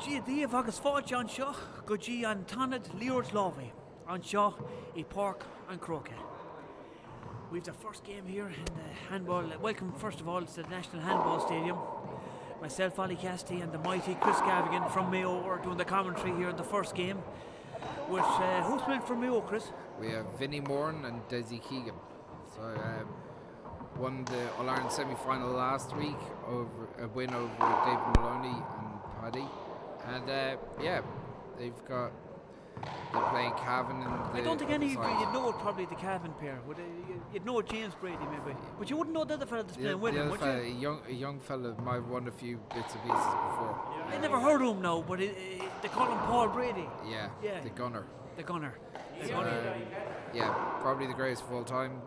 Dia daoibh agus fáilte anseo go dtí an tIonad Liathróid Láimhe anseo i Páirc an Chrócaigh. We've the first game here in the handball. Welcome first of all to the National Handball Stadium. Myself, Ollie Cassidy, and the mighty Chris Gavigan from Mayo are doing the commentary here in the first game. With uh, who's playing for Mayo, Chris? We have Vinnie Moran and Desi Keegan. So um, won the All Ireland semi final last week over a win over David Maloney and Paddy, and uh, yeah, they've got they're playing Cavan and I don't think any of you you'd know probably the Cavan pair. Would you? You'd know James Brady maybe, but you wouldn't know the other fella that's playing with him, would fella, you? A young, a young fella might have won a few bits and pieces before. I never heard of him now, but it, it, they call him Paul Brady. Yeah, yeah, the gunner. The gunner. The gunner. Um, yeah, probably the greatest of all time.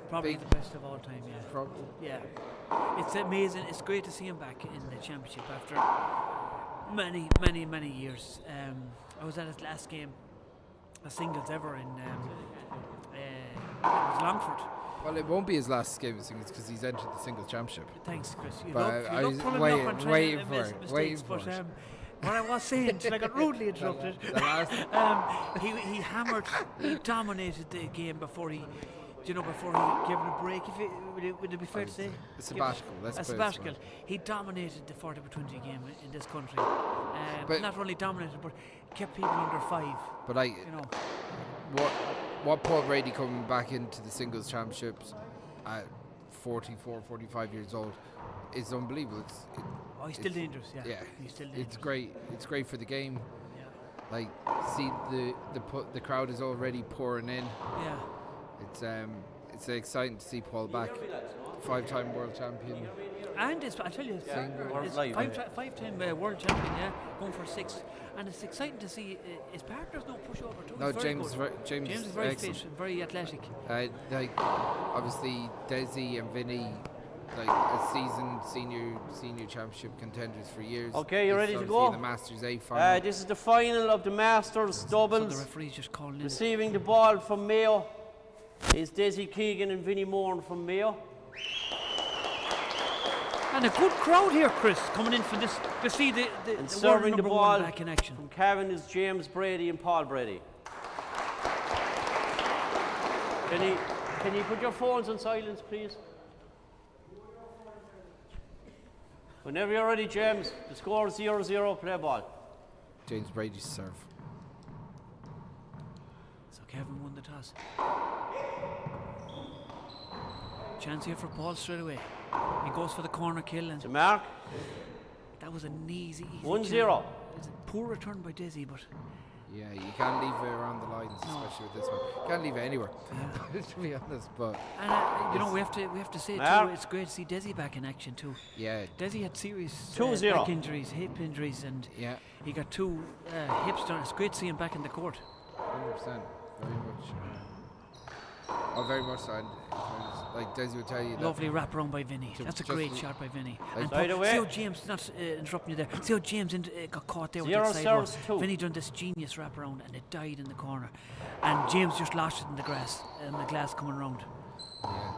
Probably Big the best of all time, yeah. Probably. Yeah. It's amazing. It's great to see him back in the championship after many, many, many years. Um, I was at his last game, a singles ever in um, uh, it was Longford. Well, it won't be his last game of singles because he's entered the singles championship. Thanks, Chris. You but love, you I love pulling wait, up on waiting for it, waiting for but, um, what I was saying, till I got rudely interrupted. The last um, he, he hammered, he dominated the game before he you know, before he gave it a break, if it, would, it, would it be fair to say? A sabbatical. Let's a sabbatical. He dominated the 40 by 20 game in this country. Um, but not only dominated, but kept people under five. But I, you know, what what Paul Brady coming back into the singles championships at 44, 45 years old is unbelievable. It's, it, oh, he's still dangerous. Yeah, yeah, he's still dangerous. It's great. It's great for the game. Yeah. Like, see the the put the crowd is already pouring in. Yeah. It's um it's exciting to see Paul back, five-time world champion. And it's, I tell you, it's, it's five, five-time uh, world champion, yeah, going for six. And it's exciting to see uh, his partner's no pushover too. No, James, very James, James is very excellent. fit and very athletic. Uh, like obviously Desi and Vinny, like a seasoned senior senior championship contenders for years. Okay, you ready to go? In the Masters A final. Uh, this is the final of the Masters doubles. So the referee's just calling in. Receiving the ball from Mayo is Desi Keegan and Vinnie Moran from Mayo. And a good crowd here, Chris, coming in for this to see the, the, and the serving the ball back in action. From Cavan is James Brady and Paul Brady. Can you, can you put your phones on silence, please? Whenever you're ready, James, the score is 0 0, play ball. James Brady's serve. So Kevin won the toss. Chance here for Paul straight away. He goes for the corner kill and to mark. That was an easy, easy 1 0. It's a poor return by Dizzy, but yeah, you can't leave it around the lines, no. especially with this one. You can't leave it anywhere, yeah. to be honest. But and, uh, you know, we have to we have to say too, it's great to see Desi back in action too. Yeah, Desi had serious uh, back injuries, hip injuries, and yeah, he got two uh, hips done. It's great to see him back in the court. 100%, very much. Oh, very much so. Like Desi would tell you. Lovely wrap around by Vinny. That's a great shot by Vinny. And Paul, see how James, not uh, interrupting you there, see how James in, uh, got caught there with Zero that side two. Vinny done this genius wrap around and it died in the corner. And James just lost it in the grass and the glass coming round. Yeah.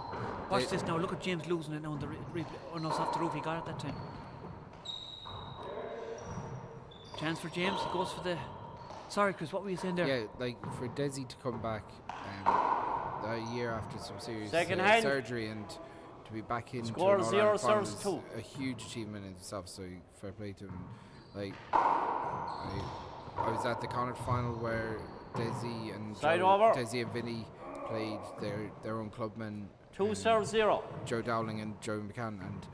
Watch they, this now. Look at James losing it now on the replay. Oh no, it's off the roof. He got it that time. Chance for James. He goes for the. Sorry, Chris. What were you saying there? Yeah, like for Desi to come back um, a year after some serious uh, surgery and to be back in score zero serves two. A huge achievement in itself. So fair play to him. Like I, I was at the Connacht final where Desi and Side Joe, Desi and Vinny played their their own clubmen. Two um, serves zero. Joe Dowling and Joe McCann and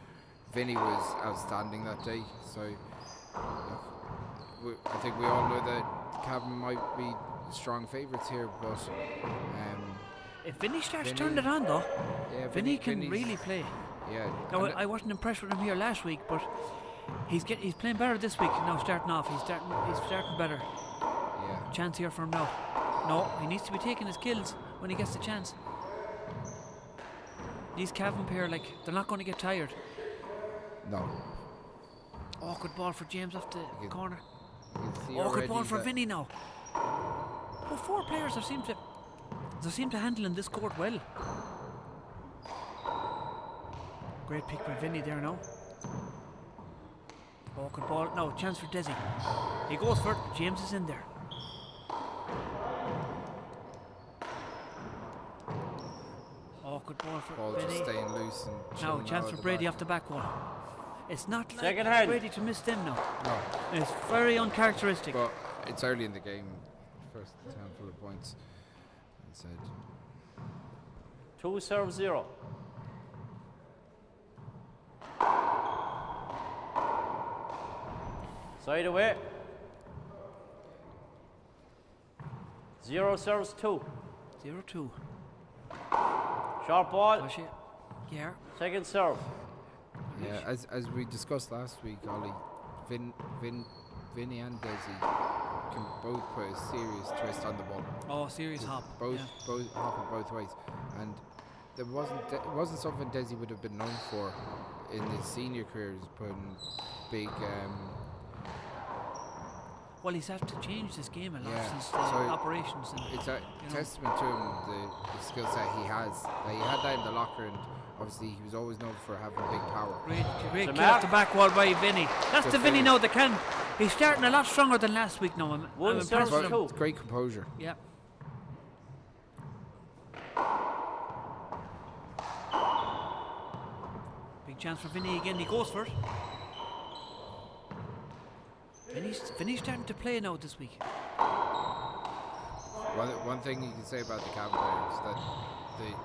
Vinny was outstanding that day. So look, we, I think we all know that Cavan might be strong favourites here, but um, if Vinny starts Vinny, turning it on though, yeah, Vinny, Vinny can Vinny's really play. Yeah. Now, I wasn't impressed with him here last week, but he's get, he's playing better this week. Now starting off, he's starting he's starting better. Yeah. Chance here for him now. No, he needs to be taking his kills when he gets the chance. These Cavan pair, like they're not going to get tired. No. Oh, good ball for James off the You can, corner. you can see Oh, good already ball for that- Vinny now. Well, four players have seemed to they seem to handle in this court well. Great pick by Vinny there now. Awkward ball. No, chance for Dessie. He goes for it. James is in there. Awkward ball for Ball Vinny. just staying loose and Now, chilling chance out for at the Brady back. off the back wall. It's not like Second hand. Brady to miss them now. No, It's very uncharacteristic. but it's early in the game. First handful of points. I said 2 serves 0. Side away. 0 serves 2. 0-2. Sharp ball. Tasha. Yeah. Second serve. Yeah, as as we discussed last week, Ollie, Vin Vin Vinny and Desi can both put a serious twist on the ball. Oh, serious hop. Both Yeah. both hop it both ways, and there wasn't it wasn't something Desi would have been known for in his senior career, is putting big. Well, he's had to change this game a lot Yeah, since the so operations. And It's a you know. testament to him the skill set he has. Like he had that in the locker, and obviously he was always known for having big power. Great, great It's a kill off mark. the back wall by Vinny. That's Good the Vinny finish. now that can. He's starting a lot stronger than last week now. I'm, One I'm serves impressed with him. two. Great composure. Yeah. Big chance for Vinny again. He goes for it. Vinny's starting to play now this week. One thing you can say about the Cavan players is that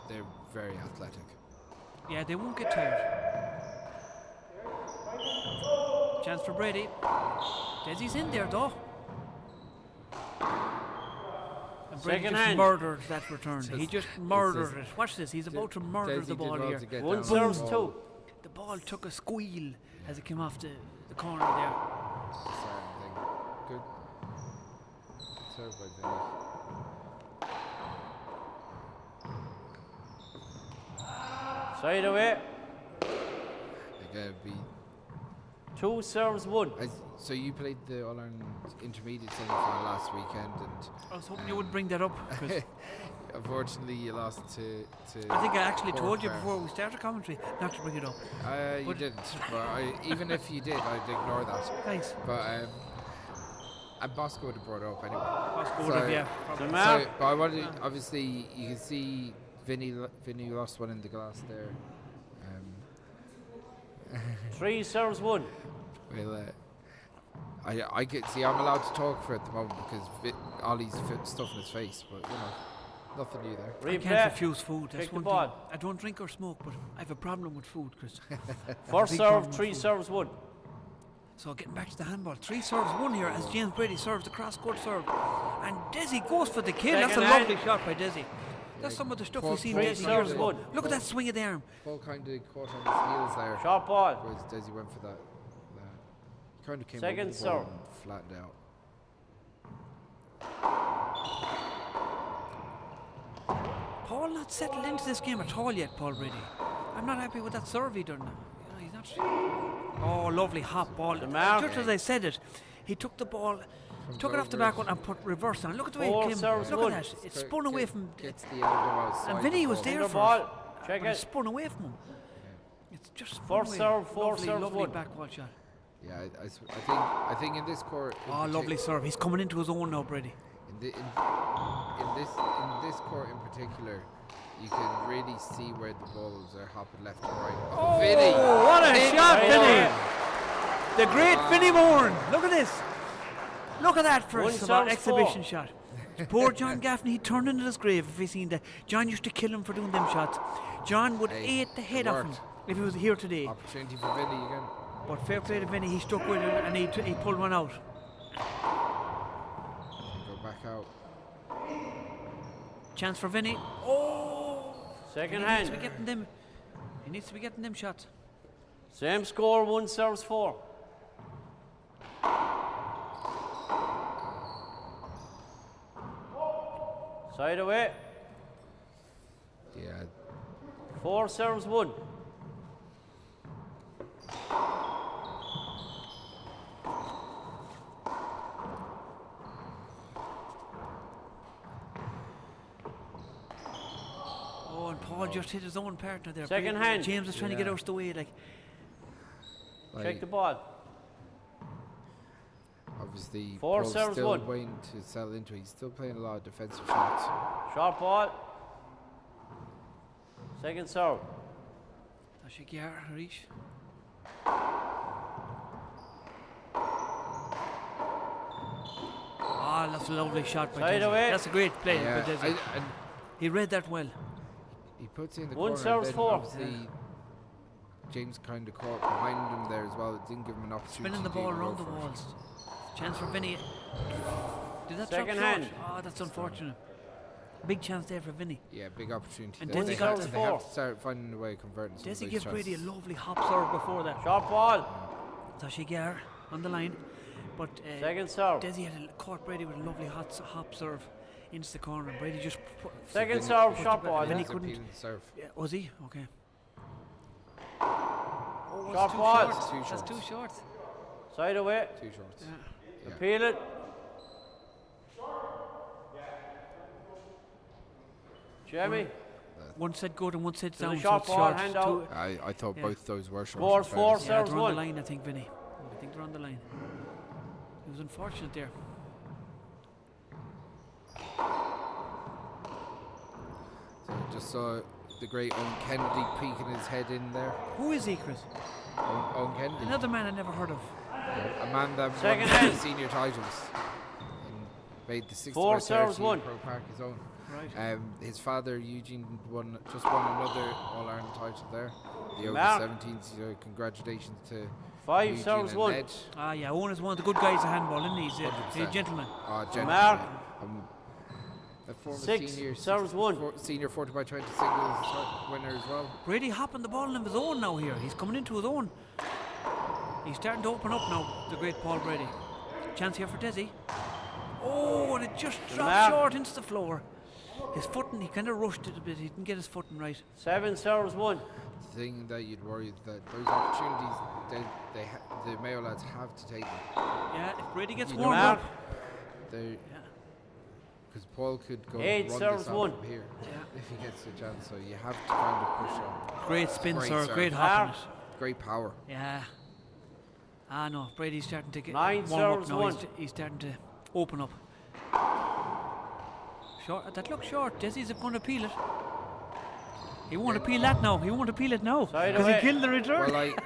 they're very athletic. Yeah, they won't get tired. Chance for Brady. Desi's in there though. And Brady Second just hand. murdered that return. He Just- just it's murdered just it. Watch this. He's about to murder Desi the did ball well here. to get 1 down the serves ball. 2. The ball took a squeal as it came off the corner there. Certain thing. Good serve by Vinny. Side away. Again, be 2 serves 1. as, so you played the All Ireland Intermediate semi final last weekend, and I was hoping you would bring that up. 'cause unfortunately you lost to I think I actually Cork told you there. before we started commentary not to bring it up. You But didn't, but even if you did, I'd ignore that. Thanks. But and Bosco would have brought it up anyway. Bosco would have, So yeah. The probably. mark. So, but I wanted, obviously, you can see Vinny lost one in the glass there. 3 serves 1. Well, I get see I'm allowed to talk for at the moment because Ollie's stuffing his face, but you know, nothing new there. I can't Replay. refuse food. That's Take the one ball. thing. I don't drink or smoke, but I have a problem with food, Chris. First Big serve, problem with 3 food. serves 1. So getting back to the handball, 3 serves 1 here as James Brady serves the cross-court serve. And Desi goes for the kill. That's a Second hand. lovely shot by Desi. That's some of the stuff Paul we've seen Paul Desi Three years serves ago. one. Look at that swing of the arm. Paul kind of caught on his heels there. Sharp ball. Whereas Desi went for that. That kind of came Second over the ball serve. and flattened out. Paul not settled into this game at all yet, Paul Brady. I'm not happy with that serve he done. You know, he's not. Oh, lovely hop ball. The mark. Just as I said it, he took the ball, Comes took it off the over back it. one and put reverse on. Look at the way Four it came. serves Look one. at that. It spun away from. Gets the elbow outside. And Vinny the was ball. there Finger for ball. it. Check But it it. spun away from him. It's just spun Four away. serve, four lovely, serves lovely one. back wall shot. Yeah, I think in this court. in Oh, lovely serve. He's coming into his own now, Brady. In this court in particular, you can really see where the balls are hopping left and right. Oh, Vinny! what a Vinny! shot, Right Vinny! away. The great Vinny Moran. Look at this. Look at that for One a serves exhibition four. shot. Poor John Gaffney, he turned into his grave if he seen that. John used to kill him for doing them shots. John would Hey, ate the head it off him worked. if he was here today. Opportunity for Vinny again. But fair play to Vinny, he stuck with it and he pulled one out. Go back out. Chance for Vinny. Oh! Second He needs to be hand. getting them. He needs to be getting them shots. Same score, 1 serves 4. Side away. Yeah. 4 serves 1. Oh, and Paul just hit his own partner there. Second hand. James is trying to get Yeah. out of the way. Like, Like, Check the ball. obviously Four Paul's serves still one. waiting to settle into it. He's still playing a lot of defensive shots. Short ball. Second serve. Tá sé gearr arís. Ah, that's a lovely shot by Side Desi. away. That's a great play Yeah, by Desi. I, and He read that well. he puts it in the One corner. serves and then four. Obviously, James kind of caught behind him there as well. It didn't give him an opportunity. Spinning the to ball even go around the for it. walls. Chance for Vinny. Did that Second drop hand. short? Ah, that's unfortunate. Big chance there for Vinny. Yeah, big opportunity. And there. Desi They got have, the they have four. to start finding a way of converting some of Desi those gave Brady a chances. lovely hop serve before that. Short ball. Tá sé gearr on the line. But uh, Second serve. Desi had a, caught Brady with a lovely hot s- hop serve into the corner, and Brady just put, Second Vinny- serve, Put short the- ball. Vinny He's couldn't- appealing the serve. Yeah, was he? Okay. Oh, Short too ball. short. Too That's short. too short. Side away. Too short. Yeah. Appeal it. Jamie. One set good and one set To the down. so short it's ball, short. hand Two- out. I, I thought Yeah. both those were short. Score in four, fairness. Yeah, serves they're on the one. line, I think, Vinny. I think they're on the line. It was unfortunate there. So just saw the great Owen Kennedy peeking his head in there. Who is he, Chris? Owen, Owen Kennedy, Another man I never heard of. a man that Second won hand. three senior titles and made the 60 Four by serves 30 one. Pro Park his own. Right. Um, his father Eugene won just won another All Ireland title there, the over Mark. 17s. So congratulations to Five Eugene serves and one. Ned. Ah, yeah, Owen is one of the good guys at handball, isn't he? He's a, he's a 100%. gentleman. Ah, gentleman. Mark. A former Six senior serves one. senior 40 by 20 singles winner as well. Brady hopping the ball of his own now here. He's coming into his own. He's starting to open up now, the great Paul Brady. Chance here for Desi. Oh, and it just dropped Mark. short into the floor. His footing, he kind of rushed it a bit. He didn't get his footing right. Seven serves one. The thing that you'd worry that those opportunities they they ha- the Mayo lads have to take them. Yeah, if Brady gets You warmed don't- up. They Yeah. because Paul could go Eight run serves this out one. from here Yeah. if he gets the chance. So you have to kind of push on. Great spin, Great sir. serve. Great hop on Mark. it. Great power. Yeah. Ah, no. Brady's starting to get Nine warm up serves now. He's, one. he's starting to open up. Short. That looks short. Desi's going to appeal it. He won't appeal that now. He won't appeal it now. Side Because he away. killed the return. Well, like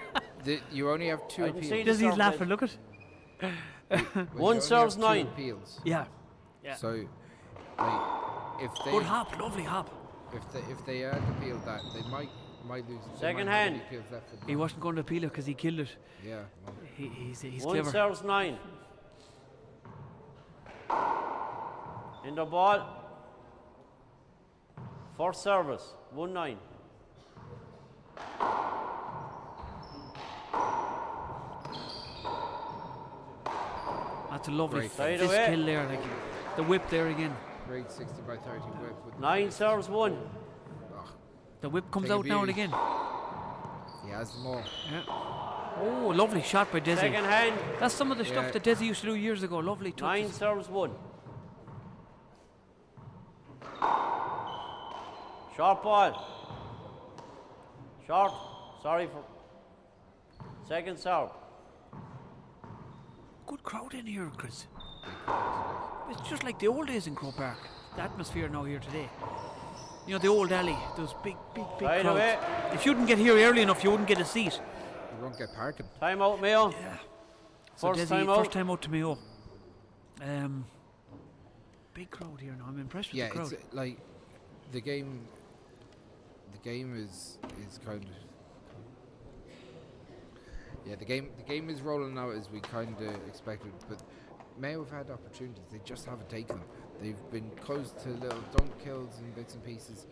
the, you only have two I can see appeals. the Desi's serve laughing. red. Look at. Well, you One only serves have two nine. Appeals. Yeah. Yeah. So, like, if they Good hop. Lovely hop. if they if they had appealed that, they might might lose. they Second might have hand. any appeals left for them. He wasn't going to appeal it because he killed it. Yeah. Well, He, he's he's One clever. serves nine. In the ball. First service. 1 9. That's a lovely Great Side fist away. kill there. Like the whip there again. great 60 by 30 whip. With the 9 fist. serves 1. Ugh, The whip comes Take a out now and beauty. again. he has them all. Yeah. Oh, lovely shot by Desi. Second hand. That's some of the stuff Yeah. that Desi used to do years ago. Lovely 9 touches. serves 1. Short ball. Short. Sorry for. Second serve. Good crowd in here, Chris. Big crowd today. It's just like the old days in Croke Park. The atmosphere now here today. You know, the old alley, those big, big, big Right crowds. away. If you didn't get here early enough, you wouldn't get a seat. You won't get parking. Time out, Mayo. Yeah. So First Desi, time out. first time out to Mayo. Um, big crowd here now. I'm impressed with Yeah, the crowd. it's uh, like the game. The game is is kind of. Yeah, the game the game is rolling out as we kind of expected, but Mayo have had opportunities. They just haven't taken them. They've been close to little dunk kills and bits and pieces.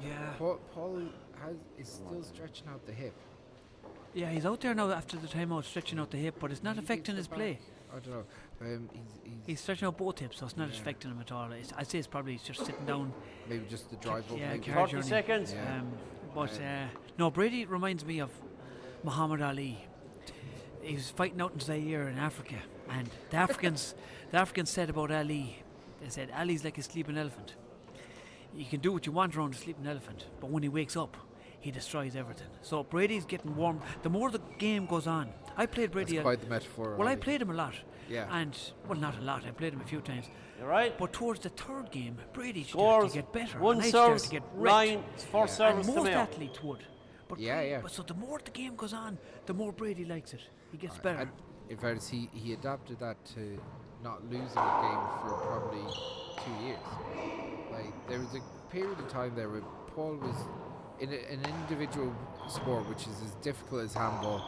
yeah. Paul, Paul has is still stretching out the hip. Yeah, he's out there now after the timeout, stretching out the hip, but it's not Maybe it's affecting the his play. back. I don't know. Um, he's, he's, He's stretching out both hips, so it's not Yeah. affecting him at all. It's, I'd say it's probably just sitting down. maybe just the drive up. yeah, maybe. car 30 journey. seconds. Yeah. Um, but uh, no, Brady reminds me of Muhammad Ali. He was fighting out in Zaire in Africa, and the Africans, the Africans said about Ali, they said Ali's like a sleeping elephant. You can do what you want around a sleeping elephant, but when he wakes up, he destroys everything. So Brady's getting warm. The more the game goes on, I played Brady. That's quite the metaphor. Well, I played him a lot. Yeah. And well, not a lot. I played him a few times. You're right. But towards the third game, Brady started Scores to get better. one and I started serves to get wrecked. nine. First And service to most Mayo. athletes would. But Yeah, Brady- yeah. But so the more the game goes on, the more Brady likes it. He gets better. And in fairness, he, he adapted that to not losing a game for probably 2 years. Like there was a period of time there where Paul was in a, an individual sport, which is as difficult as handball,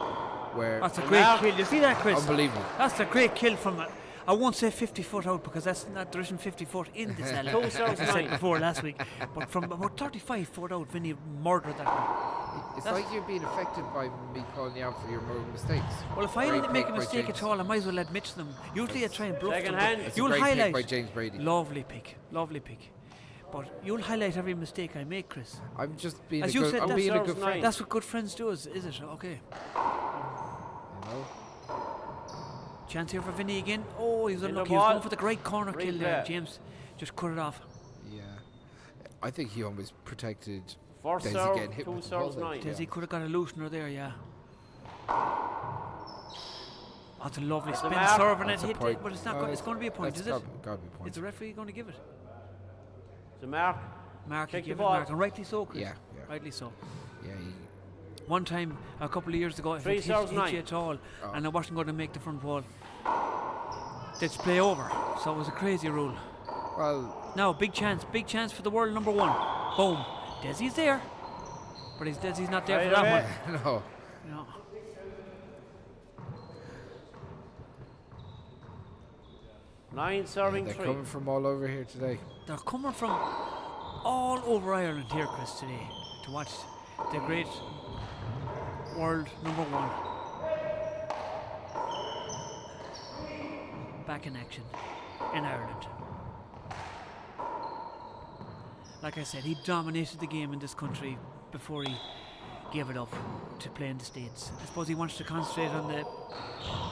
where That's a great Mark. kill. You see that, Chris? unbelievable. That's a great kill from. I won't say 50 foot out because that's not there isn't 50 foot in this alley. Two serves as I said nine. before last week. But from about 35 foot out, Vinny murdered that one. It's That's- like you're being affected by me calling you out for your own mistakes. Well, if I Great didn't make a pick by mistake James. at all, I might as well admit to them. Usually I try and bluff Second them. but hand. It's a You'll great pick highlight. by James Brady. Lovely pick, lovely pick. But you'll highlight every mistake I make, Chris. I'm just being As a you good, said, I'm that's- being a Serves good friend. nine. That's what good friends do, is, is it? Okay. You know? Chance here for Vinny again. Oh, he was In the unlucky. He was ball. going for the great corner kill there. Replay. James just cut it off. Yeah. I think he almost protected First Desi serve, getting hit two with the ball serves there, nine. to be Desi could have got a loosener there, yeah. That's a lovely a spin mark. serve and it That's a hit point. it, but it's not. No, go- it's going to be a point, that's is it? Gotta, gotta be a point. Is the referee going to give it? The mark. Mark, he Kick the gave it, ball. Mark, and rightly so, Chris. Yeah, yeah. Rightly so. Yeah, he, One time, a couple of years ago, if Three it hit, serves hit nine. you at all, Oh. and I wasn't going to make the front wall, they'd play over. So it was a crazy rule. well, Now, big chance, big chance for the world number one. Boom. Desi's there. But he's, Desi's not there for Right that away. one. no. No. Nine serving They're three. coming from all over here today. They're coming from all over Ireland here, Chris, today to watch the great world number one back in action in Ireland. Like I said, he dominated the game in this country before he gave it up to play in the States. I suppose he wants to concentrate on the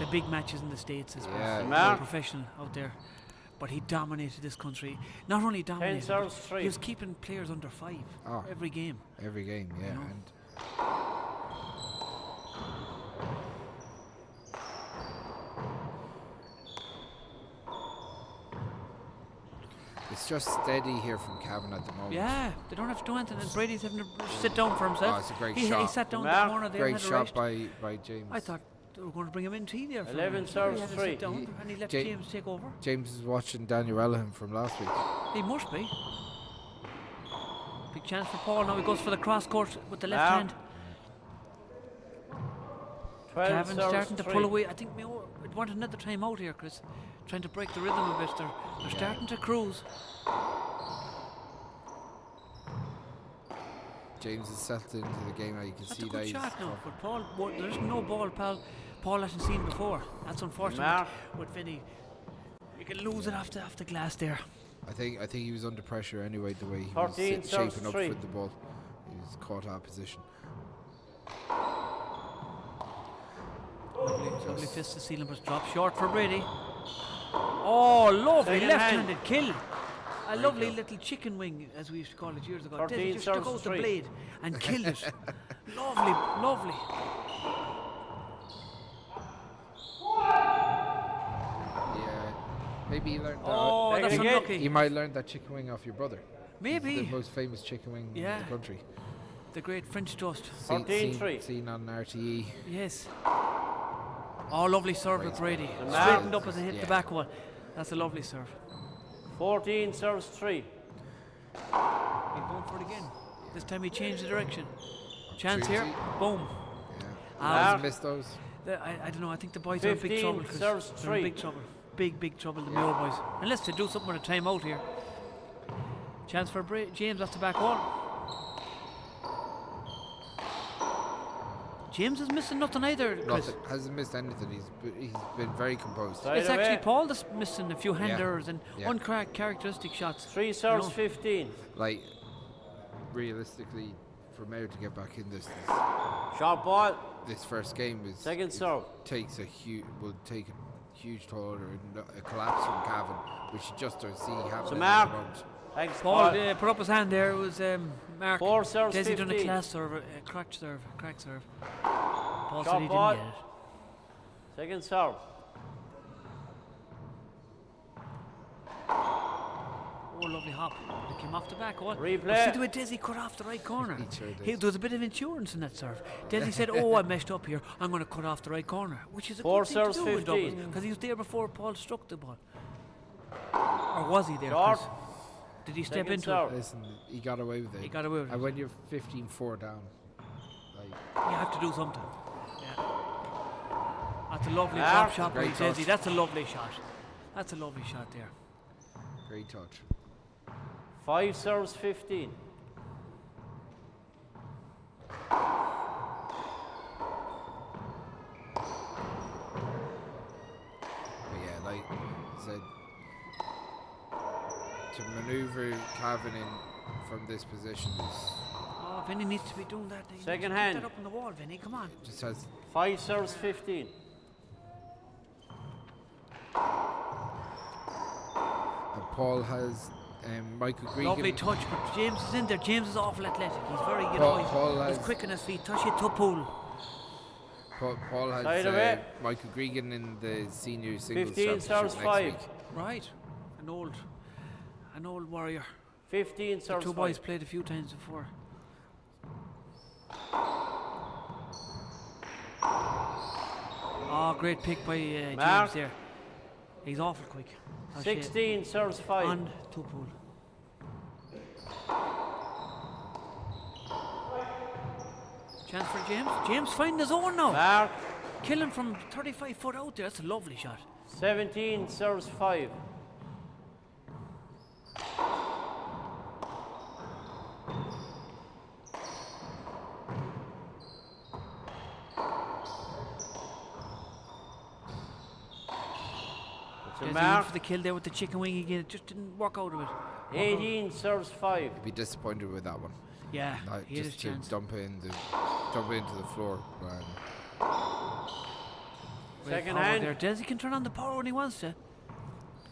the big matches in the States, I suppose. Yeah. He's Mark. a professional out there. But he dominated this country. Not only dominated, but serves three. he was keeping players under five Ah. every game. Every game, yeah. know. And it's just steady here from Cavan at the moment. Yeah, they don't have to do anything. And Brady's having to sit down for himself. Oh, it's a great he, He shot. sat down in the Mark. corner there. Great and had a shot rest. by, by James. I thought they were going to bring him in tea there. For a 11 minute. serves He had to three. sit down He- and he let Ja- James take over. James is watching Daniel Elham from last week. He must be. Big chance for Paul. Now he goes for the cross court with the left Mark. hand. 12 Cavan serves starting to three. pull away. I think Mayo would want another time out here, Chris. Trying to break the rhythm a bit. They're, they're starting to cruise. James is settled into the game now. You can That's see a that good he's shot now. But Paul, there's no ball, pal. Paul hasn't seen before. That's unfortunate Mark. with Vinny. You can lose it off the, off the glass there. I think he was under pressure anyway. The way he was 13 serves shaping up three. for the ball, he was caught out of position. Lovely, lovely fist to seal him, but drop short for Brady. Oh, lovely Second left-handed hand. kill. A lovely kill. little chicken wing, as we used to call it years ago. 13 Desi just took serves out the three. blade and killed it. lovely, lovely. Yeah, maybe he learned that. Oh, Take it that's again. unlucky. You might learn that chicken wing off your brother. He's Maybe. the most famous chicken wing in Yeah. the country. The great French toast. 14 3. Seen on RTE. Yes. Oh, lovely serve with Brady. The man. Straightened up as it hit Yeah. the back one. That's a lovely serve. 14 serves 3. He's going for it again. This time he changed the direction. Chance here. Opportunity. Boom. Yeah. Ah, Hasn't missed those. I don't know. I think the boys are in big 15 trouble. Chris. serves They're in three. big trouble. Big, big trouble, the Mayo boys. Unless they do something with a timeout here. Chance for James off the back wall. James is missing nothing either, Chris. Nothing. Hasn't missed anything. He's he's been very composed. Side It's away. actually Paul that's missing a few handers and Yeah. uncharacteristic shots. 3 serves know. 15. Like realistically, for Mayo to get back in this Short ball. this first game is Second it serve. takes a huge will take a huge toll or a collapse from Cavan, which you just don't see happening at mark. the moment. Thanks, Paul Paul. put up his hand there. It was Mark. 4 serves Dessie done a 15. class serve, a crack serve, crack serve. Paul said Shot he ball. didn't get it. Second serve. Oh, lovely hop. But it came off the back. What? Replay. But see the way Dessie cut off the right corner. He sure did. There was a bit of insurance in that serve. Dessie said, oh, I messed up here. I'm going to cut off the right corner, which is a 4 good thing to serves do in 15. doubles, because he was there before Paul struck the ball. Or was he there? Short. Chris? Did he step Second into serve. Listen, he got away with it. He got away with And it. when you're 15-4 down, like it? You have to do something. Yeah. That's a lovely Ah. drop shot by Great Dessie. touch. That's a lovely shot. That's a lovely shot there. great touch. 5 serves 15. But yeah, like I said, to maneuver Cavan in from this position is Oh, Vinny needs to be doing that. He needs to Second keep hand. that up on the wall, Vinny. Come on. just has 5 serves 15. and Paul has Michael Gregan. Lovely touch, but James is in there. James is awful athletic. He's very, you Paul- know, he's, Paul he's has- quick on his feet. Touch it to pool. Paul has Side away. Michael Gregan in the senior singles 15 championship serves next 5. week. Right. An old warrior. 15 The serves two boys 5. played a few times before. Oh, great pick by James Mark. there. He's awful quick. Touch it. 16 serves 5. On to pool. Chance for James. James finding his own now. Mark. Killing from 35 foot out there. That's a lovely shot. 17 serves 5. It's a Dessie went mark. for the kill there with the chicken wing again. It just didn't work out of it. 18 serves 5. He'd be disappointed with that one. Yeah, Like, he had his just to chance. dump it in the dump it into the floor. Great Second power hand. there. Dessie can turn on the power when he wants to.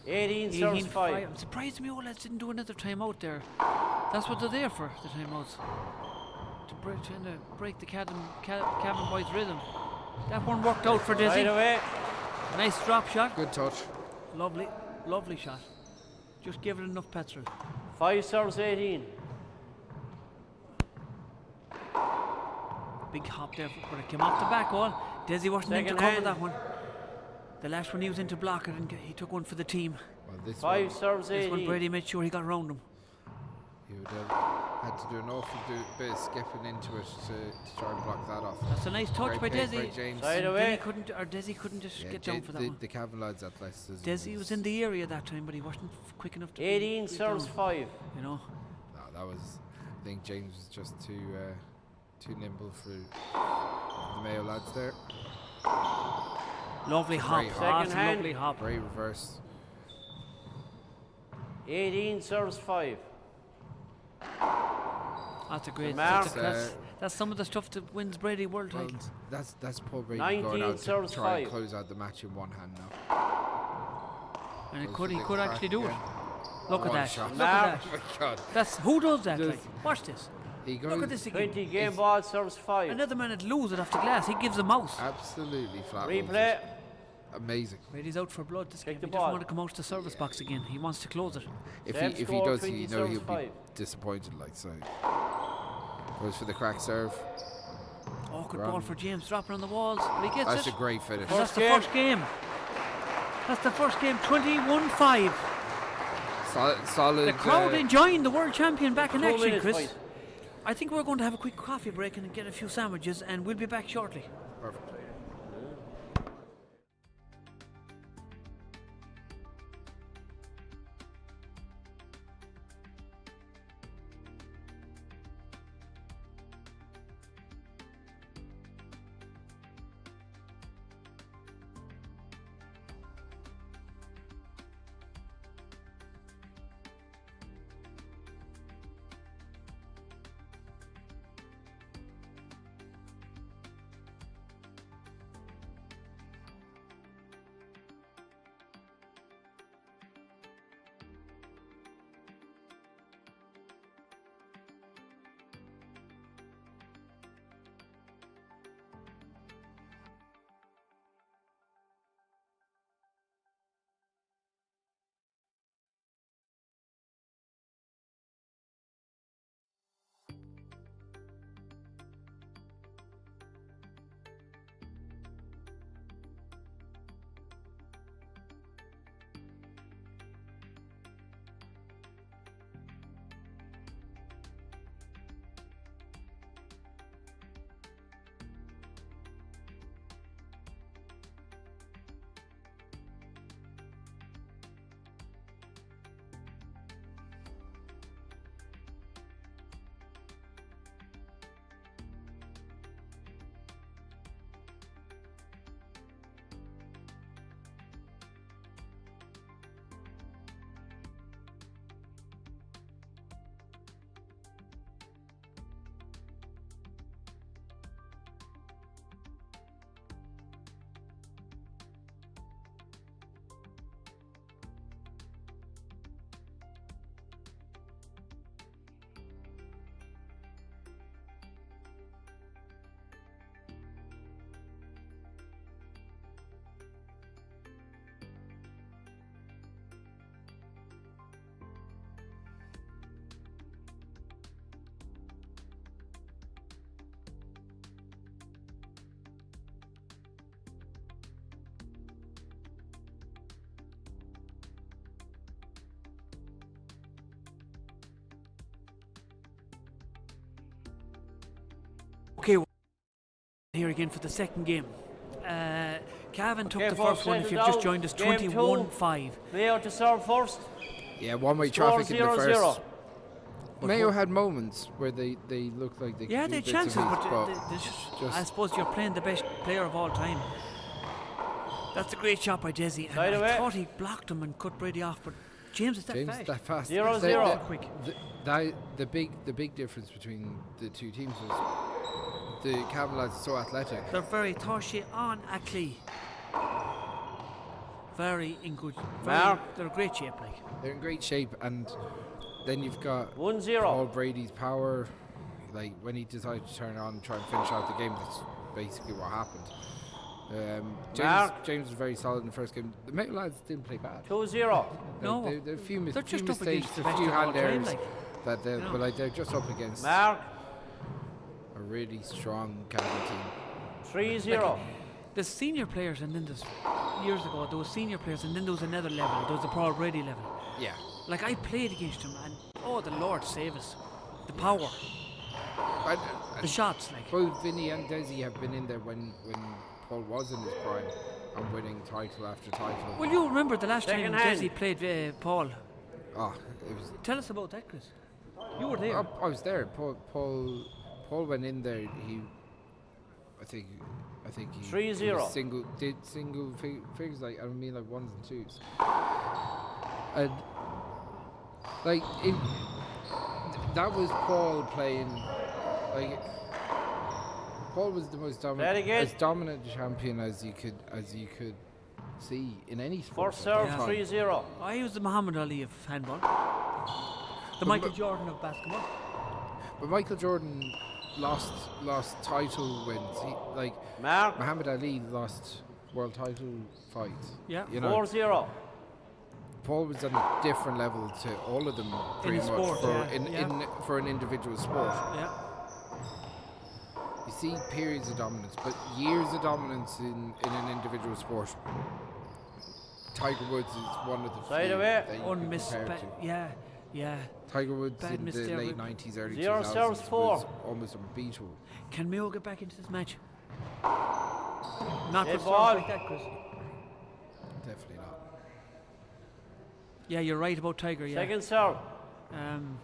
18 serves 18 5. 5. I'm surprised the old lads didn't do another timeout there. That's what they're there for, the timeouts. To break, trying to break the Cavan boys' rhythm. That one worked out for Right Dessie. away. Nice drop shot. Good touch. Lovely, lovely shot. Just give it enough petrol. 5 serves 18. Big hop there, but it came off the back wall. Dessie wasn't in to Second cover hand. that one. The last one he was in to block it, and he took one for the team. Well, this 5 one serves This one 18. Brady made sure he got round him. he would have had to do an awful bit of skipping into it to try and block that off. That's a nice touch Great by pick Dessie. by James. Side And away. Vinny couldn't, or Dessie couldn't just Yeah, get down for that one. The Cavan lads athleticism. Dessie is- was in the area that time, but he wasn't quick enough to be- 18 get serves down, 5. You know, No, that was. I think James was just too nimble for the Mayo lads there. lovely hop. Great hop. Ah, it's Second a hand. lovely hop. Great reverse. 18 serves 5. That's a great. mark. That's, that's some of the stuff that wins Brady world Well, titles. that's Paul Brady going 19 out to serves try and 5. close out the match in one hand now. And it Goes could for he the could crack actually do it. again. Look at One that. shot. Look Mark. at that. Oh my God. That's who does that? Just- Like, watch this. He goes Look at this again. 20 game ball serves 5. Another man would lose it off the glass. He gives a mouse. absolutely flat. rolls Replay. it. Amazing. Brady's out for blood this Take game. the He doesn't ball. want to come out to the service box again. He wants to close it. If Same he score, does, 20 you know serves he'll be 5. disappointed. Like so. Goes for the crack serve. Oh, good Run. ball for James, dropping on the walls, but he gets That's it. a great finish. And that's the First game. first game. That's the first game, 21-5. Solid. The crowd enjoying the world champion back in 2 action, minutes, Chris. boys. I think we're going to have a quick coffee break and get a few sandwiches, and we'll be back shortly. Perfect. again for the second game. Uh, Cavan took Okay, the folks, first one if settle you've just down. joined us, Game two. 21-5. Mayo to serve first. Yeah, one way Score traffic in the 0-0. first. Mayo had moments where they, they looked like they Yeah, could they do had bits chances, and but, pieces, uh, they, they just, just- I suppose you're playing the best player of all time. That's a great shot by Desi, and Side I away. thought he blocked him and cut Brady off, but James is that James fast. that fast. Zero, The- zero. The, Quick. The, that, the big the big difference between the two teams was the Cavan lads are so athletic. They're very Toshi on Ackley. Very in good. Very, Mark. they're in great shape, like. They're in great shape, and then you've got 1-0. Paul Brady's power. Like when he decided to turn on and try and finish out the game, that's basically what happened. Um, James, Mark. James was very solid in the first game. The Mayo lads didn't play bad. 2-0. No. There, there are a few, mis- They're few just up mistakes, against the a best few of all hand time, errors like. that they're, You know. but like they're just up against Mark. a really strong Cavan team. 3-0. The senior players, and then there's years ago there was senior players, and then there was another level. There was the Paul Brady level. Yeah. Like I played against him, and oh, the Lord save us, the power, And, the and shots, like. both Vinny and Desi have been in there when, when Paul was in his prime and winning title after title. Well, you remember the last Second time hand. Desi played uh, Paul. Ah, it was Tell us about that, Chris. You were there. I, I was there. Paul, Paul, Paul went in there. He, I think, I think he 3-0. he was single did single fig, figures like I mean like ones and twos, and like it, th- that was Paul playing, like Paul was the most dominant, again. as dominant a champion as you could as you could see in any sport. First at serve that time. 3-0. I was the Muhammad Ali of handball, the Michael Jordan of basketball. But Michael Jordan lost lost title wins. He, like Mark. Muhammad Ali lost world title fights. Yeah. You know, 4-0. Paul was on a different level to all of them pretty a much sport, for yeah, in, yeah. in for an individual sport. Yeah. You see periods of dominance, but years of dominance in, in an individual sport. Tiger Woods is one of the Side few away. that you could On compare miss, to. yeah, yeah. Tiger Woods Bad in miss the there, late but- 90s, early Zero 2000s serves four. was almost unbeatable. Can Mayo get back into this match? Not Dead with serves ball. like that, Chris. Definitely not. Yeah, you're right about Tiger. Yeah. Second serve. Um,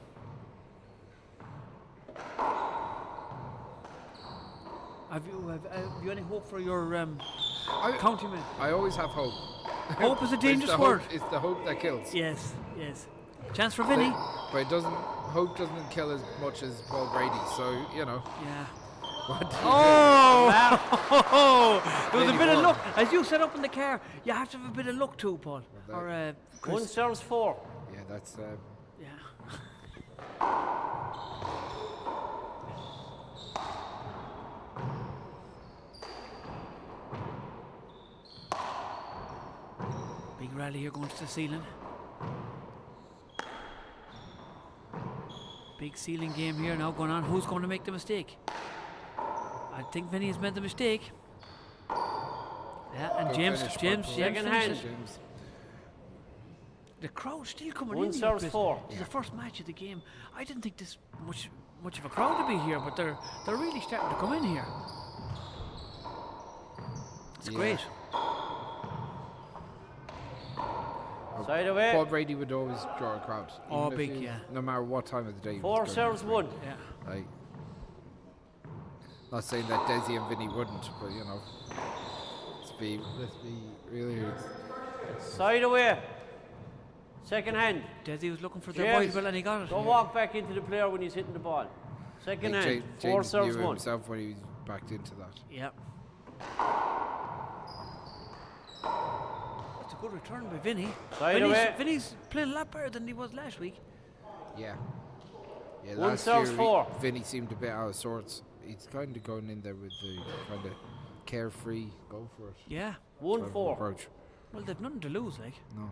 have you have, have you any hope for your um, I, countrymen? I always have hope. Hope is a It's dangerous the word. Hope, it's the hope that kills. Yes, yes. Chance for Vinny. But it doesn't. Hope doesn't kill as much as Paul Brady. So you know. Yeah. What do you Oh! There was a Vinny bit of Moore. luck. As you said up in the car, you have to have a bit of luck too, Paul. that- Or uh, One Chris. serves 4. do? Yeah, that's. Uh, Yeah. Big rally here going to the ceiling. Big ceiling game here now going on. Who's going to make the mistake? I think Vinny has made the mistake. Yeah, and good James, finish by James, Paul. James Second finishes. hand. James. The crowd's still coming One in. here, serves Chris. four. It's the first match of the game. I didn't think this much much of a crowd to be here, but they're they're really starting to come in here. It's Yeah. great. Side away. Paul Brady would always draw a crowd. Oh, even if big, he- yeah. No matter what time of the day. he was 4 going serves to. 1. Yeah. Like, not saying that Desi and Vinny wouldn't, but you know, let's be let's be real here. It's- Side away. Second hand. Desi was looking for the James, wide ball and he got it. Don't walk back into the player when he's hitting the ball. I Second think hand. Ja- 4 James serves knew 1. himself when he was backed into that. Yeah. That's a good return by Vinny. Side Vinny's, away. Vinny's playing a lot better than he was last week. Yeah. Yeah, One last serves year four. Vinny seemed a bit out of sorts. He's kind of going in there with the kind of carefree, go for it. Yeah. 1 sort of 4. approach. Well, they've nothing to lose, like. No.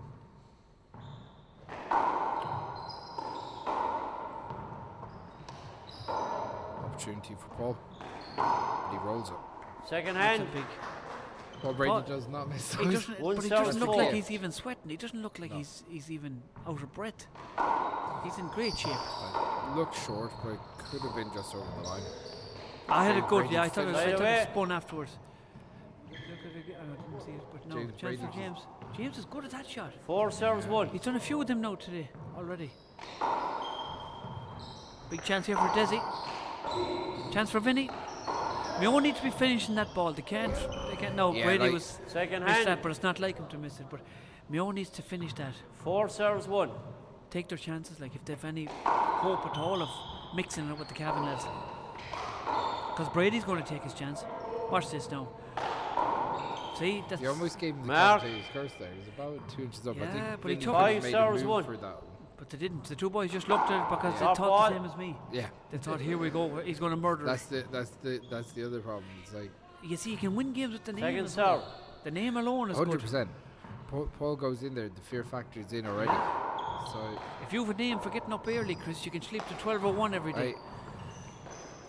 Opportunity for Paul. But he rolls it. Second That's hand. a big. Paul Brady Paul- does not miss He those. doesn't, One but he serves doesn't look four. like he's even sweating. He doesn't look like he's he's even out of breath. He's in great shape. Looked short, but could have been just over the line. I had a James good, Brady yeah, I thought it was, I finished. thought it Right was spun afterwards. Look at it again. I didn't see it, but no. James chance Brady for just- James. James is good at that shot. 4 serves 1. He's done a few of them now today already. Big chance here for Desi. Chance for Vinny. Mayo need to be finishing that ball. They can't. They can't. No, Yeah, Brady like- was Second missed hand. that, but it's not like him to miss it. But Mayo needs to finish that. 4 serves 1. Take their chances, like if they've any hope at all of mixing it with the Cavan lads. Because Brady's going to take his chance. Watch this now. See, that's He almost gave him the Mark. commentator's curse there. He was about two inches up. I Yeah, think but he Vinny took could it. have Five made a serves move one. for that one. But they didn't. The two boys just looked at it because they Top thought ball. the same as me. Yeah, They thought, here we go, he's going to murder that's us. the that's the that's the other problem. It's like You see, you can win games with the name. Second as well. serve. The name alone is 100. good. percent Paul, Paul goes in there. The fear factor's in already. So If you've a name for getting up early, Chris, you can sleep to 12.01 every day.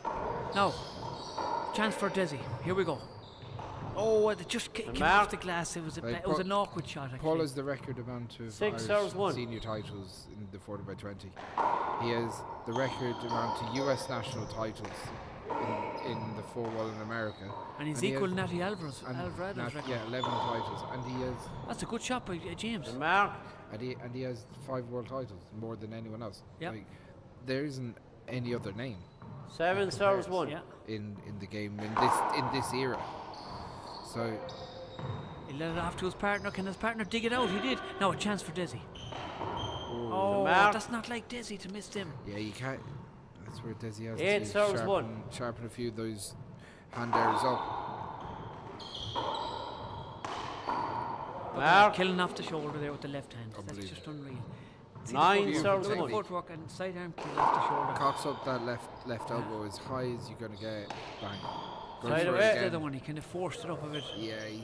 I Now, chance for Desi. Here we go. Oh, it just The came mark. off the glass. It was a, Like, it was Paul- an awkward shot, actually. Paul has the record amount of Six Irish serves one. senior titles in the 40 by 20. He has the record amount to US national titles in, in the four wall in America. and he's and he equal has- Natty Alvarez, And Alvarado's nat- record. yeah, 11 titles, and he has That's a good shot by James. The mark. and he and he has five world titles more than anyone else. Yep. Like there isn't any other name 7 serves 1. Yeah. in in the game in this in this era. So He let it off to his partner. Can his partner dig it out? He did. Now a chance for Desi. Oh, mark. that's not like Desi to miss them. yeah, you can't. That's where Desi has Eight to serves sharpen, one. sharpen a few of those hand errors up. Mark. Killing off the shoulder there with the left hand. That's Unbelievable. just unreal. See the 9 footwork, serves look at the 1. footwork and sidearm kill off the shoulder. Cocks up that left left elbow as high as you're gonna get. Bang. Goes Side for it away. The again. other one, he kind of forced it up a bit. Yeah, he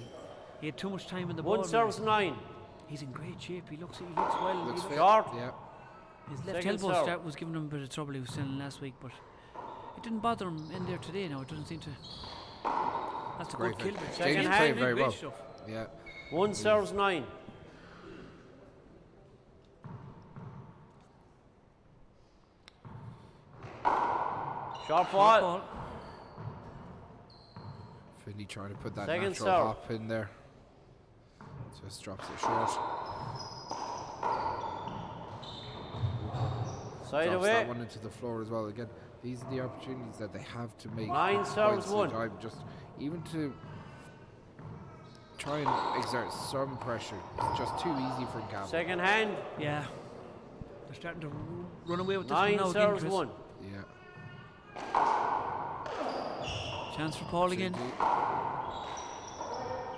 He had too much time in the ball. 1 serves 9. He's in great shape. He looks, he looks well. He looks looks- fit. Short. Yeah. His left Second elbow serve. start was giving him a bit of trouble. He was saying last week, but it didn't bother him in there today. Now it doesn't seem to. That's a Great good kill. finish. by Second James hand. playing very Great well. stuff. Yeah. 1 serves 9. Short ball. Ball. Finley trying to put that Second natural serve. hop in there. Just drops it short. Side Drops away. that one into the floor as well. Again, these are the opportunities that they have to make. Nine points serves at a one. Time. Just even to try and exert some pressure. It's just too easy for Cavan. Second hand. Yeah. They're starting to run away with this 9 one now again, serves Chris. 1. Yeah. Chance for Paul again. Should do.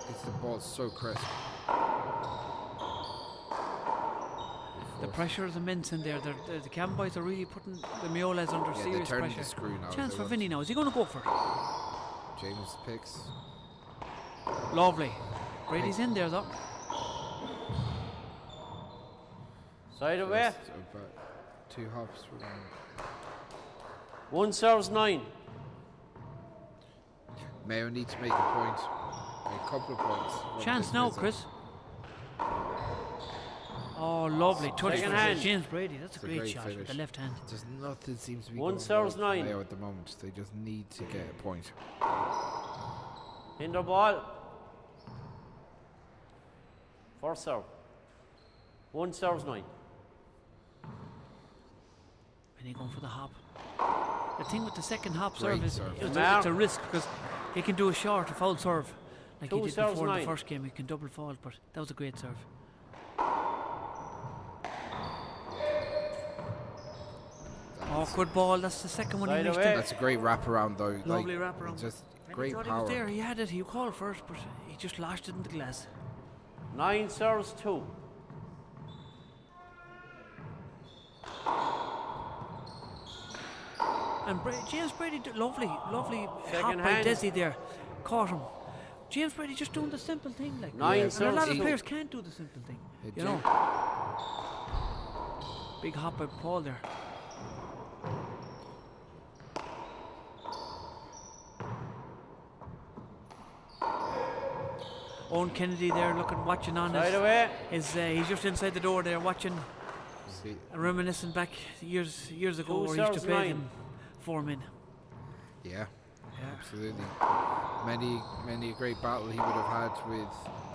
It's the ball so crisp. The pressure is immense in there. They're, the the Cavan boys are really putting the Mayo lads under Yeah, they're serious turning the pressure. screw now. Chance They for want- Vinny now. Is he going to go for it? James picks. Lovely. Brady's in there though. Side away. Just about two hops. From 1 serves 9. Mayo need to make a point. A couple of points. from Chance this now, visit. Chris. Oh, lovely touch Second from hand. James Brady. That's a It's a great, great shot with the finish. left hand. Just nothing seems to be One going serves right for nine. Mayo at the moment. They just need to get a point. Hinder ball. First serve. 1 serves 9. And he going for the hop. The thing with the second hop Great serve is serve. it's, a, Mark. it's a risk because he can do a short, a foul serve, like he Two did serves before in the nine. first game. He can double fault, but that was a great serve. Oh, good ball. That's the second one he Side missed. away. him. That's a great wraparound though. Lovely like, wraparound. Just And great he thought power. He was there. He had it. He called first, but he just lashed it in the glass. 9 serves 2. And James Brady, lovely, lovely hop Second by hand. Desi there, caught him. James Brady just doing the simple thing, like 9 Yeah, and a serves lot of 2. players can't do the simple thing, Yeah, you know. Big hop by Paul there. Owen Kennedy there, looking, watching on. Side His, away. his, he's just inside the door there, watching See, and reminiscing back years years ago Two where he used to serves play nine. them four men. yeah. Absolutely. Many, many a great battle he would have had with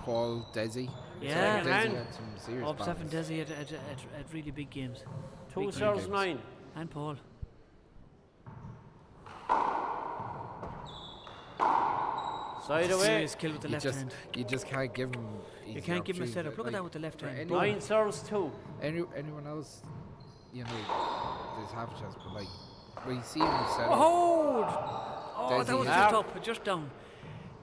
Paul Dessie. Yeah. Desi Hand. had some serious Oh, Stephen battles. Desi had, had, had, had really big games. 2 Big serves games. 9. And Paul. Side away. Serious kill with the You left just, hand. you just can't give him. You easy can't give him a opportunities. setup. Look at Like, that with the left for hand. anyone- 9 serves 2. Any, anyone else, you know, there's half a chance, but like, when you see him set up, Oh! Oh, Desi that was has- just up, just down.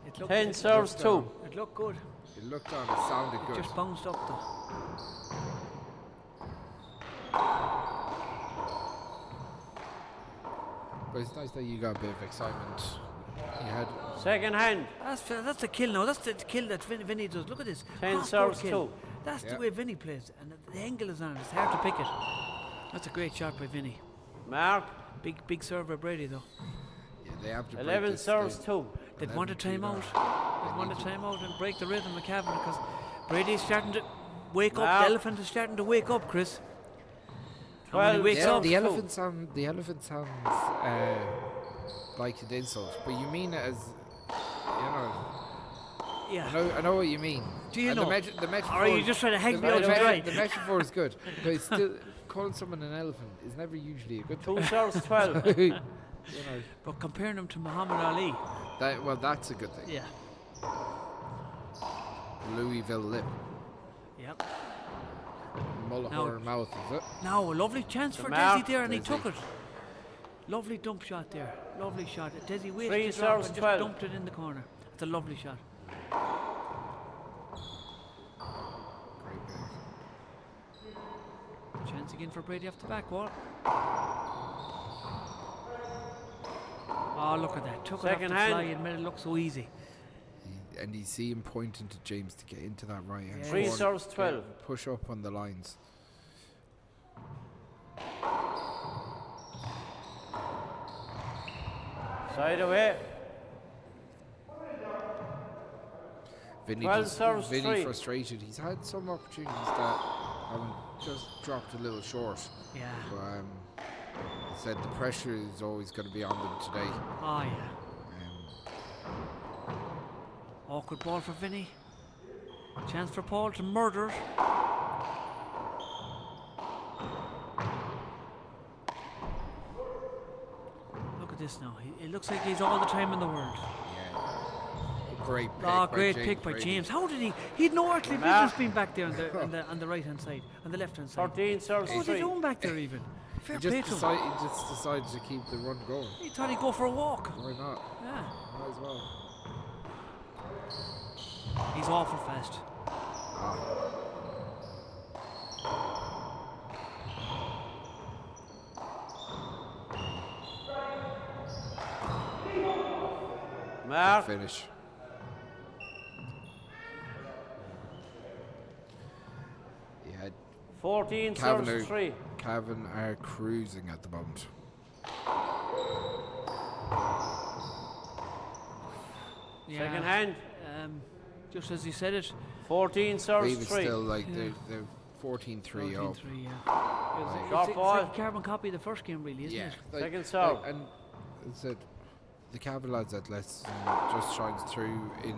It looked, 10 it, serves looked 2. down. it looked good. it looked on, it sounded It good. just bounced up though. But it's nice that you got a bit of excitement. You had Second hand. That's the kill now. That's the kill that Vin, Vinny does. Look at this. 10 Cross-court serves kill. 2. That's Yeah. the way Vinny plays, and the angle is on it. It's hard to pick it. That's a great shot by Vinny. Mark. Big big serve by Brady though. yeah, they have to break 11 this- serves they- 2. They'd want a 11-2 now. timeout. They'd want a need to- timeout and break the rhythm of Cavan because Brady's starting to wake up. Mark. The elephant is starting to wake up, Chris. And when he 12 wakes Yeah, up, the elephant sound. The elephant sounds like an insult, but you mean it as you know. yeah. I know, I know what you mean. Do you and know? The, the metaphor. Or are you just trying to hang the, me out the to dry? the metaphor is good, but it's still calling someone an elephant is never usually a good 2 thing. serves 12. You know But comparing him to Muhammad Ali, that. Well, that's a good thing. yeah, Louisville lip, yep. Mullahorn mouth, is it? Now a lovely chance The for mark. Desi there, and he Desi. took it. Lovely dump shot there. Lovely shot. Desi waited Three to drop serves and just 12. dumped it in the corner. It's a lovely shot. Great pick. Chance again for Brady off the back wall. Oh, look at that. Took Second it off the hand. fly and made it look so easy. And you see him pointing to James to get into that right hand Yeah. 3 corner. serves Get- 12. Push up on the lines. Side away. Vinny, 12 just, serves Vinny 3. frustrated. He's had some opportunities that haven't just dropped a little short. Yeah. But I said the pressure is always going to be on them today. Oh, yeah. Awkward ball for Vinny. Chance for Paul to murder it. Look at this now. He, it looks like he's all the time in the world. Yeah. Great pick. Oh, by great James pick by Brady. James. How did he? He'd no earthly Mark. business being back there on the, on the, on the right hand side, on the left hand side. 13 serves What was he 3. doing back there even? Fair He play just, to him. he just decided to keep the run going. He thought he'd go for a walk. Why not? Yeah. Might as well. He's awful fast. Ah. Mark. Finish. Yeah, 14 Cavan serves are, 3. Cavan are cruising at the moment. Yeah. Second hand. Just as he said it. 14 serves Even 3. still, like they're 14-3 up. 14-3, yeah. It's, Short it's ball. like a carbon copy of the first game, really, isn't Yeah. it? Like, Second serve. Like, and as I said, the Cavan lads athleticism just shines through in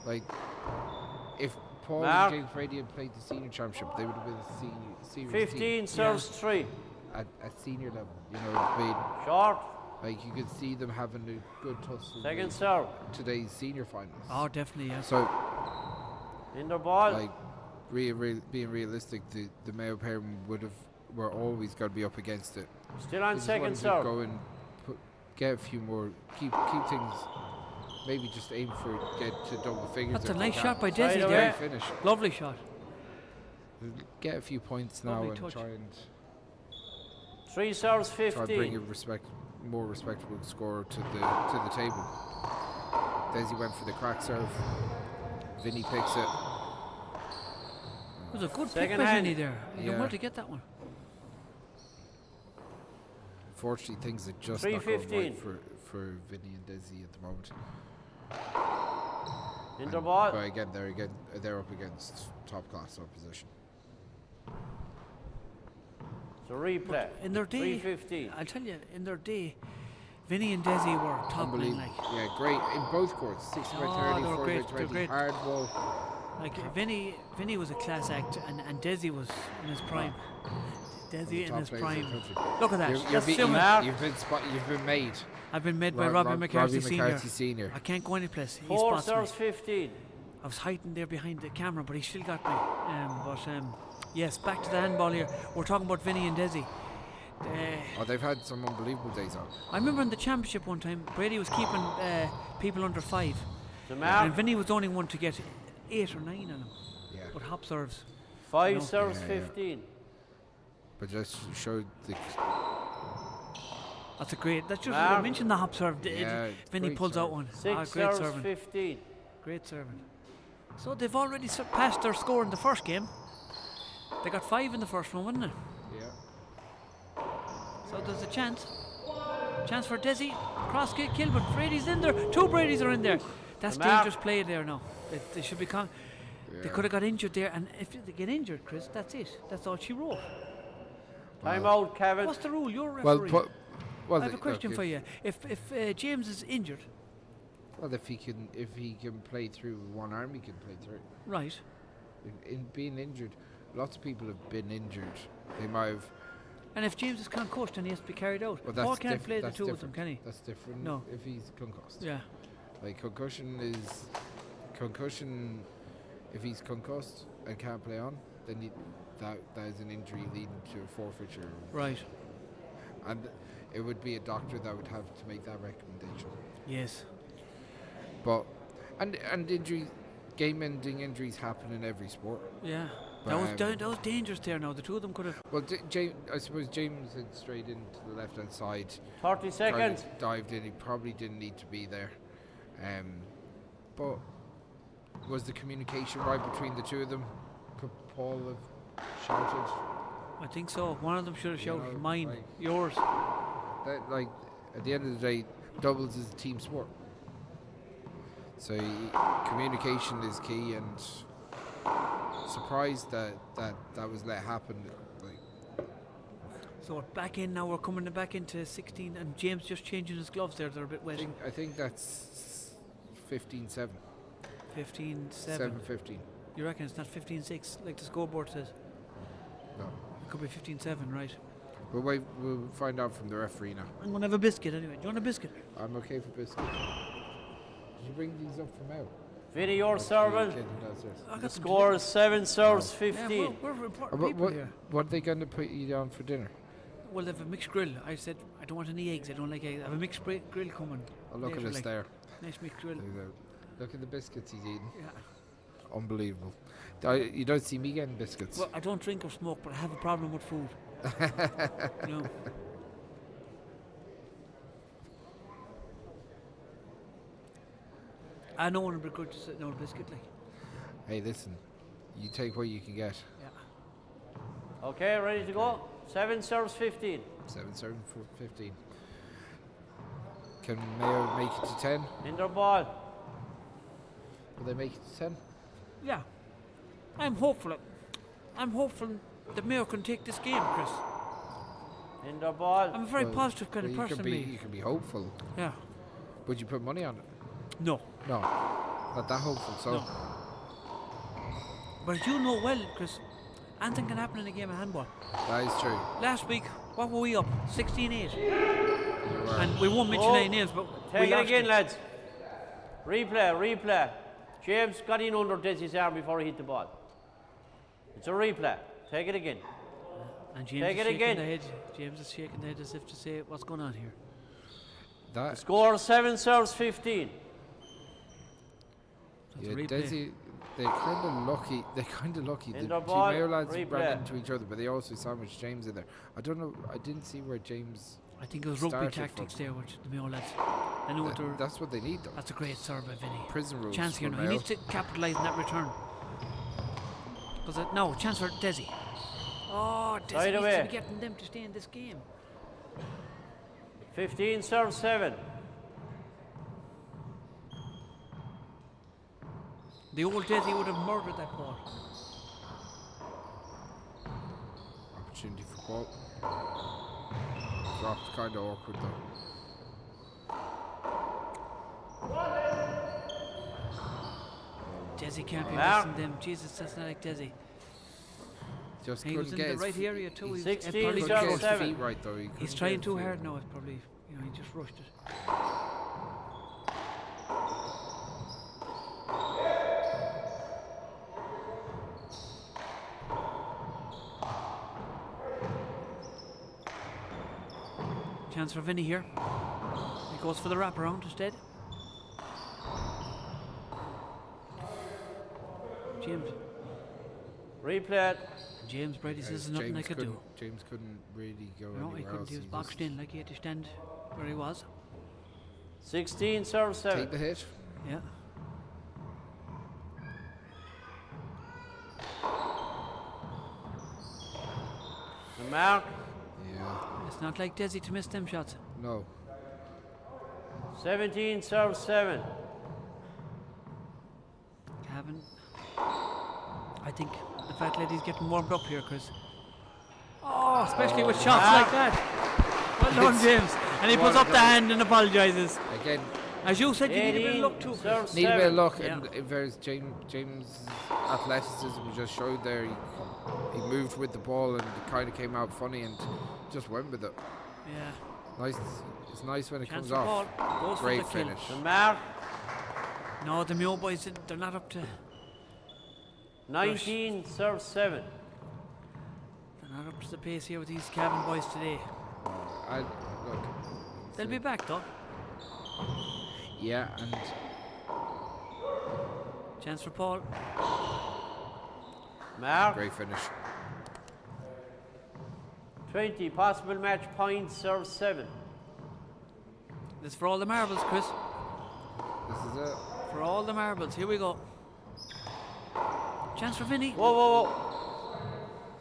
like if Paul Mark. and James Brady had played the senior championship, they would have been a senior serious 15 team serves 3. at senior level. You know, it'd be, Short. like you could see them having a good tussle. Second with serve. today's senior finals. Oh, definitely, yeah. So In the ball. like being realistic, the Mayo pair would have were always going to be up against it. Still on They just second wanted to serve. Go and put, get a few more, keep things, maybe just aim for get to double figures. That's if a they nice can. shot by Side Desi away. there. Great finish. Lovely shot. Get a few points now Lovely and touch. try and 3 serves try and bring a 15. more respectable score to the table. Desi went for the crack serve. Vinny picks it. It was a good pick Second by hand. Vinny there. He done Yeah. well to get that one. Unfortunately, things are just not going 3:15. right for Vinny and Desi at the moment. In the And- ball. But again, they're up against top class opposition. It's a replay. In their day, 3:15. I'll tell you, in their day, Vinny and Dessie were top men, like. Yeah, great in both courts. 60 by 30, oh, 40 great, by 20, great. hard ball. Like Vinny, Vinny was a class act, and, and Desi was in his prime. Desi in his prime. Look at that. You're, you're be, you, you've been spot, you've been made. I've been made by Robbie, Rob, McCarthy, Robbie McCarthy Senior. I can't go any place. He Four spots serves me. 15. I was hiding there behind the camera, but he still got me. Um, but um, yes, back to the handball here. We're talking about Vinny and Desi. Uh, oh, they've had some unbelievable days out. I remember in the championship one time, Brady was keeping uh, people under five. And Vinny was the only one to get eight or nine on him. Yeah. But hop serves. Five you know. serves Yeah, yeah. 15. But just showed the That's a great. That's just Mark. I mentioned the hop serve. It- Yeah, it's Vinny great pulls serve. out one. Six ah, great serves serving. 15. Great serving. So they've already surpassed their score in the first game. They got five in the first one, wasn't it? yeah. So there's a chance. Chance for Desi. Cross kick kill, but Brady's in there. Two Brady's are in there. That's The mark. dangerous play there now. They, they should be con- They Yeah. could have got injured there, and if they get injured, Chris, that's it. That's all she wrote. Time out, Kevin. What's the rule? You're a Well, referee. put, well, I have a look, question if- for you. If if uh, James is injured, Well, if he can, if he can play through with one arm, he can play through. right? In, in being injured, lots of people have been injured. They might have. And if James is concussed and he has to be carried out, Well, that's Paul can't diff- play the that's two of them, different. can he? That's different. No. If he's concussed. Yeah. Like concussion is concussion. If he's concussed and can't play on, then he, that that is an injury leading to a forfeiture, Right. and it would be a doctor that would have to make that recommendation. Yes. But and and injury, game-ending injuries happen in every sport. Yeah. That was Um, da- that was dangerous there. Now the two of them could have. Well, D- James, I suppose James had strayed into the left-hand side, 30 kind seconds. of dived in. He probably didn't need to be there, um, but was the communication right between the two of them? Could Paul have shouted? I think so. One of them should have You shouted know, mine, like- yours. That like at the end of the day, doubles is a team sport. So y- communication is key, and surprised that that that was let happen. Like So we're back in now. We're coming back into 16, and James just changing his gloves there. They're a bit I wet. think I think that's 15-7. 15 7. 7-15. You reckon it's not 15 6 like the scoreboard says? No. It could be 15 7, right? We'll wait, we'll find out from the referee now. I'm gonna have a biscuit anyway. Do you want a biscuit? I'm okay for biscuits. Did you bring these up from out? Vinny, your Or did you serving. get them downstairs? I The got some score is 7 serves Yeah, 15. we're, we're important Uh, what, people what, here. what are they going to put you down for dinner? Well, they have a mixed grill. I said I don't want any eggs. I don't like eggs. I have a mixed grill coming. Oh, look at later, us like. there. Nice mixed grill. Look at the- Look at the biscuits he's eating. Yeah. Unbelievable. I, you don't see me getting biscuits. Well, I don't drink or smoke, but I have a problem with food. no. I know one begrudges an old biscuit, like. Hey, listen, you take what you can get. Yeah. Okay, ready to go? 7 serves 15. 7, 7, 4, 15. Can Mayo make it to 10? In their ball. Will they make it to 10? Yeah. I'm hopeful. I'm hopeful that Mayo can take this game, Chris. In their ball. I'm a very Well, positive kind well, of you person, can be, me. You can be hopeful. Yeah. Would you put money on it? No. No, not that hopeful. So No. But as you know well, Chris, anything can happen in a game of handball. that is true. Last week, what were we up? 16-8. You were. And we won't mention Oh. any names, but we Take it lost again, lads. Replay, replay. James got in under Desi's arm before he hit the ball. It's a replay. Take it again. And James Take is it shaking again. the head. James is shaking the head as if to say, what's going on here? that Score 7 serves 15. That's yeah, a replay. Desi, they're kind of lucky. They're kind of lucky. In The the two ball, Mayo lads replay. ran into each other, but they also sandwiched James in there. I don't know. I didn't see where James. I think it was rugby started from. tactics there with the Mayo lads. I know what That, they're... that's what they need, though. That's a great serve by Vinny. Prison rules. Chance here for now. He Mayo. needs to capitalise on that return. Because it, no, chance for Desi. Oh, Desi Right needs away. to be getting them to stay in this game. 15 serves 7. The old Desi would have murdered that ball. Opportunity for ball. Dropped kind of awkward though. Dessie can't be Mark. missing them. Jesus, that's not like Dessie. Just He was couldn't in get the his right fe- area too. he He was, 16 probably couldn't just get serve his rushed it. seven. feet right though. He He's couldn't get trying his too feet hard right. now. It's probably, you know, he just rushed it. Chance for Vinny here. He goes for the wraparound instead. James Replay. James Brady says As there's nothing I James could do. couldn't- James couldn't really go No, he anywhere couldn't. else. He was He boxed just in like he had to stand where he was. 16 serve 7. Take the hit. Yeah. The mark. Yeah. It's not like Desi to miss them shots. No. 17 serve 7. Cavan. I think the fat lady's getting warmed up here, Chris. Oh, especially with shots like that. Well done, It's- James. And he puts Well up the done. hand and apologises. Again, As you said, you need a bit of 18 luck too. Chris. serve need a bit of 7. luck, Yeah. and in fairness, James James athleticism just showed there. He, he moved with the ball and it kind of came out funny and just went with it. Yeah. Nice. It's nice when it Chance comes for off. Paul. Goes Great for the kill. finish. The mark. No, the Mayo boys, they're not up to. 19 serve 7. They're not up to the pace here with these Cavan boys today. I look. They'll be back though. Yeah, and Chance for Paul. Mark. great finish. 20 possible match points serve 7. This for all the marbles, Chris. This is it. For all the marbles. Here we go. Chance for Vinny. Whoa, whoa, whoa.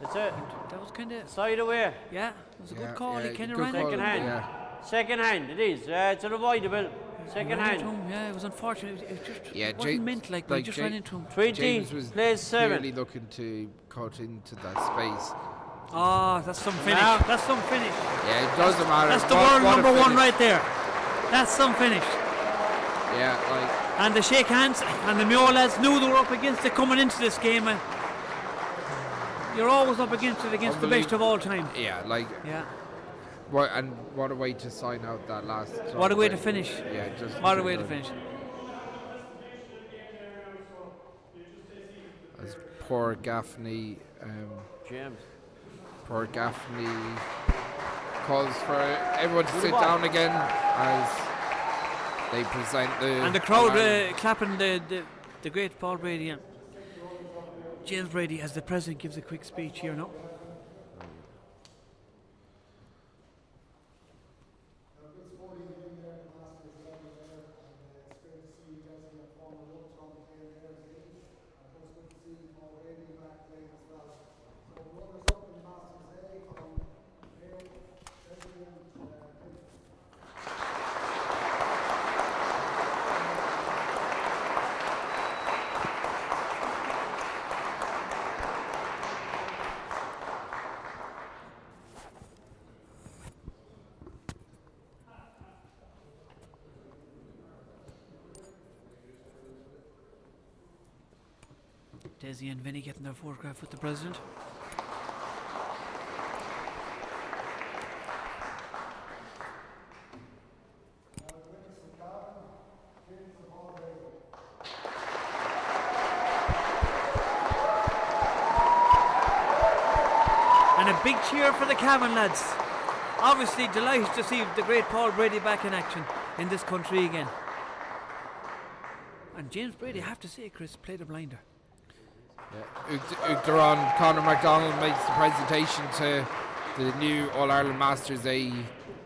It's it. That was kind of Side away. yeah. It was a Yeah, good call. yeah, he kind of good ran call, Second hand. Yeah. Second hand, it is. It's an avoidable. Second ran hand. into him. Yeah, it was unfortunate. It, was, it just Yeah, it wasn't Ja- meant like, but he like just Ja- ran into him. 20 James was plays 7. clearly looking to cut into that space. Ah, that's some finish. Now- That's some finish. Yeah, it doesn't matter. That's the What- world what a number one finish. right there. That's some finish. Yeah, like And the shake hands and the Mayo lads knew they were up against it coming into this game. And you're always up against it against the best of all time. yeah, like Yeah. what and what a way to sign out that last. What a way to bit. finish. Yeah, just What a way to good. finish. As poor Gaffney, James. poor Gaffney calls for everyone to sit ball. down again as they present the And the crowd All-Ireland. clapping the the great Paul Brady and James Brady as the president gives a quick speech here now. Good sporting game there in the Masters level there, and it's great to see Desi and former Wolfe Tone playing there as well. Of course, good to see Paul Brady back playing as well. So runners up in the Masters A from Mayo, Desi and Vinny. Desi and Vinny getting their photograph with the president. Now the winners from Cavan, James and Paul Brady. And a big cheer for the Cavan lads. Obviously delighted to see the great Paul Brady back in action in this country again. And James Brady, I have to say, Chris, played a blinder. Yeah. Uachtaran Conor McDonald makes the presentation to the new All Ireland Masters A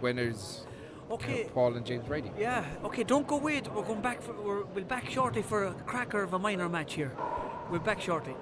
winners, Okay. Paul and James Brady. Yeah, okay, don't go away. We're going back for, we're, we'll back shortly for a cracker of a minor match here. We're back shortly.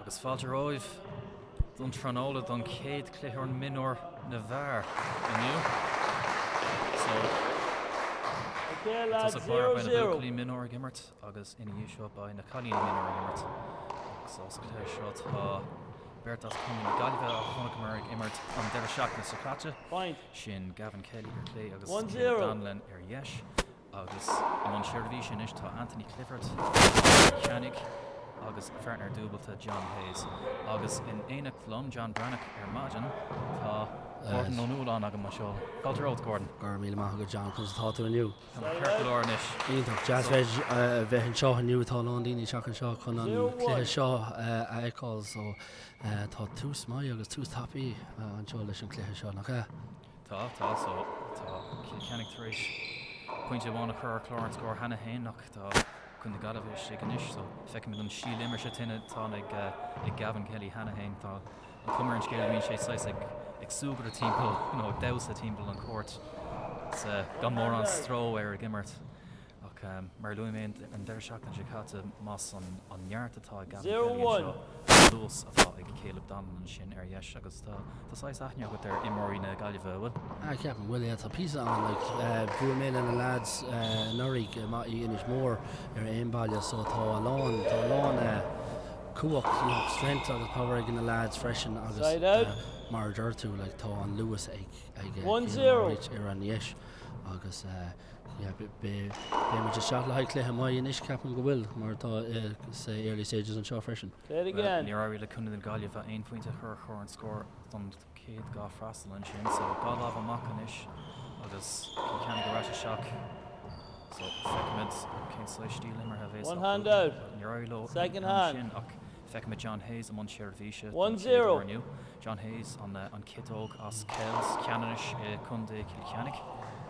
Agus fáilte romhaibh don tráthnóna don chéad chluiche mionúir na bhfear inniu. So, Okay, lads, tosach báire 0 beidh na 0. buachaillí mionúir ag imirt agus ina dhiaidh seo beidh na cailíní mionúir ag imirt. Agus sa chluiche seo tá beirt as Contae na Gaillimhe a chonaiceamar ag imirt an deireadh seachtaine seo caite. Point. Sin Gavin Kelly ar chlé agus 1 Caleb 0. Donnellan ar dheis. Agus i mbun seirbhíse anois tá Anthony Clifford, Cill Chainnigh, agus a pháirtnéir dúbailte John Hayes. Agus in éineacht liom, John Breathnach, ar maidin tá Gordon Ó Nualláin agam anseo. Fáilte romhat, Gordon. Go raibh míle maith agat, John. Conas atá tú inniu? Tá mé ceart go leor anois. Iontach. Deas bheith bheith anseo inniu. Tá a lán daoine isteach anseo chun an cluiche seo a fheiceáil so tá tús maith agus tús tapaidh anseo leis an cluiche seo, nach ea? Tá, tá, so tá Cill Chainnigh tar éis pointe amháin a chur ar chlár an scóir cheana féin ach tá Contae na Gaillimhe istigh anois so feicimid an stíl imeartha sin atá ag ag Gavin Kelly cheana féin. Tá an chuma ar an scéal go mbíonn sé saghas ag ag súgradh timpeall nó ag damhsa timpeall an chúirt is gan mórán stró air ag imirt. Ach mar a luaigh mé an deireadh seachtaine seo caite, más an neart atá ag Gavin Kelly anseo, an luas atá ag Caleb Donnellan ansin ar dheis agus tá saghas aithne agat ar imreoirí na Gaillimhe, an bhfuil? Ah, ceapaim go bhfuil, yeah, tá píosa ann, like, bhuail mé le na lads anuraidh i Inis Mór ar aon baile so tá a lán, tá a lán cumhacht, you know, strength agus power ag na lads freisin agus mar a deir tú, like, tá an luas ag, ag Caleb ar an dheis agus. Yeah, beidh muid isteach le haghaidh cluiche maith anois, ceapaim go bhfuil, mar tá sa early stages anseo freisin. Play it again. Níor éirigh le Contae na Gaillimhe aon phointe a chur ar chlár an scóir don chéad dhá freastal ansin, so dhá lámh amach anois agus Cill Chainnigh ar ais isteach. So feicfimid cén saghas stíl imeartha a bheas One acu. hand out. Níor éirigh leo Second an hand. sin ach feicfimid John Hayes i mbun seirbhíse don One chéad zero. uair inniu. John Hayes, an ciotóg as Kells, Ceanannais i gContae Chill Chainnigh.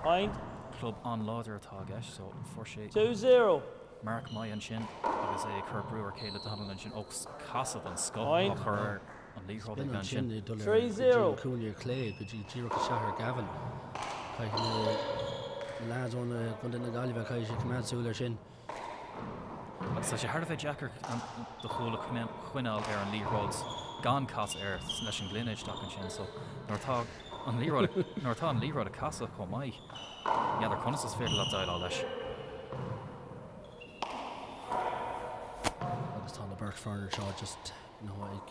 Point. Club an-láidir atá i gceist so fuair sé 2-0. marc maith ansin agus é ag cur brú ar Caleb Donnellan ansin. Ó, casadh den scoth á Point. chur ar an liathróid Spin aige ansin ansin. ag dul ar go dtí 3-0. an cúinne ar clé, go dtí díreach isteach ar Gavin. Caithfidh na lads ó na gContae na Gaillimhe, caithfidh siad coimeád súil air sin. Agus tá sé thar a bheith deacair do chúl a choinneáil ar an liathróid gan casadh air leis an ngloine isteach ansin so nuair atá an liathróid nuair atá an liathróid ag casadh chomh maith, n'fheadar conas is féidir leat déileáil leis. Agus tá na beirt foirne seo just you know ag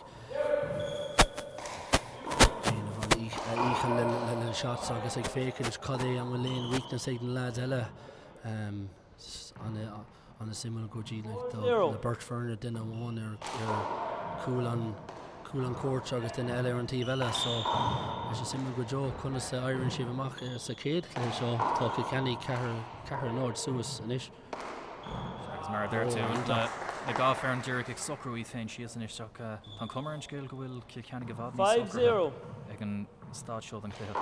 déanamh an a ndícheall le na shots agus ag féachaint cad é an bhfuil aon weakness ag na lads eile. Um, An-suimiúil go dtí na beirt foirne, duine amháin ar chúl an cúl an chúirt agus duine eile ar an taobh eile so beidh sé suimiúil go deo conas a éiríonn siad amach sa chéad chluiche seo. Tá Cill Chainnigh 4-0 suas anois. Agus mar a deir tú, na dhá foireann díreach ag socrú iad féin síos anois ach tá an chuma ar an scéal go bhfuil Cill Chainnigh i bhfad níos socraithe ag an staid seo den chluiche.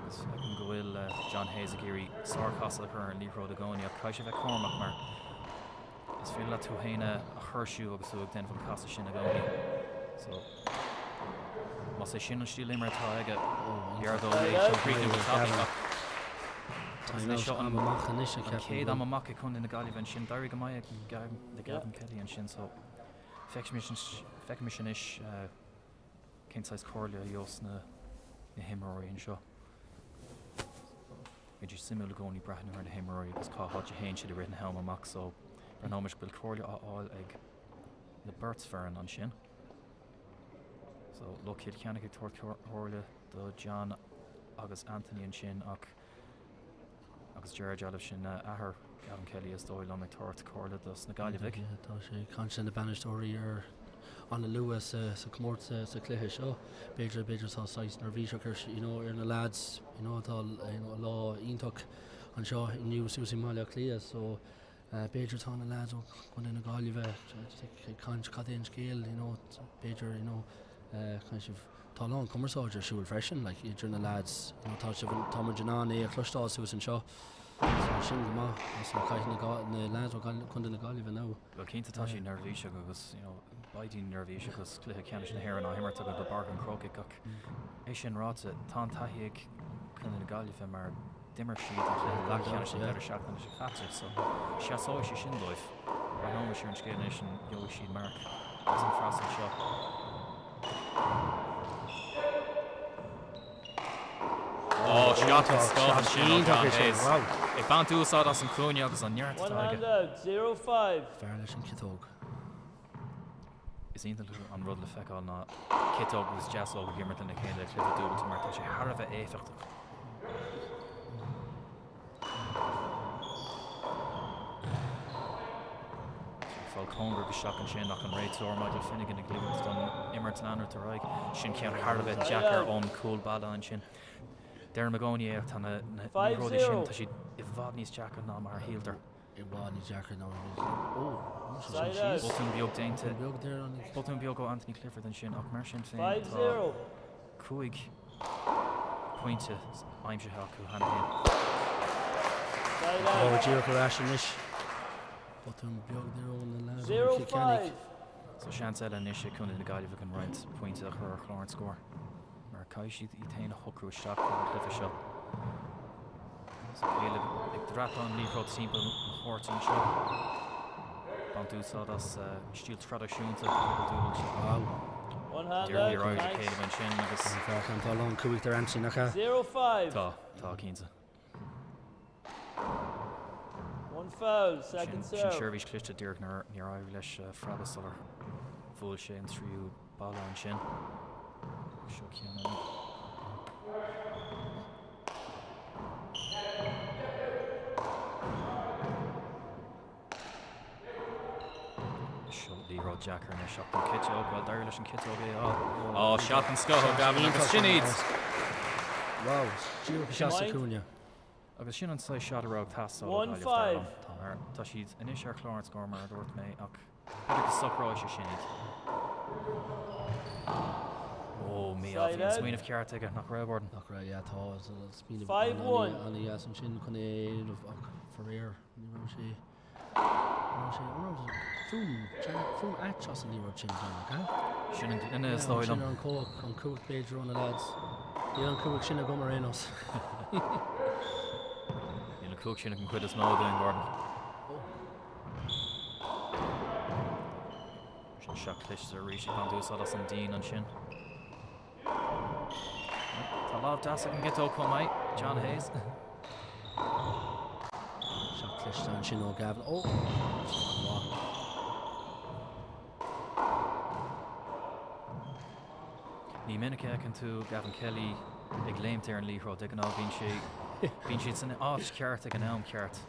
Agus feicim go bhfuil John Hayes ag iarraidh sárchasadh a chur ar an liathróid i gcónaí ach caithfidh sé bheith cúramach mar is féidir leat tú féin a thuirsiú agus tú ag déanamh an casadh sin i gcónaí. So más é sin an stíl imeartha atá aige, b'fhearr dó é a chríochnú go tapaidh ach Time-out am amach anois a an ceapaim chéad go am bhfuil. amach ag Contae na Gaillimhe ansin, d'éirigh go maith ag le Gavin Kelly ansin so feicfimis anois Cén saghas comhairle a gheobhas na himreoirí anseo? Bíonn sé suimiúil i gcónaí breathnú ar na himreoirí agus cá háit a théann siad i rith na ham amach so breathnóimis go bhfuil comhairle á fháil ag na beirt foireann ansin. So lucht Chill Chainnigh ag tabhairt comhairle do John agus Anthony ansin ach agus Gerard Dealbh sin athair Gavin Kelly is dóigh liom ag tabhairt comhairle dos na Gaillimhigh. Tá sé ag caint le na bainisteoirí ar an-luath sa sa comórtas sa chluiche seo. B'fhéidir b'fhéidir tá saghas neirbhíseach ar you know ar na lads you know tá you know lá iontach anseo inniu suas i mBaile Átha Cliath so b'fhéidir tá na lads ó Chontae na Gaillimhe ag caint cad é an scéal you know b'fhéidir you know caithfidh sibh Tá a lán cumarsáid ar siúl freisin, like, idir na lads, you know, tá sibh, tá muid in ann é a chloisteáil suas anseo, so sin go maith, so caithfidh na, na lads ó Chontae na Gaillimhe now. Bhuel cinnte tá siad neirbhíseach agus, you know, beidh daoine neirbhíseach agus cluiche ceannais na hÉireann á imirt acu i bPáirc an Chrócaigh ach é sin ráite, tá an taithí ag Contae na Gaillimhe mar. D'imir siad an cluiche leathcheannais an deireadh seachtaine seo caite so seasóidh sé sin dóibh. Breathnóimis ar an scéal anois an gheobhaidh siad marc as an bhfreastal seo. Ó, seat den scoth ansin ó John Hayes. Ag baint úsáid as an cúinne agus an neart atá aige. Fear leis an chiotóg. Is iontach an rud le feiceáil ná ciotóg agus deasóg ag imirt lena chéile i gcluiche dúbailte mar tá sé thar a bheith éifeachtach. Fáil cóngarach isteach ansin ach an réiteoir Michael Finnegan ag ligint don imirt leanúint ar aghaidh. Sin ceann thar a bheith deacair ón gcúl balla ansin. Deirim i gcónaí é ach tá na liathróidí sin, tá siad i bhfad níos deacra ná mar a shíltear. I bhfad níos deacra ná mar a shíltear. Ó, sin síos. Botún beag déanta. Botún beag ó Anthony Clifford ansin ach mar sin féin tá 5 pointe aimsithe acu cheana féin. Ó, díreach ar ais anois. Botún beag there ó na lads ó Chill Chainnigh. So seans eile anois ag Contae na Gaillimhe chun roinnt pointe a chur ar chlár an scóir mar caithfidh siad iad féin a shocrú isteach don chluiche seo. So Caleb ag dreapadh an liathróid timpeall an chúirt anseo. Baint úsáid as stíl traidisiúnta dúbailte. Wow. D'iarr ar aghaidh Caleb ansin agus. Tá a lán cumhacht ar Anthony nach ea? Tá, tá cinnte. Sin seirbhís cliste díreach níor éirigh leis preabadh sular bhuail sé an tríú balla ansin. Seo ceann eile. Seo liathróid deacair anois ach don chiotóg, bhuel d'éirigh leis an chiotóg é a fháil. Á, seat den scoth ó Gavin agus sin iad! Wow, díreach isteach sa chúinne. Agus sin an saghas shot a raibh ag teastáil ó Ghaillimh dar liom. Mar tá siad anois ar chlár an scóir mar a dúirt mé ach b'fhéidir go socróidh sé sin iad. Ó, mí-ádh, bhí an smaoineamh ceart aige, nach raibh, Gordon? Nach raibh, yeah, tá smaoineamh an-dheas ansin chun é a dhéanamh ach faraor ní raibh sé An raibh sé, an raibh fuaim, fuaim ait as an liathróid sin, John, nach ea? Sin an gloine is dóigh liom. Sin an cumhacht, an cumhacht b'fhéidir ó na lads. Níl an cumhacht sin agam ar aon nós. Níl an cumhacht sin ag an chuid is mó againn, Gordon. Sin seat cliste arís ag baint úsáid as an díon ansin. Tá lámh deas ag an gciotóg chomh maith, John Hayes. Seat cliste ansin ó Gavin. Ó! Ní minic a fheiceann tú Gavin Kelly ag léimt ar an liathróid, de ghnáth bíonn sé bíonn siad san áit cheart ag an am ceart.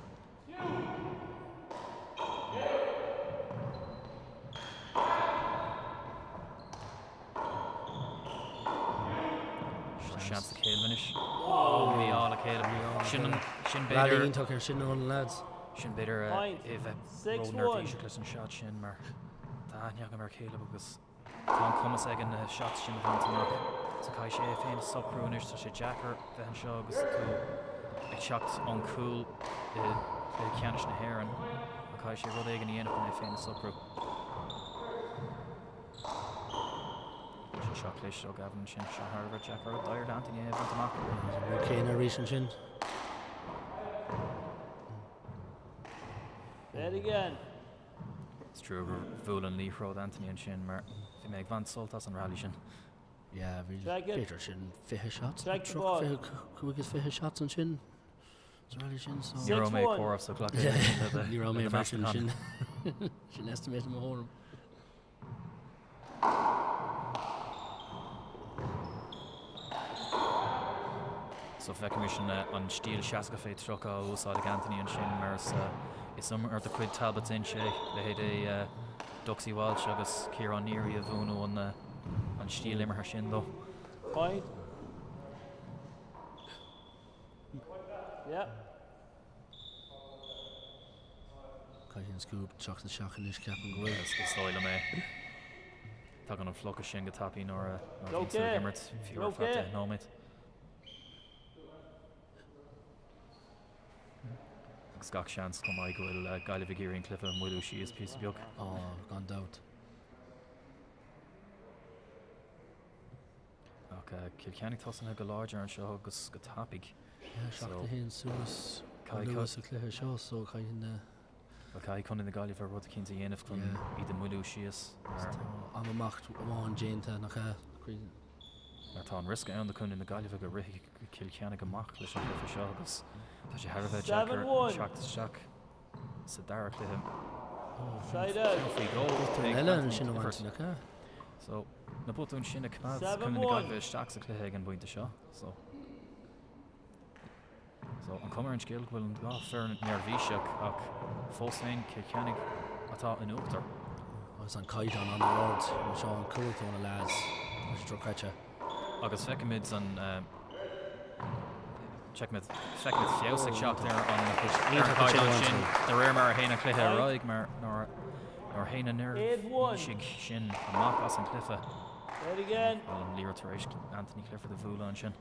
Seans do Caleb anois. Ó, mí-ádh le Caleb. Sin an, sin Rally b'fhéidir, iontach ar sin ó na lads. sin b'fhéidir é Point. a bheith 6-1. róneirbhíseach leis an shot sin mar tá aithne agam ar Caleb agus tá an cumas aige na shots sin a bhaint amach. So caithfidh sé é féin a socrú anois, tá sé deacair bheith anseo agus tú ag teacht ón gcúl i gcluiche ceannais na hÉireann ach caithfidh sé rud éigin a dhéanamh chun é féin a socrú. Sin shot cliste ó Gavin ansin, seo thar a bheith deacair d'éirigh le Anthony é a bhaint amach. An rud céanna arís ansin. Dead again. Is trua gur bhuail an liathróid Anthony ansin mar bhí mé ag baint sult as an rally sin. Yeah, bhí Check it. b'fhéidir sin 20 shots, Check the 30, ball. 25 shots ansin sa rally sin so. Ní raibh mé ag 6-1. comhaireamh so glac é le Ní raibh mé le freisin meastachán. sin. Sin estimate mo thuairim. So feicimid an stíl 60 fé 30 á úsáid ag Anthony ansin mar is is imreoir de chuid Talbot's Inch é, leithéidí Duxie Walsh agus Ciarán Neary a mhúin an stíl imeartha sin dó. Point. Yeah. Caithfidh an scuab teacht isteach anois ceapaim go bhfuil. Is dóigh liom é. Tagann an fliuchadh sin go tapaidh nuair a bhíonn tú ag imirt fiú ar feadh 10 nóiméad. Agus gach seans chomh maith go bhfuil Gaillimh ag iarraidh an cluiche a mhoilliú síos píosa beag. Á, gan dabht. Ach Cill Chainnigh tosaithe go láidir anseo agus go tapaidh. Yeah, 7-1 suas go luath sa chluiche seo so caithfidh na. Bhuel caithfidh Contae na Gaillimhe rud eicínt a dhéanamh chun iad a mhoilliú síos mar. Tá am amach amháin déanta nach ea? Mar tá an riosca ann do Chontae na Gaillimhe go rithfidh Cill Chainnigh amach leis an chluiche seo agus tá sé thar a bheith deacair teacht isteach sa dara cluiche. Ceann faoi dhó ag Anthony Clifford. So na botúin sin ag coimeád Contae na Gaillimhe isteach sa chluiche ag an bpointe seo. So. So, an cuma ar an scéal go bhfuil an dá foireann neirbhíseach ach fós féin Cill Chainnigh atá in uachtar. Agus an caighdeán an-ard anseo, an cumhacht ó na lads, tá sé dochreidte. Agus feicimid an feicimid feicimid feabhas ag teacht ar an ar an chaighdeán sin de réir mar a théann an cluiche ar aghaidh mar nuair a théann na neirbhísigh sin amach as an cluiche. Bhfuil an liathróid tar éis Anthony Clifford a bhualadh ansin.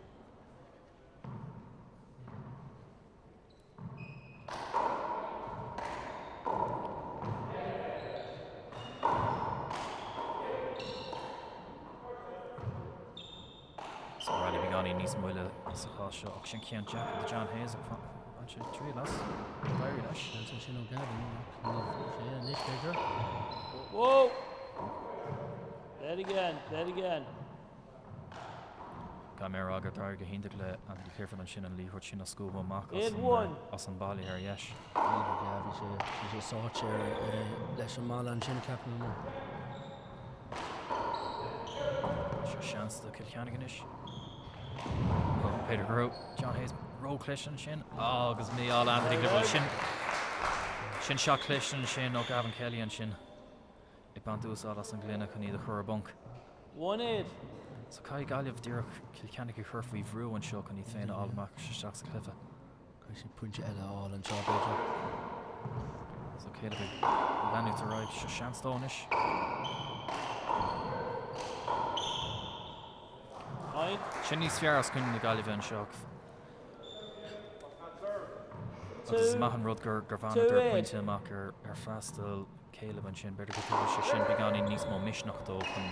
So Riley beagáinín níos moille sa chás seo ach sin ceann deacair do John Hayes ach bhain sé triail as. D'éirigh leis. Seans ansin ó Gavin ach níl sé anois b'fhéidir. Whoa! Play it again, play it again. Caithfidh mé a rá gur d'éirigh go hiontach le Anthony Clifford ansin an liathróid sin a scuabadh amach as an bpallaí ar dheis. Yeah, bhí sé bhí sé sáite leis an mballa ansin ceapaim. Seo seans do Cill Chainnigh anois. B'fhéidir go raibh John Hayes róchliste ansin agus mí-ádh le Anthony Clifford sin sin shot cliste ansin ó Gavin Kelly ansin. Ag baint úsáid as an ngloine chun iad a chur ar bponc. 1-8. So caithfidh Gaillimh díreach Cill Chainnigh a chur faoi bhrú anseo chun iad féin a fháil amach isteach sa chluiche. Caithfidh siad pointe eile a fháil anseo b'fhéidir. So Caleb ag leanúint ar aghaidh, seo seans dó anois. Sin níos fearr as Contae na Gaillimhe anseo. Agus is maith an rud gur bhaineadar pointe amach ar freastal Caleb ansin. B'fhéidir go dtabharfaidh sé sin beagáinín níos mó misneach dó chun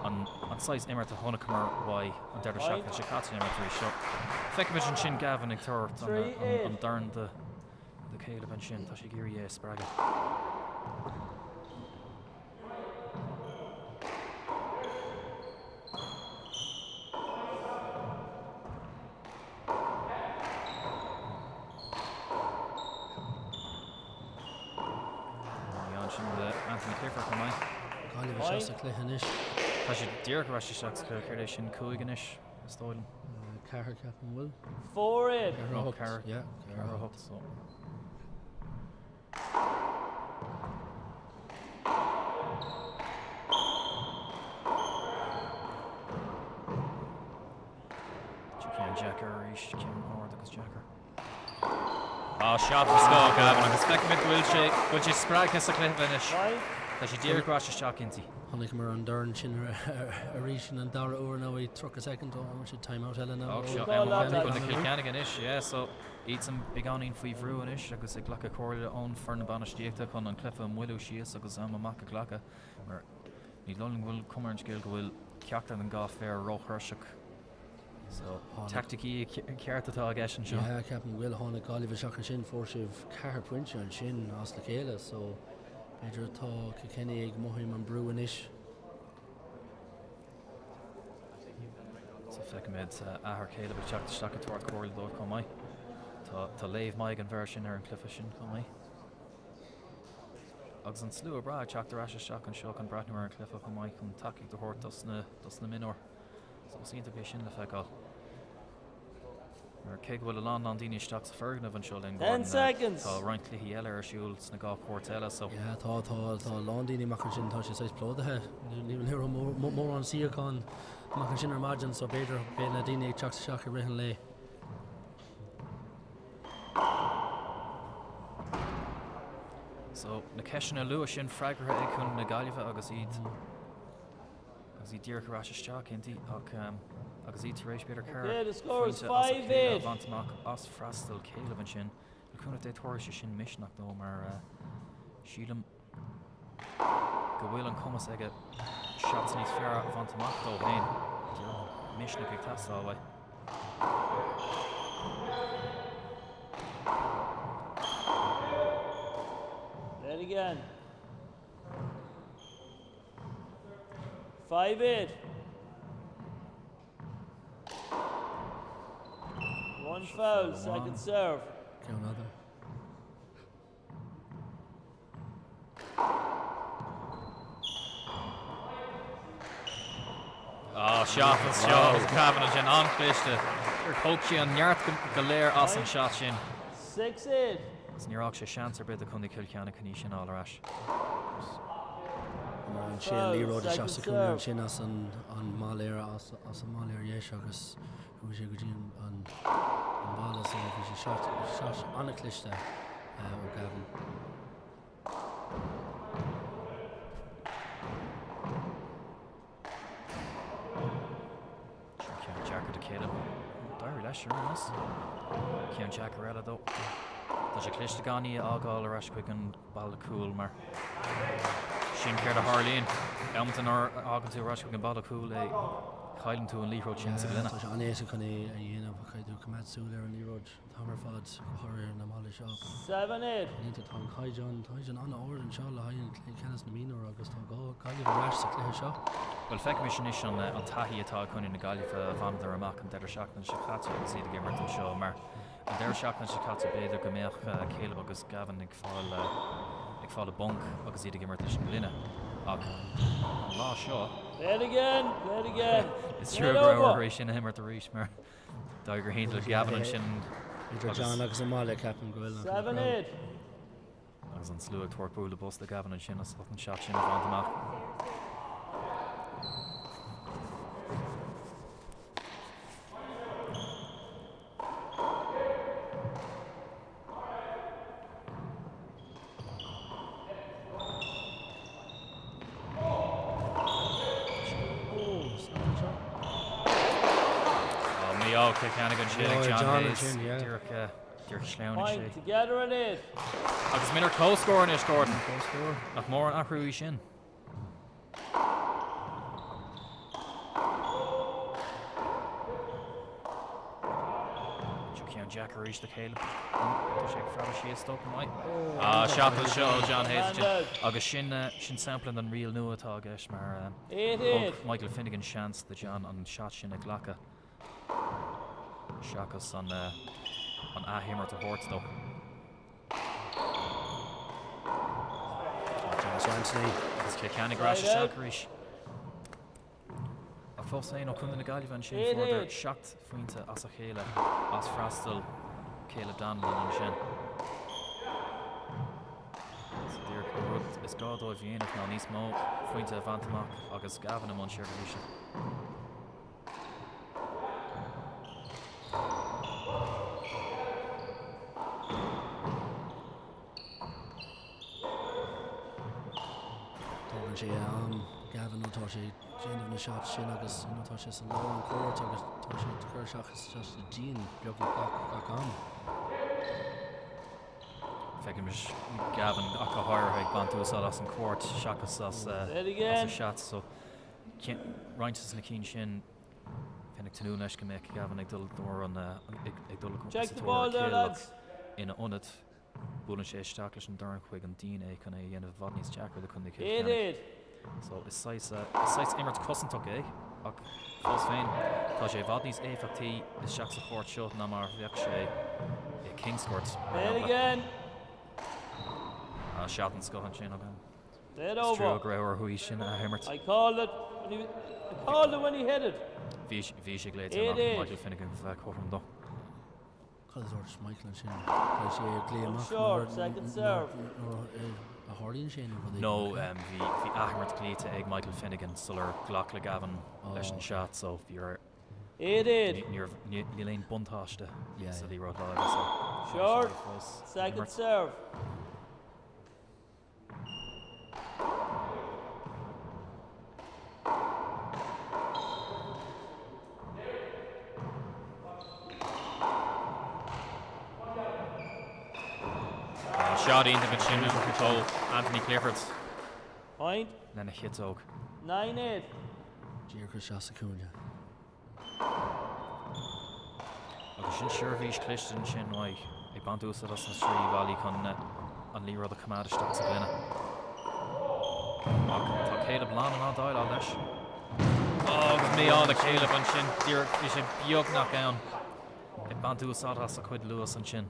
an saghas imirt a chonaiceamar uaidh an deireadh seachtaine seo caite a imirt arís. So, feicimid ansin Gavin ag tabhairt an dorn do Caleb ansin. Tá sé ag iarraidh é a spreagadh. Ansin le Anthony Clifford chomh maith. Gaillimh isteach sa chluiche anois. Tá siad díreach ar ais isteach sa chluiche. Céard é sin, 5 anois, is dóigh liom. 4 ceapaim bhfuil. 4 8. 4 8. Yeah, 4 8 so. Ceann deacair arís, ceann ard agus deacair. Á, shot den scoth, Gavin, agus feicimid go bhfuil sé, go bhfuil sé spreagtha sa chluiche anois. Tá sé díreach ar ais isteach inti. Chonaiceamar an dorn sin arís in an dara uair now i 30 soicind ó an bhfuil sé time out eile now. Ó, seo am amach ag Cill Chainnigh anois, yeah, so iadsan beagáinín faoi bhrú anois agus ag glacadh comhairle ón foireann bainistíochta chun an cluiche a mhoilliú síos agus am amach a ghlacadh mar ní dóigh liom go bhfuil cuma ar an scéal go bhfuil ceachtar den dhá phéire róthuirseach. So, teaicticí ceart atá i gceist anseo. Yeah, ceapaim go bhfuil. Tháinig Gaillimh isteach ansin, fuair sibh ceathair pointe ansin as le chéile so b'fhéidir tá Kilkenny ag mothú an brú anois. So feicimid athair Caleb ag teacht isteach ag tabhairt comhairle dóibh chomh maith. Tá tá léamh maith ag an bhfear sin ar an cluiche sin chomh maith. Agus an slua breá ag teacht ar ais isteach anseo chun breathnú ar an chluiche chomh maith chun tacaíocht a thabhairt dos na dos na mionúir. So is iontach é sin le feiceáil. Mar cé go bhfuil a lán lán daoine isteach sa foirgneamh anseo linn, Gordon, seconds. tá roinnt cluichí eile ar siúl sna dhá chúirt eile so. Yeah, tá, tá, tá a lán daoine amach ansin, tá sé saghas plódaithe. Ní raibh mórán suíochán amach ansin ar maidin so b'fhéidir beidh na daoine ag teacht isteach i rith an lae. So, na ceisteanna luath sin freagartha ag Contae na Gaillimhe agus iad agus iad díreach ar ais isteach inti ach agus iad tar éis b'fhéidir ceithre phointe as a chéile a bhaint amach as freastal Caleb ansin. Le cúnamh Dé tabharfaidh sé sin misneach dó mar sílim go bhfuil an cumas aige shots níos fearr a bhaint amach dó féin. Misneach ag teastáil uaidh. Play it again. 5-8. One foul, second serve. Ceann fhada. Ah, shot an seo agus Gavin ansin an-chliste. Thóg sé an neart go léir as an shot sin. 6-8. Agus níor fhág sé seans ar bith do Chontae Chill Chainnigh chun í sin a fháil ar ais. Bhain sé an liathróid isteach sa chúinne ansin as an mballaire as an mballaire dheis agus chuaigh sé go dtí an balla so bhí sé shot shot an-chliste ó Gavin. Sin ceann deacair do Caleb. D'éirigh leis ar aon nós. Ceann deacair eile dó. Tá sé cliste gan í a fhágáil ar ais chuig an balla cúil mar sin céard a tharlaíonn. Amanta nuair a fhágann tú ar ais chuig an balla cúil é, cailleann tú an liathróid sin sa ghloine. Tá sé an-éasca chun é a dhéanamh ach caithfidh tú coimeád súil ar an liathróid. An t-am ar fad, go háirithe ar na mballaí seo. 7, 8. Cinnte, tá an caighdeán, caighdeán an-ard anseo le haghaidh an cluiche ceannais na mionúr agus tá Gaillimh ar ais sa chluiche seo. Bhuel, feicfimis anois an an taithí atá ag Contae na Gaillimhe a bhaineadar amach an deireadh seachtaine seo caite agus iad ag imirt anseo mar an deireadh seachtaine seo caite b'fhéidir go mbeadh Caleb agus Gavin ag fáil ag fáil a bponc agus iad ag imirt leis an ngloine ach an lá seo Play it again, play it again. Is trua go raibh orthu é sin a imirt arís mar D'éirigh go hiontach le Gavin ansin Idir John agus an mbaile, ceapaim go bhfuil an 7, 8. Agus an slua ag tabhairt bualadh bos do Gavin ansin as an shot sin a bhaint amach. Mí-ádh Cill Chainnigh ansin ag John Hayes. Díreach shleamhnaigh sé. Agus mionúr comhscór anois, Gordon. Nach mór an athrú í sin? Seo ceann deacair arís do Caleb. Tá sé ag freadal síos dó go maith. Ah, shot anseo ó John Hayes ansin. Agus sin, sin sampla den riail nua atá i gceist mar thug Michael Finnegan seans do John an shot sin a ghlacadh seachas an, an athimirt a thabhairt dó. James Anthony. Agus Cill Chainnigh ar ais isteach arís. Ach fós féin ó Chontae na Gaillimhe ansin fuaireadar 7 phointe as a chéile as freastal Caleb Donnellan ansin. So díreach an rud is gá dóibh a dhéanamh ná níos mó phointe a bhaint amach agus Gavin i mbun seirbhíse. Tógann sé a am Gavin nó tá sé ag déanamh na shots sin agus you know, tá sé sa lár an court agus tá sé ag cur isteach isteach sa díon beagnach gach, gach am. Feicimid Gavin ach go háirithe ag baint úsáid as an court seachas as, uh, as a shots so Roinnt de na cinn sin, bheinn ag tnúth leis go mbeadh Gavin ag dul dór an ag dul sa tóir ar Caleb ach ina ionad, buaileann sé isteach leis an dorn chuig an díon é chun é a dhéanamh i bhfad níos deacra do Chontae Chill Chainnigh. So is saghas is saghas imirt cosantach é ach fós féin tá sé i bhfad níos éifeachtaí isteach sa chúirt seo ná mar a bheadh sé i Kingscourt mar shampla. Shot den scoth ansin ó Gavin. Dead Is trua over. go raibh orthu í sin a athimirt. I called it when he I called it when he hit it. Bhí bhí sé glaoite amach ag Michael Finnegan bheith cothrom dó. Cad a dúirt Michael ansin? Caithfidh sé é a ghlaoch amach Short, second serve. nuair a tharlaíonn sé nó rud éigin. No, bhí bhí athimirt glaoite ag Michael Finnegan sular ghlac le Gavin leis an shot so bhí ar 8 8. níor níl aon buntáiste sa liathróid láimhe so Short, fós second serve. Shot iontach ansin ó Anthony Clifford. Point. Lena chiotóg. 9 8. Díreach isteach sa chúinne. Agus sin seirbhís cliste ansin uaidh, ag baint úsáid as na trí bhealaí chun an liathróid a choimeád isteach sa ghloine. Ach tá Caleb lán in ann déileáil leis. Ó, agus mí-ádh le Caleb ansin, díreach bhí sé beagnach ann, ag baint úsáid as a chuid luas ansin.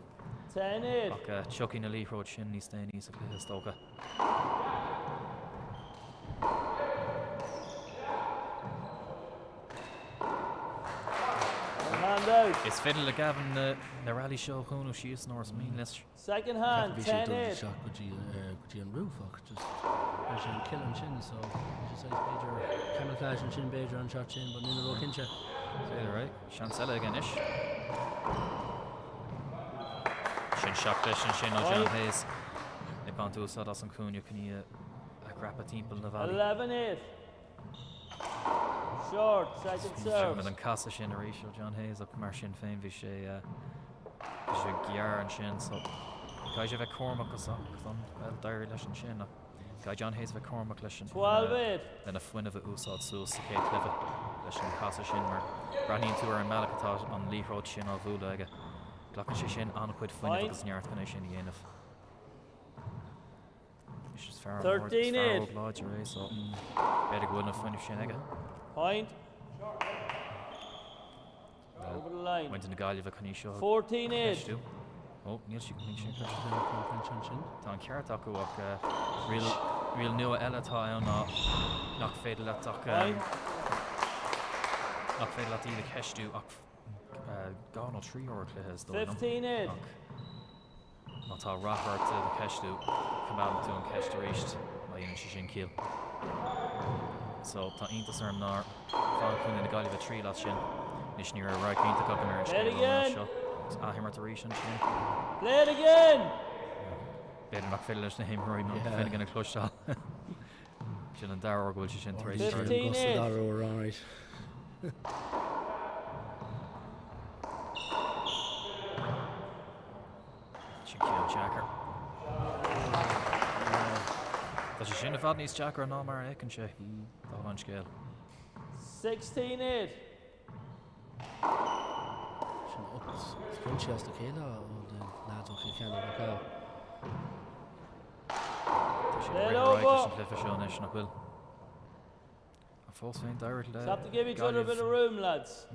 Ach tiocfaidh na liathróid sin níos déanaí sa chluiche is dócha. Is féidir le Gavin na rallies seo a dhúnadh síos nuair is mian leis. Second hand, Bhí sé ag dul isteach go dtí go dtí an roof ach just bhí sé an cill ansin so bhí sé saghas b'fhéidir camouflage ansin b'fhéidir an shot sin but níl mé ró-chinnte. B'fhéidir é. Seans eile aige anois. Sin shot leis ansin ó John Hayes. Ag baint úsáid as an cúinne chun í a dhreapadh timpeall na bhfallaí. 11-8. Short, second serve. Feicimid an casadh sin arís ó John Hayes ach mar sin féin bhí sé bhí sé gearr ansin so caithfidh sé bheith cúramach as ach don bhuel d'éirigh leis ansin ach caithfidh John Hayes bheith cúramach leis an lena fuinneamh a úsáid suas sa chéad chluiche leis an casadh sin mar breathnaíonn tú ar an mbealach atá an liathróid sin á bhualadh aige glacann sé sin an-chuid fuinnimh agus neart chun é sin a dhéanamh. Is fear óg láidir é so b'fhéidir go bhfuil an fuinneamh sin aige. Point. Over the line. Muintir na Gaillimhe chun í seo a 14-8. cheistiú. Ó, níl sí chun í sin a cheistiú. Tá an ceart acu ach riail, riail nua eile atá ann ná nach féidir leat ach Point. nach féidir leat iad a cheistiú ach dhá nó trí uair a chluiche is dóigh liom. 15-8. Ach Má tá rath ort iad a cheistiú, coimeádann tú an ceist arís, má dhéanann sé sin ciall. So, tá iontas orm nár bhain Contae na Gaillimhe triail as sin. Anois ní raibh radharc iontach agam ar an scéal ón áit seo. Agus athimirt arís ansin. Play it again! B'fhéidir nach féidir leis na himreoirí Mount Finnegan a chloisteáil. Sin an dara huair go bhfuil sé sin tar éis tarlú. An dara huair, alright. Sin ceann deacair. Tá sé sin i bhfad níos deacra ná mar a fheiceann sé. Dála an scéil. 16-8. Sin 8 pointe as a chéile ó na lads ó Chill Chainnigh nach ea? Tá siad ag rith ar aghaidh leis an gcluiche seo anois, nach bhfuil? Ach fós féin d'éirigh le Just have to give each other a bit of Gaillimh. room, lads.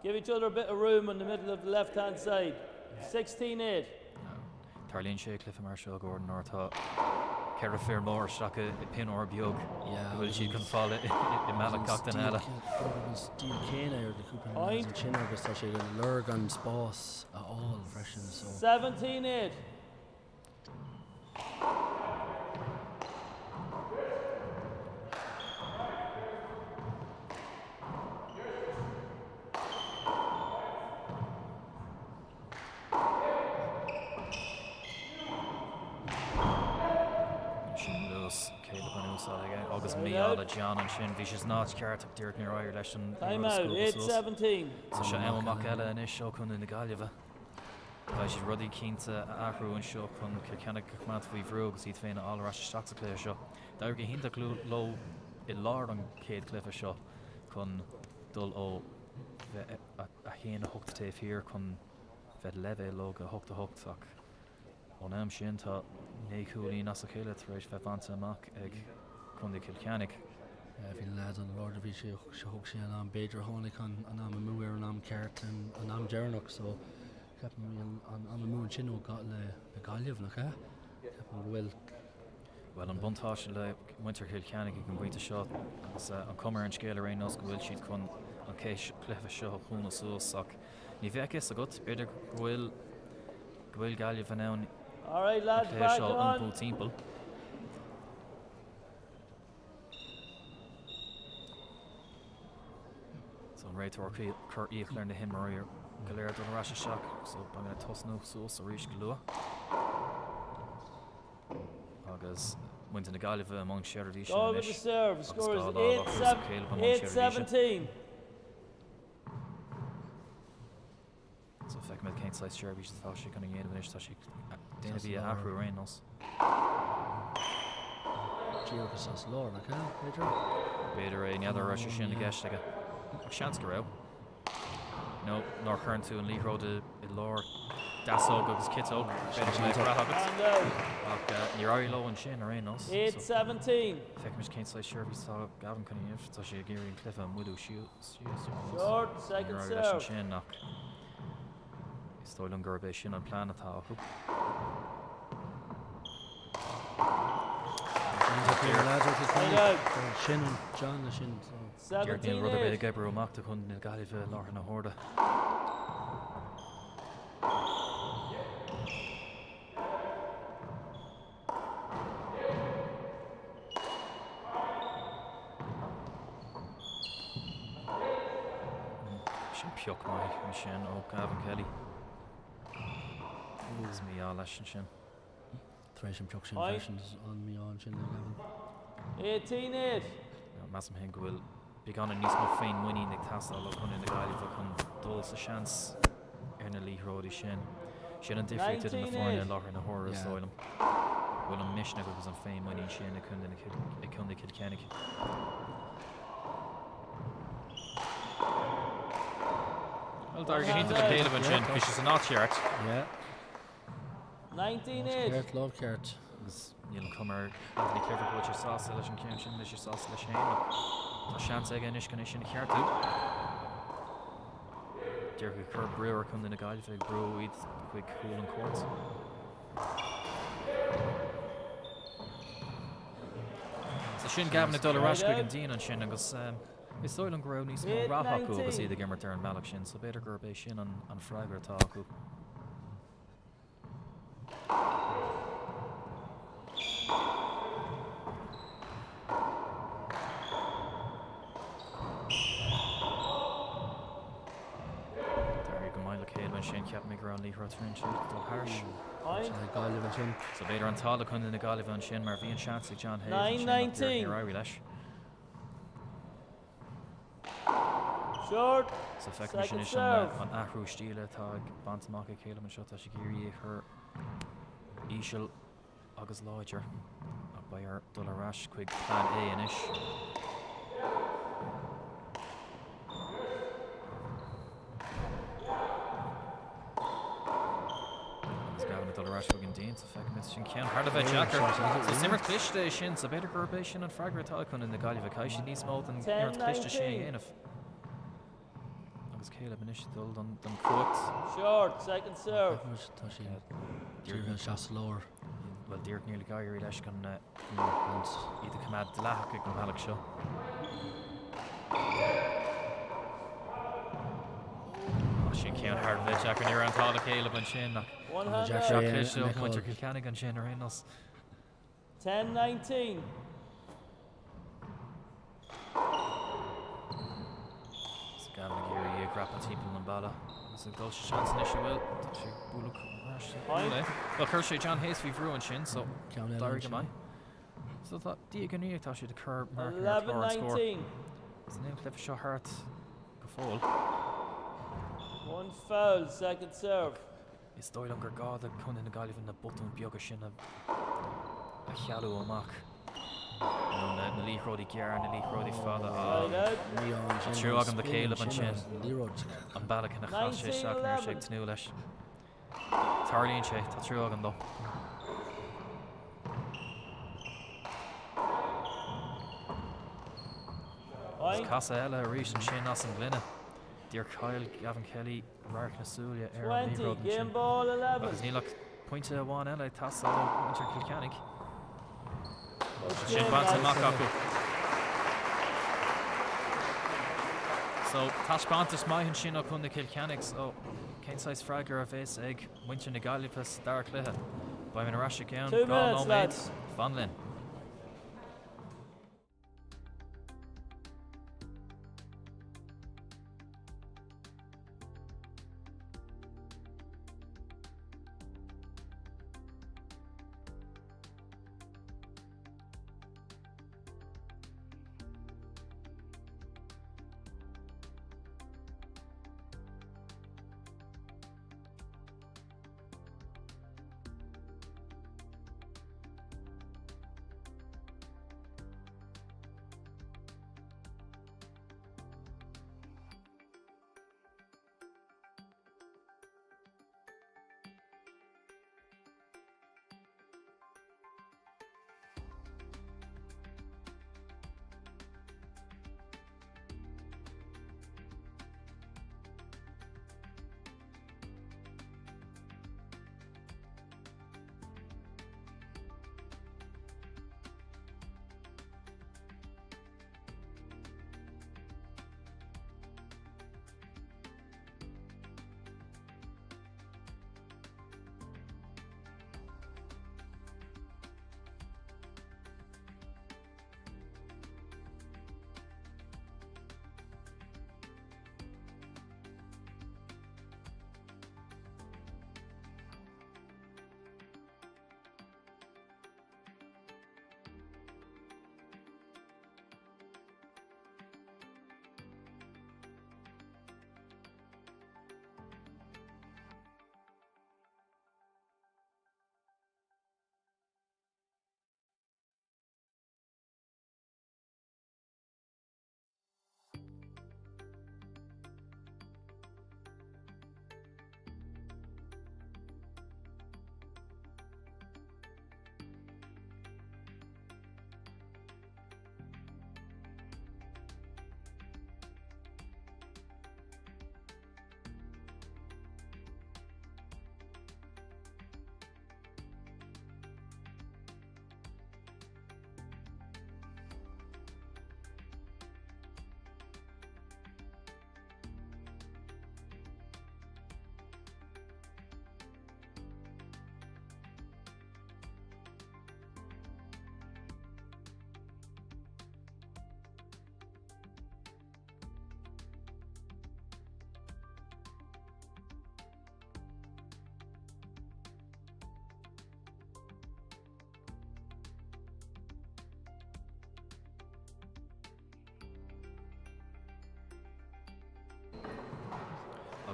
Give each other a bit of room in the middle of the left hand side. 16-8. Tarlaíonn sé i cluiche mar seo, Gordon, nuair atá 4 fir mór isteach i pionóir beag go bhfuil siad chun fáil i mbealach gach duine eile. An stíl céanna ar na cúpla lads ansin agus tá sé ag lorg an spás a fháil freisin so. 17-8. Sin luas Caleb an úsáid aige agus mí-ádh le John ansin. Bhí sé san áit cheart ach díreach níor éirigh leis an Time liathróid a out, scuabadh suas. 8-17. So seo am amach eile anois ó Chontae na Gaillimhe. Caithfidh siad rudaí cinnte a athrú anseo chun Cill Chainnigh a choimeád faoi bhrú agus iad féin a fháil ar ais isteach sa chluiche seo. D'éirigh go hiontach leo i lár an chéad chluiche seo chun dul ó bheith 1, 8 taobh thiar chun bheith leibhéal leo go 8, 8 ach ón am sin tá 9 chúilín as a chéile tar éis bheith bainte amach ag Contae Chill Chainnigh. Bhí na lads an-láidir, bhí sé, thug sé an am, b'fhéidir tháinig an am amú ar an am ceart an am deireanach so ceapaim bhí an am amú ansin ó le Gaillimh, nach ea? Ceapaim go bhfuil. Bhuel an buntáiste le muintir Chill Chainnigh ag an bpointe seo agus an cuma ar an scéal ar aon nós go bhfuil siad chun an cluiche seo a dhúnadh suas ach ní bheadh fhios agat, b'fhéidir go bhfuil go bhfuil Gaillimh in ann an cluiche seo a iompú timpeall. So an réiteoir ag cur iachall ar na himreoirí go léir dul ar ais isteach so beidh mé ag tosnú suas arís go luath. Agus muintir na Gaillimhe i mbun seirbhíse anois agus dhá lámh acu sa Caleb i mbun seirbhíse. So feicfimid cén saghas seirbhís atá sé chun a dhéanamh anois, tá sé ag déanamh í a athrú ar aon nós. Díreach as lár, nach ea, b'fhéidir? B'fhéidir é, n'fheadar an raibh sé sin i gceist aige, ach seans go raibh. Nó nuair a chuireann tú an liathróid i lár deasóg agus ciotóg, b'fhéidir go mbeidh rath agat. Ach níor éirigh leo ansin ar aon nós. Feicfimis cén saghas seirbhís atá Gavin chun a dhéanamh. Tá sé ag iarraidh an cluiche a mhoilliú síos ar aon nós. Níor éirigh leis ansin ach is dóigh liom gurb é sin an plean atá acu. Sin an John sin. Deir níl rud ar bith ag oibriú amach do Chontae na Gaillimhe i láthair na huaire. Sin pioc maith ansin ó Gavin Kelly. Agus mí-ádh leis ansin. Tar éis an pioc sin freisin an mí-ádh ansin le Gavin. 18 8. Measaim féin go bhfuil beagáinín níos mó féinmhuinín ag teastáil ó Chontae na Gaillimhe chun dul sa seans ar na liathróidí sin. Sin an difríocht idir na foirne i láthair na huaire, is dóigh liom. Go bhfuil an misneach agus an féinmhuinín sin ag Contae Chill Chainnigh. Bhuel, d'éirigh go hiontach le Caleb ansin. Bhí sé san áit cheart. 19 8. Ceart, lámh ceart. Agus níl an chuma ar Anthony Clifford go bhfuil sé sásta leis an gceann sin, níl sé sásta leis féin ach tá seans aige anois chun é sin a cheartú. Díreach ag cur brú ar Chontae na Gaillimhe, ag brú iad chuig cúl an chúirt. So sin Gavin ag dul ar ais chuig an díon ansin agus is dóigh liom go raibh níos mó rath acu agus iad ag imirt ar an mbealach sin, so b'fhéidir gurb é sin an freagra atá acu. D'éirigh go maith le Caleb ansin, cheap mé go raibh an liathróid tar éis dul thairis. Gaillimh ansin. So b'fhéidir an t-ádh le Contae na Gaillimhe ansin mar bhí an seans ag John Hayes ansin ach níor éirigh leis. Short. So feicfimis anois an athrú stíle atá ag baint amach ag Caleb anseo. Tá sé ag iarraidh é a chur íseal agus láidir. Ach beidh air dul ar ais chuig plean A anois. Agus Gavin ag dul ar ais chuig an díon, so feicfimid sin ceann thar a bheith deacair. So is imirt cliste é sin, so b'fhéidir gurb é sin an freagra atá ag Contae na Gaillimhe. Caithfidh siad níos mó den imirt cliste sin a dhéanamh. Agus Caleb anois ag dul don cúirt. Short, second serve. Tá sé dírithe isteach sa lár. Bhuel, díreach níl ag éirí leis gan iad a choimeád dleathach ag an mbealach seo. Sin ceann thar a bheith deacair ní raibh an t-ádh le Caleb ansin ach cliste ó mhuintir Chill Chainnigh ansin ar aon nós. 10-19. Is Gavin ag iarraidh í a dhreapadh timpeall an bhalla agus ag dul sa seans anois an bhfuil. Tá sé ag bualadh ar ais. Bhuel chuir sé John Hayes faoi bhrú ansin so d'éirigh go maith. So tá diaidh ar ndiaidh tá siad ag cur marcanna ar chlár an scóir. Is níl an cluiche seo thart go fóill. One foul, second serve. Is dóigh liom gur gá do Chontae na Gaillimhe na botúin beaga sin a chealú amach. Nó na liathróidí gearr, na liathróidí fada. Tá trua agam do Caleb ansin. An bealach ina chaith sé isteach ní raibh sé ag tnúth leis. Tarlaíonn sé, tá trua agam dó. Agus casadh eile arís ansin as an ngloine. Díreach chaill Gavin Kelly radharc na súile ar an liathróid ansin agus níl ach pointe amháin eile ag teastáil ó mhuintir Chill Chainnigh. Sin bainte amach acu. So, taispeántas maith ansin ó Chontae Chill Chainnigh. So, cén saghas freagra a bheas ag muintir na Gaillimhe sa dara cluiche? Beimid ar ais i gceann 2 nóiméad. Fan linn.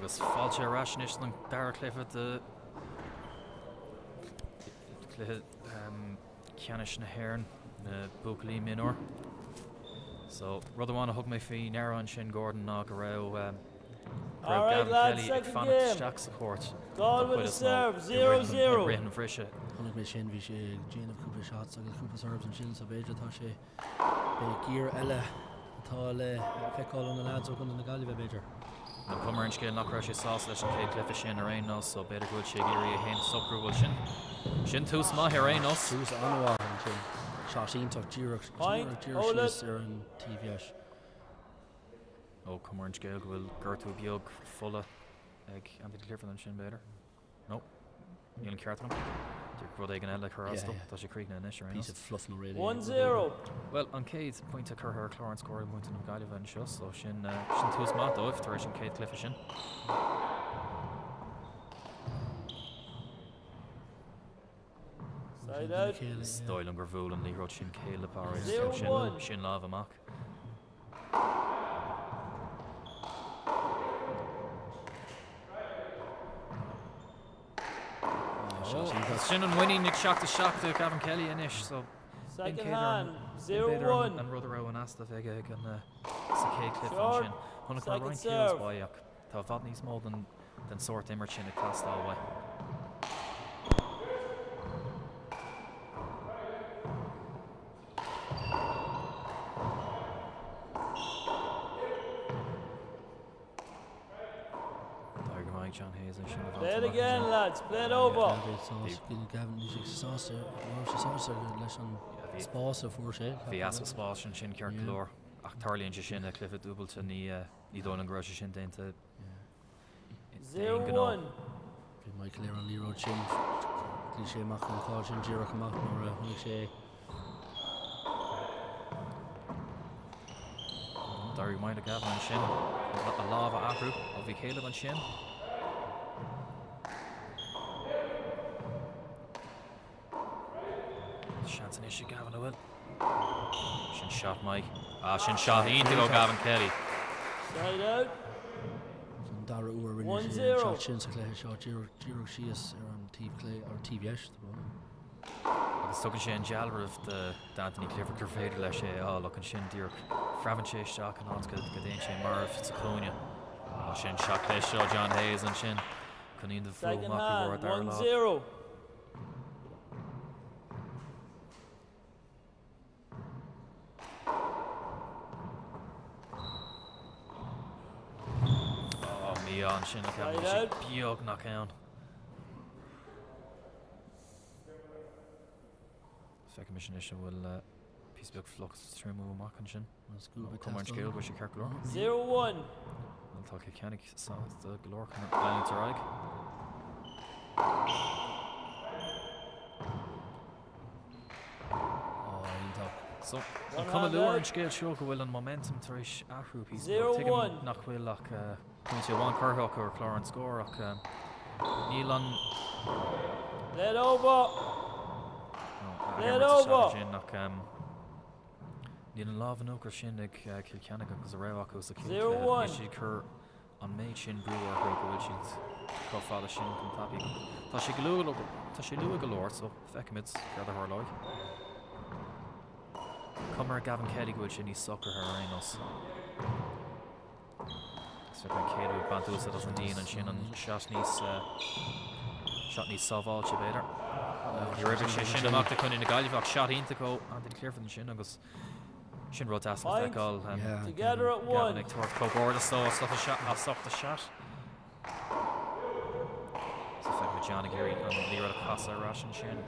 Agus fáilte ar ais anois don dara cluiche de chluiche ceannais na hÉireann, na buachaillí mionúir. So, rud amháin a thug mé faoi ndeara ansin, Gordon, ná go raibh go raibh Gavin Kelly ag fanacht isteach sa chúirt don chuid is mó i rith an bhriseadh. Chonaic mé sin, bhí sé ag déanamh cúpla shots agus cúpla serves ansin, so b'fhéidir tá sé Beidh giar eile atá le feiceáil ó na leaids ó Chontae na Gaillimhe, b'fhéidir. An chuma ar an scéal nach raibh sé sásta leis an chéad chluiche sin ar aon nós, so b'fhéidir go bhfuil sé ag iarraidh é féin a socrú. Bhuel, sin, sin tús maith ar aon nós. Tús an-mhaith ansin. Shot iontach díreach, díreach, díreach síos ar an taobh dheis. Ó, cuma ar an scéal go bhfuil gortú beag fola ag Anthony Clifford ansin, b'fhéidir. No. Níl an ceart agam. Díreach rud éigin eile ag cur as dó. Tá sé críochnaithe anois ar aon nós. Piece of fluff nó rud 1-0. Bhuel, an chéad pointe curtha ar chlár an scóir ag muintir na Gaillimhe anseo, so sin, sin tús maith dóibh tar éis an chéad chluiche sin. Side out. Is dóigh liom gur bhuail an liathróid sin Caleb alright, so sin, sin lámh amach. Sin an muinín ag teacht isteach do Gavin Kelly anois so b'fhéidir an rud a raibh in easnamh aige ag an sa chéad chluiche ansin. Chonaic mé roinnt kills uaidh ach tá i bhfad níos mó den sórt imirt sin ag teastáil uaidh. D'éirigh go maith ag John Hayes ansin a Play it again lads, play it over. Gavin bhí sé sásta, raibh sé sásta leis an spás a fuair sé. Bhí easpa spáis ansin ceart go leor ach tarlaíonn sé sin i gcluiche dúbailte ní dóigh liom go raibh sé sin déanta d'aon ghnó. Bhí Michael ar an liathróid sin, ghlaoigh sé amach an call sin díreach amach nuair a chonaic sé é. D'éirigh go maith le Gavin ansin a lámh a athrú ó bhí Caleb ansin. Seans anois ag Gavin a bhfuil. Sin shot maith. Ah, sin shot iontach ó Gavin Kelly. Side out. An dara uair a rinne sé an shot sin sa chluiche seo, díreach síos ar an taobh clé, ar taobh dheis. Agus tugann sé an dealramh d'Anthony Clifford gur féidir leis é a fháil ach ansin díreach preabann sé isteach in áit go dtéann sé marbh sa chúinne. Ó sin shot cliste ó John Hayes ansin. Chun iad a bhrú amach i gcomhair a dara lámh. Ó, mí-ádh ansin le Gavin, bhí sé beagnach ann. Feicfimid anois an bhfuil píosa beag fliuch triomú amach ansin. Cuma ar an scéal go bhfuil sé ceart go leor. 0-1. Bhuel tá Cill Chainnigh sásta go leor chun leanúint ar aghaidh. So, an cuma luath ar an scéal seo go bhfuil an momentum tar éis athrú píosa beag. Tuigim nach bhfuil ach pointe amháin curtha acu ar chlár an scóir ach níl an. Let over. Let over. Sin ach níl an lámh in uachtar sin ag Cill Chainnigh agus a raibh acu sa chéad chluiche. Níl siad ag cur an méid sin brú orthu go bhfuil siad chomh fada sin chun tapaidh. Tá sé luath, tá sé luath go leor so feicfimid céard a tharlóidh. Cuma ar Gavin Kelly go bhfuil sé níos socraithe ar aon nós. Is feicim an chéad rud baint úsáid as an díon ansin an shot níos shot níos sábháilte b'fhéidir. Níor oibrigh sé sin amach do Chontae na Gaillimhe ach shot iontach ó Anthony Clifford ansin agus Sin rud deas le feiceáil. Gavin ag tabhairt comhghairdeas dó as ucht a shot. So feicimid John ag iarraidh an liathróid a chasadh ar ais ansin.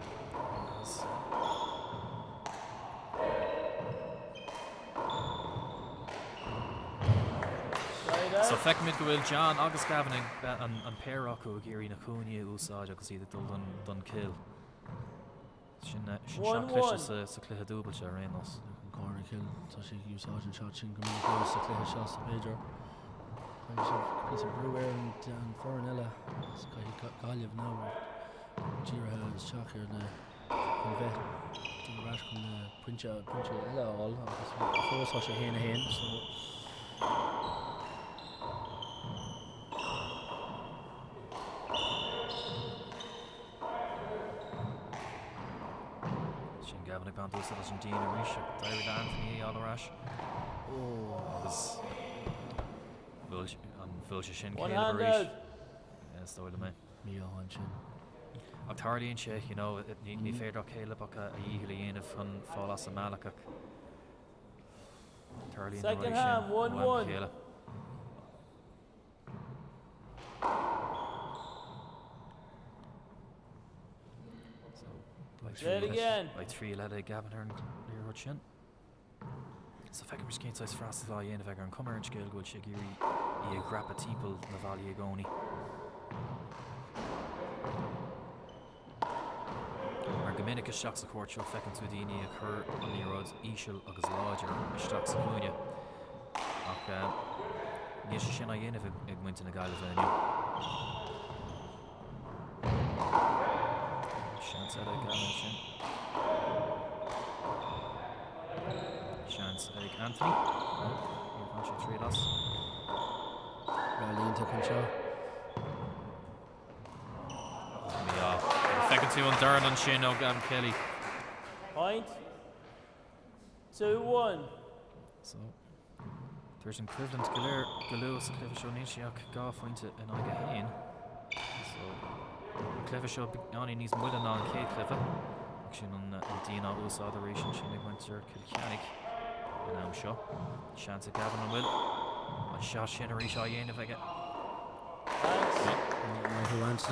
So feicimid go bhfuil John agus Gavin ag an péire acu ag iarraidh na cúinní a úsáid agus iad ag dul don chill. Sin shot cliste sa chluiche dúbailte ar aon nós. An corner kill, tá sé ag úsáid an shot sin go minic leo sa chluiche seo so b'fhéidir caithfidh siad píosa brú ar an foireann eile agus caithfidh Gaillimh now dírithe isteach ar na chun bheith dul ar ais chun na pointe pointe eile a fháil agus fós tá sé 1-1 so. Sin Gavin ag baint úsáid as an díon arís ach d'éirigh le Anthony é a fháil ar ais. Agus bhuail an bhuail sé sin One Caleb hand arís. out. Yeah, is dóigh liom é. Mí-ádh ansin. Ach tarlaíonn sé, you know, ní ní féidir ach Caleb ach a dhícheall a dhéanamh chun fáil as an mbealach ach tarlaíonn na Second rudaí sin half, ó am go 1-1. chéile. Play it again. Beidh triail eile ag Gavin ar an liathróid sin. So feicfimid cén saghas freastal atá á dhéanamh aige ar an chuma ar an scéal go bhfuil sé ag iarraidh í a dhreapadh timpeall na bhfallaí i gcónaí. Mar go minic isteach sa chúirt seo feiceann tú daoine ag cur an liathróid íseal agus láidir isteach sa chúinne. Ach níl sé sin á dhéanamh ag muintir na Gaillimhe inniu. Seans eile ag Gavin ansin. Seans ag Anthony. No, níor bhain sé triail as. Rally iontach anseo. Feiceann tú an dorn ansin ó Gavin Kelly. Point. 2-1. So, tar éis an choimhlint go léir go luath sa chluiche seo níl sé ach 2 phointe in aghaidh 1. So, an cluiche seo beagáinín níos moille ná an chéad chluiche. Ach sin an díon á úsáid arís ansin ag muintir Chill Chainnigh an am seo. Seans ag Gavin an bhfuil an shot sin arís á dhéanamh aige.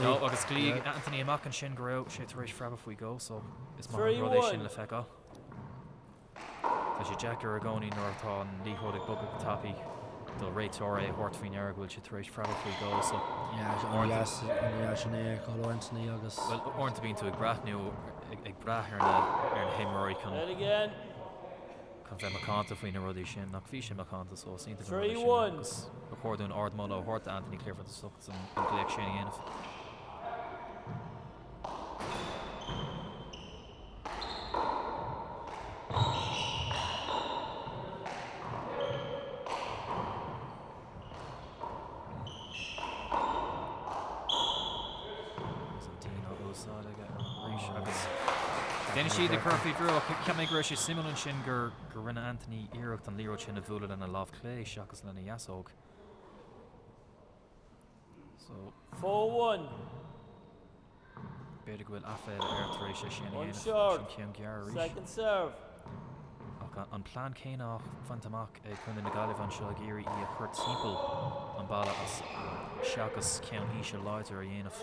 No, agus ghlaoigh Anthony amach ansin go raibh sé tar éis preabadh faoi dhó, so is maith an rud é sin le feiceáil. Tá sé deacair i gcónaí nuair atá an liathróid ag bogadh go tapaidh do réiteoir é a thabhairt faoi ndeara go bhfuil sé tar éis preabadh faoi dhó, so uaireanta. An-dheas sin é a fheiceáil ó Anthony agus. Bhuel, uaireanta bíonn tú ag breathnú, ag brath ar na, ar na himreoirí chun. Chun bheith macánta faoi na rudaí sin, ach bhí sé macánta so is iontach an rud é sin agus ba chóir dúinn ardmholadh a thabhairt do Anthony Clifford as ucht an glaoch sin a dhéanamh. Agus an díon á úsáid aige arís agus déanann siad ag cur faoi bhrú ach cheap mé go raibh sé suimiúil ansin gur gur rinne Anthony iarracht an liathróid sin a bhualadh lena lámh chlé seachas lena dheasóg. So 4-1. B'fhéidir go bhfuil aiféala air tar éis é sin a One dhéanamh. short. Sin ceann gearr arís. Second serve. Ach an plean céanna á bhaint amach ag Contae na Gaillimhe anseo ag iarraidh í a chur timpeall an bhalla as seachas ceann íseal láidir a dhéanamh.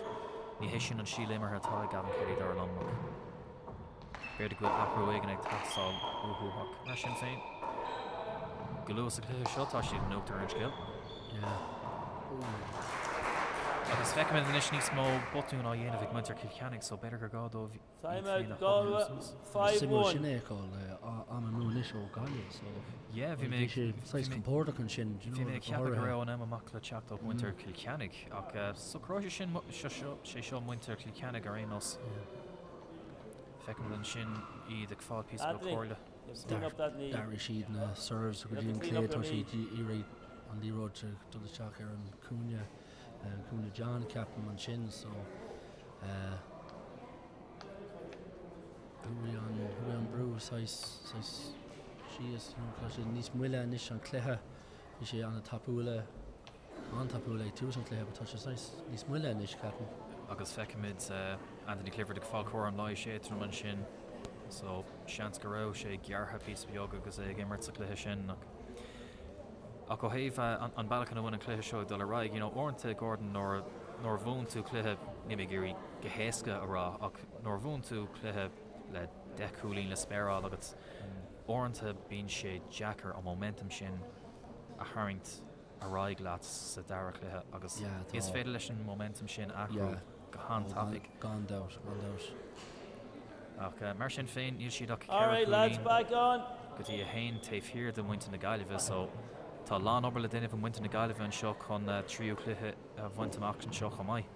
Ní hé sin an stíl imeartha atá ag Gavin Kelly dar liom ach b'fhéidir go bhfuil athrú éigin ag teastáil uathu ach mar sin féin go luath sa chluiche seo tá siad in uachtar ar an scéal. Yeah. Agus feicimid anois níos mó botún á dhéanamh ag muintir Chill Chainnigh so b'fhéidir gur gá dóibh Time iad féin out a chothromú Galway suas. Suimiúil 5-1. sin é a fheiceáil am amú anois ó Gaillimh so Yeah, bhí mé bhí sé saghas compordach ansin, do you Bhí know, mé ag go ceapadh go háirithe. raibh an am amach le teacht ó mhuintir Chill Chainnigh ach socróidh sé sin sé seo muintir Chill Chainnigh ar aon nós. Feicimid ansin iad ag fáil píosa beag Anthony, comhairle. you have to clean up that knee. D'athraigh siad na serves go dtí an clé, tá siad ag iarraidh an liathróid a dul isteach ar an cúinne, cúinne John ceapaim ansin so chuaigh an, chuaigh an brú saghas, saghas síos, you know, tá sé níos moille anois an cluiche, bhí sé an-tapúil, an-tapúil ag tús an chluiche but tá sé saghas níos moille anois ceapaim. Agus feicimid Anthony Clifford ag fáil cúram leighis éadrom ansin so seans go raibh sé gearrtha píosa beag agus é ag imirt sa chluiche sin ach ach ó thaobh an bealach ina bhfuil an cluiche seo ag dul ar aghaidh, you know, uaireanta Gordon nuair nuair a bhuann tú cluiche, níl mé ag iarraidh go héasca a rá ach nuair a bhuann tú cluiche le 10 cúilín le spéireáil agat, uaireanta bíonn sé deacair an momentum sin a tharraingt ar aghaidh leat sa dara cluiche agus is féidir leis an momentum sin athrú go han-tapaidh. Gan dabht, gan dabht. Ach mar sin féin, níl siad ach 4 cúilín go dtí 1 taobh thiar de mhuintir na Gaillimhe so tá a lán obair le déanamh ag muintir na Gaillimhe anseo chun tríú cluiche a bhaint amach anseo chomh maith.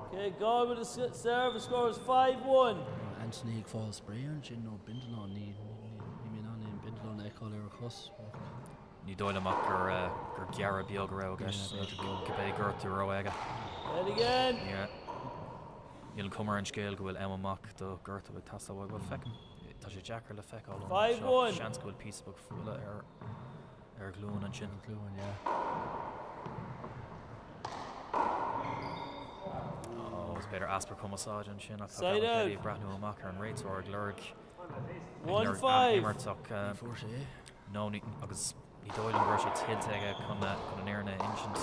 Okay, Galway with the serve, the score is 5-1. Anthony ag fáil spré ansin ó Bindelán, ní ní mé in ann aon Bindelán a fheiceáil ar a chos. Ní dóigh liom ach gur gur gearradh beag a raibh i gceist, cibé gortú a raibh aige. And again. Yeah. Níl an chuma ar an scéal go bhfuil am amach do ghortú ag teastáil uaidh. Bhuel, feicim, tá sé deacair le feiceáil ón seo. Seans go bhfuil píosa beag fuala ar ar a ghlúin ansin. Glúin, yeah. Ó, is b'fhéidir easpa cumarsáide ansin ach tá Gavin Kelly ag breathnú amach ar an réiteoir ag lorg ag lorg athimirt ach Fuair sé é. No, ní, agus Ní dóigh liom go raibh sé tuillte aige chun an fhírinne a insint.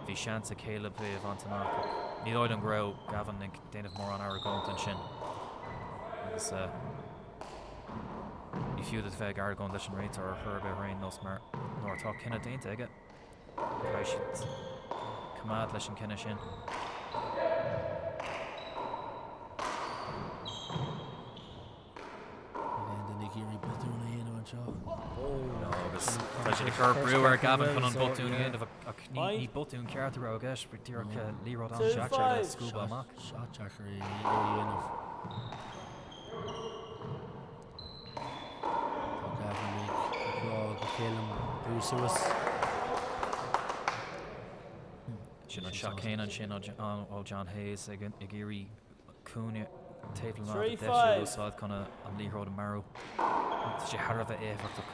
Bhí seans ag Caleb é a bhaint amach ach ní dóigh liom go raibh Gavin ag déanamh mórán argóint ansin. Agus ní fiú duit bheith ag argóint leis an réiteoir ar chor ar bith ar aon nós mar nuair atá cinneadh déanta aige, caithfidh siad coimeád leis an cinneadh sin. Níl aon duine ag iarraidh botún a dhéanamh anseo. No, agus tá siad ag cur brú ar Gavin chun an botún a dhéanamh ach ní botún ceart a raibh i gceist, but díreach liathróid an-deacair le scuabadh amach. Shot deacair é a dhéanamh. Tá Gavin ag rá do Caleb brú suas. Sin an shot céanna ansin ó John Hayes ag iarraidh cúinne taobh le láimh deise a úsáid chun an liathróid a mharú. Tá sé thar a bheith éifeachtach.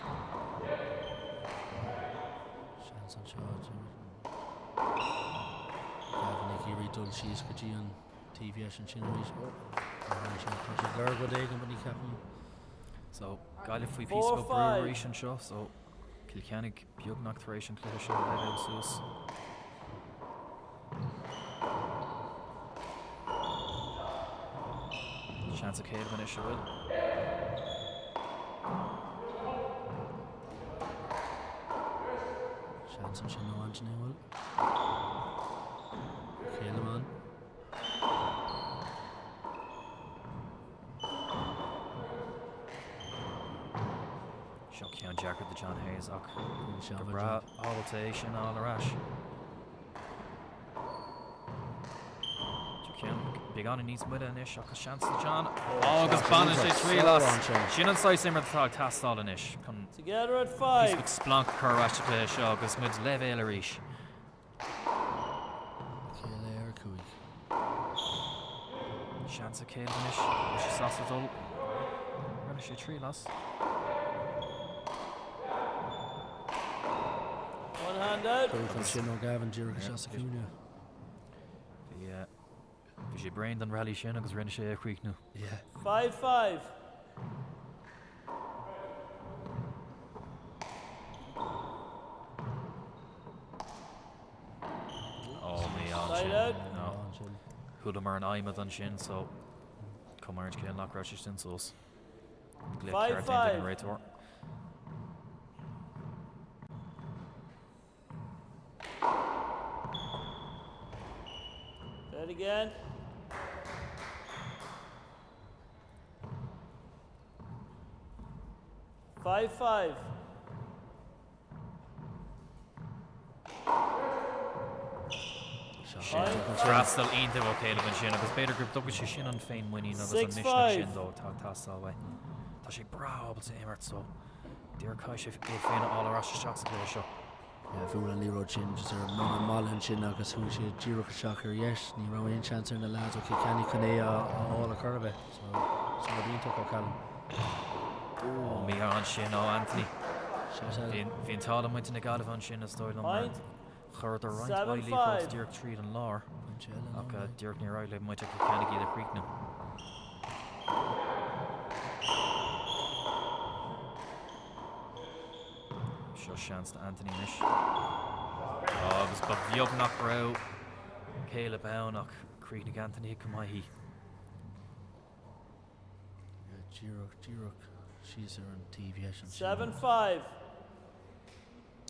Seans anseo. Gavin ag iarraidh dul síos go dtí an taobh dheis ansin arís. Ó, tá sé ag lorg rud éigin, but ní cheapaim. So, Gaillimh faoi phíosa beag brú arís anseo, so Cill Chainnigh beagnach tar éis an cluiche seo a leibhéal suas. Seans ag Caleb anois an bhfuil. Seans ansin ó Anthony bhfuil. Caleb ann. Seo ceann deacair do John Hayes ach go breá ábalta é sin a fháil ar ais. Ceann beagáinín níos moille anois ach seans do John agus baineann sé triail as. Sin an saghas imirt atá ag teastáil anois chun píosa beag splanc a chur ar ais sa chluiche seo agus muid leibhéal arís. Céile ar 5. Seans ag Caleb anois. Tá sé sásta dul. Rinne sé triail as. One hand out. Cúig ansin ó Gavin díreach isteach sa chúinne. Bhí bhí sé bréan den rally sin agus rinne sé é a chríochnú. Yeah. 5-5. Ó mí-ádh Side ansin. out. No. Chualamar an adhmad ansin so cuma ar an scéal nach raibh sé sin suas. Glaoch ceart déanta ag an réiteoir. Dead again. 5-5. Freastal iontach ó Caleb ansin agus b'fhéidir go dtugann sé sin an féinmhuinín agus an misneach sin dó atá ag teastáil uaidh. Tá sé breá ábalta imirt so díreach caithfidh sé é féin a fháil ar ais isteach sa chluiche seo. Bhuail an liathróid sin just ar an mballa ansin agus chuaigh sé díreach isteach ar dheis. Ní raibh aon seans ar na lads ó Chill Chainnigh chun é a fháil ar chor ar bith. So, sin rud iontach ó Callum. Ó, mí-ádh ansin ó Anthony. Bhí an t-ádh le muintir na Gaillimhe ansin is dóigh liom mar chuireadar roinnt mhaith liathróid díreach tríd an lár ach díreach níor éirigh le muintir Chill Chainnigh iad a chríochnú. Seo seans do Anthony anois. Agus ba bheag nach raibh Caleb ann ach chríochnaigh Anthony go maith í. Díreach, díreach síos ar an taobh dheis ansin. 7-5.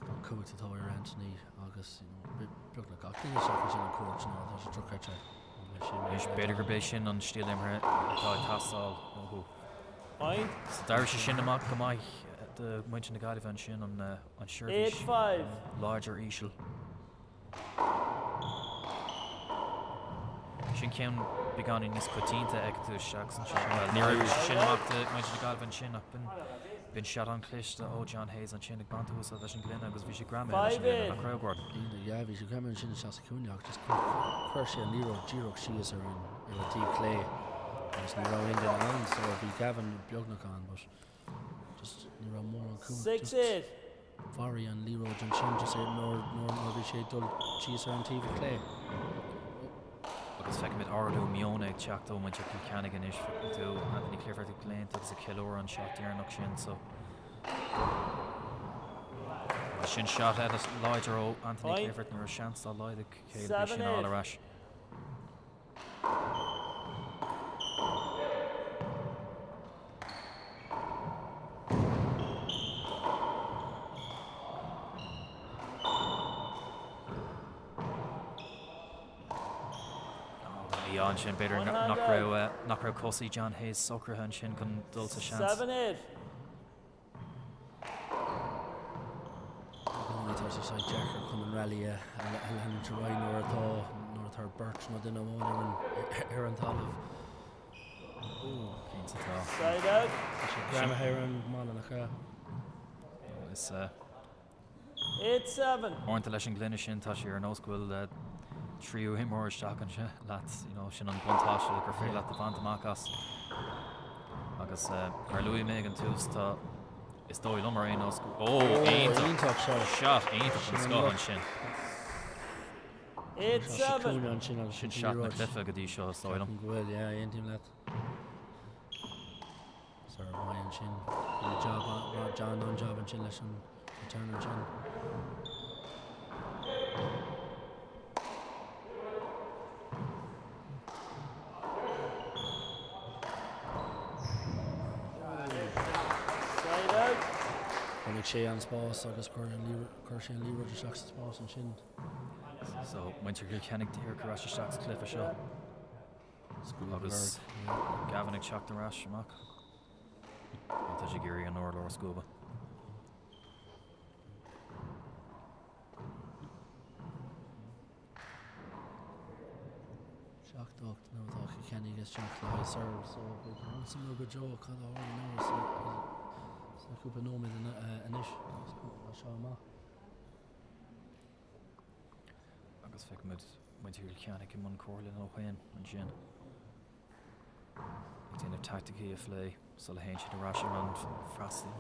An cumhacht atá ar Anthony agus beagnach gach duine isteach ansin an cúirt ná tá sé drochreite. Anois b'fhéidir gurb é sin an stíl imeartha atá ag teastáil uathu. Point. So d'éirigh sé sin amach go maith do mhuintir na Gaillimhe ansin an seirbhís 8-5. láidir íseal. Sin ceann beagáinín níos coitianta ag tú isteach ansin. Bhuel, níor éirigh sé sin amach do mhuintir na Gaillimhe ansin ach b'in. B'in shot an-chliste ó John Hayes ansin ag baint úsáid as an ngloine agus bhí sé greamaithe leis an ngloine, nach raibh, Gordon? Iontach, yeah, bhí sé greamaithe ansin isteach sa chúinne ach just chuir sé an liathróid díreach síos ar an ar an taobh clé agus ní raibh aon duine ann so bhí Gavin beagnach ann but just ní raibh mórán cumhacht just mharaigh an liathróid ansin just ar nuair nuair nuair bhí sé ag dul síos ar an taobh clé. Agus feicimid ardú meoin ag teacht ó mhuintir Chill Chainnigh anois, feiceann tú Anthony Clifford ag léimt agus ag ceiliúradh an shot deireanach sin so sin shot eile láidir ó Anthony Clifford ní raibh seans dá laghad ag Caleb é sin a fháil ar ais. Bhí ansin b'fhéidir nach raibh nach raibh cosaí John Hayes socraithe ansin chun dul sa seans. Tá sé saghas deacair chun an rally a leanúint ar aghaidh nuair atá nuair atá beirt nó duine amháin ar an ar an talamh. Cinnte tá. Tá sé greamaithe ar an mballa nach ea? Is Uaireanta leis an ngloine sin tá sé ar nós go bhfuil tríú himreoir isteach anseo leat, you know, sin an buntáiste gur féidir leat a bhaint amach as. Agus mar a luaigh mé ag an tús tá is dóigh liom ar aon nós go ó iontach shot iontach den scoth ansin. Sin shot na cluiche go dtí seo is dóigh liom. Go bhfuil, yeah, aontaím leat. Serve maith ansin. Bhí job John an-job ansin leis an return ansin. Chonaic sé an spás agus chuir sé an liathróid isteach sa spás ansin. So, muintir Chill Chainnigh díreach ar ais isteach sa chluiche seo. Agus Gavin ag teacht ar ais amach. Tá sé ag iarraidh an urlár a scuabadh. 7, 8 nuair atá Cill Chainnigh isteach le haghaidh serve so beidh an-suimiúil go deo cad a tharlóidh sna cúpla nóiméad anois as seo amach. Agus feicimid muintir Chill Chainnigh i mbun comhairle leo féin ansin. Ag déanamh teaicticí a phlé sula théann siad ar ais ar an bhfreastal.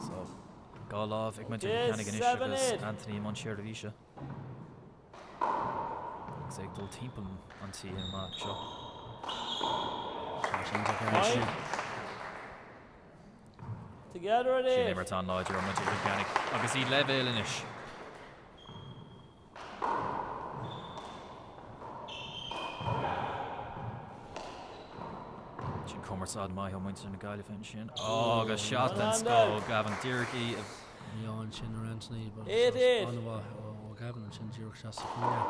So, dhá lámh ag muintir Chill Chainnigh anois agus Anthony i mbun seirbhíse. Agus é ag dul timpeall an tí amach seo. Sin imirt an-láidir ó mhuintir Chill Chainnigh agus iad leibhéal anois. Sin cumarsáid maith ó mhuintir na Gaillimhe ansin. Ó, agus shot den scoth ó Gavin díreach í a. Mí-ádh ansin ar Anthony but an-mhaith ó Gavin ansin díreach isteach sa chúinne.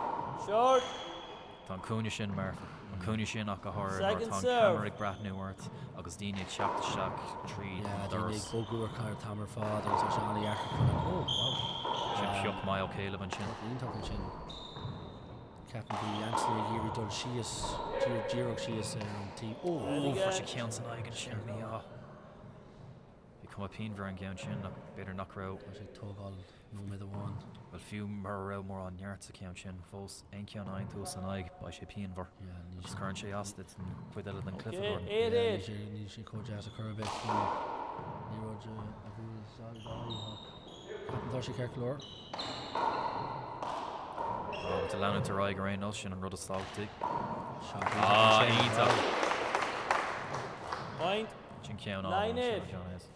Short. Tá an cúinne sin marfach. An cúinne sin ach go háirithe nuair atá an ceamara ag breathnú ort agus daoine ag teacht isteach tríd an doras. Daoine ag bogadh ar an t-am ar fad agus tá sé an-dheacair chun an oh wow. Sin pioc maith ó Caleb ansin. Pioc iontach ansin. Ceapaim bhí Anthony ag iarraidh dul síos, díreach síos ar an taobh. Oh, fuair sé ceann san aghaidh ansin, mí-ádh. Bhí cuma pianmhar ar an gceann sin ach b'fhéidir nach raibh. Tá sé ag tógáil nóiméad amháin. Bhuel, fiú mura raibh mórán neart sa cheann sin, fós, aon cheann a fhaigheann tú san aghaidh, beidh sé pianmhar. Agus cuireann sé as duit an chuid eile den chluiche, Gordon. Yeah, níl sé chomh deas a chor ar bith chun liathróid a bhualadh sa aghaidh ach ceapaim tá sé ceart go leor. Tá leanúint ar aghaidh ar aon nós, sin an rud is tábhachtaí. Ah, iontach! Point. Sin ceann álainn ansin ó John Hayes.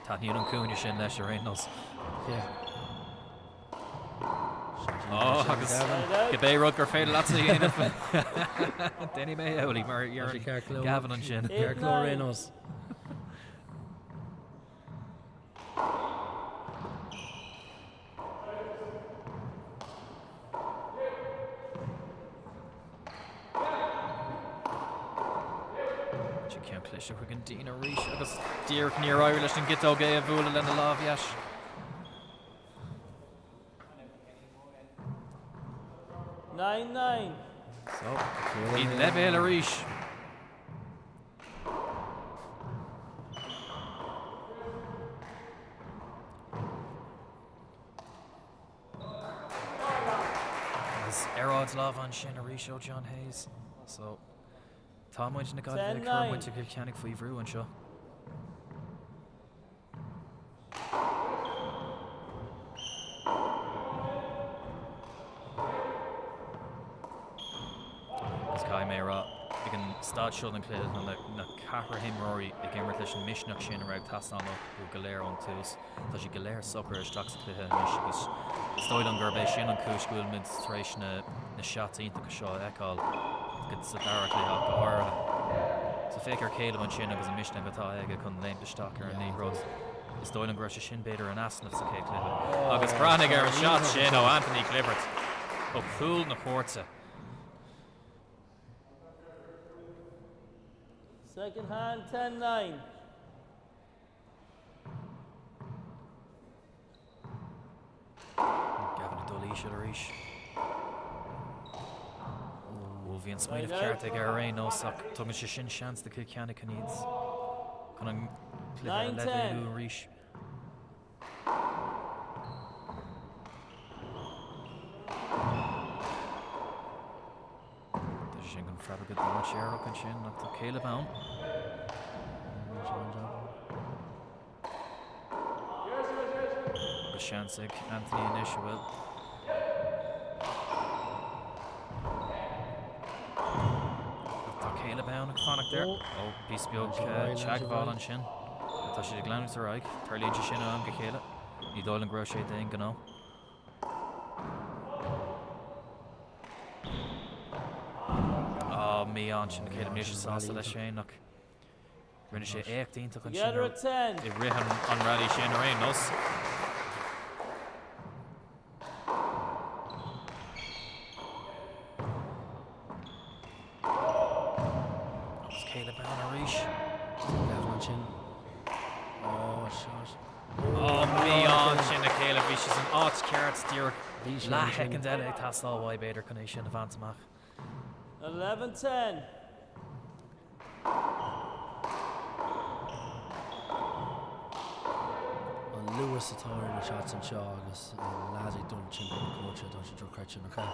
Taitníonn an cúinne sin leis ar aon nós. Ó, agus cibé rud gur féidir leatsa a dhéanamh, déanfaidh mé amhlaidh mar a deireann Gavin ansin. Ceart go leor ar aon nós. Sin ceann cliste chuig an díon arís agus díreach níor éirigh leis an gciotóg é a bhualadh lena lámh dheis. 9-9. So, iad leibhéal arís. Agus earráid láimhe ansin arís ó John Hayes. So, tá muintir na Gaillimhe ag cur muintir Chill Chainnigh faoi bhrú anseo. Agus caithfidh mé a rá, ag an staid seo den chluiche, tá na ceathrar imreoirí ag imirt leis an misneach sin a raibh ag teastáil uathu go léir ón tús. Tá siad go léir socraithe isteach sa chluiche anois agus is dóigh liom gurb é sin an chúis go bhfuilimid tar éis na seats iontacha seo a fheiceáil sa dara cluiche ach go háirithe. So féach ar Caleb ansin agus an misneach atá aige chun léimt isteach ar an liathróid. Is dóigh liom go raibh sé sin b'fhéidir in easnamh sa chéad chluiche. Agus breathnaigh ar an seat sin ó Anthony Clifford ó chúl na cúirte. Second hand, 10-9. Gavin ag dul íseal arís. Ó bhí an smaoineamh ceart aige ar aon nós ach tugann sé sin seans do Chill Chainnigh chun iad chun an cluiche a leibhéalú arís. Tá sé sin chun preabadh go dainséarach ansin ach tá Caleb ann. Agus seans ag Anthony anois a bhfuil. Tá Caleb ann ag fanacht air. Ó píosa beag teagmháil ansin. Tá siad ag leanúint ar aghaidh. Tarlaíonn sé sin ó am go chéile. Ní dóigh liom go raibh sé d'aon ghnó. Á, mí-ádh ansin Caleb níl sé sásta leis féin ach rinne sé éacht iontach ansin i rith an rally sin ar aon nós. Agus Caleb ann arís. Gavin ansin. Ó, shot. Ó, mí-ádh ansin a Caleb, bhí sé san áit cheart díreach leathshoicind eile ag teastáil uaidh b'fhéidir chun é sin a bhaint amach. 11-10. An luas atá ar na shots anseo agus na lads ag dul timpeall na cúirte, tá sé dochreidte nach ea?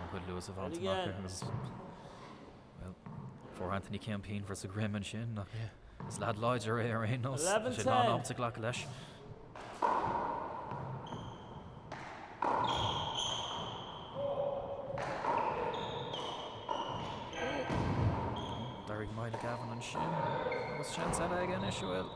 An-chuid luas a bhaint amach agus well, fuair Anthony ceann pianmhar sa dhroim ansin ach is leaid láidir é ar aon nós. Tá sé lán-ábalta glacadh leis. D'éirigh maith le Gavin ansin agus seans eile aige anois a bhfuil.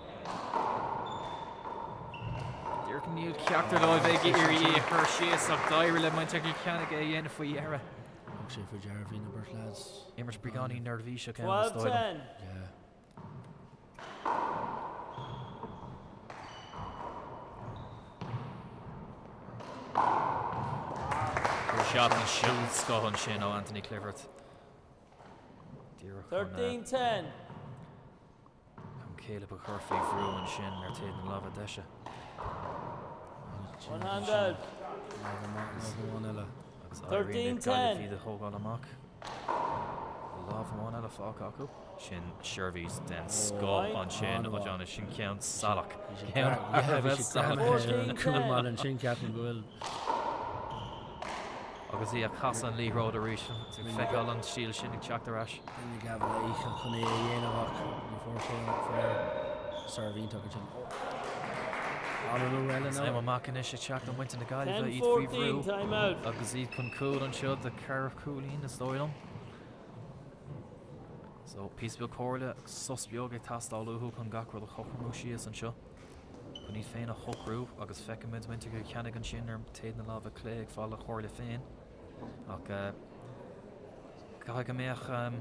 Díreach níl ceachtar dóibh ag iarraidh í a chur síos ach d'éirigh le muintir Chill Chainnigh é a dhéanamh faoi dheireadh. Thug sé faoi deara bhí na beirt lads. Imirt beagáinín neirbhíseach ann is dóigh liom. Yeah. Shot den scoth ansin ó Anthony Clifford. Díreach 13-10. Chun Caleb a chur faoi bhrú ansin ar taobh na láimhe deise. One hand out. Agus éiríonn le Gaillimh iad a thógáil amach. Lámh amháin eile fágtha acu. Sin seirbhís den scoth ansin ó Johnny, sin ceann salach. Ceann thar a bheith salach. Cúl ansin ceapaim go bhfuil. Agus í ag casadh an liathróid arís, ag feiceáil an stíl sin ag teacht ar ais. Rinne Gavin a dhícheall chun é a dhéanamh ach ní fuair sé an fear serve iontach ansin. An-luath eile now. Am amach anois ag teacht ó mhuintir na Gaillimhe, iad faoi bhrú agus iad chun cúil anseo de cheithre chúilín is dóigh liom. So, píosa beag comhairle agus sos beag ag teastáil uathu chun gach rud a chothromú síos anseo. Chun iad féin a shocrú agus feicimid muintir Chill Chainnigh ansin ar taobh na láimhe clé ag fáil a chomhairle féin. Ach caithfidh go mbeadh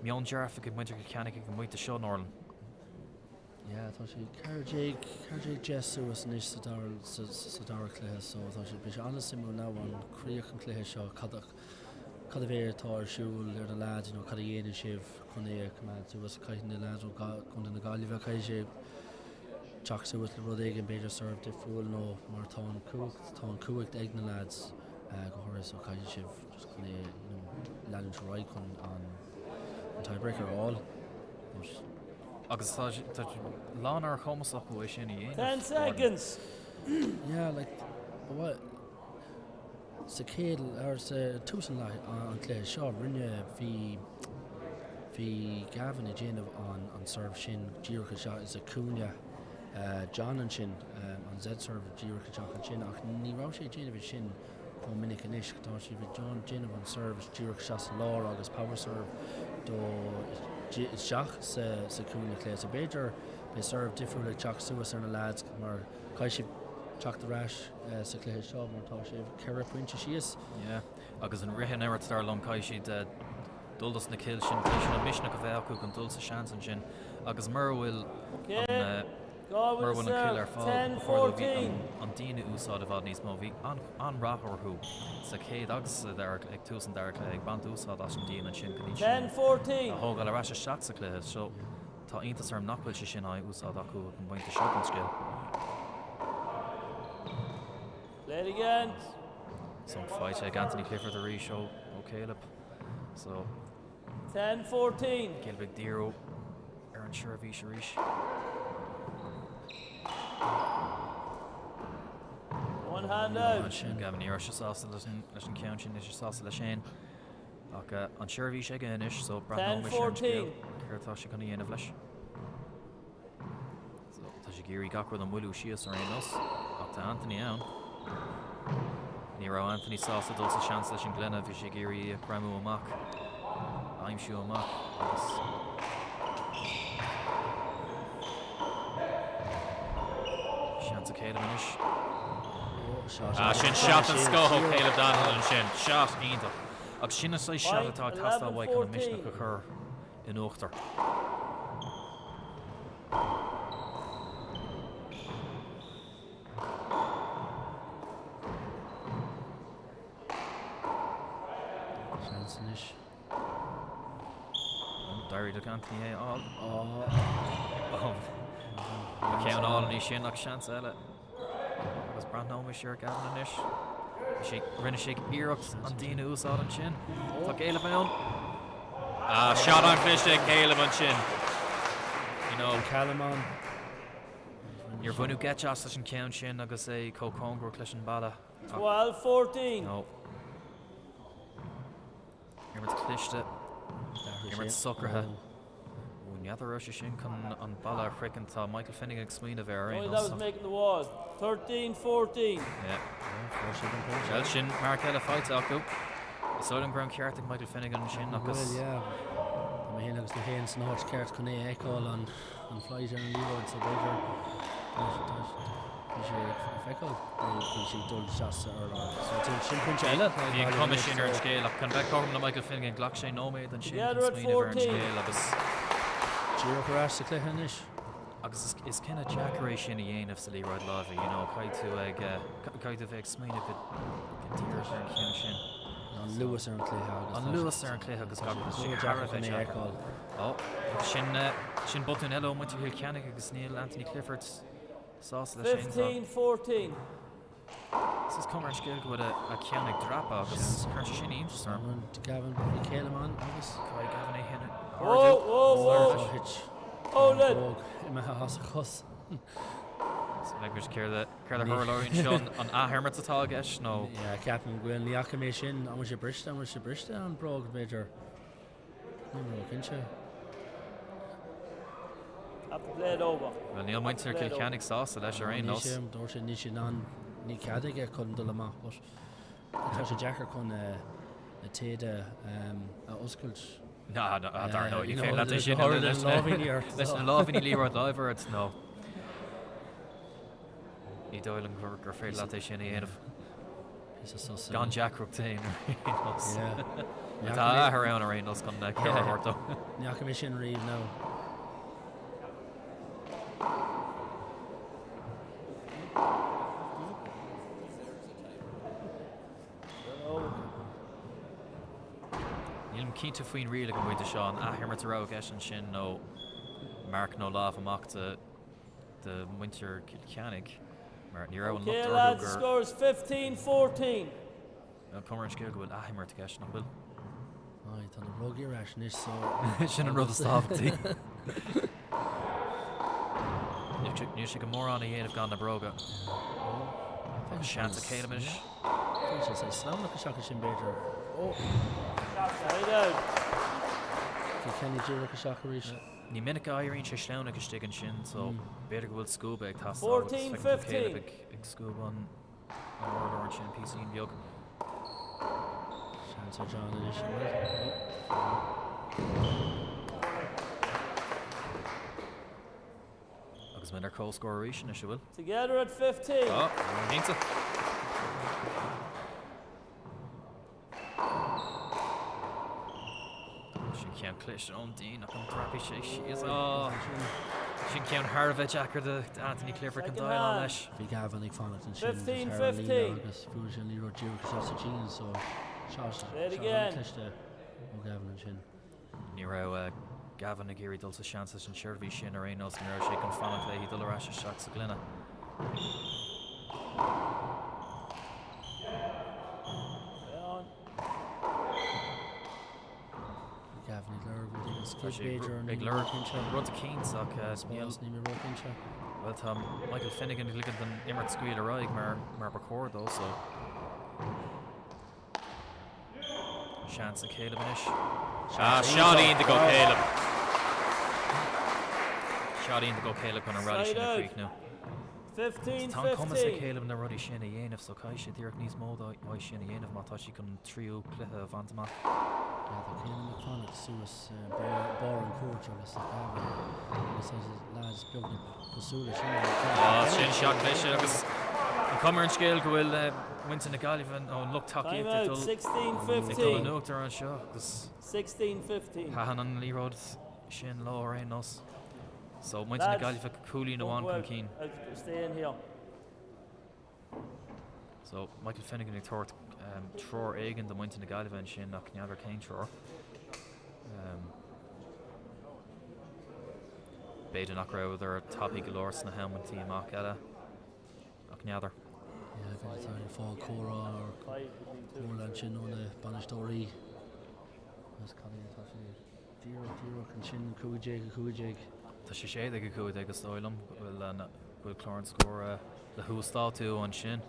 meon dearfach ag muintir Chill Chainnigh ag an bpointe seo, Norlan. Yeah, tá sé 14, 14 10 suas anois sa dara, sa, sa dara cluiche so tá sé, beidh sé an-suimiúil now an críoch an cluiche seo, cad a, cad a bheidh atá ar siúl ar na lads, you know, cad a dhéanann sibh chun é a choimeád suas, caithfidh na lads ó Chontae na Gaillimhe, caithfidh sé teacht suas le rud éigin, b'fhéidir serve difriúil nó mar tá an cumhacht, tá an cumhacht ag na lads. Go háirithe so caithfidh sibh just chun é you know leanúint ar aghaidh chun an an tiebreaker a fháil but. Agus tá tá lán ar chumas acu é sin a dhéanamh. 10 seconds. Yeah like but what sa chéad or sa tús an an cluiche seo rinne bhí bhí Gavin ag déanamh an an serve sin díreach isteach sa cúinne John ansin, an Z-serve díreach isteach ansin ach ní raibh sé ag déanamh é sin chomh minic anois. Tá sé ag déanamh an serve díreach isteach sa lár agus power serve dó isteach sa cúinne clé. So b'fhéidir beidh serve difriúil ag teacht suas ar na lads mar caithfidh siad teacht ar ais sa chluiche seo mar tá sé 4 pointe síos. Yeah, agus an rith an imirt dar liom caithfidh siad dul dos na cill sin, caithfidh siad an misneach a bheith acu chun dul sa seans ansin agus mura bhfuil an mura bhfuil an cill ar fáil ba chóir dóibh an díon a úsáid i bhfad níos mó. Bhí an-rath orthu sa chéad agus sa dara ag tús an dara cluiche ag baint úsáid as an díon ansin chun iad sin a thógáil ar ais isteach sa chluiche. So tá iontas orm nach bhfuil sé sin á úsáid acu ag an bpointe seo den scéal. Play it again. Sonc faighte ag Anthony Clifford arís ó Caleb. So 10 14. Caleb ag díriú ar an seirbhís arís. One hand out. Sin Gavin ní raibh sé sásta leis an leis an ceann sin, níl sé sásta leis féin. Ach an seirbhís aige anois, so breathnóimid ar an scéal. Céard atá sé chun a dhéanamh leis? So, tá sé ag iarraidh gach rud a mhoilliú síos ar aon nós, ach tá Anthony ann. Ní raibh Anthony sásta dul sa seans leis an gclaonadh, bhí sé ag iarraidh í a ghreamú amach, a aimsiú amach agus. Seans ag Caleb anois. Ah, sin shot den scoth ó Caleb Donnellan ansin. Shot iontach. Agus sin an saghas shot atá ag teastáil uaidh chun an misneach a chur in uachtar. Seans anois. D'éirigh le Anthony é a fháil. Ba cheann álainn é sin ach seans eile. Agus breathnóimis ar Gavin anois. Rinne sé iarracht an díon a úsáid ansin. Tá Caleb ann. Ah, shot an-chliste ag Caleb ansin. You know, Callum ann. Níor bhaineadh geit as leis an ceann sin agus é chomh cóngarach leis an balla. 12-14. No. Imirt cliste. Imirt socraithe. Ó, n'fheadar raibh sé sin chun an balla a shroichint. Tá Michael Finnegan ag smaoineamh ar aon nós. That was making the wall. 13, 14. Yeah. Well, sin marc eile faighte acu. Is dóigh liom go raibh an ceart ag Michael Finnegan ansin agus. Well, yeah. Tá mé féin agus tú féin san áit ceart chun é a fheiceáil an an flight ar an liathróid so b'fhéidir bhí sé ag feiceáil bhí sé ag dul isteach sa urlár. So sin pointe eile. Bhí an cuma sin ar an scéal ach chun bheith cothrom le Michael Finnegan ghlac sé nóiméad ansin chun smaoineamh ar an scéal agus. Díreach ar ais sa chluiche anois. Agus is cinneadh deacair é sin a dhéanamh sa liathróid láimhe, you know, caithfidh tú ag, caithfidh tú bheith ag smaoineamh go díreach ar an cheann sin. An luas ar an chluiche agus. An luas ar an chluiche agus gach rud. Sé thar a bheith deacair. Ó, agus sin, sin botún eile ó mhuintir Chill Chainnigh agus níl Anthony Clifford sásta leis sin. 15, 14. Is cuma ar an scéal go bhfuil a ceann ag dreapadh agus cuireann sé sin iontas orm. Gavin, bhí Caleb ann agus. Caithfidh Gavin é féin a ardú. Whoa, whoa, whoa. Oh, lid. Imithe as a chos. So bheidh muid céard a céard a tharlóidh anseo an athimirt atá i gceist nó? Yeah, ceapaim go bhfuil. Ní fhaca mé sin. An bhfuil sé briste? An bhfuil sé briste an bróg b'fhéidir? Níl mé cinnte. Have to play it over. Bhuel níl muintir Chill Chainnigh sásta leis ar aon nós. Dúirt sé níl sé in ann, níl cead aige chun dul amach but tá sé deacair chun na téada a oscailt. Ná, dar ndóigh, ní féidir leat é sin leis na lámhainní liathróid láimhe ort nó ní dóigh liom gur féidir leat é sin a dhéanamh. Gan deacracht féin ar aon nós. Tá a athair ann ar aon nós chun cabhair a thabhairt dó. Ní fhaca mé sin riamh, no. Nílim cinnte faoin riail ag an bpointe seo, an athimirt a raibh i gceist ansin nó marc nó lámh amach do do mhuintir Chill Chainnigh mar ní raibh an locht Okay orthu lads, gur score is 15 14. An cuma ar an scéal go bhfuil athimirt i gceist, nach bhfuil? Aye, tá na brógaí ar ais anois so. Sin an rud is tábhachtaí. Níl sé go mórán a dhéanamh gan na bróga. Tá seans ag Caleb anois. Tá sé saghas sleamhnach isteach ansin b'fhéidir. Ó! Side out. Kilkenny díreach isteach arís. Ní minic a éiríonn sé sleamhnach istigh ansin so b'fhéidir go bhfuil scuaba ag teastáil agus 14, feiceann tú Caleb 15. ag scuabadh an urlár ansin píosaín beag. Seans ar John anois an bhfuil? Ó. Agus muid ar comhscór arís anois, an bhfuil? Together at 15. Tá, cinnte. Sin ceann cliste ón díon ach an dreapfaidh sé síos? Ó, sin ceann thar a bheith deacair do Anthony Clifford chun déileáil leis. Bhí Gavin ag fanacht ansin just thar an líne agus bhuail sé an liathróid díreach isteach sa díon so shot an-chliste ó Gavin ansin. Ní raibh Gavin ag iarraidh dul sa seans leis an seirbhís sin ar aon nós, ní raibh sé chun fanacht léi dul ar ais isteach sa ghloine. Gavin ag lorg rud éigin Tá skip sé b'fhéidir ag lorg rud eicínt ach níl. Spás níl mé róchinnte. Bhuel tá Michael Finnegan ag ligean don imirt scaoileadh ar aghaidh mar mar ba chóir dó so. Seans ag Caleb anois. Ah, shot iontach ó Caleb. Shot iontach ó Caleb chun an rally sin a chríochnú. Tá an cumas ag Caleb na rudaí sin a dhéanamh so caithfidh sé díreach níos mó dó sin a dhéanamh má tá sé chun an tríú cluiche a bhaint amach. Yeah, tá Caleb ag fanacht suas barr an chúirt agus Gavin agus lads beagnach cosúil leis sin. Ah, sin shot cliste agus an cuma ar an scéal go bhfuil muintir na Gaillimhe nó an lucht tacaíochta ag dul ag dul in uachtar anseo agus thaitin an liathróid sin leo ar aon nós. So muintir na Gaillimhe cúilín amháin chun cinn. So Michael Finnegan ag tabhairt treoir éigin do muintir na Gaillimhe ansin ach n'fheadar cén treoir. B'fhéidir nach rabhadar tapaidh go leor sna hamantaí amach eile ach n'fheadar. Yeah, bhí tá ag fáil comhrá or comhairle ansin ó na bainisteoirí. Agus cad é atá sé díreach díreach ansin 15 15. Tá sé 16 15 is dóigh liom go bhfuil an go bhfuil clár an scóir le huasdátú ansin.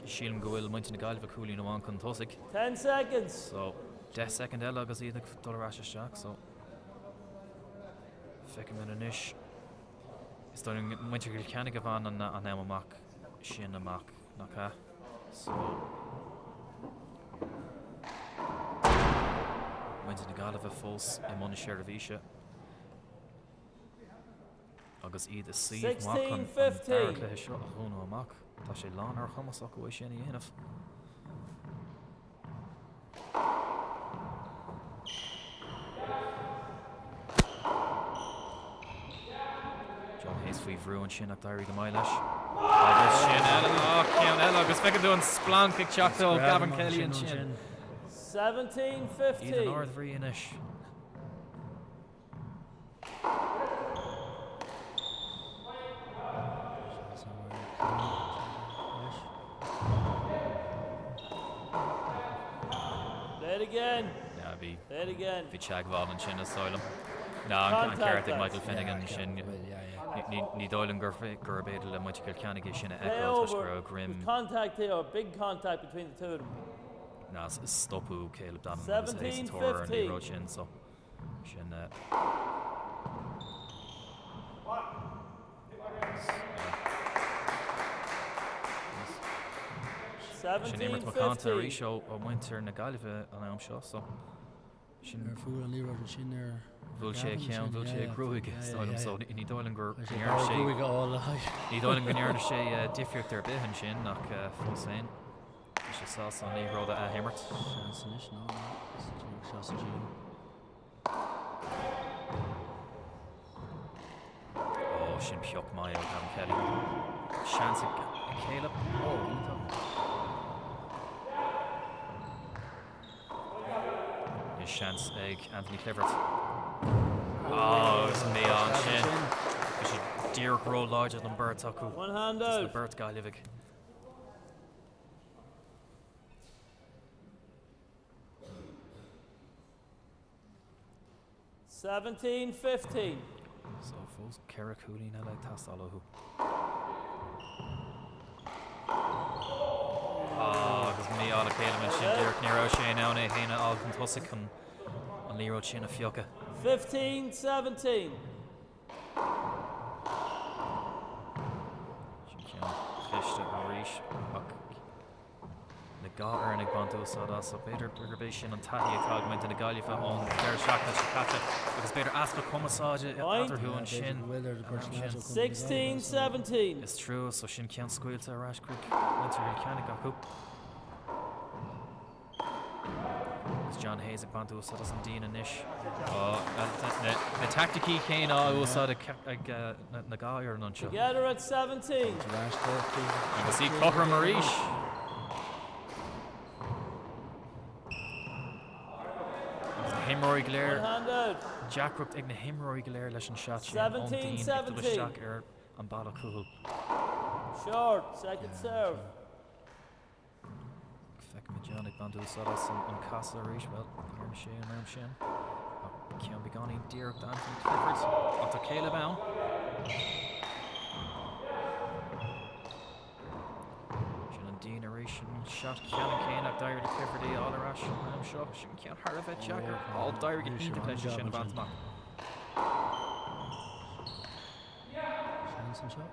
Sílim go bhfuil muintir na Gaillimhe cúilín amháin chun tosaigh. 10 seconds. So 10 soicind eile agus iad ag dul ar ais isteach so feicfimid anois. Is dóigh liom muintir Chill Chainnigh a bhain an am amach sin amach, nach ea? So muintir na Gaillimhe fós i mbun na seirbhíse agus iad i suíomh maith chun an dara cluiche seo a dhúnadh amach. Tá sé lán ar chumas acu é sin a dhéanamh. John Hayes faoi bhrú ansin ach d'éirigh go maith leis. Agus sin eile, ó, ceann eile agus feiceann tú an splanc ag teacht ó Gavin Kelly ansin. 17-15. Iad in ardbhrí anois. Play it again. Yeah, bhí Play it again. bhí teagmháil ansin is dóigh liom. Ná an ceart ag Michael Finnegan sin ní dóigh liom gurb fhéidir le muintir Chill Chainnigh é sin a fheiceáil toisc go raibh greim Contact here, big contact between the two of them. ná stopadh Caleb Donovan agus é sa tóir ar an liathróid sin so Sin Sin imirt macánta arís ó mhuintir na Gaillimhe an am seo so sin Ar bhuail an liathróid ansin ar Bhuail sé a cheann, bhuail sé a ghruaig is dóigh liom so ní dóigh liom gur ndearna sé ní dóigh liom go ndearna sé difríocht ar bith ansin ach fós féin bhí sé sásta an liathróid a athimirt. Seans anois ná seans ansin. Ó, sin pioc maith ó Gavin Kelly. Seans ag Caleb. Ó, iontach. Is seans ag Anthony Clifford. Ó, is mí-ádh ansin. Bhí sé díreach ró-láidir don beirt acu. One hand Dos na out. beirt Gaillimhigh. 17 15. So fós 4 chúilín eile ag teastáil uathu. Agus mí-ádh le Caleb ansin, díreach ní raibh sé in ann é féin a fháil chun tosaigh chun an liathróid sin a phiocadh. 15 17. Sin ceann cliste arís ach na dhá fhoireann ag baint úsáid as, so b'fhéidir gurb é sin an taithí atá ag muintir na Gaillimhe ón deireadh seachtaine seo caite agus b'fhéidir easpa cumarsáide eatarthu ansin. 16 17. Is trua, so sin ceann scaoilte ar ais chuig muintir Chill Chainnigh acu. Agus John Hayes ag baint úsáid as an díon anois. Na teaicticí céanna á úsáid ag na dhá fhoireann anseo. Together at 17. Agus í cothrom arís. Agus na himreoirí go léir, deacracht ag na himreoirí go léir leis an seat sin ón díon ag dul isteach ar an balla cúil. Short, second serve. Feicimid John ag baint úsáid as an casadh arís, bhuel, ní dhearna sé an am sin. Ach ceann beagáinín díreach d'Anthony Clifford. Ach tá Caleb ann. Sin an díon arís, an seat ceannann céanna ach d'éirigh le Clifford í a fháil ar ais an am seo. Sin ceann thar a bheith deacair. Á, d'éirigh go hiontach leis é sin a bhaint amach. Seans anseo.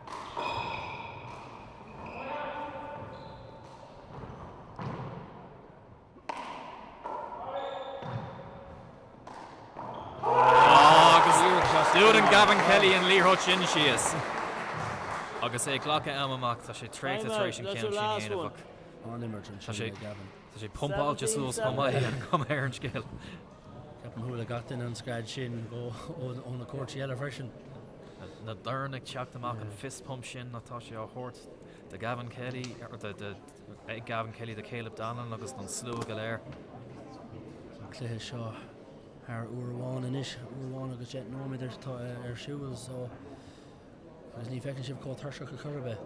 Agus stiúrann Gavin Kelly an liathróid sin síos. Agus é ag glacadh am amach, tá sé traochta tar éis an ceann sin a dhéanamh ach An-imirt tá ansin sé ag Gavin. tá sé pumpáilte suas chomh maith an chuma ar an scéal. Ceapaim chuala gach duine an scread sin ó na cúirtí eile freisin. Na doirn ag teacht amach an fist pump sin atá sé á thabhairt do Gavin Kelly, ag Gavin Kelly do Caleb Donlan agus don slua go léir. An cluiche seo thar uair amháin anois, uair amháin agus 10 nóiméad atá ar siúl so agus ní feiceann sibh chomh tuirseach a chor ar bith.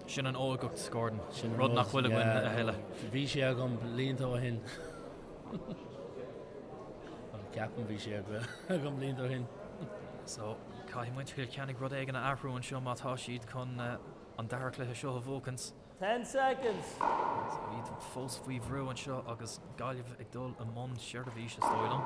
Sin an óigeacht, Gordon. Rud nach bhfuil againn a thuilleadh. Bhí sé agam blianta ó shin. Ceapaim bhí sé agam blianta ó shin. So, caithfidh muintir Chill Chainnigh rud éigin a athrú anseo má tá siad chun an dara cluiche seo a bhuachaint. 10 seconds. So, iad fós faoi bhrú anseo agus Gaillimh ag dul i mbun seirbhíse, is dóigh liom.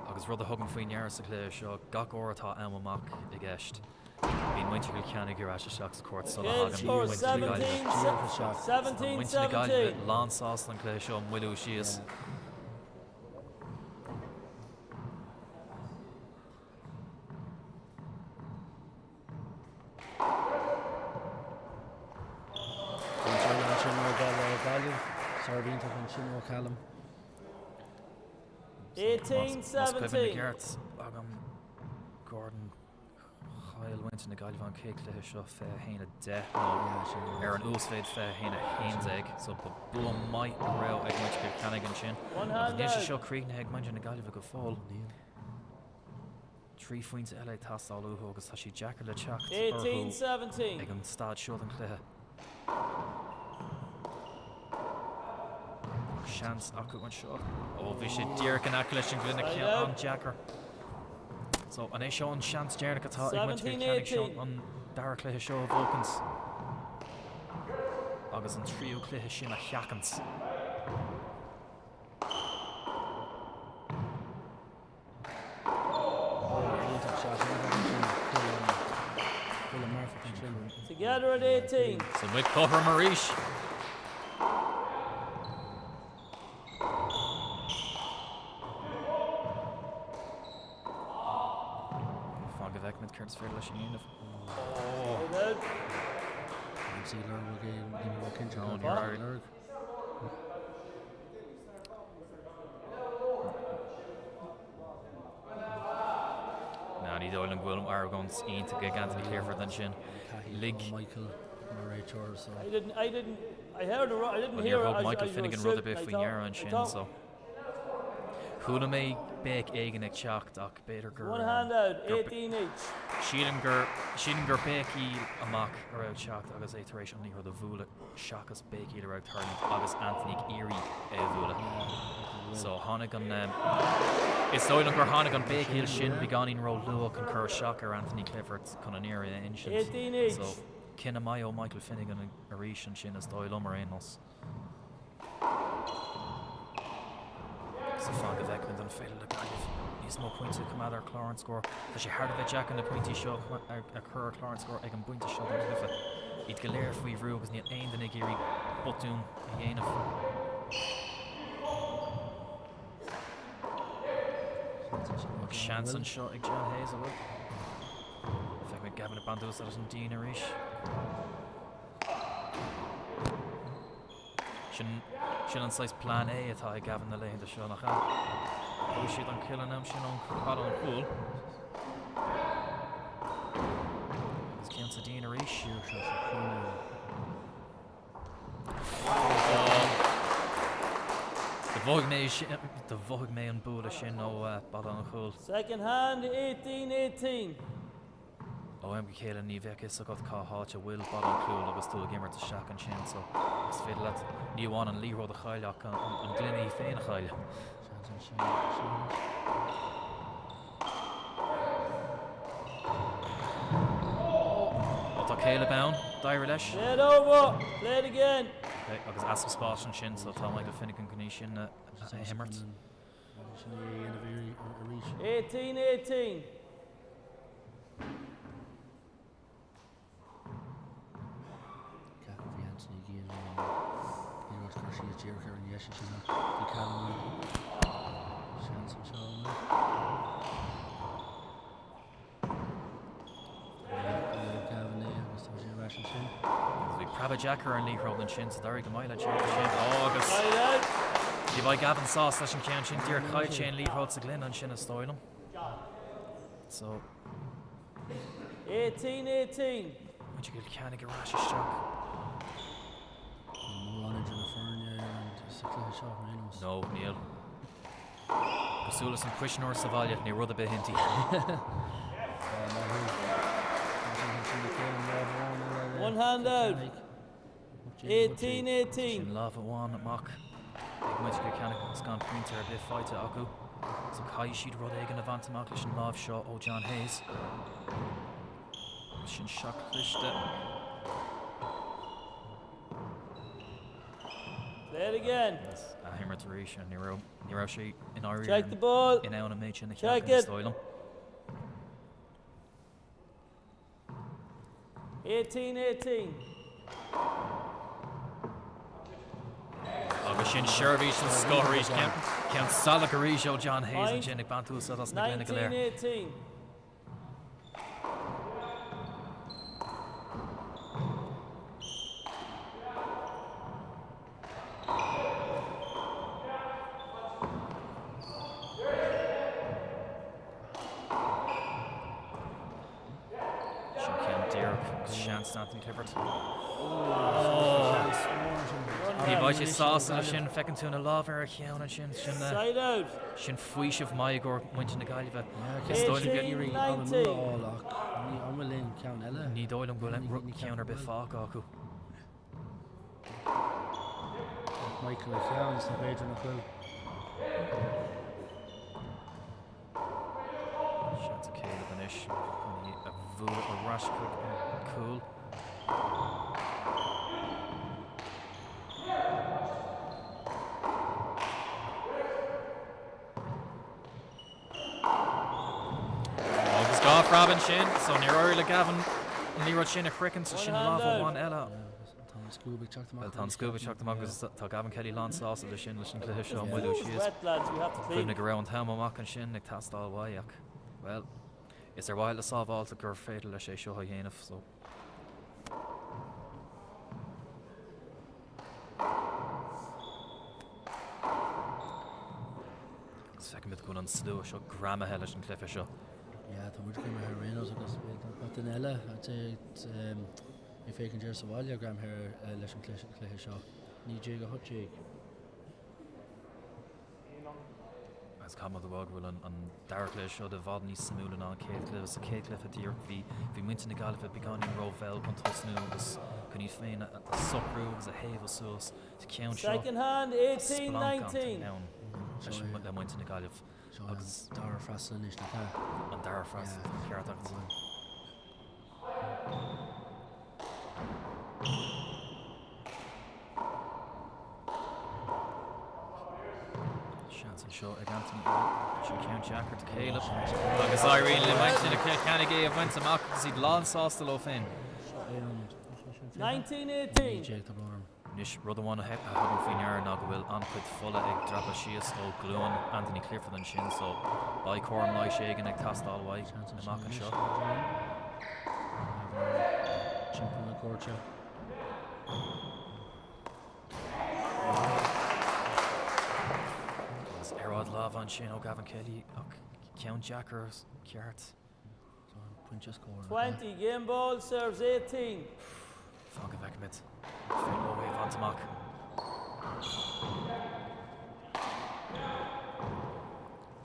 Agus rud a thugaim faoi ndeara sa chluiche seo, gach uair atá am amach i gceist, bíonn muintir Chill Chainnigh ar ais isteach sa chúirt sula thagann muintir na Gaillimhe. Tá muintir na Gaillimhe lánsásta an cluiche seo a mhoilliú síos. Ansin ó Gaillimh, serve iontach ansin ó Callum. 18 Más cuimhin i 17. gceart agam Gordon chaill muintir na Gaillimhe an chéad chluiche seo 21 10 nó ar an uasmhéid 21 11 so ba bua maith a raibh ag muintir Chill Chainnigh ansin. Agus níl sé seo críochnaithe ag muintir na Gaillimhe go fóill. 3 phointe eile ag teastáil uathu agus tá sé deacair le teacht orthu 18 17. ag an staid seo den chluiche. Seans acu anseo. Ó bhí sé díreach in aice leis an gcluiche ceann an-deacair. So an é seo an seans deireanach atá ag muintir Chill Chainnigh seo an dara cluiche seo a bhuachaint agus an tríú cluiche sin a sheachaint. Together at 18. So muid cothrom arís. Fan go bhfeicfimid céard is féidir leis a dhéanamh. Oh. Ná ní dóigh liom go bhfuil argóint iontach ag Anthony Clifford ansin. Lig. Michael mar réiteoir so. I didn't, I didn't, I heard, I didn't Well, hear níor thug as, Michael as you were Finnegan rud ar shooting. bith I faoi thought, ndeara I ansin thought so. Chuala mé béic éigin ag teacht ach b'fhéidir gur One hand out, 18 each. Sílim gur sílim gur béicíl amach a raibh ag teacht agus é tar éis an liathróid a bhualadh seachas béicíl a raibh ag tarlúint agus Anthony ag iarraidh é a bhualadh. So tháinig an Is dóigh liom gur tháinig an béicíl sin beagáinín ró-luath chun cur isteach ar Anthony Clifford chun an fhírinne a insint. 18 each. So cinneadh maith ó Michael Finnegan arís ansin is dóigh liom ar aon nós. So fan go bhfeicfimid an féidir le Gaillimh níos mó pointe a choimeád ar chlár an scóir. Tá sé thar a bheith deacair na pointí seo a chur ar chlár an scóir ag an bpointe seo den chluiche. Iad go léir faoi bhrú agus níl aon duine ag iarraidh botún a dhéanamh. Ach seans anseo ag John Hayes, an bhfuil? Feicimid Gavin ag baint úsáid as an díon arís. Sin sin an saghas plean A atá ag Gavin na laethanta seo, nach ea? Thóg siad an cill an am sin ón bhalla an chúil. Agus ceann sa díon arís. Do mhothaigh mé do mhothaigh mé an bualadh sin ó bhalla an chúil. Second hand, 18 18. Ó am go chéile ní bheadh fhios agat cá háit a bhfuil balla an chúil agus tú ag imirt isteach ansin so is féidir leat ní amháin an liathróid a chailleadh ach an gloine í féin a chailleadh. Seans ansin anois. Ó tá Caleb ann, d'éirigh leis. Play it over, play it again. Okay, agus easpa spáis ansin so tá Michael Finnegan chun í sin a imirt. Sin é a dhéanamh arís. 18 18. Ceapaim bhí Anthony ag iarraidh an liathróid a chur síos díreach ar an dheis ansin ach bhí Callum ann. Seans anseo an bhfuil? Gavin é agus tá sé ar ais ansin. Agus bhí preabadh deacair ar an liathróid ansin so d'éirigh go maith le James ansin. Ó agus ní bheidh Gavin sásta leis an ceann sin. Díreach chaill sé an liathróid sa ghloine ansin is dóigh liom. So. 18 18. Muintir Chill Chainnigh ar ais isteach. Níl mórán idir na foirne sa chluiche seo ar aon nós. No, níl. Cosúil leis an cuisneoir sa bhaile, níl rud ar bith inti. One hand out. 18 18. Sin lámh amháin amach ag muintir Chill Chainnigh agus gan pointe ar bith faighte acu. So caithfidh siad rud éigin a bhaint amach leis an lámh seo ó John Hayes. Sin seach cliste. Play it again. Yes, athimirt arís ní raibh ní raibh sé in áirithe Check the ball. in ann an méid sin a Check cheapadh is it. dóigh liom. 18 18. Agus sin seirbhís den scoth arís ceann salach arís ó John Hayes ansin ag baint úsáid as na gloine go léir. 19 18. Sin ceann díreach agus seans Anthony Clifford. Ní bheidh sé sásta leis sin, feiceann tú na lámha ar a cheann ansin, sin Side out. sin faoiseamh maith i gcomhair muintir na Gaillimhe. Is dóigh liom go- Iarraidh an-mhór a fháil ach ní an bhfuil aon cheann eile. Ní dóigh liom go bhfuil ceann ar bith fágtha acu. Michael a cheann so b'fhéidir nach bhfuil. Seans ag Caleb anois chun í a bhualadh ar ais chuig an cúl. Agus dhá phreab ansin, so níor éirigh le Gavin an liathróid sin a shroichint, so sin lámh amháin eile. Tá an scuab ag teacht amach. Bhuel, tá an scuab ag teacht amach agus tá Gavin Kelly lán sásta leis sin leis an gcluiche seo a mhoilliú síos. Cuimhnigh go raibh an t-am amach ansin ag teastáil uaidh ach, bhuel, is ar mhaithe le sábháilteacht gur féidir leis é seo a dhéanamh, so. Agus feicimid go bhfuil an slua seo greamaithe leis an gcluiche seo. Yeah, tá muid greamaithe ar aon nós agus tá duine eile ag féachaint air sa bhaile greamaithe leis an gcluiche seo. 1918. Agus caithfidh mé a rá go bhfuil an dara cluiche seo i bhfad níos suimiúla ná an chéad chluiche. Sa chéad chluiche díreach bhí bhí muintir na Gaillimhe beagáinín rómhall chun tosnú agus chun iad féin a socrú agus a thaobhadh suas. Sa cheann seo Second hand, tá 18 splanc 19. ann leis le muintir na Gaillimhe Seo é an agus dara freastal anois nach ea? an dara freastal Yeah. tá an ceart agat. Seans anseo ag Anthony sin ceann deacair do Caleb agus éiríonn le muintir Chill Chainnigh é a bhaint amach agus iad lánsásta leo féin. 19 18. Tá brón orm. Anois rud amháin a thugaim faoi ndeara ná go bhfuil an-chuid fola ag dreapadh síos ó ghlúin Anthony Clifford ansin so beidh cúram leighis éigin ag teastáil uaidh Seans ansin amach anois anseo. Timpeall na cúirte. Agus earráid láimhe ansin ó Gavin Kelly ach ceann deacair ceart. So an pointe scóir. 20, game ball serves 18. Fan go bhfeicfimid. Phil ó a bhaint amach.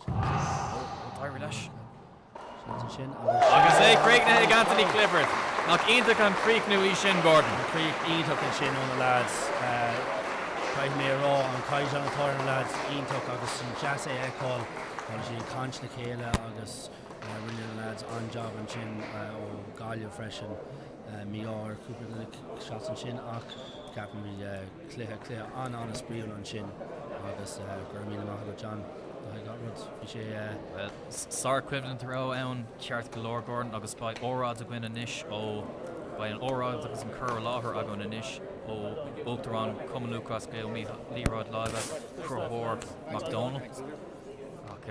Ó, d'éirigh leis. Seans ansin agus. Agus é críochnaithe ag Anthony Clifford. Nach iontach an críochnú í sin, Gordon. Críoch iontach ansin ó na lads. Caithfidh mé a rá an caighdeán atá ar na lads iontach agus an deas é a fheiceáil. Tá siad ag caint le chéile agus rinne na lads an-jab ansin ó Gaillimh freisin. Mí-ádh ar cúpla de na shots ansin ach ceapaim bhí cluiche cluiche an-an-spraíúil ansin agus go raibh míle maith agat John. Gach rud bhí sé. Bhuel, sárchoimhlint a raibh ann ceart go leor Gordon agus beidh óráid againn anois ó beidh an óráid agus an cur i láthair againn anois ó Uachtarán Chumann Lúthchleas Gael Liathróid Láimhe Conchúr Mac Dónaill. Ach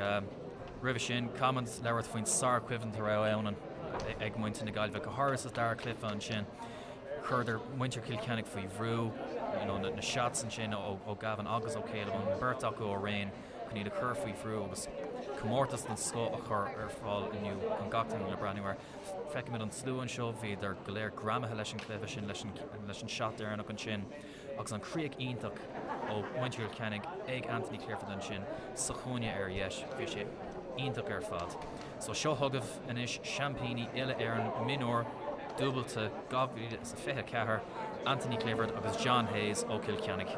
roimhe sin, caithfimid labhairt faoin sárchoimhlint a raibh ann ag muintir na Gaillimhe, go háirithe sa dara cluiche ansin. Chuireadar muintir Chill Chainnigh faoi bhrú, you know, na shots ansin ó Gavin agus ó Caleb, an bheirt acu araon chun iad a chur faoi bhrú agus comórtas den scoth a chur ar fáil inniu chun gach duine le breathnú air. Feicimid an slua anseo, bhíodar go léir greamaithe leis an chluiche sin, leis an, leis an shot deireanach ansin agus an chríoch iontach ó mhuintir Chill Chainnigh ag Anthony Clifford ansin sa chúinne ar dheis, bhí sé iontach ar fad. So seo chugaibh anois seaimpíní uile-Éireann mionúir dúbailte 2024, Anthony Clifford agus John Hayes ó Chill Chainnigh.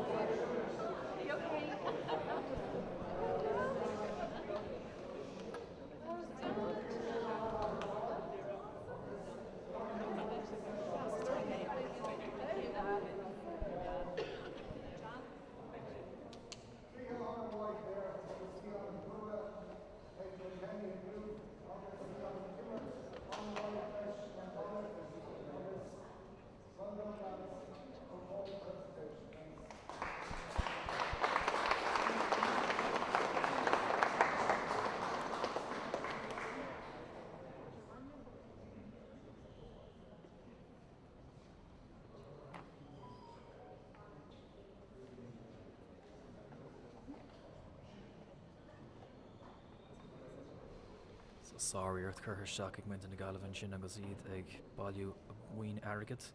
So sáriarracht curtha isteach ag muintir na Gaillimhe ansin agus iad ag bailiú a mhaoin airgid.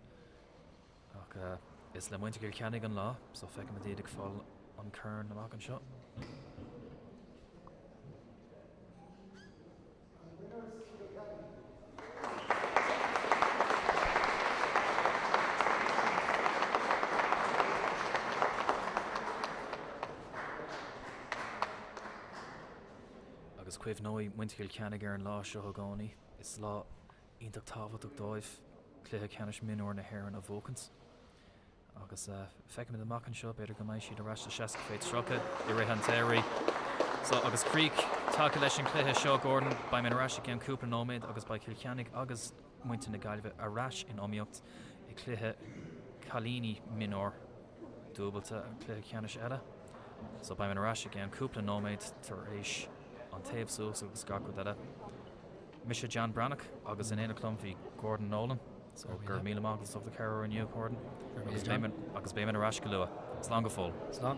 Ach is le muintir Chill Chainnigh an lá, so feicfimid iad ag fáil an corn amach anseo. Agus cuimhneoidh muintir Chill Chainnigh ar an lá seo i gcónaí. Is lá iontach tábhachtach dóibh cluiche ceannais mionúir na hÉireann a bhuachaint. Agus feicfimid amach anseo, b'fhéidir go mbeidh siad ar ais sa 60 fé 30 i rith an tsamhraidh. So, agus críoch tagtha leis an chluiche seo, Gordon, beidh mé ar ais i gceann cúpla nóiméad agus beidh Cill Chainnigh agus muintir na Gaillimhe ar ais in iomaíocht i gcluiche cailíní mionúir dúbailte, an cluiche ceannais eile. So beidh mé ar ais i gceann cúpla nóiméad tar éis an taobh suas agus gach rud eile. Mise John Breathnach agus in éineacht liom bhí Gordon Nolan. So go raibh míle maith agat as ucht do chabhair inniu, Gordon. Agus beidh mé ar ais go luath. Slán go fóill. Slán.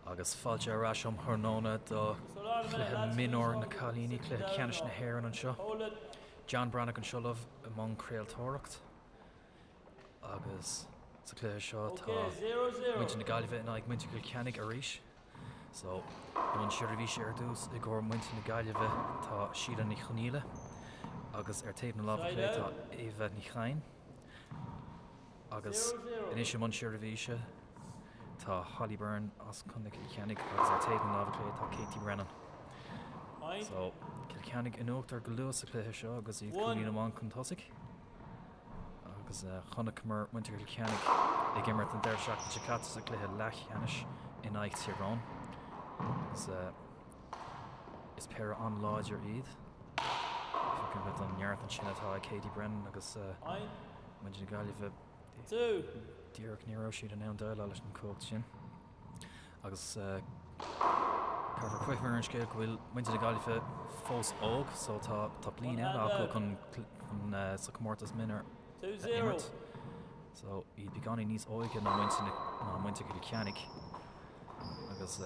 Agus fáilte ar ais um thráthnóna do chluiche mionúir na cailíní, cluiche ceannais na hÉireann anseo. John Breathnach anseo libh i mbun craoltóireacht agus sa chluiche seo tá muintir na Gaillimhe in aghaidh muintir Chill Chainnigh arís. So, i mbun seirbhíse ar dtús i gcomhair muintir na Gaillimhe tá Síle Ní Chonaola agus ar taobh na láimhe clé tá Éabha Ní Chadhain. Agus anois i mbun seirbhíse tá Holly Byrne as Contae Chill Chainnigh agus ar taobh na láimhe clé tá Katie Brennan. So, Cill Chainnigh in uachtar go luath sa chluiche seo agus iad cúilín amháin chun tosaigh. Agus chonaiceamar muintir Chill Chainnigh ag imirt an deireadh seachtaine seo caite sa chluiche leathcheannais in aghaidh Tyrone. Agus is péire an-láidir iad. Feicimid an neart ansin atá ag Katie Brennan agus Muintir na Gaillimhe, díreach ní raibh siad in ann déileáil leis an chumhacht sin. Agus caithfear cuimhneamh ar an scéal go bhfuil muintir na Gaillimhe fós óg so tá tá bliain eile acu chun chun sa chomórtas mionúir a imirt. So iad beagáinín níos óige ná muintir ná muintir Chill Chainnigh. Agus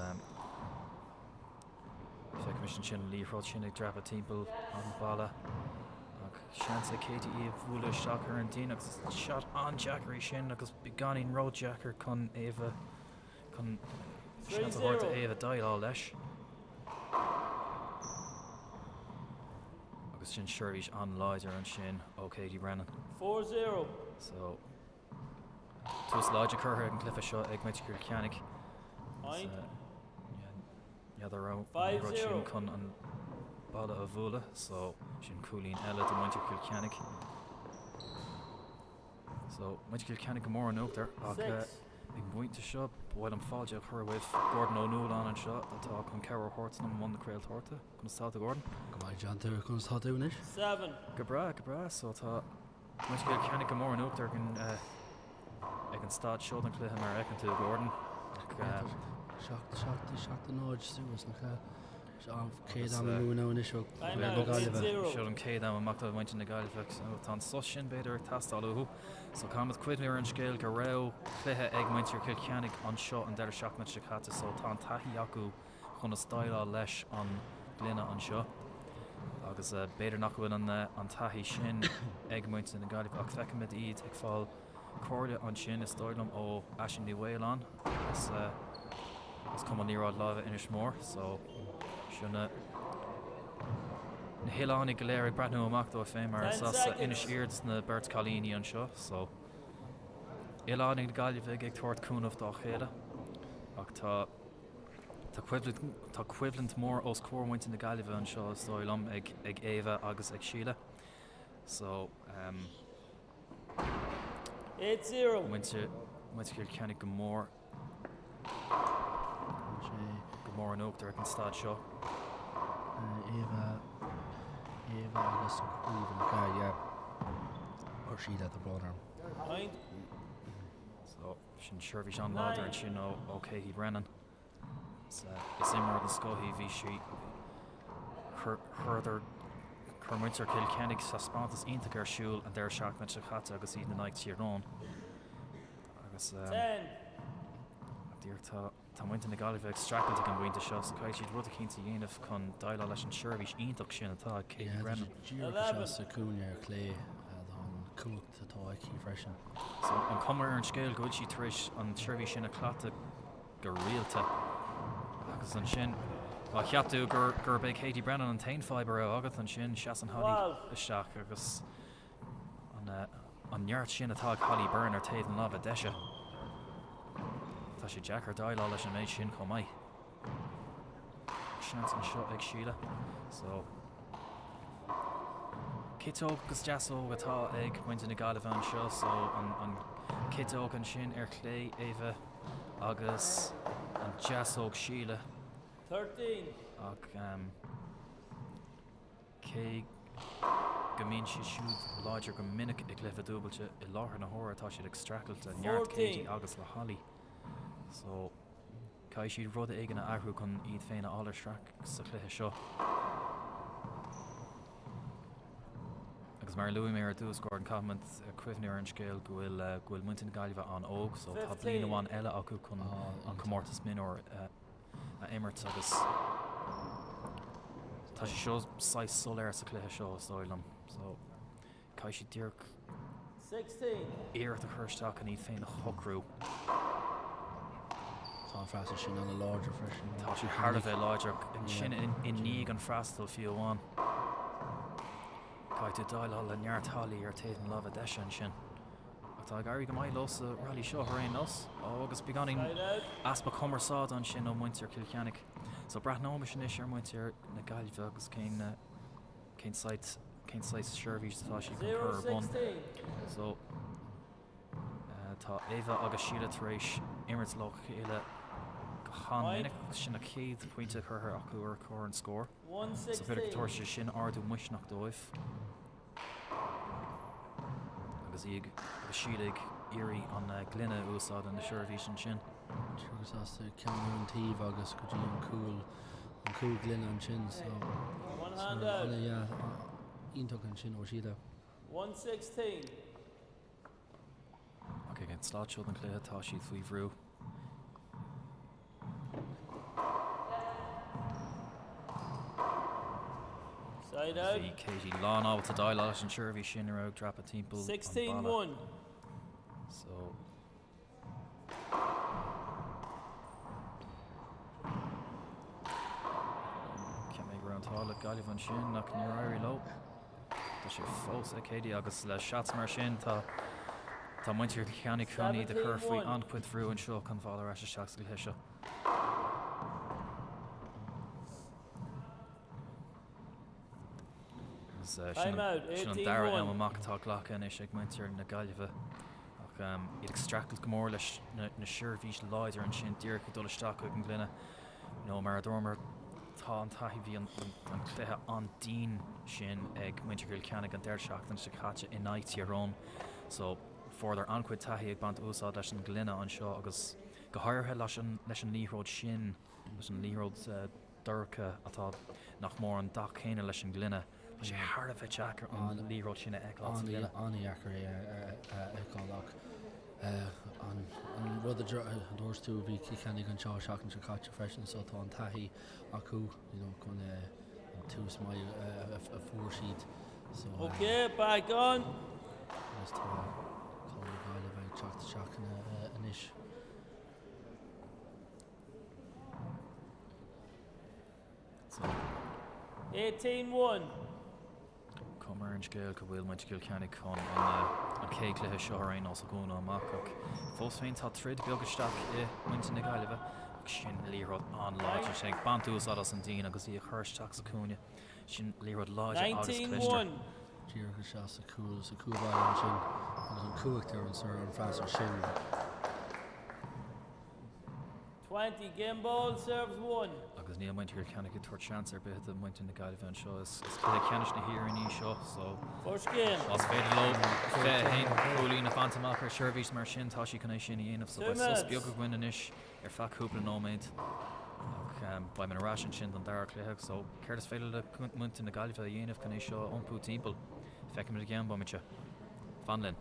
Feicimid ansin an liathróid sin ag dreapadh timpeall an bhalla ach seans ag Katie í a bhualadh isteach ar an díon agus is shot an-deacair í sin agus beagáinín ródheacair chun Éabha chun seans a thabhairt do Éabha déileáil leis. Agus sin seirbhís an-láidir ansin ó Katie Brennan. 4-0. So tús láidir curtha ag an gcluiche seo ag muintir Chill Chainnigh. N'fheadar an raibh an rud sin chun an balla a bhualadh so sin cúilín eile do mhuintir Chill Chainnigh. So muintir Chill Chainnigh go mór in uachtar ach ag an bpointe seo ba mhaith liom fáilte a chur roimh Gordon Ó Nualláin anseo atá chun cabhair a thabhairt dom i mbun na craoltóireachta. Conas tá tú Gordon? Go maith John, conas tá tú anois? Go breá, go breá. So tá Muintir Chill Chainnigh go mór in uachtar ag an ag an staid seo den chluiche mar a fheiceann tú, Gordon. 7-7-0 suas nach ea? Seo an chéad am amú ann anois ó na Gaillimhe. Seo an chéad am amach do mhuintir na Gaillimhe. Tá an sos sin b'fhéidir ag teastáil uathu. So caithfimid cuimhneamh ar an scéal go raibh cluiche ag muintir Chill Chainnigh anseo an deireadh seachtaine seo caite so tá an taithí acu conas déileáil leis an gcluiche anseo agus b'fhéidir nach bhfuil an taithí sin ag muintir na Gaillimhe ach feicimid iad ag fáil comhairle ansin is dóigh liom ó Aisling Ní Mhaoláin as as Cumann Liathróid Láimhe Inis Mór so sin na na hoileánaigh go léir ag breathnú amach dóibh féin mar is as Inis Oírr dos na beirt cailíní anseo so oileánaigh na Gaillimhe ag tabhairt cúnamh dá chéile ach tá Tá coimhlint, tá coimhlint mór os comhair muintir na Gaillimhe anseo is dóigh liom ag, ag Éabha agus ag Síle. So, um, 8-0. muintir, muintir Chill Chainnigh go mór, go mór in uachtar ag an staid seo. Éabha, Éabha agus Caoimhe nach ea, yeah. Or Síle, tá brón orm. Point. So, Sin seirbhís an-láidir ansin ó Katie Brennan. Is imreoir den scoth í. Bhí sí, chuireadar, chuir muintir Chill Chainnigh taispeántas iontach ar siúl an deireadh seachtaine seo caite agus iad in aghaidh Tír Eoghain. Agus díreach tá, tá muintir na Gaillimhe ag streachailt ag an bpointe seo so caithfidh siad rud eicínt a dhéanamh chun déileáil leis an tseirbhís iontach sin atá ag Katie Brennan. Díreach anseo sa chúinne ar chlé tá an cumhacht atá aici freisin. So, an cuma ar an scéal go bhfuil sí tar éis an tseirbhís sin a chleachtadh go rialta. Agus ansin, má cheap tú gur, gurb é Katie Brennan an t-aon fadhb a raibh agat, ansin seasann Holly isteach agus an, eh, an neart sin atá ag Holly Byrne ar taobh na láimhe deise. Tá sé deacair déileáil leis an méid sin chomh maith. Seans anseo ag Síle. So, citeog agus deasóg atá ag muintir na Gaillimhe anseo, so an, an citeog ansin ar chlé, Éabha, agus an deasóg Síle. 13. Ach um, cé go mbíonn siad siúd láidir go minic i gcluiche dúbailte i láthair na huaire tá siad ag streachailt le neart Katie agus le Holly. So, Caithfidh siad rud éigin a athrú chun iad féin a fháil ar traic sa chluiche seo. Agus mar a luaigh mé ar dtús, Gordon, caithfimid cuimhniú ar an scéal go bhfuil go bhfuil muintir na Gaillimhe an-óg so tá bliain amháin eile acu chun an comórtas mionúir a. a imirt agus tá sé seo saghas soiléir sa chluiche seo is dóigh liom. So caithfidh siad díreach iarracht a chur isteach chun iad féin a shocrú. Tá an freastal sin an-láidir freisin. Tá sé thar a bheith láidir ansin i ndiaidh an freastal fiú amháin. Caithfidh tú déileáil le neart hallaí ar taobh na láimhe deise ansin. Ach tá ag éirí go maith leo sa rally seo ar aon nós. Ó agus beagáinín easpa cumarsáide ansin ó muintir Chill Chainnigh. So breathnóimis anois ar muintir na Gaillimhe agus cén cén saghas cén saghas seirbhís atá siad chun cur ar bun. So tá Eva agus Síle tar éis imirt le chéile go han-mhinic agus sin an chéad pointe curtha acu ar chlár an scóir. So b'fhéidir go dtabharfaidh sé sin ardú misneach dóibh. Agus í ag agus Síle ag iarraidh an gloine a úsáid ina seirbhís ansin. Agus as ceann ar an taobh agus go dtí an cúl an cúl gloine ansin so iontach ansin ó Síle. 1-16. Ach ag an staid seo den chluiche tá siad faoi bhrú. Side out. Bhí Katie lán ábalta déileáil leis an seirbhís sin a raibh ag dreapadh timpeall an balla. 16-1. So Cheap mé go raibh an t-ádh le Gaillimh ansin ach níor éirigh leo. Tá sé fós ag Katie agus le shots mar sin tá tá muintir Chill Chainnigh chun iad a chur faoi an-chuid bhrú anseo chun fáil ar ais isteach sa gcluiche seo. Agus sin sin an dara am amach atá glactha anois ag muintir na Gaillimhe ach iad ag streachailt go mór leis na seirbhís láidir ansin díreach ag dul isteach chuig an ngloine. Nó mar a dúramar, tá an taithí, bhí an cluiche an-dian sin ag muintir Chill Chainnigh an deireadh seachtaine seo caite in aghaidh Tír Eoghain. So, fuaireadar an-chuid taithí ag baint úsáid leis an ngloine anseo agus go háirithe leis an leis an liathróid sin, leis an liathróid dorcha atá nach mór an dath céanna leis an ngloine. Tá sé thar a bheith deacair an liathróid sin a fheiceáil sa ghloine. An-dheacair é a fheiceáil ach an rud a dúirt tú, bhí Cill Chainnigh anseo an seachtain seo caite freisin so tá an taithí acu you know chun an tús maith a fuair siad so. Ok, back on. Agus tá Conor Gaillimh ag teacht isteach anois. 18-1. Cuma ar an scéal go bhfuil muintir Chill Chainnigh chun an chéad chluiche seo ar aon nós a dhúnadh amach ach fós féin tá troid beag isteach i muintir na Gaillimhe ach sin liathróid an-láidir sin ag baint úsáid as an díon agus í a chur isteach sa chúinne. Sin liathróid láidir agus cliste. 19-1. Díreach isteach sa chúl, sa chúlbhaile ansin agus an cumhacht ar an bhfreastal sin. 20, game ball, serves 1. Agus níl muintir Chill Chainnigh ag tabhairt seans ar bith do mhuintir na Gaillimhe anseo. Is cluiche ceannais na hÉireann í seo so First game. más féidir leo 21 cúilín a bhaint amach ar seirbhís mar sin tá siad chun é sin a dhéanamh. So beidh sos beag againn anois ar feadh cúpla nóiméad ach beidh muid ar ais ansin don dara cluiche. So céard is féidir le muintir na Gaillimhe a dhéanamh chun é seo a iompú timpeall? Feicfimid i gceann bomaite. Fan linn.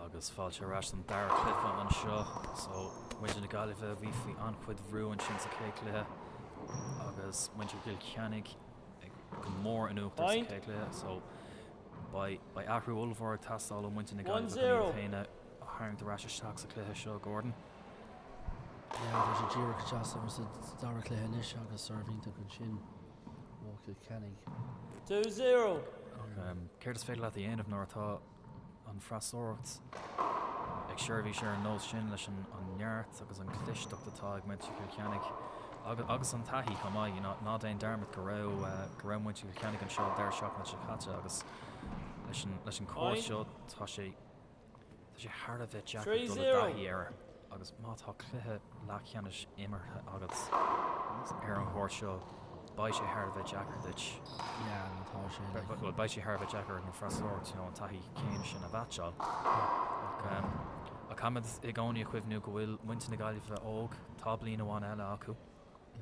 Agus fáilte ar ais don dara cluiche anseo. So, muintir na Gaillimhe a bhí faoi an-chuid bhrú ansin sa chéad chluiche agus muintir Chill Chainnigh go mór in uachtar sa chéad chluiche. So, beidh, beidh athrú ollmhór ag teastáil ó mhuintir na Gaillimhe chun iad féin a tharraingt ar ais isteach sa chluiche seo, Gordon. Yeah, tá sé díreach isteach sa dara cluiche anois agus serve iontach ansin ó Chill Chainnigh. 2-0. Ach céard is féidir leat a dhéanamh nuair atá an fhreasúracht ag seirbhís ar an nós sin leis an neart agus an chlisteacht atá ag muintir Chill Chainnigh agus an taithí chomh maith. Ná déan dearmad go raibh go raibh muintir Chill Chainnigh anseo an deireadh seachtaine seo caite agus leis an leis an cúrsa seo tá sé tá sé thar a bheith deacair dul i dtaithí air agus má tá cluiche leathcheannais imeartha agat ar an gcúrsa seo, beidh sé thar a bheith deacair duit. Yeah, nó tá sé like. Bhuel, beidh sé thar a bheith deacair ar an bhfreasúracht, you know, an taithí céanna sin a mheaitseáil. Ach, um, ach caithfimid i gcónaí a chuimhniú go bhfuil muintir na Gaillimhe óg, tá bliain amháin eile acu.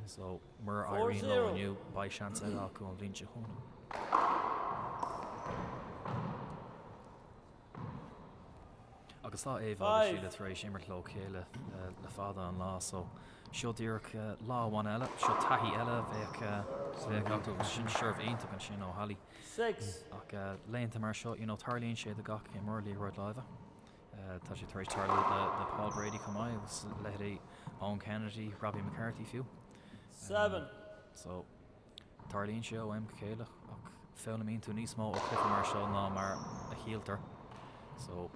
So, mura éiríonn leo inniu, beidh seans eile acu an bhliain seo chugainn. Agus tá Eva agus Síle tar éis imirt leo chéile le fada an lá so seo díreach lá amháin eile, seo taithí eile a bheadh bheadh acu agus sin serve iontach ansin ó Holly. Ach laethanta mar seo, you know, tarlaíonn sé do gach imreoir liathróid láimhe. Tá sé tar éis tarlú le le Paul Brady chomh maith agus leithéidí Eoin Kennedy, Robbie McCarthy fiú. So. Tarlaíonn sé ó am go chéile ach foghlaimíonn tú níos mó ó chluiche mar seo ná mar a shíltear. So,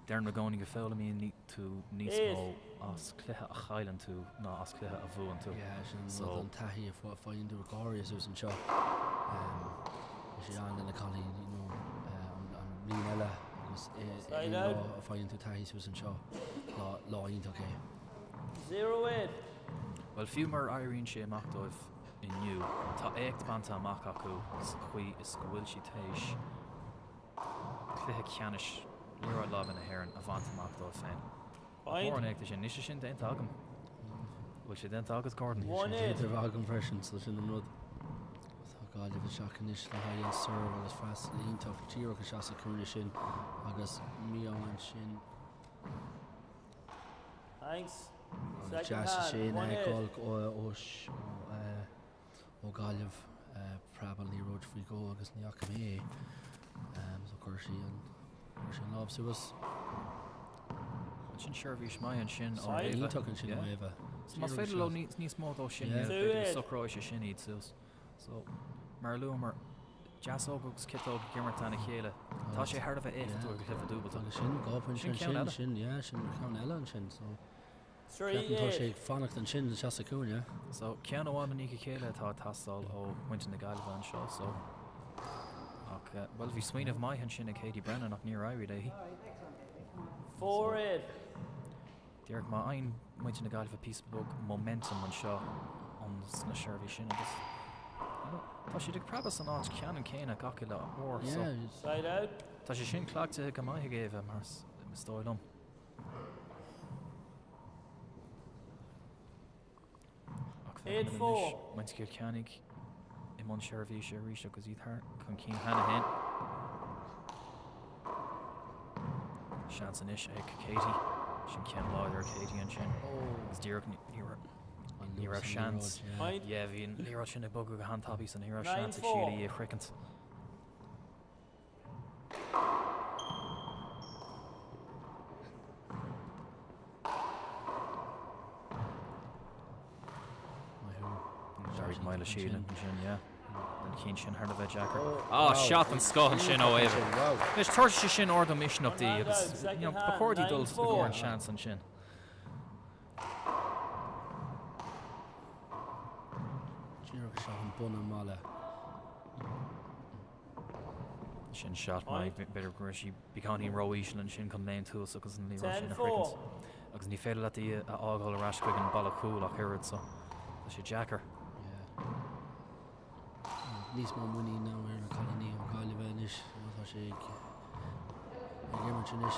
deirim i gcónaí go foghlaimíonn tú níos mó as cluiche a chailleann tú ná as cluiche a bhuann tú. Yeah, sin an rud, an taithí a faigheann tú go háirithe suas anseo. Is é an le na cailíní, you know, an bhliain eile agus aon lá a faigheann tú taithí suas anseo, lá iontach é. 0 8. Bhuel, fiú mura éiríonn sé amach dóibh inniu, tá éacht bainte amach acu sa chaoi is go bhfuil siad tar éis cluiche ceannais liathróid láimhe na hÉireann a bhaint amach dóibh féin. Nach mór an éacht é sin? Níl sé sin déanta agam. Bhfuil sé déanta agat, Gordon? Níl sé déanta agam freisin, so sin an rud. Tá Gaillimh isteach anois le haghaidh an serve agus freastal iontach díreach isteach sa chúinne sin agus mí-ádh ansin. Thanks. Agus deas sin a fheiceáil ó Ghaillimh preab an liathróid faoi dhó agus ní fhaca mé é. So chuir sí an chuir sí an lámh suas. Sin seirbhís maith ansin ó Éabha. Iontach ansin ó Éabha. Más féidir leo níos mó dó sin b'fhéidir go socróidh sé sin iad suas. So, mar a luamar, deasóg agus ciotóg ag imirt lena chéile, tá sé thar a bheith éifeachtúil ag cluiche dúbailte. Agus sin 2 pointe Sin ceann ansin, eile. sin, yeah, sin ceann eile ansin. So, ceapaim tá sé ag fanacht ansin isteach sa chúinne. So, ceann amháin i ndiaidh a chéile atá ag teastáil ó mhuintir na Gaillimhe anseo, so. Ach, bhuel, bhí smaoineamh maith ansin ag Katie Brennan ach níor éirigh léi. 4 8. Díreach má fhaigheann muintir na Gaillimhe píosa beag momentum anseo sna seirbhísí sin agus you know, tá siad ag preabadh san áit ceannann céanna gach uile uair so Side out. tá sé sin cleachtaithe go maith ag Éabha mar is dóigh liom. Ach féachfaimid anois, muintir Chill Chainnigh i mbun seirbhíse arís agus iad thar chun cinn cheana féin. Seans anois ag Katie. Sin ceann láidir Katie ansin. Agus díreach ní raibh seans. Yeah, bhí an liathróid sin ag bogadh go han-tapaidh so ní raibh seans ag Síle í a shroichint. D'éirigh maith le Síle ansin, yeah. An ceann sin thar a bheith deacair. Ah, shot den scoth ansin ó Éabha. Anois, tabharfaidh sé sin ardú misneach di agus you know, ba chóir di dul i gcomhair an seans ansin. Díreach isteach an bun an mbaile. Sin shot maith, b'fhéidir go raibh sí beagáinín ró-íseal ansin chun léimt suas agus an liathróid sin a shroichint. Agus ní féidir leat í a fhágáil ar ais chuig an balla cúil ach oiread so tá sé deacair. Níos mó muinín now ar na cailíní ó Gaillimh anois tá sé ag ag imirt anois.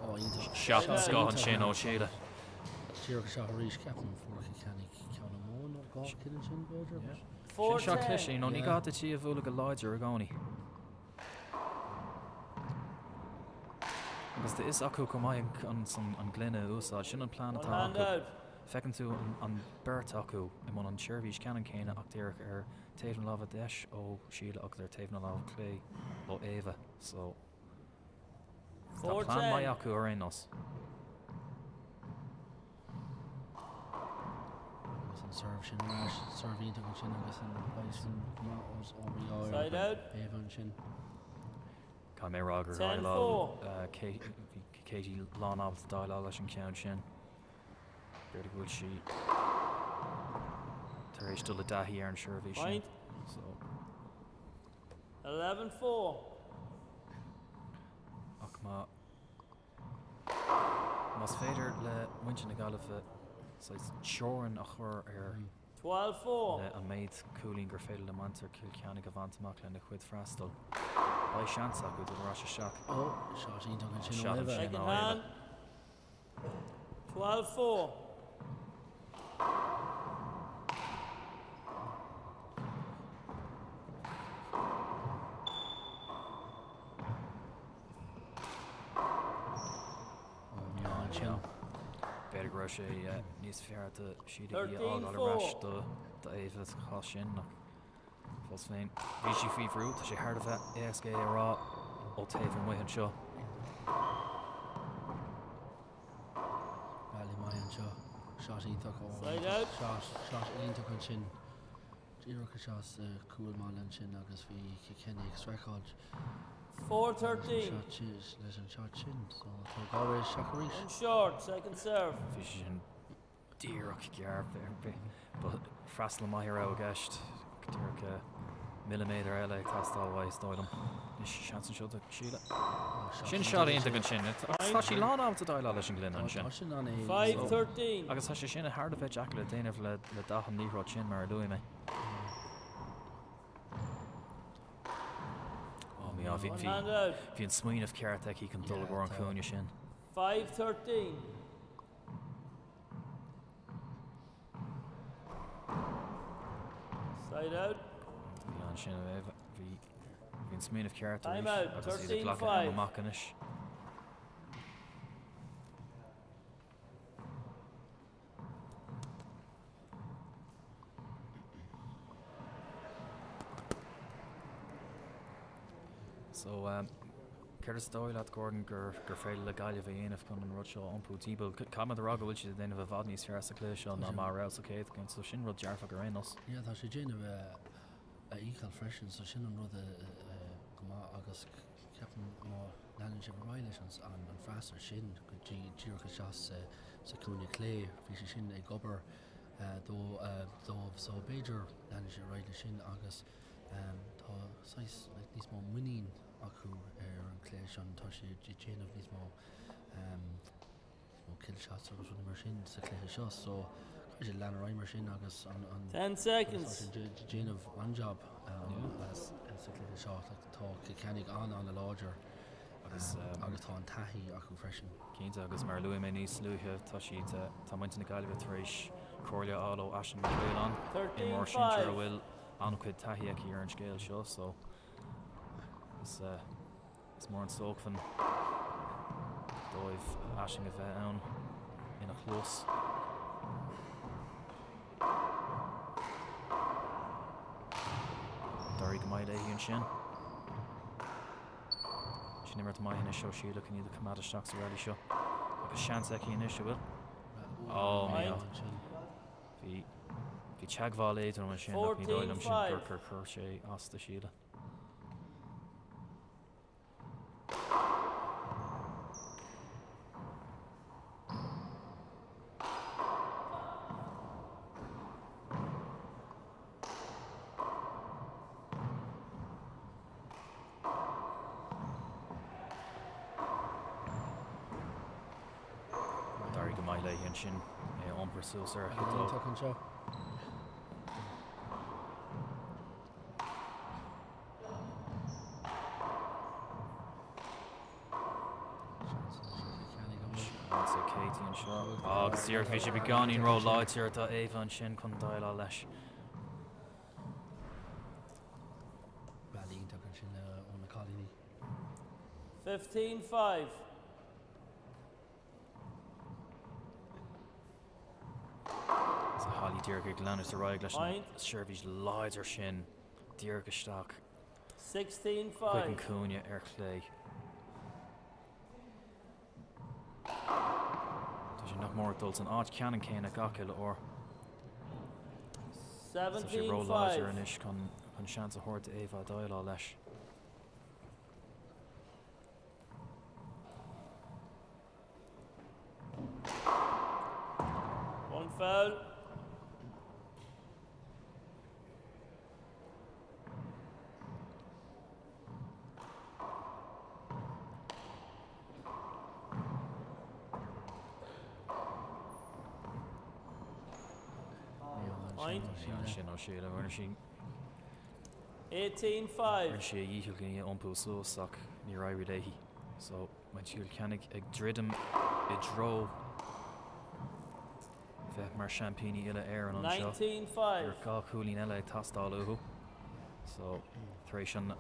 Ó, iontach. Shot den scoth ansin ó Sheila. Díreach isteach arís, ceapaim fuair Cill Chainnigh ceann amháin nó dhá cinn ansin b'fhéidir. Sin seo cliseadh, nó ní gá duit í a bhualadh go láidir i gcónaí. Agus tá fhios acu chomh maith an gloine a úsáid. Sin an plean atá acu. Feiceann tú an beirt acu i mbun an tseirbhís ceannann céanna ach díreach ar taobh na láimhe deis ó Sheila agus ar taobh na láimhe clé ó Éabha. So tá plean maith acu ar aon nós. Agus an serve sin ar ais, serve iontach ansin agus an leigheas sin go maith ó Éabha ansin. Caithfidh mé a rá gur dhéileáil Katie lán-ábalta déileáil leis an ceann sin. B'fhéidir go bhfuil sí tar éis dul i dtaithí ar an seirbhís sin. So. 11-4. Ach má más féidir le muintir na Gaillimhe saghas teorainn a chur ar 12-4. le an méid cúilín gur féidir le muintir Chill Chainnigh a bhaint amach lena chuid freastail. Beidh seans acu dul ar ais isteach. Ó, shot iontach ansin ó Éabha. Second hand. 12-4. B'fhéidir go raibh sé níos fearr do Sheila í a fhágáil ar ais do Éabha sa chás sin ach fós féin bhí sí faoi bhrú, tá sé thar a bheith éasca é a rá ó taobh amuigh anseo. Rally maith anseo, shot iontach ó shot, shot iontach ansin. Díreach isteach sa chúl maith ansin agus bhí Kilkenny ag streachailt leis an shot sin so tá Galway isteach arís. One short, second serve. Bhí sé sin díreach gearr but freastal maith a raibh i gceist díreach milliméadar eile ag teastáil uaidh is dóigh liom. Anois seans anseo do Sheila. Sin shot iontach ansin. Agus tá sí lán-ábalta déileáil leis an gcluiche ansin. Tá sin an-éasca. 5-13. Agus tá sé sin thar a bheith deacair le déanamh le dath an liathróid sin mar a luaigh mé. Ó mí bhí bhí an smaoineamh ceart aici chun dul i gcomhair an cúinne sin. 5-13. Side out. Bhí ansin bhí bhí an smaoineamh ceart arís agus iad ag glacadh am amach anois. So um, céard is dóigh leat Gordon gur gur féidir le Gaillimh a dhéanamh chun an rud seo a iompú timpeall? Caithfidh muid a rá go bhfuil siad ag déanamh i bhfad níos fearr sa chluiche seo ná mar a raibh sa chéad cheann, so sin rud dearfach ar aon nós. Yeah, tá sé ag déanamh a dhícheall freisin, so sin an rud go maith agus ceapaim má leanann sibh ar aghaidh leis an an freastal sin go dtí díreach isteach sa sa cúinne clé, bhí sé sin ag obair dóibh so b'fhéidir leanann sé ar aghaidh leis sin agus tá saghas like níos mó muinín acu ar an chluiche seo tá sé ag déanamh níos mó níos mó kill shots agus rudaí mar sin sa chluiche seo so caithfidh siad lean ar aghaidh mar sin agus an an 10 seconds. ag déanamh an-jab sa chluiche seo like tá Cill Chainnigh an-an-láidir Agus agus tá an taithí acu freisin. Cinnte, agus mar a luaigh mé níos luaithe, tá siad, tá muintir na Gaillimhe tar éis comhairle a fháil ó Aisling Ní Mhaoláin, imreoir sinsir a bhfuil an-chuid taithí aici ar an scéal seo, so is, is mór an sócmhainn dóibh Aisling a bheith ann ina chluas. D'éirigh go maith léi ansin. Sin imirt maith anois ó Sheila chun iad a choimeád isteach sa rally seo. Agus seans aici anois, an bhfuil? Ó, bhí bhí teagmháil éadrom ansin ach ní dóigh liom sin gur gur chuir sé as do Sheila. D'éirigh go maith léi ansin é a iompar suas ar a chiotóg. Iontach anseo. Seans ag Katie anseo. Agus díreach bhí sé beagáinín ró-láidir do Éabha ansin chun déileáil leis. Rally iontach ansin ó na cailíní. 15 5. Díreach ag leanúint ar aghaidh leis an seirbhís láidir sin díreach isteach chuig an cúinne ar chlé. Tá sé nach mór ag dul san áit ceannann céanna gach uile uair. Tá sé ró-láidir anois chun seans a thabhairt d'Éabha déileáil leis. One foul. Sin ó Sheila rinne sí 18-5. Rinne sí a dhícheall chun í a iompú suas ach níor éirigh léi. So muintir Chill Chainnigh ag druidim i dtreo bheith mar seaimpíní uile-Éireann anseo. 19-5. Dhá chúilín eile ag teastáil uathu. So tar éis an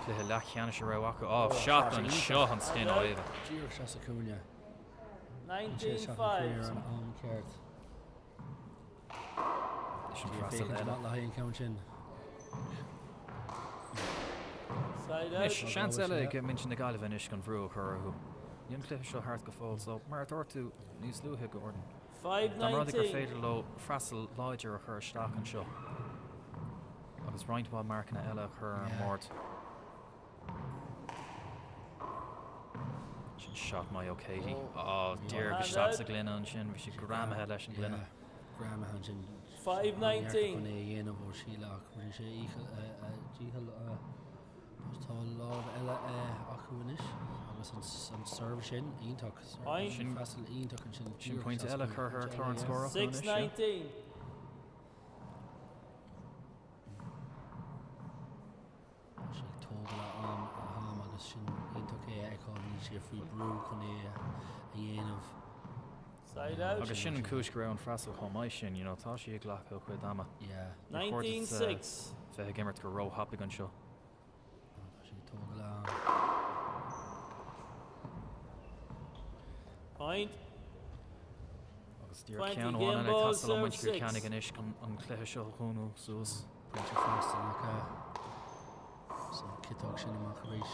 cluiche leathcheannais a raibh acu. Á, shot anseo an skin ó Éabha. Díreach isteach sa chúinne. 19-5. Ar an am ceart. Sin freastal eile. Le haghaidh an ceann sin. Anois, seans eile ag muintir na Gaillimhe anois chun brú a chur orthu. Níl an cluiche seo thart go fóill, so mar a dúirt tú níos luaithe, Gordon, dá mba rud é gur féidir leo freastal láidir a chur isteach anseo agus roinnt mhaith marcanna eile a chur ar an mbord. Sin shot maith ó Katie. Ó, díreach isteach sa ghloine ansin, bhí sí greamaithe leis an ghloine. Greamaithe ansin. 5-19. Chun é a dhéanamh ó Sheila ach rinne sé dícheall tá lámh eile acu anois agus an serve sin iontach. Sin freastal iontach ansin. Sin pointe eile curtha ar chlár an scóir acu anois. 6-19. Tá sé ag tógáil a am a ham agus sin iontach é a fheiceáil, níl sé faoi brú chun é a dhéanamh. Side out. Agus sin an chúis go raibh an freastal chomh maith sin, you know, tá sí ag glacadh a cuid ama. Yeah. Níor chóir duit 19-6. bheith ag imirt go róthapaidh anseo. Tá sé ag tógáil a am. Point. Agus díreach ceann amháin eile ag teastáil ó mhuintir Chill Chainnigh anois chun an cluiche seo a dhúnadh suas. Pointe freastail nach ea? So ciotóg sin amach arís.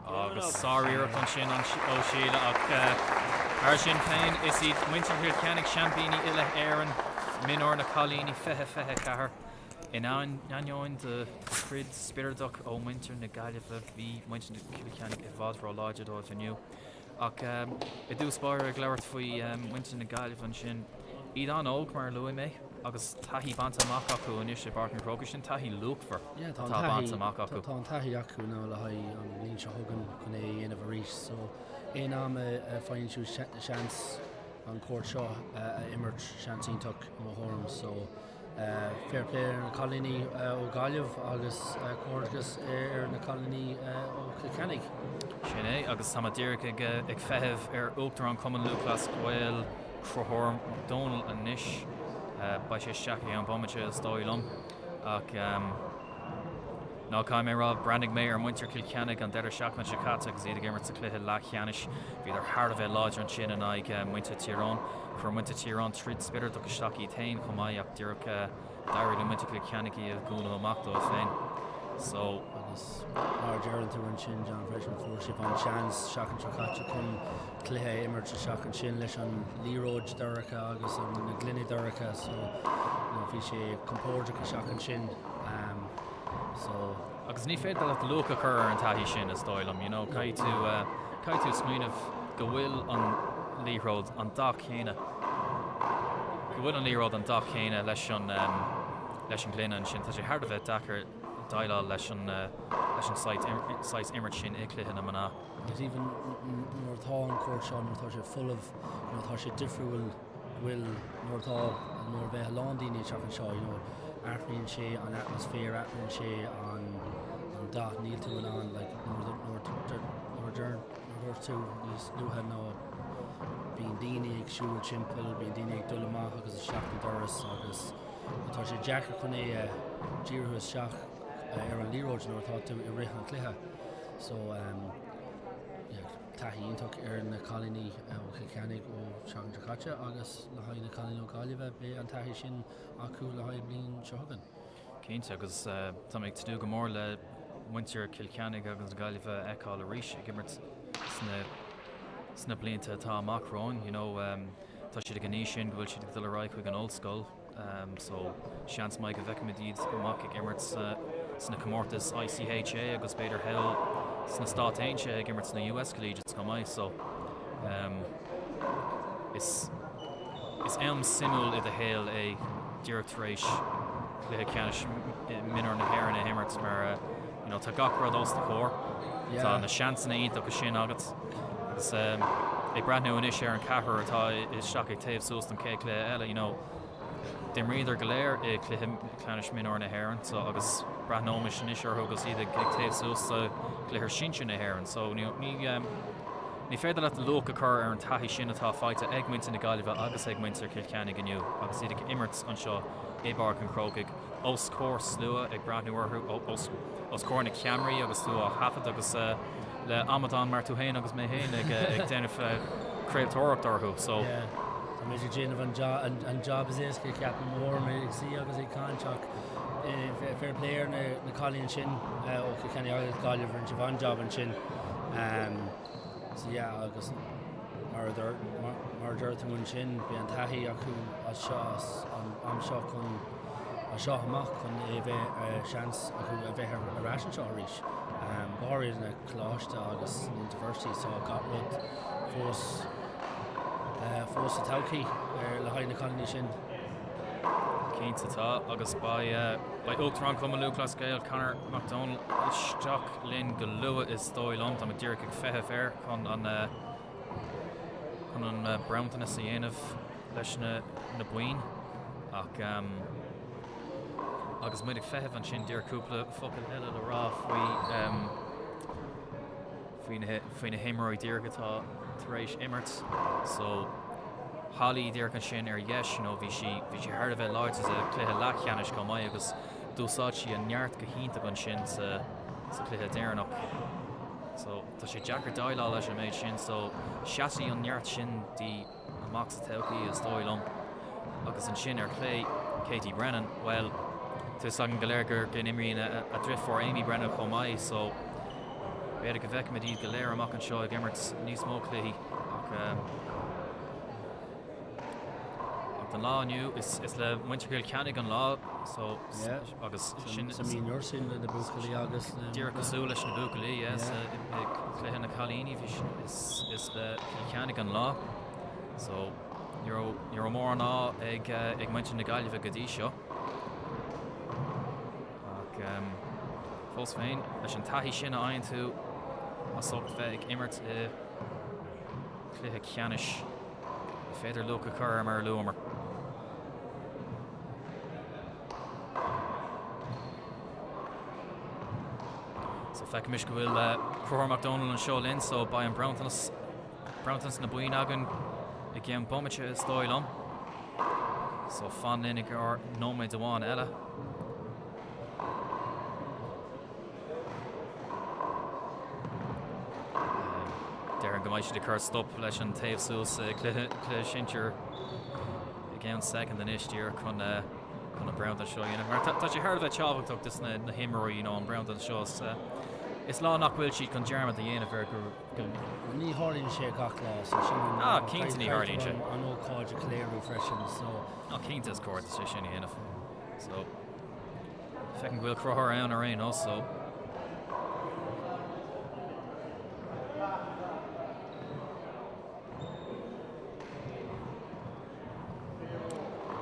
Agus sáriarracht ansin ó Sheila ach mar sin féin is iad muintir Chill Chainnigh seaimpíní uile-Éireann mionúir na cailíní 2024. In ainneoin do throid spioradach ó mhuintir na Gaillimhe, bhí muintir Chill Chainnigh i bhfad róláidir dóibh inniu. Ach i dtús báire ag labhairt faoi mhuintir na Gaillimhe ansin, iad an-óg mar a luaigh mé agus taithí bainte amach acu anois i bPáirc an Chrócaigh, sin taithí luachmhar atá bainte amach acu. Tá an taithí acu now le haghaidh an bhliain seo chugainn chun é a dhéanamh arís so aon am a faigheann siad seans an córt seo a imirt, seans iontach i mo thuairim so Fair play ar na cailíní ó Ghaillimh agus comhghairdeas ar na cailíní ó Chill Chainnigh. Sin é, agus tá mé díreach ag feitheamh ar Uachtarán Chumann Lúthchleas Gael, Conchúr Mac Dónaill anois. Beidh sé isteach i gceann bomaite is dóigh liom. Ach ná caithfidh mé a rá, bhreathnaigh mé ar mhuintir Chill Chainnigh an deireadh seachtaine seo caite agus iad ag imirt sa chluiche leathcheannais. Bhíodar thar a bheith láidir ansin in aghaidh muintir Tír Eoghain. Chuir muintir Tír Eoghain troid spioradach isteach iad féin chomh maith ach díreach d'éirigh le muintir Chill Chainnigh iad a dhúnadh amach dóibh féin. So. Agus mar a deireann tú ansin, John, freisin, fuair sibh an seans seachtain seo caite chun cluiche a imirt isteach ansin leis an liathróid dorcha agus na gloiní dorcha so you know, bhí sé compordach isteach ansin. Um, so. Agus ní féidir leat luach a chur ar an taithí sin is dóigh liom, you know, caithfidh tú uh, caithfidh tú smaoineamh go bhfuil an liathróid an dath céanna go bhfuil an liathróid an dath céanna leis an um, leis an ngloine ansin. Tá sé thar a bheith deacair déileáil leis an uh, leis an saghas imirt sin i gcluiche na mná. Agus even nuair atá an córt seo nuair atá sé folamh nuair atá sé difriúil bhfuil nuair atá nuair a bheith a lán daoine isteach anseo you know athraíonn sé an atmaisféar athraíonn sé an an dath níl tú in ann like nuair nuair nuair nuair dúirt tú níos luaithe ná bíonn daoine ag siúl timpeall bíonn daoine ag dul amach agus isteach na doras agus tá sé deacair chun é a díriú isteach ar an liathróid nuair atá tú i rith an chluiche so um, yeah. taithí iontach ar na cailíní ó Chill Chainnigh ó seachtain seo caite agus le haghaidh na cailíní ó Gaillimhe beidh an taithí sin acu le haghaidh bliain seo chugainn. Cinnte, agus tá mé ag tnúth go mór le muintir Chill Chainnigh agus na Gaillimhe a fheiceáil arís ag imirt sna sna blianta atá amach romhainn. You know, tá siad ag an aois sin go bhfuil siad ag dul ar aghaidh chuig an ollscoil, so seans maith go bhfeicfimid iad amach ag imirt sna comórtais ICHA agus b'fhéidir thall sna Stáit Aontaithe ag imirt sna US Collegiates chomh maith. So is Is am suimiúil i do shaol é díreach tar éis cluiche ceannais mionúir na hÉireann a imirt mar you know tá gach rud os do chomhair. Tá na seansanna iontacha sin agat agus ag breathnú anois ar an ceathrar atá isteach ag téamh suas don chéad chluiche eile you know d'imríodar go léir i cluiche ceannais mionúir na hÉireann so agus breathnóimis anois orthu agus iad ag téamh suas do chluiche sinsir na hÉireann so ní Ní féidir leat luach a chur ar an taithí sin atá faighte ag muintir na Gaillimhe agus ag muintir Chill Chainnigh inniu agus iad ag imirt anseo i bPáirc an Chrócaigh os comhair slua ag breathnú orthu, os comhair na ceamaraí agus tú á thaifead agus le amadán mar tú féin agus mé féin ag déanamh craoltóireacht orthu. So. Yeah, tá muid ag déanamh an job is éasca ceapaim mór, mé ag suí agus ag caint ach fair play ar na cailíní sin ó Chill Chainnigh agus Gaillimh rinne siad an-job ansin. So yeah agus mar a mar a deir tú ansin beidh an taithí acu as seo as an am seo chun as seo amach chun é bheith seans acu a bheith ar ais anseo arís. Go háirithe na coláiste agus na university so gach rud fós fós sa todhchaí le haghaidh na cailíní sin. Cinnte tá agus beidh beidh Uachtarán Chumann Lúthchleas Gael Conor Mac Dónaill isteach linn go luath is dóigh liom. Tá muid díreach ag feitheamh air chun an chun an bronntanas a dhéanamh leis na na boinn ach agus muid ag feitheamh ansin díreach cúpla focal eile le rá faoi faoi na faoi na himreoirí díreach atá tar éis imirt. So Holly díreach ansin ar dheis, you know, bhí sí bhí sí thar a bheith láidir sa chluiche leathcheannais chomh maith agus D'úsáid sí a neart go hiontach ansin sa chluiche deireanach. So tá sé deacair déileáil leis an méid sin so seasfaidh an neart sin di amach sa todhchaí is dóigh liom. Agus ansin ar chlé Katie Brennan, bhuel tá fhios againn go léir gur go n-imríonn a driofúr Amy Brennan chomh maith so b'fhéidir go bhfeicfimid iad go léir amach anseo ag imirt níos mó cluichí ach Ach don lá inniu is le muintir Chill Chainnigh an lá so agus sin. Sa mionúr sin le na buachaillí agus le. Díreach cosúil leis na buachaillí, yes, i gcluiche na cailíní bhí is le Cill Chainnigh an lá so ní raibh ní raibh mórán ádh ag ag muintir na Gaillimhe go dtí seo. Ach fós féin leis an taithí sin a fhaigheann tú as ucht bheith ag imirt i Cluiche ceannais. Ní féidir luach a chur air mar a luamar. So feicimis go bhfuil Conchúr Mac Dónaill anseo linn so beidh an bronntanas bronntanas na boinn againn i gceann bomaite is dóigh liom. So fan linn i gceann nóiméad amháin eile. Déarfainn go mbeidh siad ag cur stop leis an téamh suas sa cluiche sinsir i gceann soicind anois díreach chun chun an bronntanas seo a dhéanamh. Mar tá sé thar a bheith tábhachtach dos na himreoirí you know, an bronntanas seo. Is, is lá nach bhfuil siad chun dearmad a dhéanamh ar go Ní tharlaíonn sé gach lá so sin an Ah, cinnte ní tharlaíonn sé. an ócáid a cheiliúradh freisin so. Ah, cinnte is cóir duit é sin a dhéanamh. So. Feicim go bhfuil Conchúr ann ar aon nós so.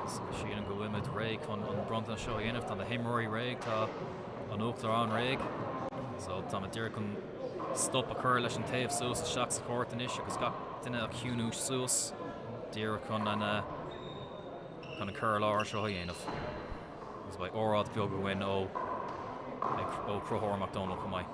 Sílim go bhfuilimid réidh chun an bronntanas seo a dhéanamh. Tá na himreoirí réidh, tá an Uachtarán réidh. So táimid díreach chun stop a chur leis an téamh suas isteach sa chúirt anois agus gach duine a chiúnú suas díreach chun an chun an cur i láthair seo a dhéanamh. Agus beidh óráid bheag againn ó ó Chonchúr Mac Dónaill chomh maith.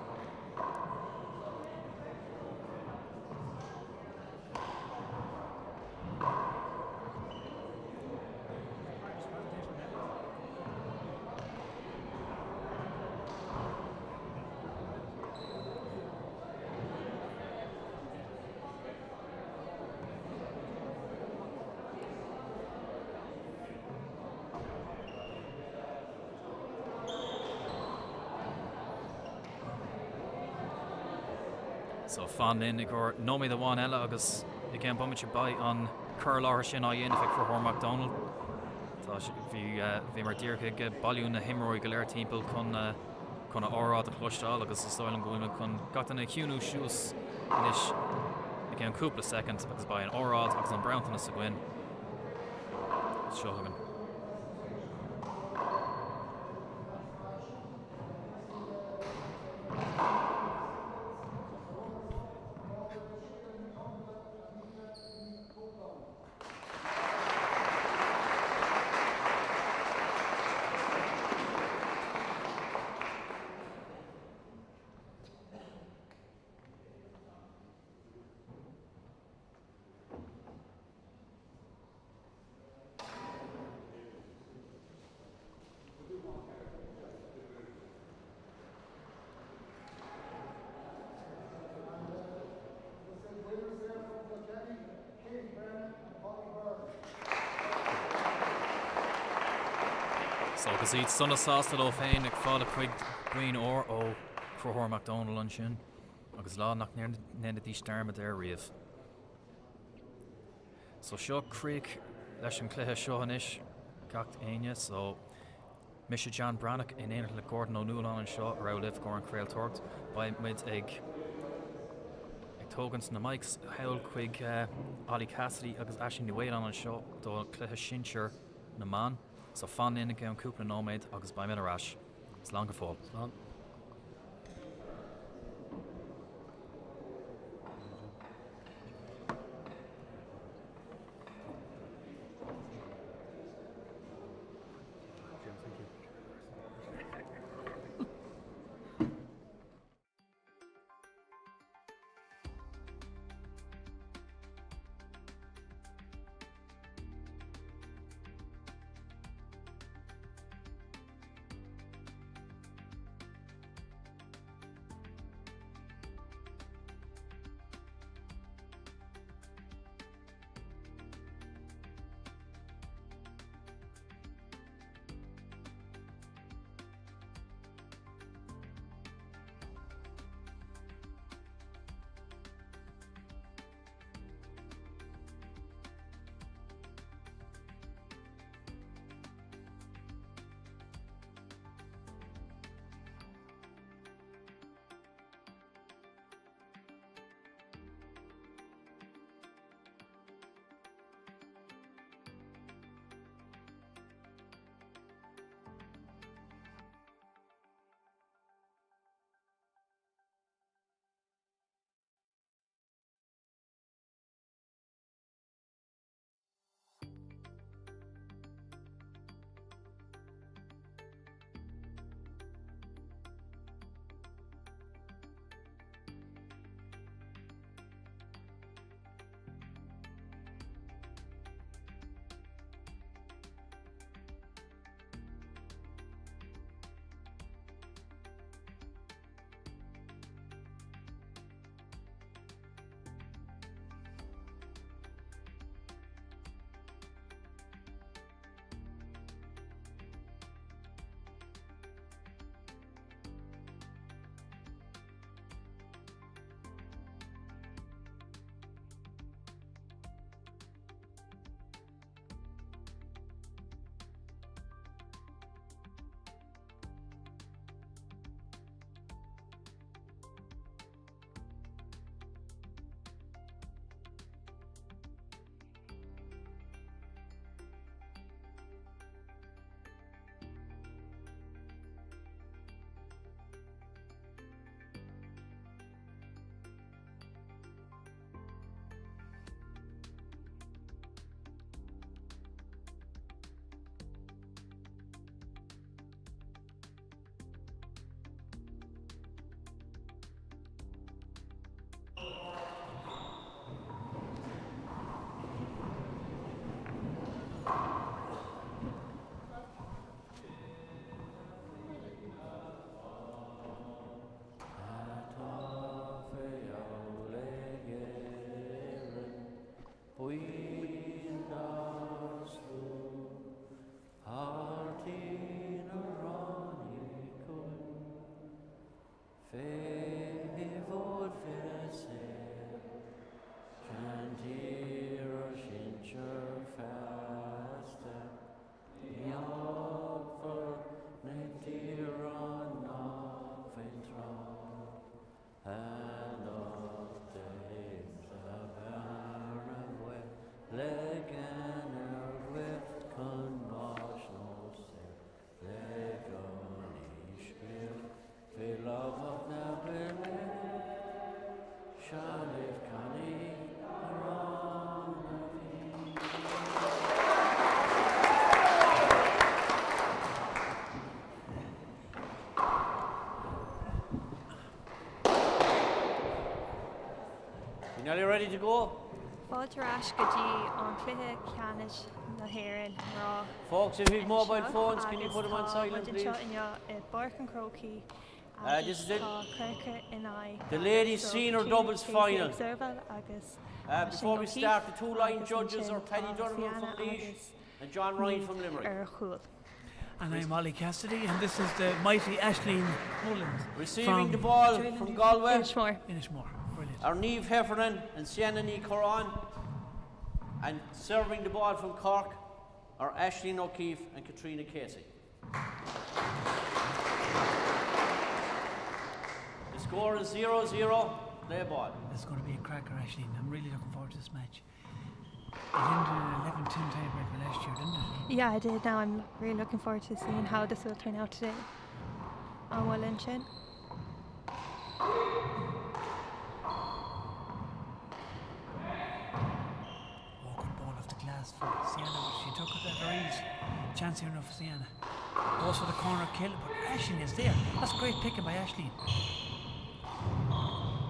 So fan linn i gcomhair nóiméad amháin eile agus i gceann bomaite beidh an cur i láthair sin á dhéanamh ag Conchúr Mac Dónaill. Tá bhí bhíomar díreach ag bailiú na himreoirí go léir timpeall chun chun a óráid a chloisteáil agus is dóigh liom go bhfuil muid chun gach duine a chiúnú suas anois i gceann cúpla soicind agus beidh an óráid agus an bronntanas againn. Seo chugainn. So agus iad sona sásta leo féin ag fáil a gcuid boinn óir ó Chonchúr Mac Dónaill ansin agus lá nach ndéanfaidís dearmad air riamh. So seo críoch leis an cluiche seo anois gach éinne so mise John Breathnach in éineacht le Gordon Ó Nualláin anseo a raibh libh i gcomhair an chraoltóireacht. Beidh muid ag ag tógaint na mics thall chuig Ollie Cassidy agus Aisling Ní Mhaoláin anseo do chluiche sinsir na mban. So fan linn i gceann cúpla nóiméad agus beidh muid ar ais. Slán go fóill. Slán. You nearly ready to go? Fáilte ar ais go dtí an cluiche ceannais na hÉireann mná. Folks, if you've mobile phones, can you put them on silent, please? Agus tá muid anseo inniu i bPáirc an Chrócaigh agus tá Corcaigh in aghaidh The ladies senior doubles final. Agus before we start, the two line judges are Paddy Donovan from Laois and John Ryan from Limerick. Ar chúl. And I'm Ollie Cassidy, and this is the mighty Ashleen Mullins. Receiving the ball from Galway. Inishmore. Inishmore, brilliant. Are Niamh Heffernan and Sienna Ní Corán. And serving the ball from Cork are Ashleen O'Keefe and Katrina Casey. The score is 0 0. Play ball. It's going to be a cracker, Ashleen. I'm really looking forward to this match. It ended in 11 10 tiebreaker last year, didn't it? Yeah, I did. Now I'm really looking forward to seeing how this will turn out today. An bhfuil ansin? Oh, good ball off the glass for Sienna, but she took it at her ease. Chance here now for Sienna. Goes for the corner kill, but Ashleen is there. That's great picking by Ashleen.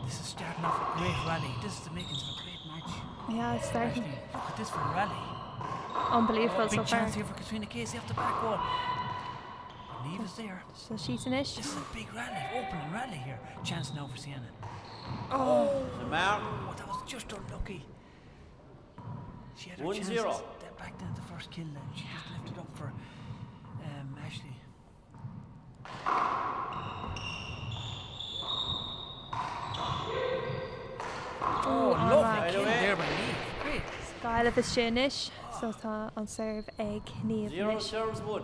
This is starting off a great rally. This is the makings of a great match. Yeah, it's starting. Ashleen, look at this for a rally. Unbelievable oh, big so far. chance here for Katrina Casey off the back wall. But Niamh is there. So she's an ish. This is a big rally, opening rally here. Chance now for Sienna. Oh, The mark. Oh, that was just unlucky. She had her One chances zero. That back then at the first kill, and she just left it up for um, Ashley. Oh, lovely Right kill away. there by Niamh. Great. Gaillimh is sin ish, so tá an serve ag Niamh Zero anois. serves one.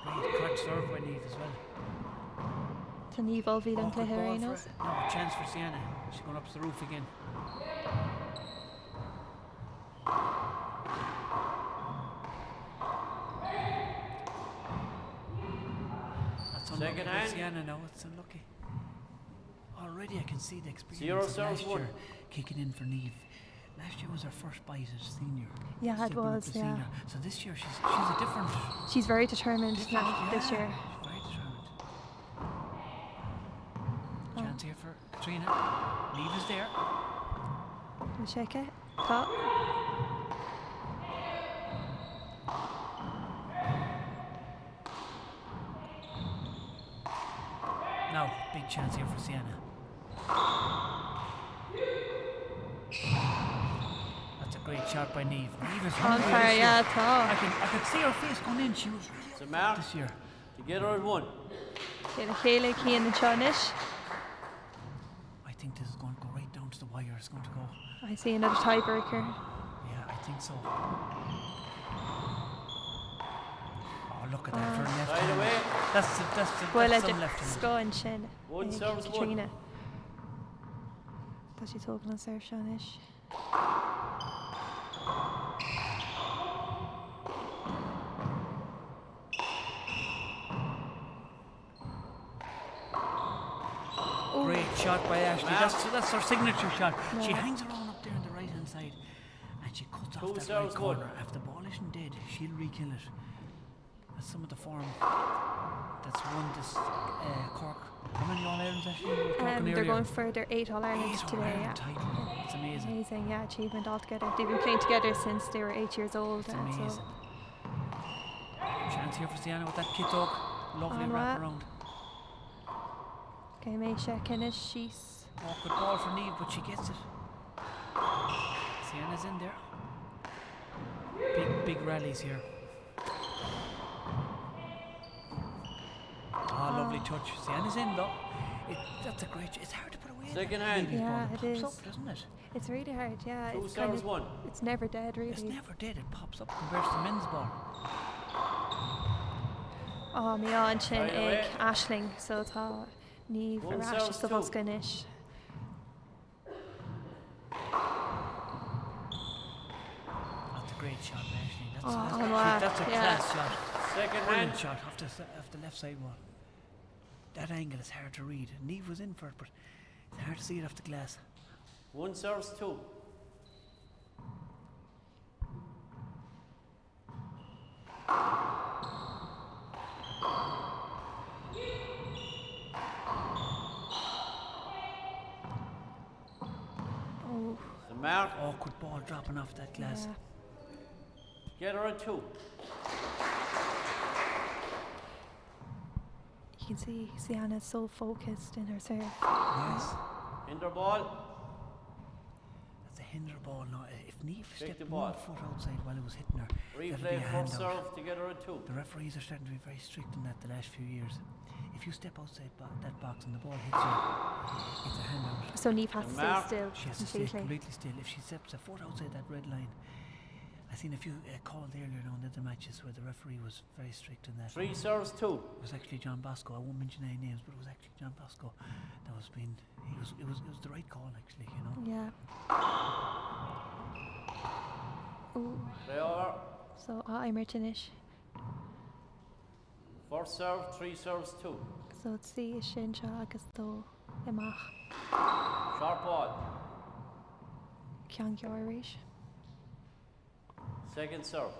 Great correct serve by Niamh as well. Tá Niamh olbhí an Oh, good cluiche ball ar for, no, chance for Sienna. She's going up to the roof again. That's unlucky Second by hand. Sienna now. It's unlucky. Already I can see the experience Zero of serves last one. year kicking in for Niamh. Last year was her first bite as senior. Yeah, it Stepping up was, to yeah. senior. So this year she's she's a different She's very determined different now this yeah, year. She's very determined. Oh. Chance here for Katrina. Niamh is there. We'll check it. Tá. Now, big chance here for Sienna. That's a great shot by Niamh. Niamh is On hungry fire, this year. yeah, I tá. can I could see her face going in. She was really The up mark. this year. Together at one. Chéile chéile cían an seo anois. I think this is going to go right down to the wire. It's going to go. I see another tiebreaker. Yeah, I think so. Oh, look at that for a left Right hand. away. That's the, that's the, Bhuel that's some left hand. sco an sin One ag serves one. Katrina. Tá sí tógann an serve seo anois. Great shot by Ashley. That's that's her signature shot. She Yeah. hangs around up there on the right hand side and she cuts off Two that right serves one. corner. If the ball isn't dead, she'll re-kill it. That's some of the form that's won this uh, Cork. How many All Irelands actually? We were talking Um, they're earlier. going for their eight All Ireland Eight All today. Ireland Yeah. title. It's amazing. Amazing, yeah, achievement altogether. They've been playing together since they were eight years old. It's uh, amazing. so Chance here for Sienna with that kit dog. Lovely On wrap what? around. okay, mé se cinnis síos. Awkward ball for Niamh, but she gets it. Sienna's in there. Big, big rallies here. Ah, lovely touch. Sienna's in though. It, that's a great. It's hard to put away. that Second hand. ladies' ball. Yeah, It it pops is. up, doesn't it? It's really hard, yeah. Two it's kind serves of, one. It's never dead, really. It's never dead. It pops up compared to the men's ball. Oh, mé an sin Right away. ag Ashling, so tá ní One arás serves sa two. bhosca anois. That's a great shot by Ashling. That's, Oh, that's, on what? that's a Yeah. class shot. Second Brilliant hand. shot off the, s- off the left side wall. That angle is hard to read. Niamh was in for it, but it's hard to see it off the glass. One serves two. Mark. Awkward ball dropping off that glass. Yeah. Get her a 2. You can see Sienna's so focused in her serve. Yes. Hinder ball. That's a hinder ball now. If Niamh Take stepped the one ball. foot outside while it was hitting her, that'd be Replay a first handout. serve to get her a 2. The referees are starting to be very strict in that the last few years. If you step outside that box and the ball hits you, it's a handout. So Niamh has to stay Mark. still She has to stay completely. completely still. If she steps a foot outside that red line, I seen a few called earlier on in the other matches where the referee was very strict in that. 3 serves 2. It was actually John Bosco. I won't mention any names, but it was actually John Bosco that was being. He was. It was. It was the right call actually. You know. Yeah. Ooh. Play over. So Immertinish. First serve, 3 serves 2. So trí sin seo agus dó amach Sharp ball. cean gearr rééis. Second serve.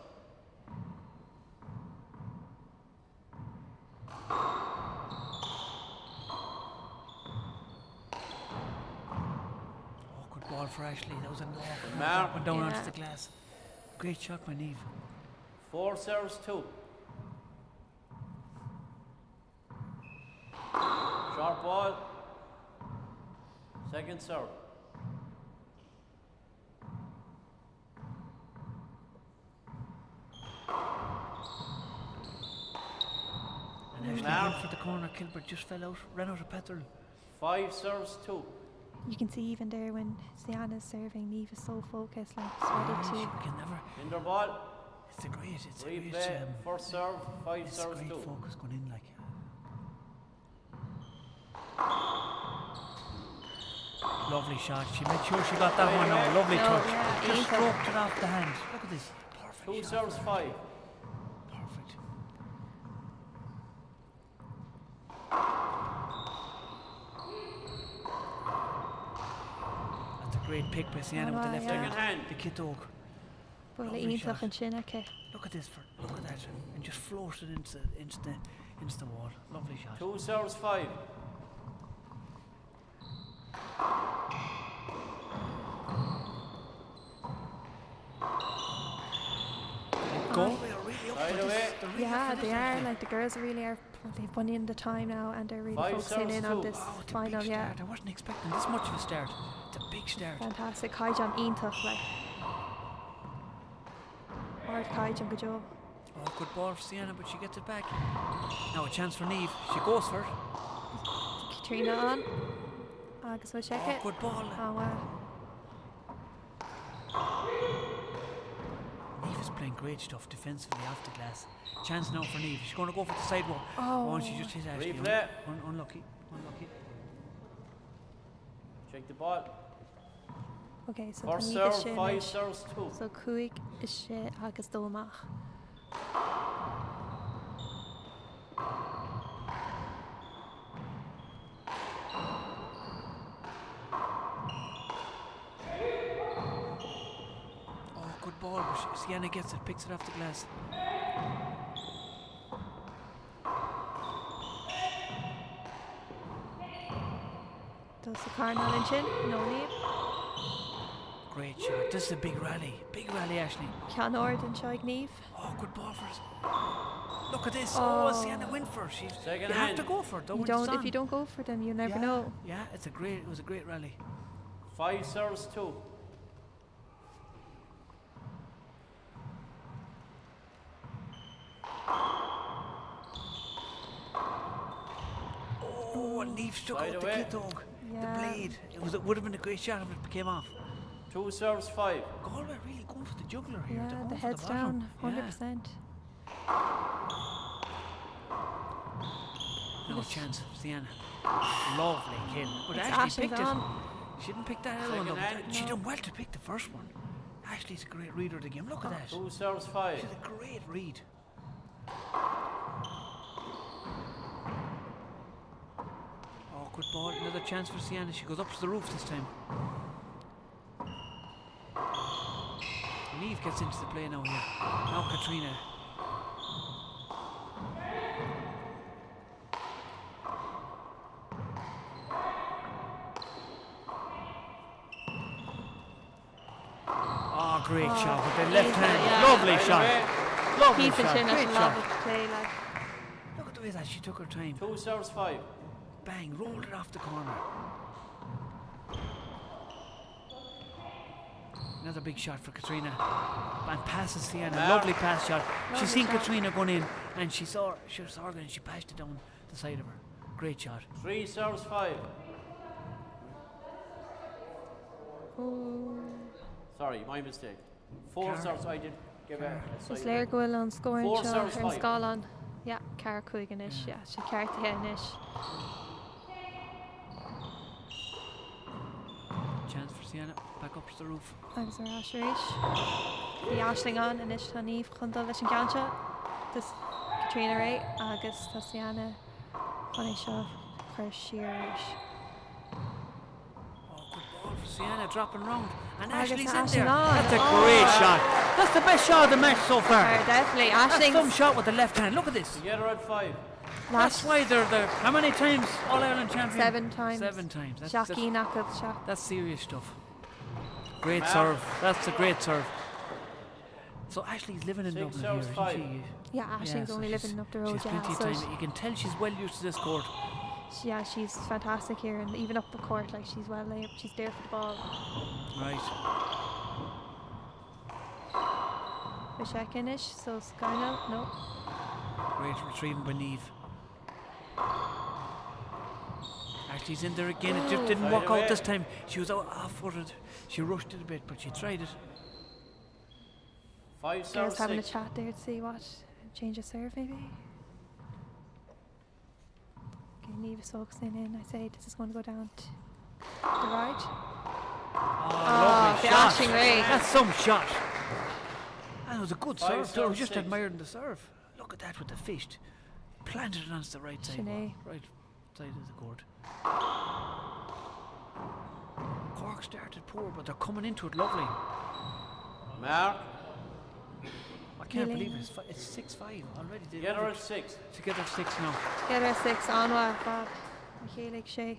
Oh, good ball for Ashley. That was an awkward Mark. up and down Yeah. onto the glass. Great shot by Niamh. 4 serves 2. Sharp ball. Second serve. And Ashley Mark. went for the corner kill, but just fell out, ran out of petrol. 5 serves 2. You can see even there when Sienna's serving, Niamh is so focused, like it's ready Yeah, to. she can never. Hinder ball. It's a great. It's a great. Replay. First serve, 5 It's serves great 2. focus going in like. Lovely shot. She made sure she got that one now. Lovely No, touch. yeah, Just iontach. stroked it off the hand. Look at this. Perfect. 2 shot serves for 5. Perfect. That's a great pick by Sienna with the Oh, left yeah. hand. Second hand. The kit dog. Bhuel Lovely iontach shot. an sin aici. Look at this for look at that and just floats it into the wall. Lovely shot. 2 serves 5. Galway are really up Right for this. away. They're really up Yeah, for this, they are. aren't they? Like the girls really are. They've won in the time now, and they're really 5 focusing serves in on 2. this Wow, it's a final. big Yeah, start. I wasn't expecting this much of a start. It's a big start. fantastic. Caijan iontach like. Ard Caijan go deo. Oh, good ball for Sienna, but she gets it back. Now a chance for Niamh. She goes for it. Katrina on. Agus we'll check Oh, it. good ball. Oh wow. Niamh is playing great stuff defensively off the glass. Chance now for Niamh. She's going to go for the sidewalk. Oh. Oh, and she just hit Ashley. Replay. Unlucky. Unlucky. Check the ball. Okay, so First tá Niamh serve, sin 5 anois. serves 2. So cúig is sé agus dó amach. Oh, good ball. But Sienna gets it, picks it off the glass. Does the Carnal an sin? No ní. Great shot. This is a big rally. Big rally, Ashley. Cean ard an seo ag Niamh. Oh, good ball for us. Look at this. Oh, Oh. Sienna went for it. She's, Second you have hand. to go for it, though. You when it's don't. If on. you don't go for them, you never yeah. know. Yeah, it's a great. It was a great rally. 5 serves 2. Oh, and Niamh stuck Right out the away. kid dog. Yeah. The blade. It was. It would have been a great shot if it came off. 2 serves 5. Galway really going for the juggler here. They're Yeah, going the for head's the bottom. down, 100%. Yeah. No chance, Sienna. Lovely kill. But It's Ashley Ashley's picked on. it. She didn't pick that other one though. Second but hand. She No. done well to pick the first one. Ashley's a great reader of the game. Look at that. 2 serves 5. She's a great read. Oh, good ball. Another chance for Sienna. She goes up to the roof this time. Niamh gets into the play now here. Now Katrina. great Oh, shot with the left iontach, hand. yeah. Lovely shot. Lovely Keith shot. ansin leis Great an shot. lámh clé, like. Look at the way that she took her time. 2 serves 5. Bang, rolled it off the corner. Another big shot for Katrina. And passes Sienna. Mark. Lovely pass shot. Lovely She's seen shot. Katrina going in and she saw her, she saw her and she passed it down the side of her. Great shot. 3 serves 5. Ooh. Sorry, my mistake. 4 Car. serves I did give a, a Is side. léir go bhfuil an scór Four anseo serves ar an five. scáileán. Yeah, 4 5 anois, yeah, sé ceartaithe anois. Chance for Sienna. Back up to the roof. Agus ar ais arís. Bhí Aisling ann anois tá Niamh chun dul leis an gceann seo. Tá Katrina réidh agus tá Sienna chun é seo a chur siar arís. Oh, good ball for Sienna dropping round. And Agus Ashley's in Aisling there. on. That's a Oh. great shot. That's the best shot of the match so far. Or definitely That's some Aisling's shot with the left hand. Look at this. Together at 5. That's last why they're the how many times All Ireland champion? seven times. Seven times. That's, that's, Seachín acu seach. that's serious stuff. Great Mark. serve. That's a great serve. So Ashley's living in Six Dublin serves here, isn't five. she? Yeah, Aisling's so only she's- living up the road. She's Yeah, plenty of so time. she, You can tell she's well used to this court. yeah, she's fantastic here, and even up the court, like she's well, laid, she's there for the ball. Right. Bishek Inish, so Skyno, no. Great retrieving by Niamh. Ashley's in there again. It just didn't Side work out away. this time. She was out off-footed. She rushed it a bit, but she tried it. 5 Girls serves having a 6. chat there to see what change of serve maybe. Okay, Niamh is focusing in. I say this is going to go down to the right. Oh, Oh, lovely the shot. Aisling Ray. That's some shot. And it was a good Five serve. too. I was serve just six. admiring the serve. Look at that with the fist. Planted it onto the right side. Sinead. Right side of the court. Cork started poor, but they're coming into it lovely. Mark. I can't Really? believe it. It's, fi- it's 6 5 already. They Together love at it. 6. Together 6 now. Together six Anwa Bob Chélig sé.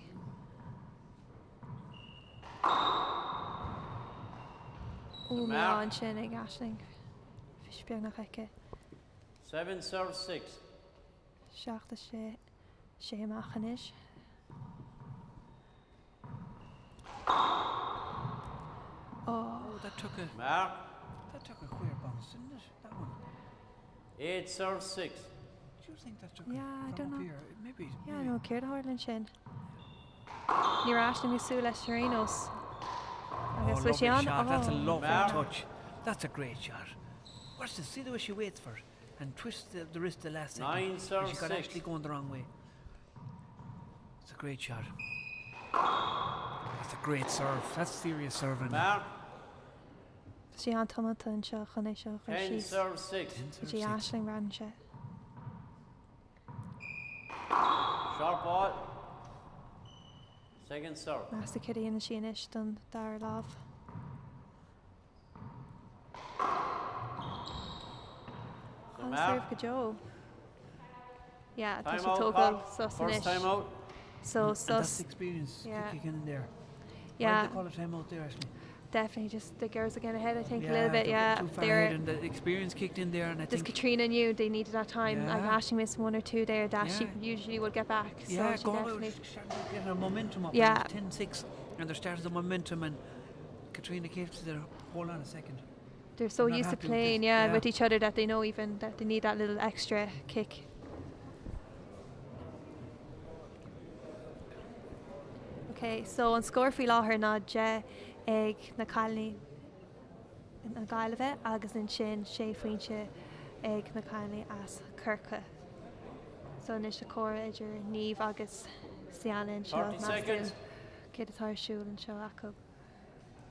Ó Mark. an sin ag Aisling. Bhí beag nach aici 7 serves 6. seachta sé sé amach anois. Oh, Oh, that took a Mark. that took a queer bounce, didn't it? That one. 8 serves 6. Do you think that took Yeah, a, I from don't up know. here? Maybe. yeah, maybe. no céir a sin. Ní Aisling mí leis Serenos. Oh, Agus lovely bhfuil sé an shot. That's a Oh. lovely Mark. touch. That's a great shot. Watch this. See the way she waits for it and twists the, the wrist the last second. 9 And serves she got 6. actually going the wrong way. It's a great shot. That's a great serve. That's serious serving. Mark. Sí an tomanta an seo chun é seo chun 10 síos. serves 6. 10 serve Sí six. Aisling ran sé. Sharp ball. Second serve. Measta céir sí inis don dar lámh. The An mark. serve go Joe. Yeah, tá Time sé out, tógáil Cork. sos First anois. time out. So And that's sos, experience Yeah. kicking in there. Why yeah, did they call a time out there, Ashley? definitely just the girls are getting ahead. I think yeah, a little bit. they're Yeah, getting too far they're ahead and the experience kicked in there, and I just think Katrina knew they needed that time. Like Yeah. Aisling missed one or two there that she Yeah. usually would get back. So yeah, she Galway definitely was starting to get her momentum up. Yeah. 10 6, and they started the momentum, and Katrina came to their hold on a second. they're so I'm not used to happy with playing, this. yeah, Yeah. with each other that they know even that they need that little extra kick. Okay, so an scór faoi láthair ná 10 ag na cailíní na Gaillimhe agus ansin sé phointe ag na cailíní as Corcaigh. So anois a comhrá idir Niamh agus Sienna anseo 30 seconds. céard atá ar siúl anseo acu.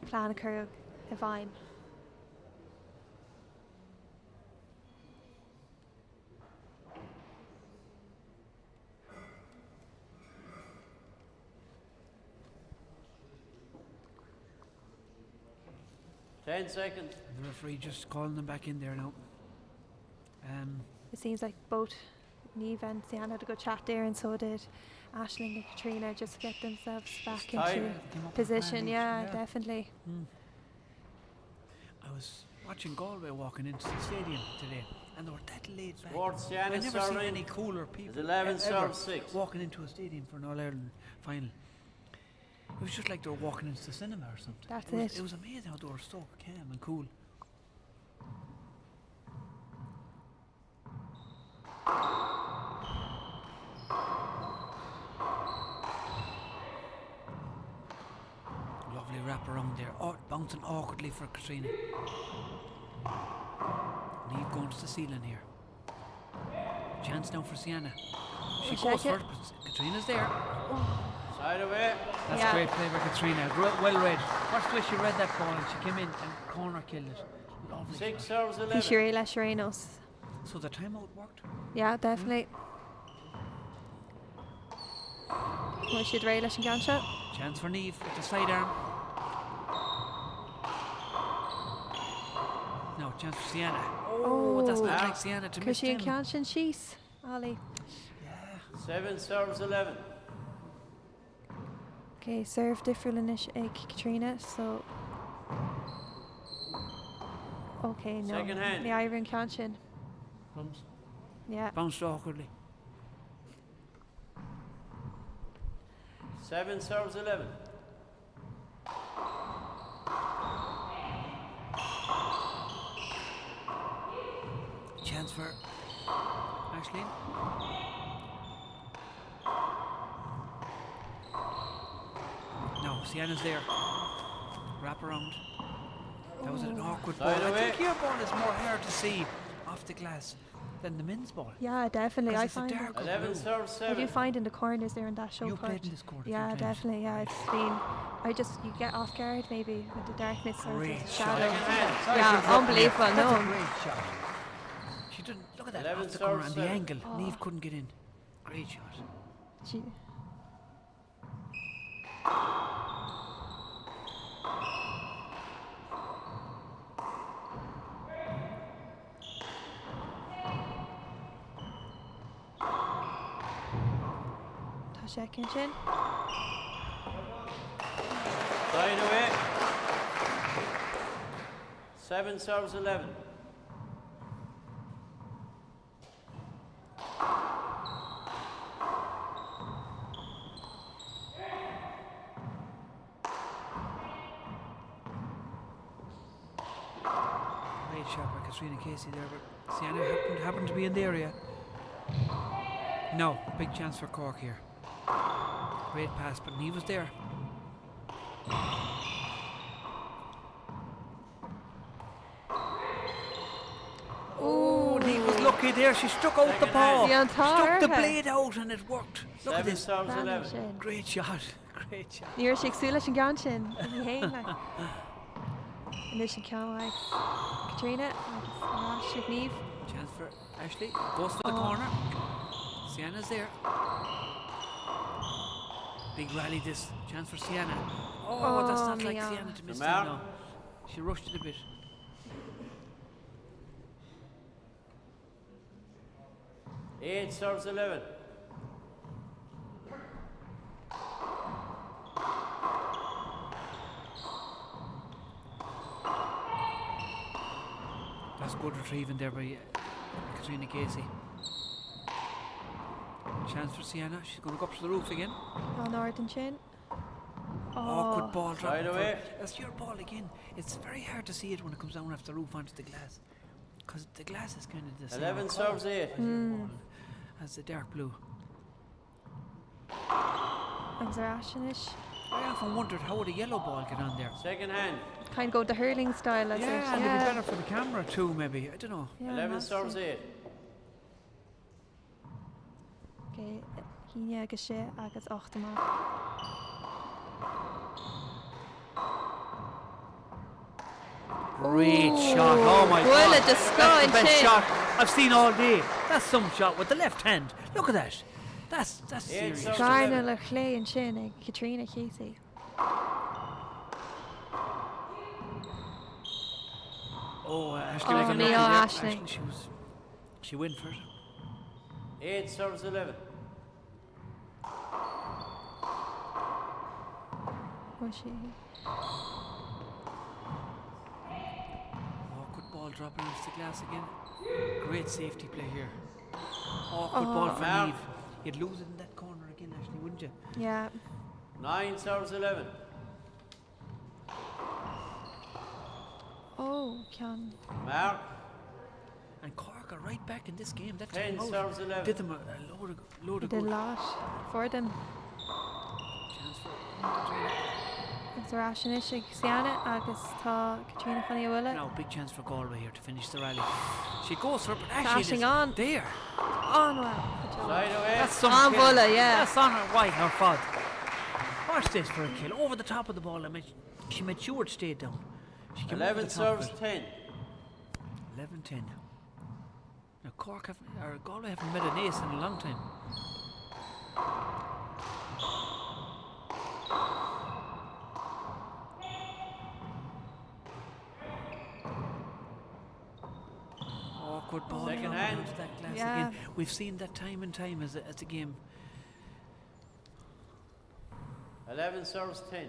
Plean a chur i bhfeidhm. Ten seconds. And the referee just calling them back in there now. Um, It seems like both Niamh and Sienna had a good chat there, and so did Aisling and Katrina, just to get themselves back time. into they came up with a plan position. each, Yeah, definitely. Mm. I was watching Galway walking into the stadium today, and they were that laid back. Sport Sienna I've never seen serving any cooler people is 11 ever serve 6. walking into a stadium for an All Ireland final. It was just like they were walking into the cinema or something. That's it. Was, it. it was amazing how they were so calm and cool. Lovely wrap around there, oh, bouncing awkwardly for Katrina. Neve going to the ceiling here. Chance now for Sienna. She Wish I goes could- for it, but Katrina's there. Side away. That's Yeah. great play by Katrina. Well read. Watch the way she read that ball and she came in and corner killed it. Lovely. 6 shot. serves Bhí 11. si réidh leis ar aon nós. So the timeout worked. Yeah, definitely. Bhfuil siad réidh leis an gceann seo? Chance for Neve with the sidearm. No, chance for Sienna. Oh, that's not like Sienna to Chuir miss sí an them. ceann sin síos, Ollie. 7 serves 11. Okay, serve difriúil anois ag Katrina, so Okay, no. Second hand. Ní éiríonn an ceann sin. Bounced. Yeah. Bounced awkwardly. 7 serves 11. Chance for Ashley. No, Sienna's there. Wrap around. That was an awkward ball. Side I away. think your ball is more hard to see off the glass than the men's ball. Yeah, definitely. 'Cause I it's a find it. darker 11 blue. serves I do 7. find in the corners there in that show You court. played in this court a few Yeah, times. definitely. Yeah, it's been. I just you get off guard maybe with the darkness or Great the shot. shadow. Second hand. Sorry to Yeah, interrupt you. unbelievable. That's No. a great shot. She didn't look at that 11 off the corner serves and the seven. angle. Oh. Neve couldn't get in. Great shot. She, Tá sé cin sin. Side away. 7 serves 11. Great shot by Katrina Casey there, but Sienna happened, happened to be in the area. No, big chance for Cork here. Great pass, but Neve was there. Oh, Neve was lucky there. She struck out the Second ball. hand. Yeah, an tá Struck the orthu. blade out and it worked. Look at 7 this. serves Bhean 11. sin. Great shot. Great shot. Níor sé gsú leis an gceann sin í héin le. Anois an ceann ag Katrina agus arás ag Niamh. Chance for Ashley. Goes for the Oh. corner. Sienna's there. Big rally this. Chance for Sienna. Oh, that's Oh, not like Mia. Sienna to miss Mark. that now. She rushed it a bit. 8 serves 11. That's good retrieving there by Katrina Casey. Chance for Sienna. She's going to go up to the roof again. An ard an sin. Awkward Oh, ball drop. Right away. That's your ball again. It's very hard to see it when it comes down off the roof onto the glass. Because the glass is kind of the same 11 colour serves 8. as your ball, as the dark blue. Agus arás anois. I often wondered how would a yellow ball get on there. Second hand. Kind of go the hurling style as Yeah, it. and it'd be Yeah. better for the camera too, maybe. I don't know. Yeah, 11 massive. serves 8. Okay, híine agus sé agus 8 amach. Great shot. Oh my Bhuel god. a That's the scoin best sin. shot I've seen all day. That's some shot with the left hand. Look at that. That's that's Eight serious. serves Garna le chlé an sin ag Katrina Casey. Oh, Ashley Oh, was unlucky Neil there. Ashley. Ashley, she was she went for it. 8 serves 11. Was she? Ball dropping onto the glass again. Great safety play here. Awkward oh. ball for Niamh. You'd lose it in that corner again, Ashley, wouldn't you? Yeah. 9 serves 11. Oh, ceann. Mark. And Cork are right back in this game. That 10 serves 11. Did them a, a load of, load of Did good. a lot for them. Chance for Agus ar ais anois ag Sianna agus tá Caitríona chun í a bhualadh. Now big chance for Galway here to finish the rally. She goes for it, but Ashley Dashing is on. there. An-mhaith. Good job. Side away. That's some An kill. bhualadh, yeah. That's on her white her fad. Watch this for a kill. Over the top of the ball. I mean, she made sure it stayed down. She came over 11 the top of serves it. 10. 11-10. Now Cork haven't, or Galway haven't met an ace in a long time. Awkward ball Second dropping hand. onto that glass Yeah. again. We've seen that time and time as a, as a game. 11 serves 10.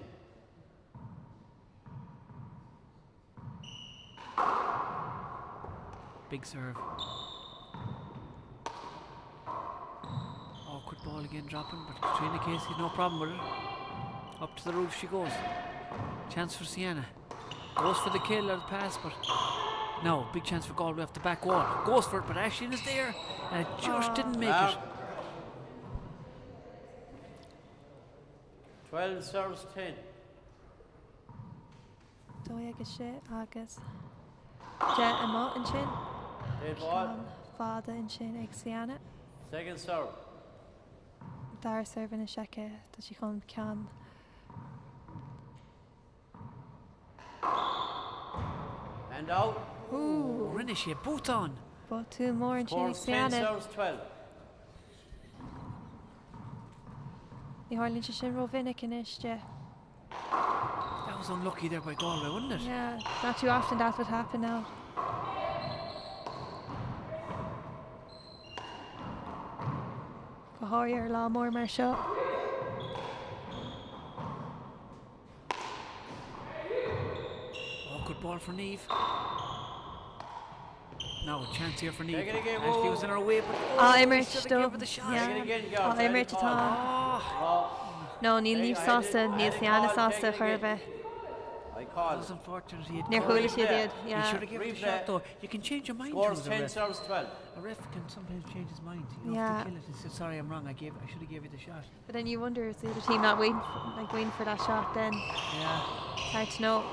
Big serve. Awkward ball again dropping, but Katrina Casey, no problem with it. Up to the roof she goes. Chance for Sienna. Goes for the kill or the pass, but no, big chance for Galway off the back wall. Goes for it, but Ashley is there, and it just didn't make it. Mark. 12 serves 10. 12 agus sé agus 10 amuigh ansin. Dead ball. Ceann fada ansin ag Sianna. Second serve. Dara serve anois aici tá sí chun ceann. And out. Ooh. Rinne sé botún. Botún mór ansin ag Scores 10 Sianna. serves 12. Ní tharlaíonn sé sin rómhinic anois de. That was unlucky there by Galway, wasn't it? Yeah, not too often that would happen now. Go háirithe ar lá mór mar seo. Awkward ball for Niamh. Now a chance here for Niamh. Take it again, Ashley was in her way, but Ah, oh, imirt should have dó. given her the shot. Yeah. Take it again, Á girls. imirt atá. Ah, No, níl Niamh sásta, níl Sianna sásta chor ar bith. I call. that was unfortunate. He had Níor caught chuala it. siad iad. He Yeah. should have given it a Replay. shot though. You can change your mind Scores to the 10 ref. serves 12. A ref can sometimes change his mind. You know, Yeah. if they kill it and say, sorry, I'm wrong. I gave, I should have gave you the shot. But then you wonder is the other team not waiting for, like waiting for that shot then. Yeah. It's hard to know.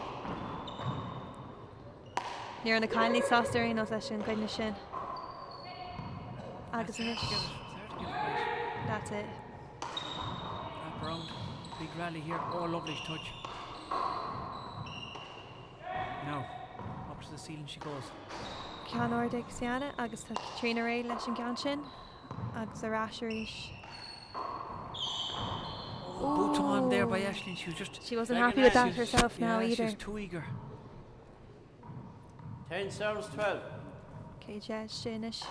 Ní raibh na cailíní sásta ar aon nós leis an gcoinne sin. Agus It's hard anois. to get it. It's hard to get it right. That's it. Wrap around. Big rally here. Oh, lovely touch. Now, up to the ceiling she goes. Ceann ard ag Sianna agus tá Caitríona réidh leis an gceann sin agus ar ais arís. Oh, botún there by Ooh. Ashley. She was just She wasn't Second happy with that hand. she was- herself now yeah, She either. was too eager. 10 serves 12. Okay, Jez sin anois.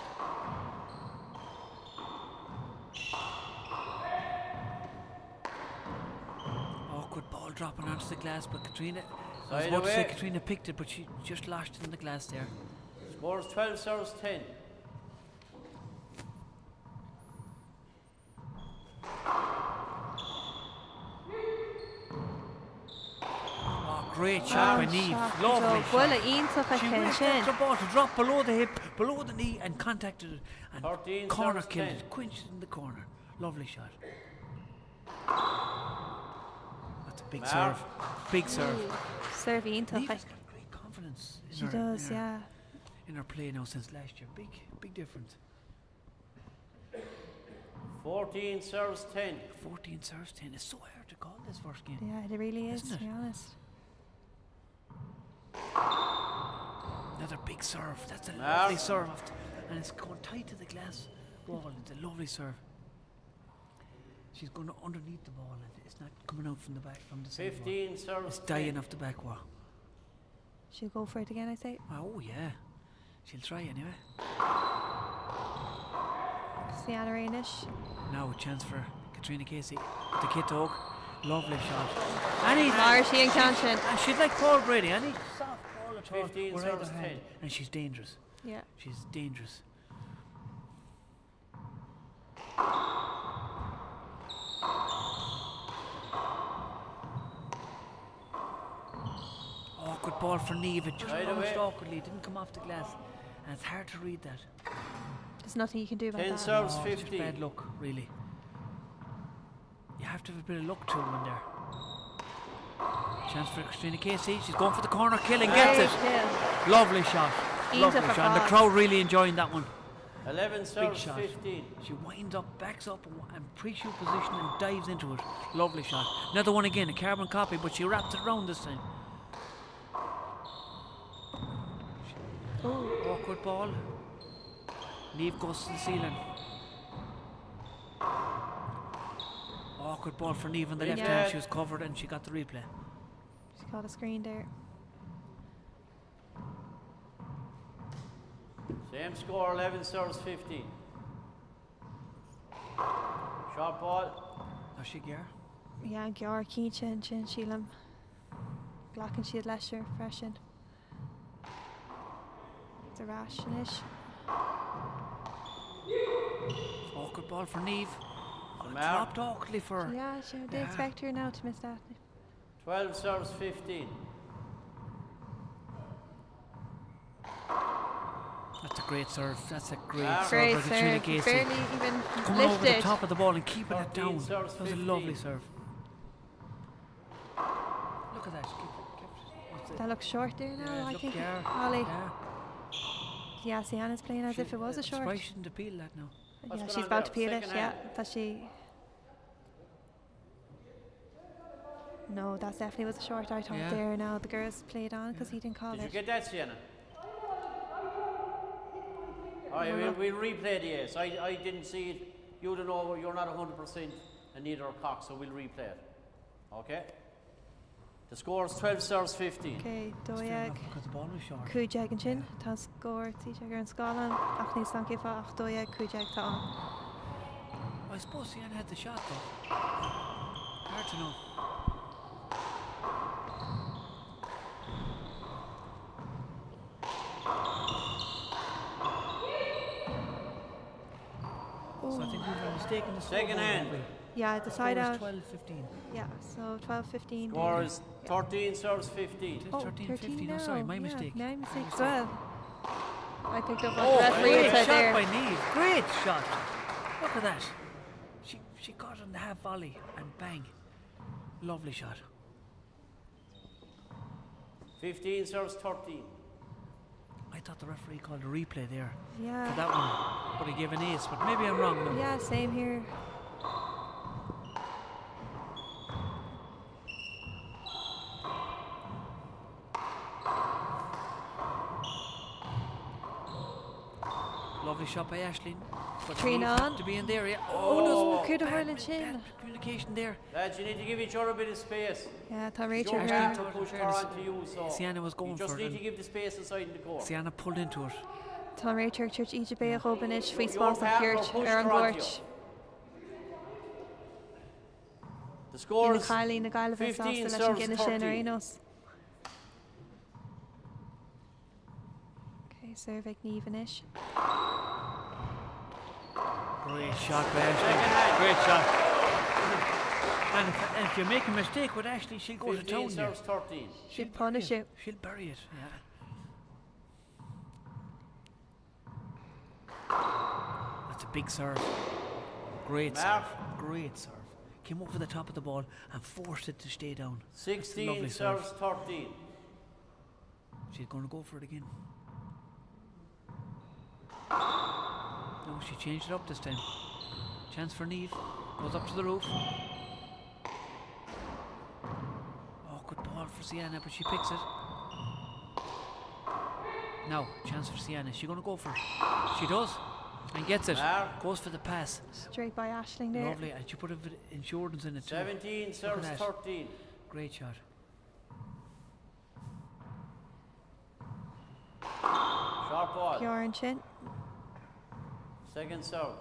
Awkward ball dropping onto the glass, but Katrina. I was Side about to say away. Katrina picked it, but she just lashed it in the glass there. Scores 12 serves 10. Oh, great shot by An Niamh. shot. Lovely shot. Buille iontach She aici whipped sin. the ball to drop below the hip, below the knee, and contacted it. And 13 corner serves killed 10. it, quenched it in the corner. Lovely shot. That's a big Mark. serve. Big serve. Serve iontach Niamh has aici. got great confidence in She her, does, in her, yeah. in her play now since last year. Big, big difference. 14 serves 10. 14 serves 10. It's so hard to call this first game. Yeah, it really is, Isn't to it? be honest. Another big serve. That's a Mark. lovely serve. Off and it's going tight to the glass wall. It's a lovely serve. She's going underneath the ball and it's not coming out from the back from the side wall. 15 serves It's dying 10. off the back wall. She'll go for it again, I say. Oh yeah. She'll try anyway. Sianna Rainish. Now a chance for Katrina Casey. With the kit dog. Lovely shot. And he Mar sí an ceann sin. and she'd like Paul Brady. Any soft ball at at all 15 with either serves hand. 10. And she's dangerous. Yeah. She's dangerous. Awkward ball for Niamh. It just Right bounced away. awkwardly. It didn't come off the glass. And it's hard to read that. There's nothing you can do about 10 that. serves No, it's just 15. bad luck, really. You have to have a bit of luck to win there. Chance for Christina Casey. She's going for the corner kill and gets Great it. kill. Lovely shot. Iontach Lovely ar shot. And the fad. crowd really enjoying that one. 11 Big serves shot. 15. She winds up, backs up, and pre-shoot position and dives into it. Lovely shot. Another one again, a carbon copy, but she wraps it round this time. Ooh. Awkward ball. Niamh goes to the ceiling. Awkward ball for Niamh on the left Yeah. hand. She was covered and she got the replay. She got a screen there. Same score, 11 serves 15. Short ball. Tá si gear? Yeah, gearr cinnte ansin sílim. Glacann siad leisir freisin. It's a rash anois. Awkward ball for Niamh. Oh, it Mark. dropped awkwardly for her. Yeah, sure. They Yeah. expect her now to miss that. 12 serves 15. That's a great serve. That's a great Mark. serve Great by Katrina serve. Casey. Barely even Coming over the lifted. top of the ball and keeping it 13 down. serves That was a lovely 15. serve. Look at that. She kept, what's it? That looks short there now, Yeah, I look think. there. Holly. Yeah. Yeah, Sienna's playing as She- if it was a I'm short. surprised she didn't appeal that now. What's Yeah, going she's on about to there? peel it. Second Yeah, hand. that she. No, that definitely was a short. I thought Yeah. there now. The girls played on because he didn't call Did you it. get that, Sienna? All right, we'll, we'll replay the ace. I, I didn't see it. You don't know, you're not 100% and neither are Cox, so we'll replay it. Okay? The score is 12 serves 15. Okay, It's fair dóag enough because the ball was short. cúideag an sin tá scór tí ar an scálan ach níos an céfa ach dóag cúideag tá an. I suppose Sienna had the shot though. Hard to know. So I think we've a mistake in the Second scoreboard, hand. have we? Yeah, the side Score out. is 12 15. Yeah, so 12 15. Score is 13 serves 15. Oh, 13 13 15. Oh, sorry, now. my Yeah, mistake. My mistake as well. I picked up what Oh, the referee great had said shot there. by Niamh. Great shot. Look at that. She she got on the half volley and bang. Lovely shot. 15 serves 13. I thought the referee called a replay there for Yeah. that one, but he gave an ace. But maybe I'm wrong now. Yeah, same here. Lovely shot by Ashleen. But Trina Niamh had on. to be in there. Yeah. Oh, there's could have bad, hurled bad in. communication there. Lads, you need to give each other a bit of space. Yeah, tá Rachel Your Ashleen here. partner pushed her onto you, so Sienna was going you just for it. need to and give the space inside in the court. Sienna pulled into it. Tá Rachel Church Íde bé chobanis faoi Your spás a partner thuirt pushed ar an her onto gcuairt. you. The score Ina is chailín na gaileh 15 sásta leis an serves gine sin ar 13. aos. Okay, serve ag Niamh anois. Great shot by Ashley. Great shot. And if, and if you make a mistake with Ashley, she'll go to 15 town. here. serves 13. She'll punish bury you. it. She'll bury it. Yeah. That's a big serve. Great Mark. serve. Great serve. Came over the top of the ball and forced it to stay down. That's a 16 lovely serve. serves 13. She's going to go for it again. No, she changed it up this time. Chance for Niamh. Goes up to the roof. Oh, good ball for Sienna, but she picks it. Now, chance for Sienna. Is she going to go for it? She does. And gets it. Mark. Goes for the pass. Straight by Ashling there. Lovely. And she put a bit of insurance in it too. 17 serves that. 13. Great shot. Sharp ball. Kieran Chin. Second serve.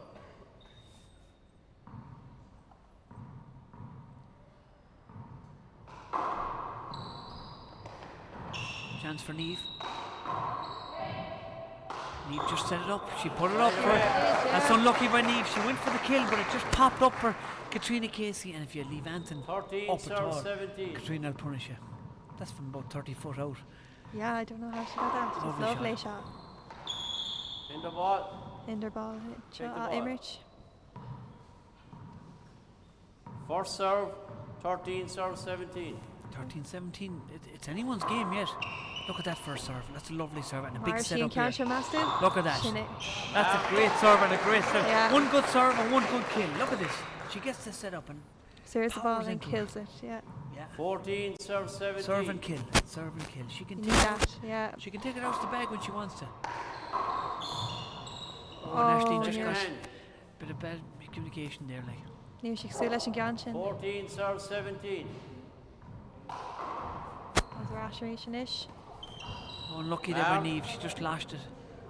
Chance for Niamh. Niamh just set it up. She put it up for That's unlucky by Niamh. She went for the kill, but it just popped up for Katrina Casey. And if you leave Anton 13 up at all, 17. Katrina will punish you. That's from about 30 foot out. Yeah, I don't know how she got that. Lovely, lovely shot. shot. In the ball. In the ball. Take the ball. Imrich. First serve, 13 serve 17. 13 17. It, it's anyone's game yet. Look at that first serve. That's a lovely serve and a big setup here. Look at that. That's a great serve and a great serve. Yeah. One good serve and one good kill. Look at this. She gets the setup and serves the ball and kills it. Yeah. Yeah. 14 serve 17. Serve and kill. Serve and kill. She can you take that. Yeah. She can take it out of the bag when she wants to. Oh, oh and Ashleen just yeah. got a bit of bad communication there, like. Ní si sú leis an gceann sin. 14 serve 17. Agus ar ais arís anois. Oh, unlucky there by Niamh. She just lashed it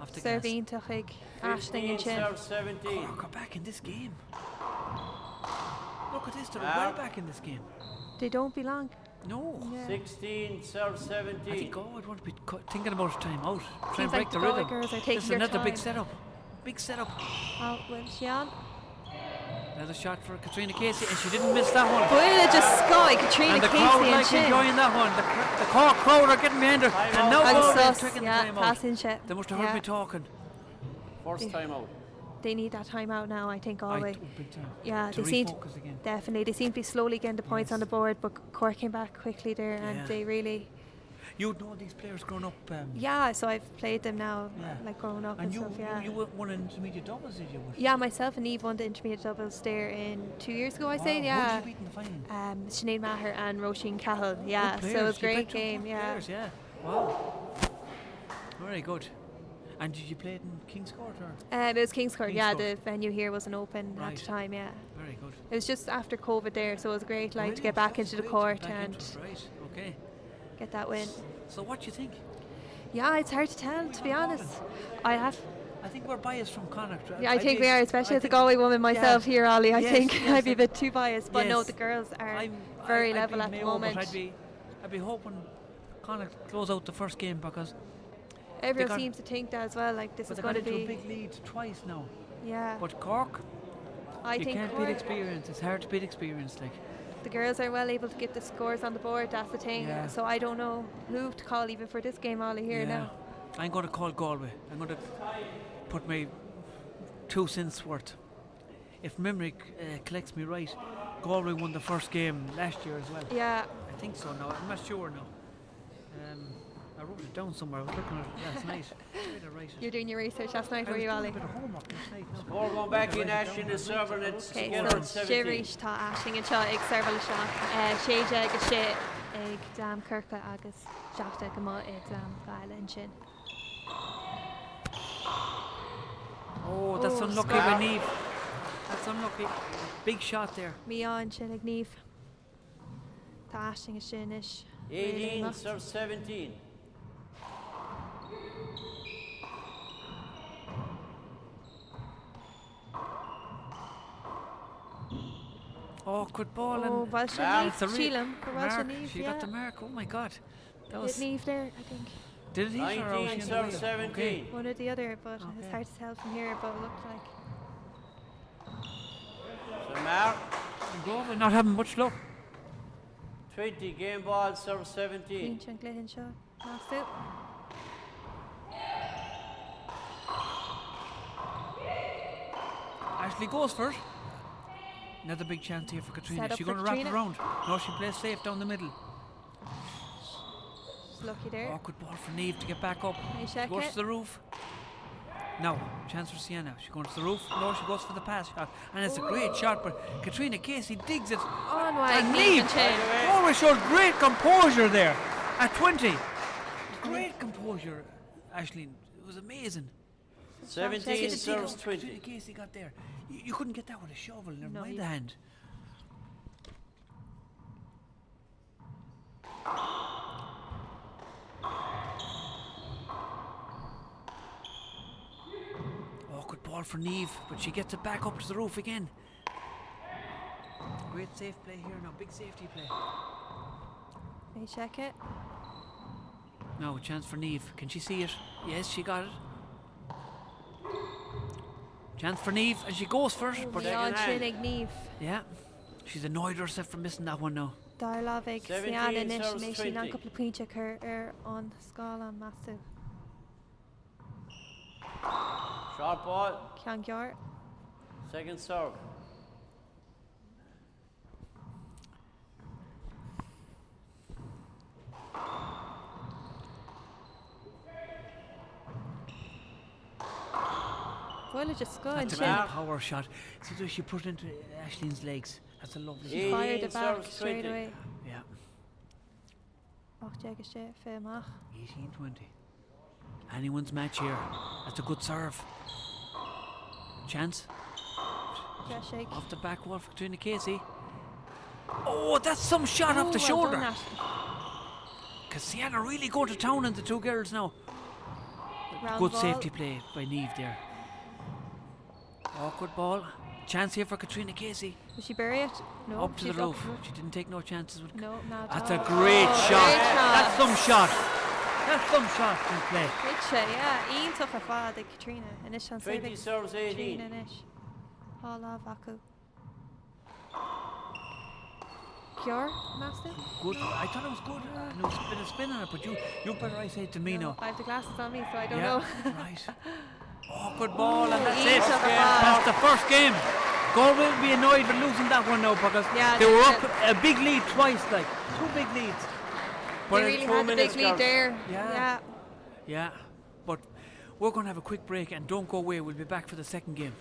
off the Serve gas. iontach ag Aisling ansin. serve 17. Cork are back in this game. Look at this, they're well back in this game. They don't belong. No. Yeah. 16 serve 17. I think Galway would want to be thinking about a time out. Try Seems and break like the the Galway rhythm. girls are taking This is their another big time. setup. Big setup. Oh, well, she on. Another shot for Katrina Casey, and she didn't miss that one. Buile just sky, Katrina and the Casey crowd like ansin. enjoying that one. The, cr the Cork crowd are getting behind her, and now Agus Galway are sos, taking yeah, the time out. passing shit. They must have heard yeah. me talking. First time out. They need that time out now, I think, Galway. I, big time. Yeah, to they seem refocus again. definitely. They seem to be slowly getting the points on Yes. the board, but Cork came back quickly there, and Yeah. they really. You'd know these players growing up. Um, Yeah, so I've played them now, Yeah. like growing up And and, you, stuff. Yeah. you, you won an intermediate doubles, did you? With- yeah, myself and Eve won the intermediate doubles there in two years ago. I say, Wow, yeah. Who did you beat in the final? Um, Sinead Maher and Roisin Cahill. Yeah, Good so it players. was a You great played two game. good Yeah. Players, yeah. Wow. Very good. And did you play it in King's Court or? Um, it was King's Court. King's yeah, Court. the venue here wasn't open at Right. the time. Yeah, Very good. it was just after COVID there, so it was great, like to Brilliant, get back that's into the great to court get back and into it, Right. Okay. get that win. So what do you think? Yeah, it's hard to tell, to be honest. I have. I think we're biased from Connacht. Yeah, I I'd think be- we are, especially I as a think- Galway woman myself yeah. here, Ollie. I Yes, think yes, I'd be a I- bit too biased, but no, yes. the girls are I'm, very I, I'd level be at the Mayo, but moment. I'd be, I'd be hoping Connacht close out the first game because Everyone got- seems to think that as well. Like this but is they got going to into a be, big lead twice now. yeah. But Cork, I you think can't beat Cork, experience. It's hard to beat experience, like. the girls are well able to get the scores on the board. That's the thing. Yeah. So I don't know who to call even for this game, Ollie. Here yeah. now. I'm going to call Galway. I'm going to put my two cents worth. If memory uh, collects me right, Galway won the first game last year as well. Yeah, I think so now. I'm not sure now. Um, I wrote it down somewhere. I was looking at it last night. Where did I write it? you're doing your research last night, I were was you, doing Ollie? a bit of homework last night. now. Score going back in Write it down. Ashton is serving it's Okay, together so at 17. Siris tá Aisling anseo ag seirbheáil isteach sé déag a sé ag Dream Chorcaí agus 17 amuigh ag Dream Gaillimh ansin. Oh, that's Oh, unlucky score. by Niamh. That's unlucky. Big shot there. Mí-ádh ansin ag Niamh. Tá Aisling sin anois. Really 18 amach. serve 17. Oh, good ball. Oh, and well sin Mark. it's a Niamh real sílim go bhfuil sin mark. Niamh, She got the yeah. mark. Oh my God. That Hit was. Niamh there, I think. Did it hit her? or was 19 she in the serve way? 17. Okay. One or the other, but it's Okay. hard to tell from here, but it looked like. So Mark, And Galway not having much luck. 20 game ball serve 17. Pointe an gcluiche seo. Meas tú? Ashley goes for it. Another big chance here for Katrina. Set up She's for going to wrap it Katrina. round. No, she plays safe down the middle. She's lucky there. Oh, good ball for Niamh to get back up. May She check goes it. to the roof. Now, chance for Sienna. She goes to the roof. No, she goes for the pass shot. And it's a great shot, but Katrina Casey digs it. On wide, And Niamh Niamh ansin. Galway showed great composure there at 20. Great composure, Ashleen. It was amazing. 17 See the dig serves out Katrina 20. Casey got there. You, you couldn't get that with a shovel, never No, mind you- the hand. Oh, good ball for Niamh, but she gets it back up to the roof again. Great safe play here now, big safety play. May check it. Now a chance for Niamh. Can she see it? Yes, she got it. Chance for Niamh and she goes for it. But Bhí sin ag Niamh. Yeah. She's annoyed herself for missing that one now. Dara lámh ag Cian anois mbeidh sí in ann cúpla pointe a chur ar an scáileán meas tú. Short ball. Ceann gearr. Second serve. Bhuel just go That's a good power shot. So she put it into Ashleen's legs. That's a lovely She fired it back straight away. Yeah. 18 6 fé amach. 18-20. Anyone's match here. That's a good serve. Chance. Off the back wall for Katrina Casey. Oh, that's some shot off the well shoulder. Done, Ashley. Cassiana really going to town on the two girls now. Round Good ball. safety play by Niamh there. Awkward ball. Chance here for Katrina Casey. Did she bury it? No. Up to the she's up. roof. She didn't take no chances. With No, not That's at a all. great Oh, shot. Great shot. That's some shot. That's some shot to play. Great shot, yeah. Iontach ar fad ag Katrina. Anois an 20 serves 18. Katrina anois. Dhá lámh acu. Gearr, meas tú? Good. I thought it was good. Uh, no, it's bit of spin on it, but you, you better I say it to me No, now. I have the glasses on me, so I don't yeah, know. right. Awkward ball, and that's it. Iontach ar fad. That's the first game. Galway will be annoyed with losing that one now because Yeah, they were they up a big lead twice, like two big leads. They really two had the big minutes, lead girls. there. Yeah. Yeah. Yeah, but we're going to have a quick break and don't go away. We'll be back for the second game.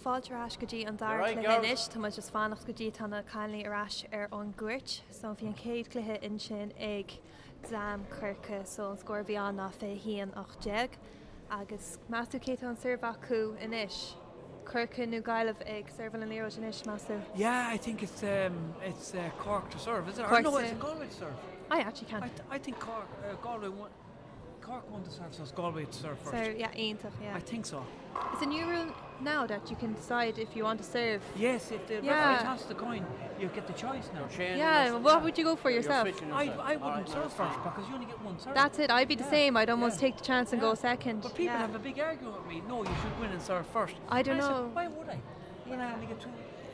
Fáilte ar ais go dtí an dara Right, cluiche girls. anois, Tá muid just fanacht go dtí tá na cailíní ar ais ar an gcúirt, so bhí an chéad chluiche ansin ag Dream Chorcaí so an scór bhí ann ná 21 18 agus meas tú cé tá an serve acu anois. Corcaigh nó Gaillimh ag serve an liathróid anois meas tú. Yeah, I think it's um, it's uh, Cork to serve, is it? Or Cork no, to- it's Galway to serve. I actually I, can't. th- I think Cork, uh, Galway won. Cork won the serve, so it's Galway to serve first. So yeah, iontach, yeah. I think so. It's a new rule now that you can decide if you want to serve. Yes, if the Yeah. referee tosses the coin, you get the choice now. Shane, Yeah, you're- what would you go for you're yourself? switching I, yourself. I All wouldn't right, serve that's first fine. because you only get one serve. That's it. I'd be the Yeah. same. I'd almost Yeah. take the chance and go Yeah. second. But people yeah. have a big argument with me. No, you should go in and serve first. I don't And said, know. why would I? When I only get two.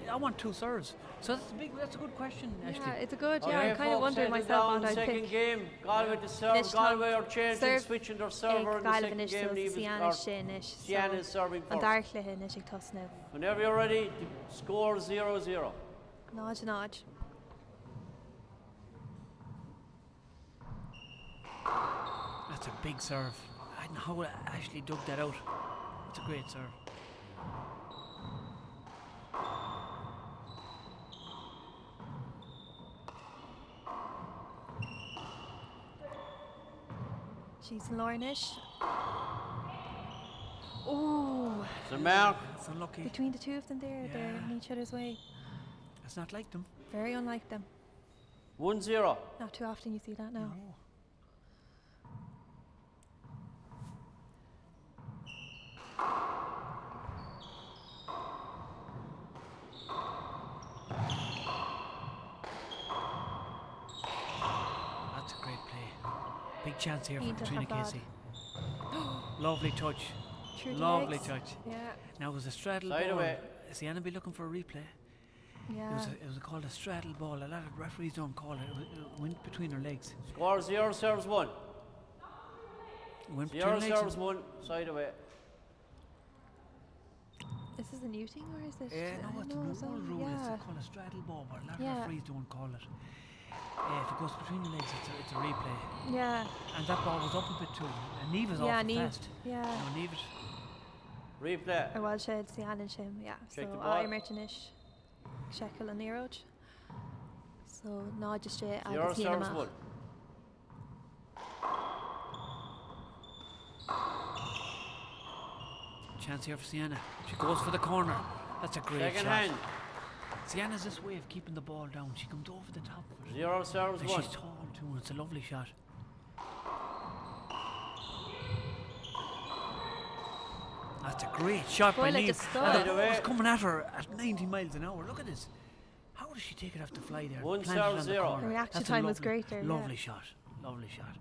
I want two serves. So that's a big, that's a good question, Ashley. Yeah, it's a good, yeah, I'm kind of wondering myself what I'd second pick. game, Galway to serve, Anois tá Galway are changing, serve switching their ag server in the Gaillimh second anois game, so Niamh is, Sian or sin anois Sian so is serving an first. dara cluiche anois ag tosnú. Whenever you're ready, the score 0-0. 0 0. That's a big serve. I don't know how Ashley dug that out. It's a great serve. She's lár anois. Oh, So Mark, It's unlucky. between the two of them there, they're in Yeah. each other's way. It's not like them. Very unlike them. 1-0. Not too often you see that now. No. That's a great play. Big chance here for Iontach Katrina ar fad. Casey. Lovely touch. Through the Lovely legs. touch. Yeah, Now it was a straddle Side ball. away. Sienna be looking for a replay. It yeah. was, a, it was called a straddle ball. A lot of referees don't call it. It, it went between her legs. Score 0 serves 1. It went between 0 her legs. serves 1, side away. This is a new thing, or is it? Yeah, I no, it's don't an know, so- old rule. Yeah. It's called a straddle ball, but a lot of Yeah. referees don't call it. If it goes between the legs, it's a, it's a replay. Yeah, And that ball was up a bit too. And Neve is yeah, awful Niamh. fast. Yeah. No, Neve is Replay. Ar bhfuil siad Sian sin, yeah. Check So the ball. imirt anois seiceáil an liathróid. So 0 6 0 agus haon serves amach. 1. Chance here for Sienna. She goes for the corner. That's a great Second shot. hand. Sienna's this way of keeping the ball down. She comes over the top of it. 0 serves And 1. she's tall too, and it's a lovely shot. That's a great shot by Boy, like Niamh. a stud. And the Right ball away. was coming at her at 90 miles an hour. Look at this. How does she take it off the fly there? One Plant it serve on the zero. corner. Her reaction That's a time was lovely- great there, yeah. Lovely shot. Lovely shot.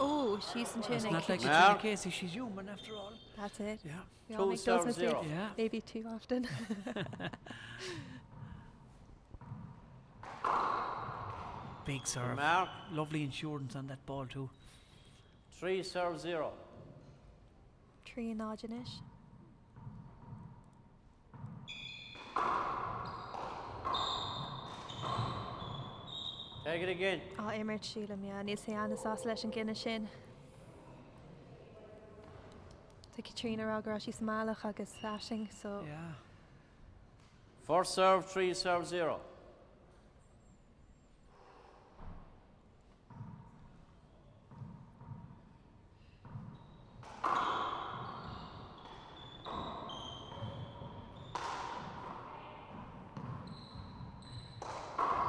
Oh, she's in It's tune. not like Now. Katrina Casey. She's human after all. That's it. Yeah. We all Two make those serves mistakes. zero. Yeah. Maybe too often. Big serve. Mark, Lovely insurance on that ball too. 3 serves 0. Trí 0 anois. Take it again. Á imirt sílim, yeah. Níl Sian sásta leis an gcinneadh sin. Tá Katrina rá go raibh sí sa mbealach agus Aisling, so Yeah. First serve, 3 serves 0.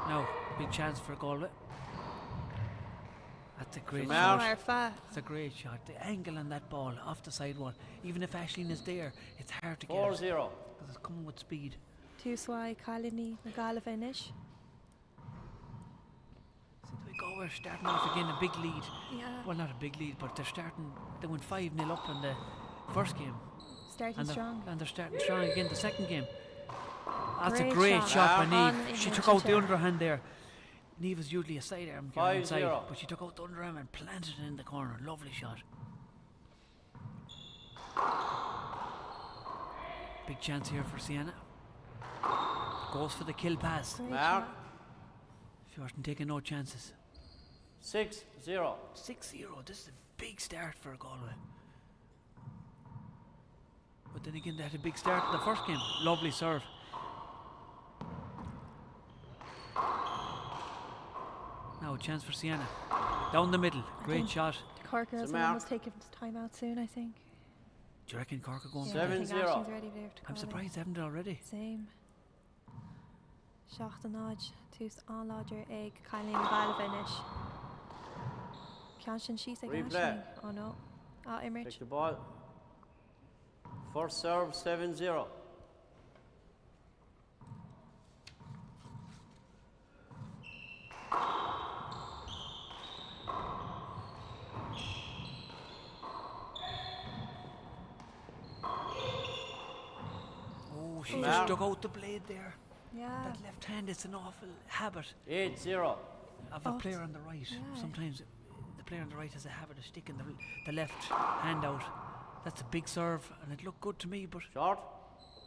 Now, big chance for Galway. That's a great Mark. shot. ar fa. It's a great shot. The angle on that ball off the sidewall. Even if Ashleen is there, it's hard to get 4 it 0. because it's coming with speed. Tús mhaith cailíní na Gaillimhe anois. So we go, we're starting off again a big lead. Yeah. Well, not a big lead, but they're starting. They went 5 0 up in the first game. Starting And they're, strong. and they're starting strong again the second game. That's a Great great shot. shot by On Niamh. She in took out the Chinchilla. underhand there. Niamh is usually a sidearm girl inside, 5-0. but she took out the underarm and planted it in the corner. Lovely shot. Big chance here for Sienna. Goes for the kill pass. Great Mark, shot. She wasn't taking no chances. 6 0. 6 0. This is a big start for Galway. But then again, they had a big start in the first game. Lovely serve. Now, a chance for Sienna. Down the middle. Great think- shot. The Cork girls will Mark. almost take a time out soon, I think. Do you reckon Cork are going Yeah, for I that? 7-0. think Ashling's ready there to I'm call it. surprised they haven't already. Same. Seacht an náid tús an-láidir ag cailíní na Gaillimhe anois. Ceann sin síos ag Replay. Aisling. Oh no. Á imirt. Take the ball. First serve, 7 0. she just dug out the blade there. Yeah. That left hand, it's an awful habit. 8-0. Of a Oh, player on the right. yeah. Sometimes the player on the right has a habit of sticking the, the left hand out. That's a big serve, and it looked good to me, but Short.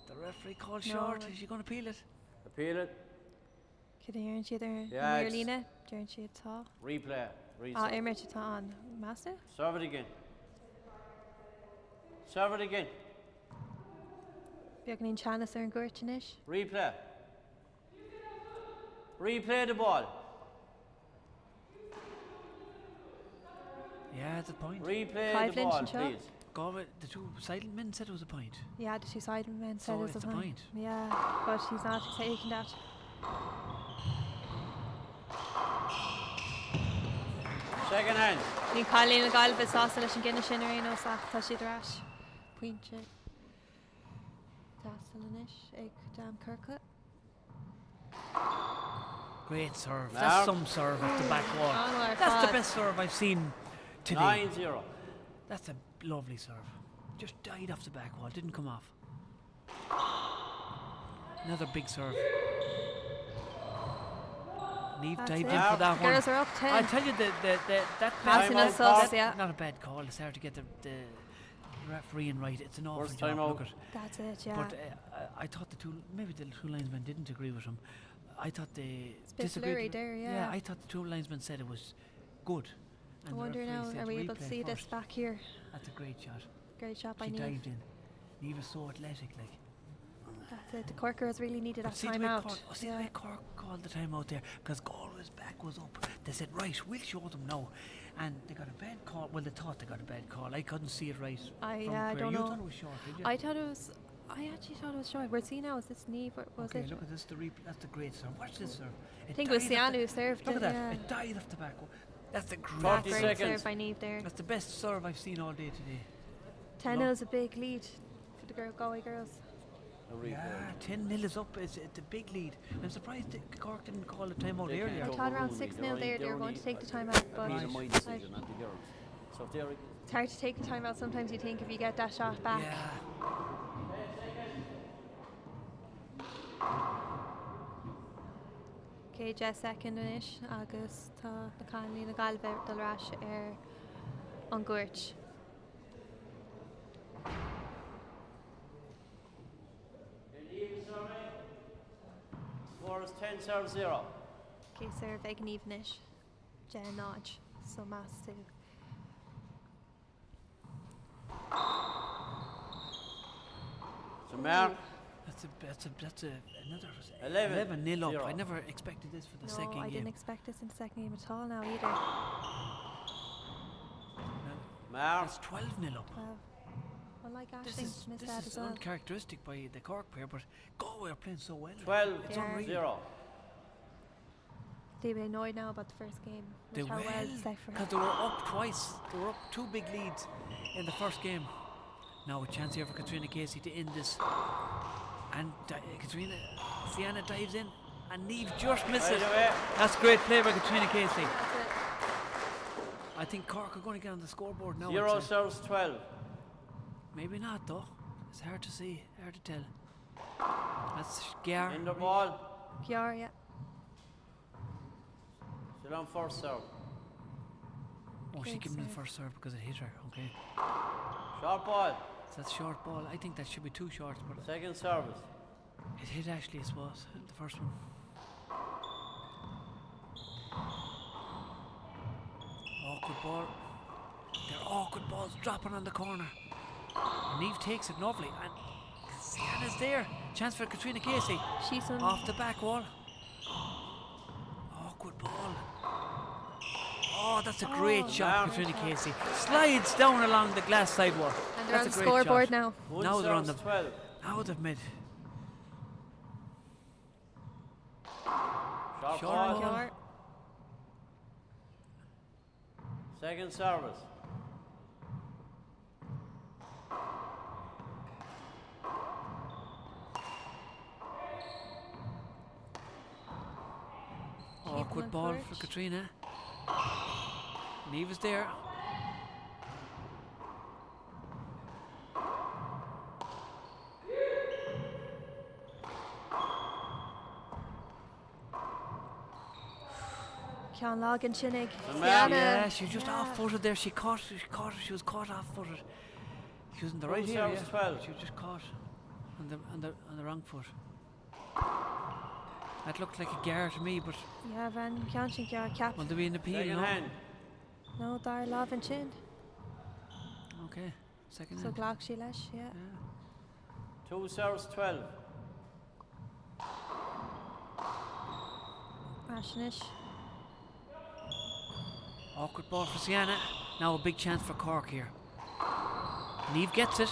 the referee called No, short. I- Is she going to peel it? Appeal it. Cad deireann siad ar Yeah, it's- Lína, deireann siad tá. Replay. Á Reserve. imirt atá an measú? Serve it again. Serve it again. Beagán teannas ar an gcúirt anois. Replay. Replay the ball. Yeah, it's a point. Replay Five the ball, Lynch and shot. please. Galway, the two silent men said it was a point. Yeah, the two sidemen said So it was it's a a point. point. Yeah, but he's not taking that. Second hand. Ní cailín na Gaillimhe sásta leis an gcinneadh sin ar aon nós ach tá siad ar ais pointe Deastal anois ag Jam Corcaigh. Great serve. Now. That's some serve at the back wall. An-mhaith That's the fad. best serve I've seen today. 9-0. That's a lovely serve. Just died off the back wall, didn't come off. Another big serve. Neve That's dived it. in for that The one. girls are up 10. I tell you, the, the, the, that Passing Time us out, us, yeah. Not a bad call. It's hard to get the, the referee in right. It's an awful First job. time Look out. at. That's it, yeah. But I, I thought the two, maybe the two linesmen didn't agree with him. I thought they It's a bit disagreed. blurry with- there, yeah. I thought the two linesmen said it was good. I And the wonder referee now, said are we able to replay see this first. back here? That's a great shot. Great shot by She Neve. dived in. Neve is so athletic, like. That's it. The Cork girls really needed But that see the time way out. Cork, oh, see the Yeah. way Cork called the time out there, because Galway's back was up. They said, right, we'll show them now. And they got a bad call. Well, they thought they got a bad call. I couldn't see it right. I, from yeah, I where don't you know. thought it was short, did you? I thought it was. I actually thought it was short. We're seeing now. Is this Neve? Or was okay, it? look at this. The replay. That's the great serve. Watch this serve. I think it was died off Sian the- who served Look it. at that. Yeah. It died off the back. That's the great. That 40 great seconds. serve by Neve there. That's the best serve I've seen all day today. 10 0 is a big lead for the girl, Galway girls. A replay. Yeah, 10 0 is up. It's, it's a big lead. I'm surprised that Cork didn't call a timeout They earlier. can't I thought around overrule me. 6 They're 0 only- there, they're they were going only to take the timeout, but appealing my I- decision, not the girls. So if they're against it's hard to take the timeout sometimes. You think if you get that shot back. Yeah. Okay, Jess second anois agus tá na cailíní na Gaillimhe dul ar ais ar an gcúirt. Score is 10 serve 0. Okay, serve ag Niamh anois. 10 0 so meas tú. So Mark, That's a that's a that's a another 11, 11 nil up. zero. I never expected this for the No, second I game. didn't expect this in the second game at all now either. Mark, That's 12 nil up. Well, unlike This Ashling, is missed this that is as well. uncharacteristic by the Cork pair, but Galway are playing so well. 12 It's Yeah. unreal. 0. They'll be annoyed now about the first game. They With how well will, set for because they were up twice. They were up two big leads in the first game. Now a chance here for Katrina Casey to end this. And Katrina, Sienna dives in, and Neve just misses. Right away. That's great play by Katrina Casey. That's it. I think Cork are going to get on the scoreboard now. I'd 0 say. serves 12. Maybe not though. It's hard to see, hard to tell. That's Gar. In the ball. Chiara, yeah. Still on first serve. Oh, she Great gave him the serve. first serve because it hit her. Okay. Short ball. So that's short ball. I think that should be two shorts, but Second service. it hit Ashley, I suppose, the first one. Awkward ball. They're awkward balls dropping on the corner. And Neve takes it lovely. And Sienna's there. Chance for Katrina Casey. She's on. Off the back wall. Awkward ball. Oh, that's a great Oh, shot, great Katrina shot. Casey. Slides down along the glass sidewalk. And they're That's on a the great scoreboard shot. now. One Now they're on serves the- 12. Now they've made. Short Short ball. ball. Chiara. Second service. Awkward on ball court. for Katrina. Neve is there. Ceann lag ansin ag Sienna. Yeah, she was just off-footed there. She caught, she caught, she was caught off-footed. She was in the right area. She was just caught on the, on the, on the wrong foot. That looked like a gear to me, but... Yeah, bhí an ceann sin gearr ceap. Will there be an appeal, no? Hand. No, dara lámh ansin. Okay, second So hand. ghlac sí leis, yeah. 2 serves 12. Ar ais anois. Awkward ball for Sienna. Now a big chance for Cork here. Neve gets it.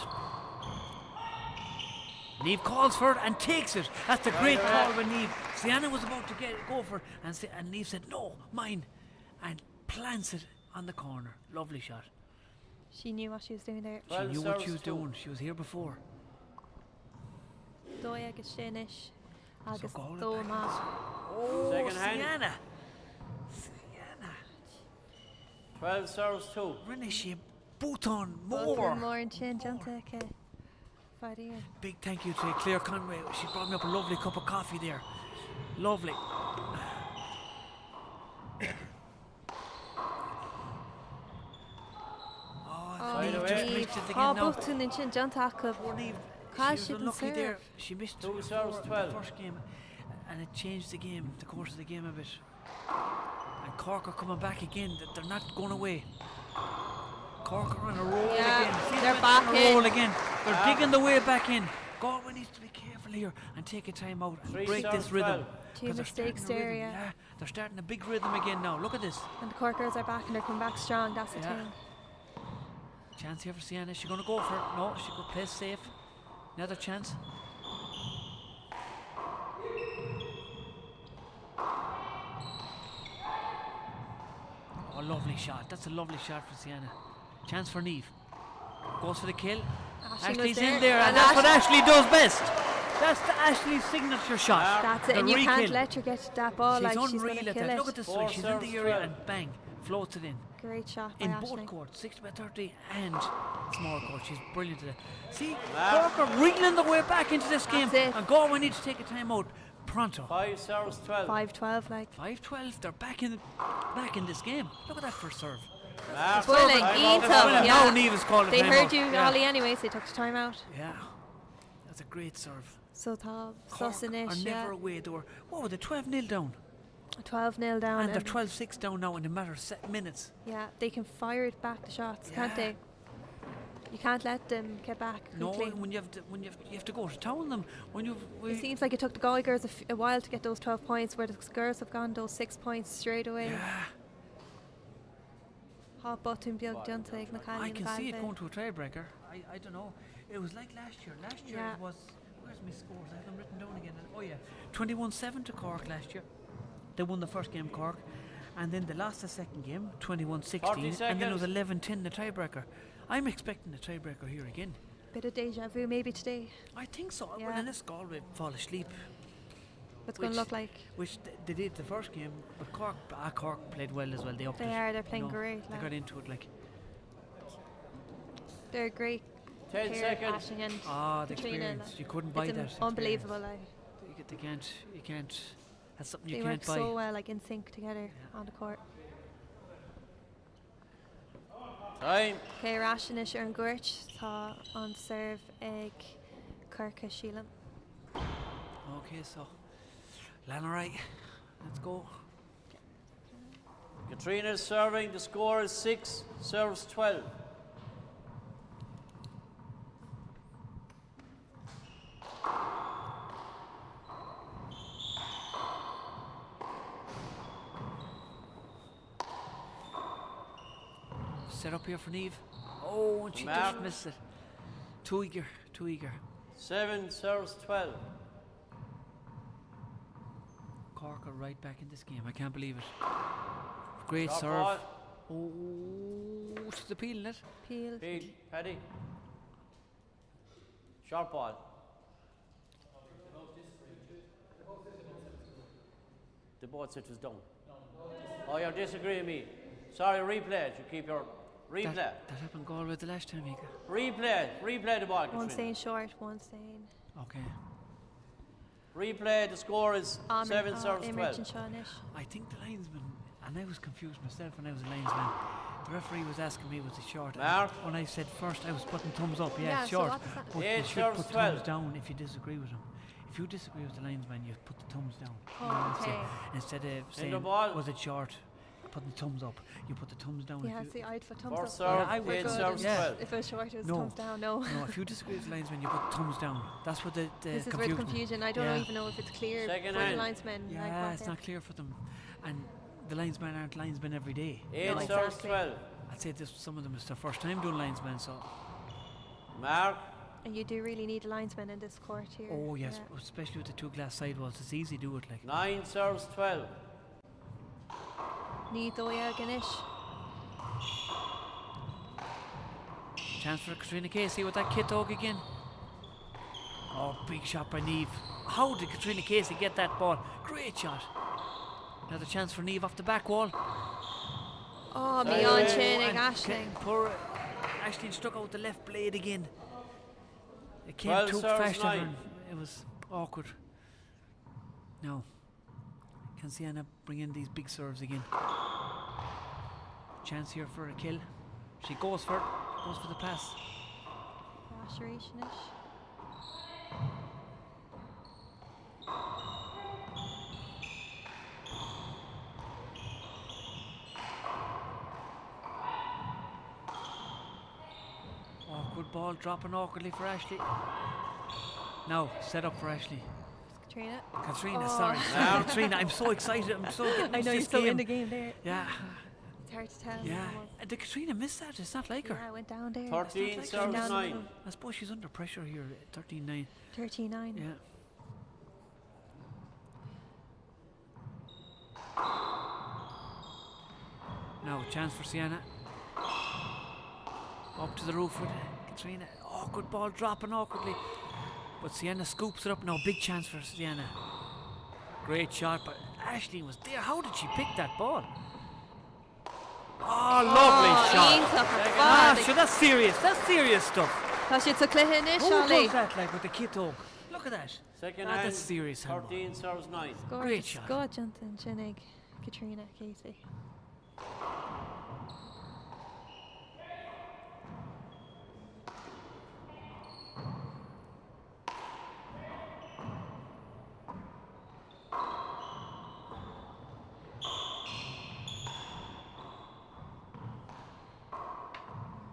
Neve calls for it and takes it. That's a great call by Neve. Sienna was about to get go for it, and, and Neve said, "No, mine," and plants it on the corner. Lovely shot. She knew what she was doing there. She knew what she was doing. She was here before. Dóigh agus sin is agus Galway dó back amach. Oh, Second hand. Sienna. Sienna. 12 serves 2. Rinne sí botún Mór mór. mór ansin déanta aici. Faraor. Big thank you to Claire Conway. She brought me up a lovely cup of coffee there. Lovely. Oh, Oh, Niamh just Niamh. missed it Tá again now. botún ansin déanta acu. Poor Niamh. Chaill She was siad an unlucky there. serve. She missed Two serves, four in the 12. first game, and it changed the game, the course of the game a bit. And Cork are coming back again. They're not going away. Cork are on a roll Yeah, again. See they're them back on a roll in. again. They're digging the way back in. Galway needs to be careful here and take a time out and Three break this serves, rhythm. 12. Two 'Cause they're starting mistakes a there, rhythm. yeah. Yeah, they're starting a big rhythm again now. Look at this. And the Cork girls are back and they're coming back strong. That's the Yeah. thing. Chance here for Sienna. Is she going to go for it? No, she could play safe. Another chance. Oh, lovely shot. That's a lovely shot for Sienna. Chance for Neve. Goes for the kill. Aisling was Ashley's in there, and that's what Aisling- Ashley does best. That's the Ashley's signature shot. That's it. The And you can't re-kill. let her get that ball. She's like she's unreal gonna at kill that. it. Look at this Four way. She's in serves the area 12. and bang, floats it in Great shot by in Aisling. both courts, 60 by 30 and small court. She's brilliant today. See, Cork are wriggling their way back into this game, That's it. and Galway need to take a time out pronto. 5 serves 12. 5-12 like. 5-12, they're back in, back in this game. Look at that first serve. Mark. Brilliant, Time out. iontach, Well, yeah. Now Niamh has called a They time heard out. you, Yeah. Ollie, anyway, so they took the time out. Yeah, that's a great serve. So tá Cork sos are anois, never yeah. away. They were, what were they, 12-0 down? 12-0 down. And they're 12-6 down now in a matter of minutes. Yeah, they can fire it back the shots, can't Yeah. they? You can't let them get back No, quickly. when you have to, when you have, you have to go to town them. When you've, It seems like it took the Galway girls a while to get those 12 points, where the girls have gone those 6 points straight away. yeah. Tá botún beag déanta ag na I cailíní can see it Gaillimhe. going to a tiebreaker. I don't know. It was like last year. Last year Yeah. it was. Where's my scores? I have them written down again. Oh yeah, 21-7 to Cork last year. They won the first game, Cork, and then they lost the second game, 21-16, and then it was seconds. 11-10 the tiebreaker. I'm expecting a tiebreaker here again. Bit of deja vu maybe today. I think so. Well, Yeah. unless Galway fall asleep, What's going Which- to look like. which they did the first game, but Cork, Cork played well as well. They upped They it, are, they're you playing know. great. They Like. got into it like They're a great 10 pair, seconds. Aisling and the Katrina. experience. Like, You couldn't buy it's that. un- experience. unbelievable. Like, You, they can't. You can't. That's something you they can't work buy. so well, like in sync together Yeah. on the court. Time. Okay, ar ais anois ar an gcúirt tá an serve ag Corca sílim. Okay, so Lana right. Let's go. Katrina is serving. The score is 6 serves 12. Set up here for Neve. Oh, and she just Mark. missed it. Too eager, too eager. 7 serves 12. Cork are right back in this game. I can't believe it. Great Drop serve. ball. Oh, she's appealing it. Peel. Peel. Paddy. Sharp ball. The board said it was down. Oh, you're disagreeing with me. Sorry, replay it. You keep your replay. That, that happened Galway the last time, Ika. Replay it. Replay the ball, One Katrina. saying short, one saying Okay. Replay. The score is Amir 7 oh, serves Imrit 12. and Seanish. I think the linesman, And I was confused myself when I was a linesman. The referee was asking me was it short. Mark. When I said first, I was putting thumbs up. Yeah, Yeah, it's so short. what does that- But you Eight should serves put thumbs 12. down if you disagree with him. If you disagree with the linesman, you put the thumbs down. You Oh, know, and say- okay. Instead of saying the ball. was it short, putting thumbs up. You put the thumbs down. Yeah, if you, see, I'd put thumbs First up. serve, Yeah, I for would. eight good serves and Yeah. 12. If it was short, it was No. thumbs down. No. no, if you disagree with the linesman, you put thumbs down. That's what the, the This is where the confusion. confusion. I don't Yeah. even know if it's clear Second for the hand. linesmen. like, Yeah, what it's they're- not clear for them, and the linesmen aren't linesmen every day. 8 No, serves exactly. 12. I'd say this some of them it's their first time doing linesmen, so Mark. And you do really need a linesman in this court here. oh yes, Yeah. especially with the two glass sidewalls, it's easy to do it like. 9 serves 12. Ní dóia Ganesh. Chance for Katrina Casey with that kit og again. Oh, big shot by Neve. How did Katrina Casey get that ball? Great shot. Another chance for Neve off the back wall. Oh, Side Mion away. Chin And ag Aisling. Poor Aisling stuck out the left blade again. It came 12 too serves fast at her nine. and it was awkward. Now, can Sienna bring in these big serves again? Chance here for a kill. She goes for it. Goes for the pass. Rasherishnish. Awkward ball dropping awkwardly for Ashley. Now, set up for Ashley. It's Katrina. Katrina, Oh. sorry. sorry. Katrina, I'm so excited. I'm so getting I used know to you're this so game. in the game there. Yeah, It's hard to tell. yeah. almost. And did Katrina miss that? It's not like her. Yeah, I went down there. 13 like serves Down the 9. middle. I suppose she's under pressure here at 13 9. 13-9. Yeah. Now, chance for Sienna. Up to the roof with Katrina. Awkward ball dropping awkwardly. But Sienna scoops it up now. Big chance for Sienna. Great shot, but Ashley was there. How did she pick that ball? Oh, lovely Oh, shot. iontach ar Ah, fad. sure, that's serious. That's serious stuff. Tá siad sa cluiche Who Ollie. does that like with the kit Look at that. Second Ah, hand. that's serious handball. 13 serves 9. Great shot. Scott Johnson, Shinnig, Katrina Casey.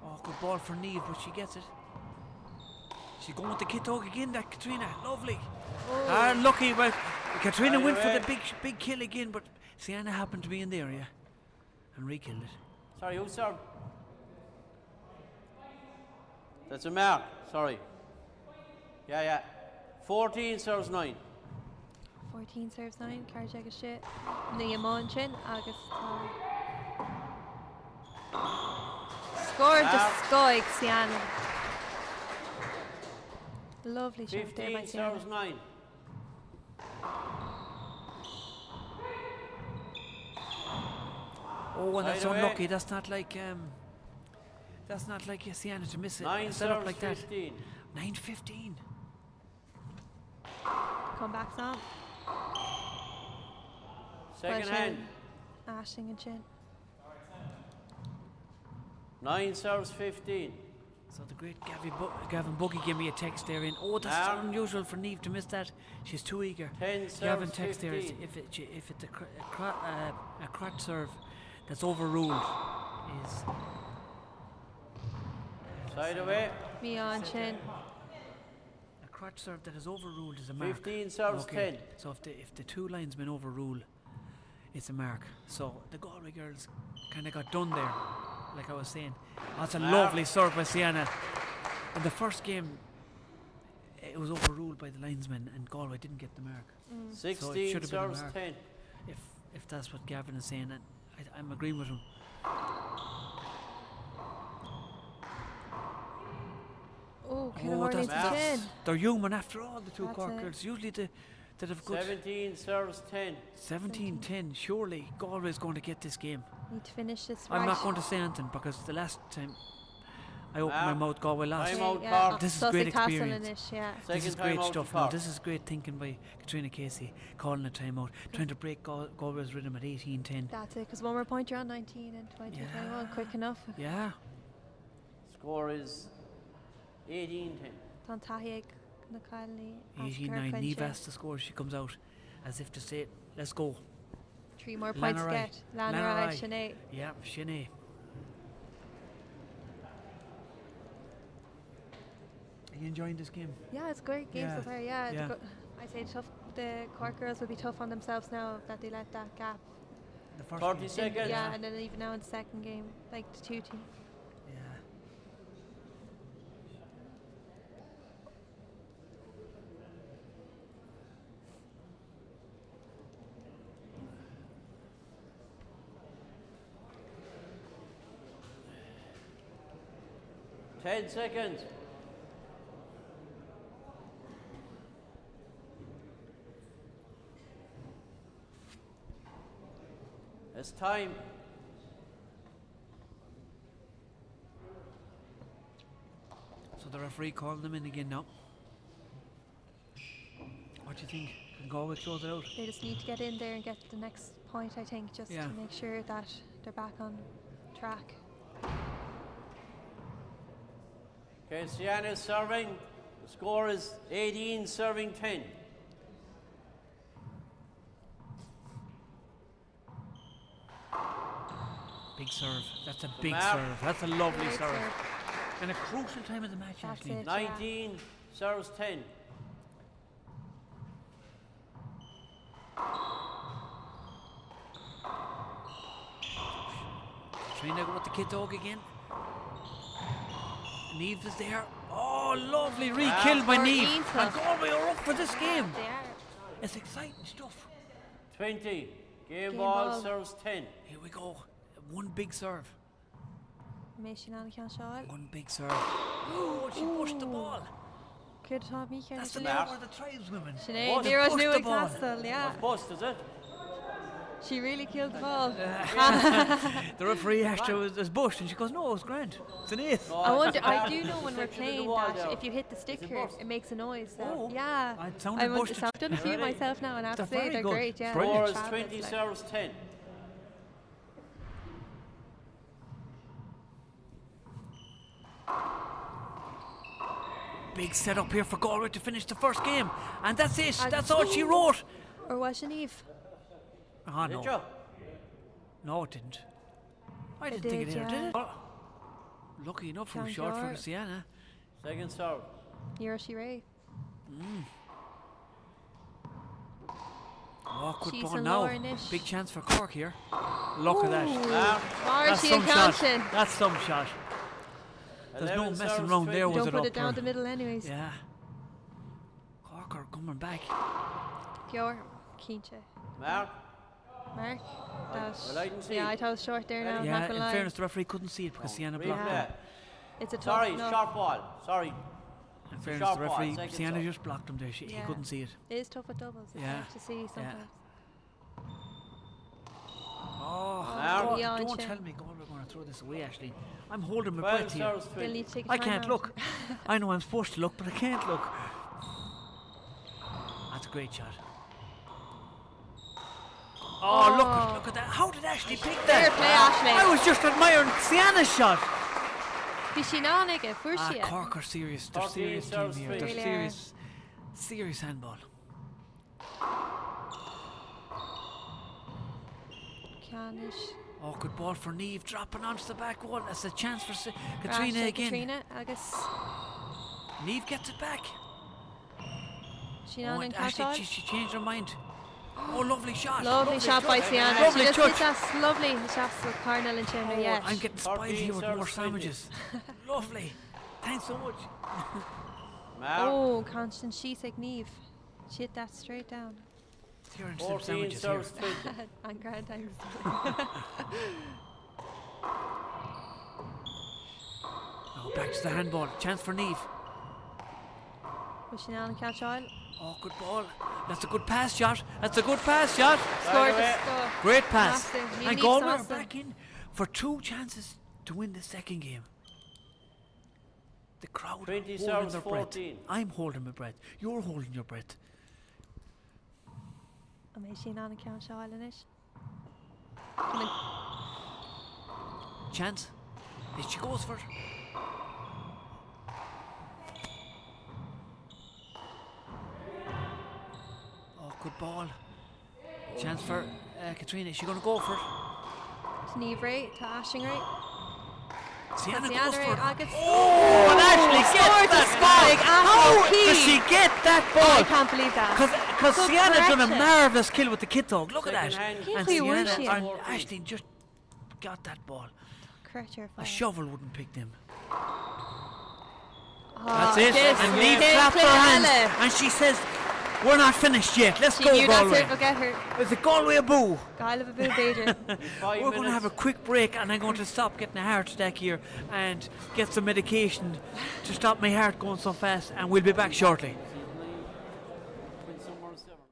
Awkward ball for Neve, but she gets it. She's going with the kit again, that Katrina. Lovely. Ah, lucky, but Katrina Right went for away. the big big kill again, but Sienna happened to be in the area and re-killed it. Sorry, who served? That's a mark. Sorry. Yeah, yeah. 14 serves 9. 14 serves 9, Carjack is shit. Ní amán sin agus tá Score de Out. scoig Sienna. Lovely shot there by 15 Sienna. serves 9. Oh, and that's Right away. unlucky. That's not like um, that's not like Sienna to miss it. 9 A set up serves like that. 15. 9-15. Come back on. Second Well, hand. Ashing and Chin. 9 serves 15. So the great Gavin, Gavin Buggy gave me a text there in. Oh, that's Now. unusual for Neve to miss that. She's too eager. 10 serves Gavin text there is 15. if it, if it's a, cr- a, cra- a crotch serve that's overruled is Side away. Mion Chin. a crotch serve that is overruled is a mark. 15 serves Okay. 10. So if the if the two linesmen overrule, it's a mark. So the Galway girls kind of got done there, like I was saying. That's a Mark. lovely serve by Sienna. In the first game, it was overruled by the linesmen, and Galway didn't get the mark. So it 16 should have been a serves mark. 10. If if that's what Gavin is saying, and I, I'm agreeing with him. Oh, Kenna Oh, Horley that's- to Chin. They're human after all, the two That's Cork it. girls. Usually the that have good 17 serves 10. 17-10. Surely Galway's going to get this game. Need to finish this I'm right. not going to say anything because the last time I opened my mouth, Galway lost. Time out, Yeah. Cork. This is Sos great ag tassel experience. anois, yeah. This Second is time great out to stuff. Now, Cork. this is great thinking by Katrina Casey, calling a timeout, trying to break Gal- Galway's rhythm at 18-10. That's it, because one more point, you're on 19 and 20, Yeah. 21. Quick enough. Yeah. Score is 18-10. Tá an taithí ag na cailíní as 18-9. Corcaigh Niamh ansin. has to score. She comes out as if to say, let's go. Three more points to Lanarai. get. Lanarai, Lanarai. Sinead. Yeah, Sinead. Are you enjoying this game? Yeah, it's a great game Yeah, so far. Yeah, the yeah. Go- I say tough. The Cork girls will be tough on themselves now that they let that gap. The first 30 game. seconds. Yeah, and then even now in the second game, like the two teams. Yeah. Ten seconds. It's time. So the referee calling them in again now. What do you think? Can Galway close it out? They just need to get in there and get the next point, I think, just Yeah. to make sure that they're back on track. Okay, Sienna is serving. The score is 18 serving 10. Big serve. That's a big mark. serve. That's a lovely Great serve. serve. And a crucial time of the match, That's actually. it. Yeah. 19 serves 10. Trina with the kid dog again. Neve is there. Oh, lovely re-kill by Or Neve. Iontach. And Galway are up for this game. They are. It's exciting stuff. 20. Game, Game ball, ball. serves 10. Here we go. One big serve. Mé sin an cean seáil. One big serve. Ooh, she pushed the ball. Cur tá mí That's the Mark. power of the tribeswomen. Sinead, Bust. ní Pushed nu the ag ball. tassel, yeah. Bust, is it? She really killed the ball. The referee asked her, was, was bushed, and she goes, no, it's grand. It's an ace. No, I wonder, I it's do know when we're section of the playing wall that there. if you hit the Is it sticker, bust? it makes a noise. So, Oh. yeah. I sounded I'm, busted. so I've done a few Ready? myself now, and I have They're to say very they're good. great. Yeah, Brilliant. Score is Fabulous, 20 like. serves 10. Big setup here for Galway to finish the first game. And that's it. And- That's all she wrote. Or was it Eve? Ah, Did no. you? No, it didn't. I It didn't think it did, hit her, did yeah. it? Oh, Lucky enough from John short for George. Sienna. Second serve. Hiroshi Ray. Awkward She's ball in now. Lauren-ish. Big chance for Cork here. Look at that. Mark. Mar That's sí some shot. an That's some shot. There's no 11 messing serves round there, 20. was Don't it put up it down for- the middle anyways. Yeah. Cork are coming back. Gior Cínte. Mark. Mark. That, well, I didn't see yeah, it. I thought it was short there now. I'm yeah, not gonna in lie. fairness, the referee couldn't see it because Sienna blocked Replay. him. It's a tough Sorry, no. sharp ball. Sorry. In fairness, sharp the ball, referee, second Sienna serve. just blocked him there. She, He Yeah. couldn't see it. It is tough with doubles. It's Yeah. hard to see sometimes. Oh, Mark. God, Yeah, don't sure. tell me God, we're going to throw this away, Ashley. I'm holding my 12 breath here. serves They'll 20. need to take a I can't timeout. look. I know I'm supposed to look, but I can't look. That's a great shot. Oh, look at Oh. look at that. How did Ashley pick Fair that? play, Ashley. I was just admiring Sienna's shot. Bhí sí ná aige fuair Ah, sí. Cork are serious. They're 14 serious team serves here. They're Really are. serious, serious handball. Ceanis. Oh, good ball for Neve, dropping onto the back wall. That's a chance for Si- Katrina Katrina again. Katrina agus Neve gets it back. sí Oh, an and Ashley, ceáil. she, she changed her mind. Oh, lovely shot. Lovely shot by Sienna. Lovely She just touch. hit that lovely shot with Carnell and Chandler. Oh, yeah. I'm getting spoiled 14 here with more serves 20. sandwiches. lovely. Thanks so much. Mark. Oh, Constant she's ag Neve. She hit that straight down. Here and some 14 sandwiches here. serves 20. And grand thanks. Oh, back to the handball. Chance for Neve. Was she an ceáil? Oh, good ball. That's a good pass shot. That's a good pass shot. Scored away. the score. Great pass. Massive. And Neil Galway are Sawson. back in for two chances to win the second game. The crowd 20 holding serves their breath. 14. I'm holding my breath. You're holding your breath. An mbeidh sí in ann an ceann seo a fháil anois? Chance. If she goes for it. Oh, good ball. Chance for uh, Katrina. Is she going to go for it? Tá réidh, tá Aisling réidh. Sienna goes for it. Agus Oh, and Ashley gets that ball. How does she get that ball? I can't believe that. Because Good Sienna's done a correction. marvellous kill with the kit dog. Look at that. Second hand. Cén And chaoi bhfuair Sienna sí and é? Ashley just got that ball. Cuirtear A shovel wouldn't pick them. Ah, That's it. And Niamh claps her hands and she says, We're not finished yet. Let's She go, knew that's Galway. it, we'll get her. It's a Galway boo. Gaillimh abú b'fhéidir. Five We're going to have a minutes. quick break and I'm going to stop getting a heart attack here and get some medication to stop my heart going so fast and we'll be back shortly. Win some more seven.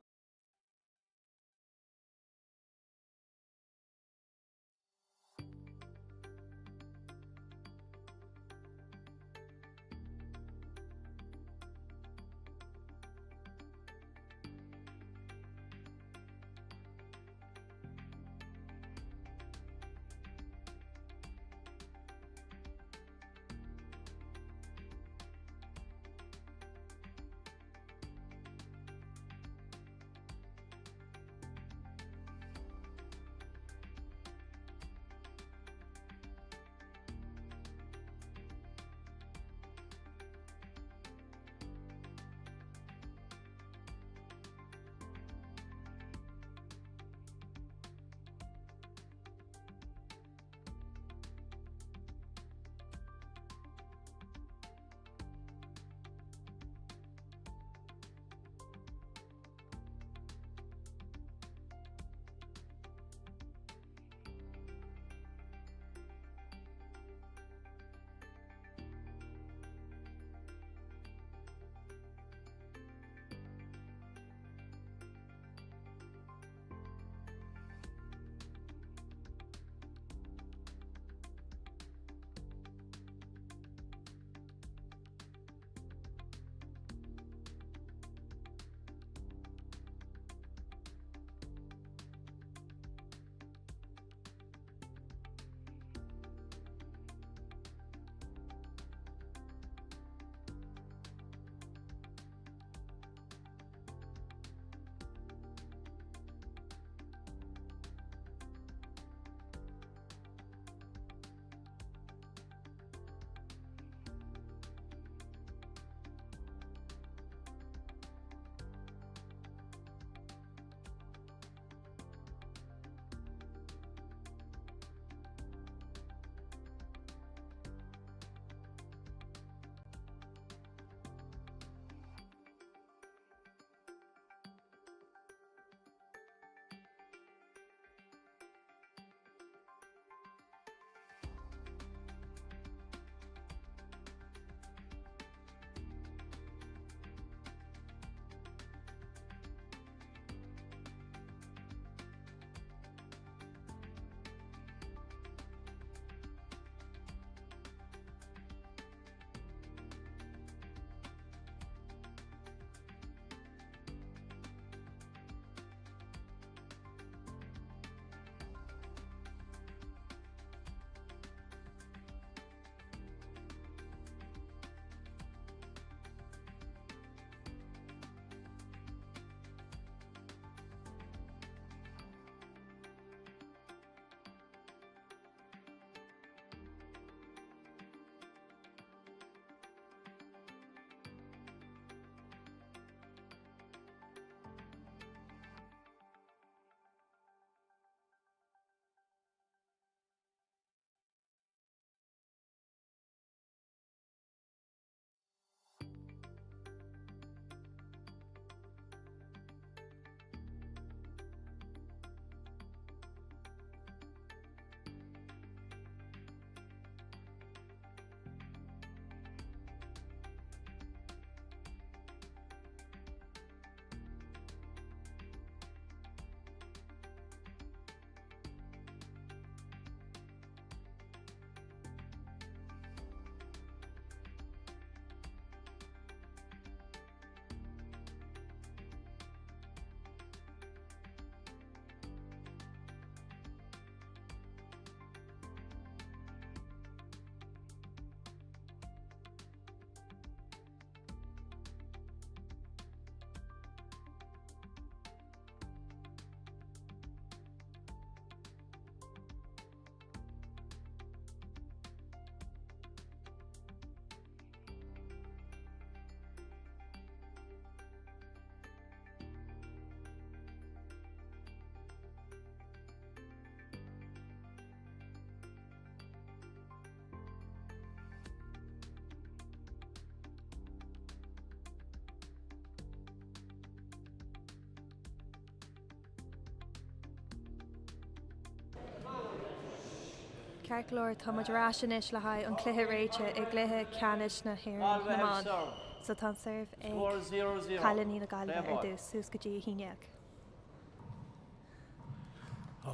Ceart go leor, tá muid ar ais anois le haghaidh an cluiche réite i gcluiche ceannais na hÉireann Galway na have mban. serve. So tá an serve ag Score 0-0. cailíní na Play Gaillimhe ar ball. dtús, suas go dtí 11.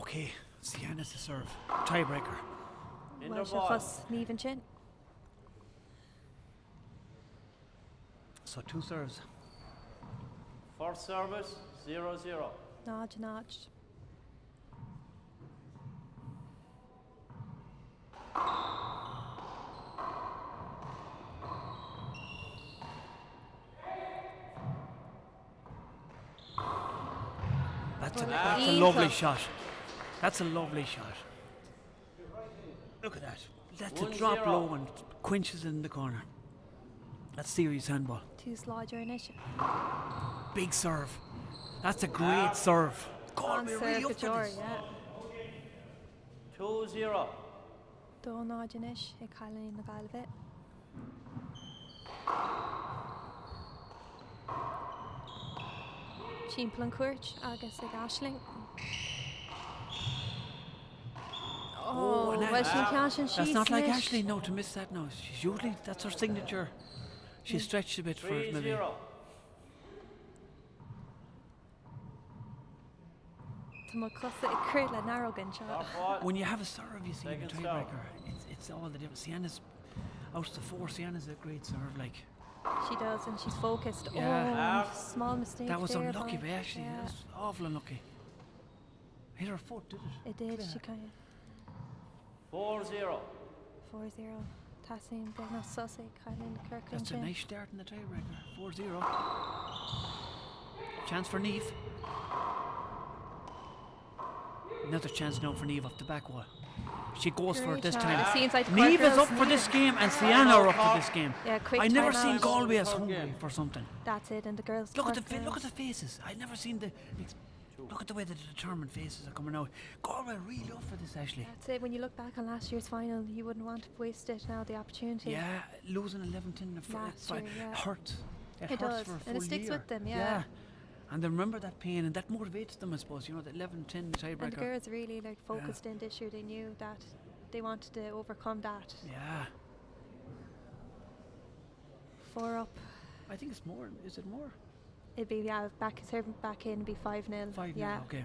Okay, Sienna to serve. Tiebreaker. In Bhuel the sé ball. chos Niamh ansin. So two serves. First service 0-0. 0 0. That's a, Well, that's a lovely iontach. shot. That's a lovely shot. Look at that. That's a One drop zero. low and quenches in the corner. That's serious handball. Tús láidir anois. Big serve. That's a great serve. An Galway really serve go up for deor, this. yeah. 2-0. 2 0 anois ag cailíní na Gaillimhe. Timpeall an chúirt agus ag Aisling. Oh, Oh, and well sin cean sin That's síos not like anois. Ashley no to miss that now. She's usually that's her signature. She stretched a bit for it maybe. 3-0. Tá mo cosa ag cur le nargan seo. Top ball. When you have a serve, you see in a Second serve. tiebreaker, it's it's all the difference. Sienna's out of the four. Sienna's a great serve. Like She does and she's focused. Yeah. Oh, small mistake that was there unlucky by by Ashley. yeah. That was awful unlucky. Hit her foot, did it? It did. Clear. She kind 4-0. of 4-0. Tassin beag sos ag cailíní Corcaigh That's a ansin. nice start in the tiebreaker. 4-0. Chance for Niamh. Another chance now for Niamh off the back wall. She goes for it Great this shot. time. It seems like the Cork Niamh is girls up for need this it. game and Sienna are up for this game. Yeah, quick I never timeout. seen Galway as Third hungry game. for something. That's it, and the girls. Look at the Cork fa- look at girls. the faces. I never seen the ex- look at the way the determined faces are coming out. Galway really up for this, Ashley. That's it. When you look back on last year's final, you wouldn't want to waste it now. The opportunity. Yeah, losing 11-10 in the Last first year, yeah. hurts. It, It hurts does, for a and full it sticks year. with them, yeah. And they remember that pain, and that motivates them, I suppose. You know, the 11-10 And the tiebreaker. girls really like focused in this year. They knew that they wanted to overcome that. Yeah, Four up. I think it's more. Is it more? It'd be yeah, back serving back in, be 5 0. 5 Yeah. Okay.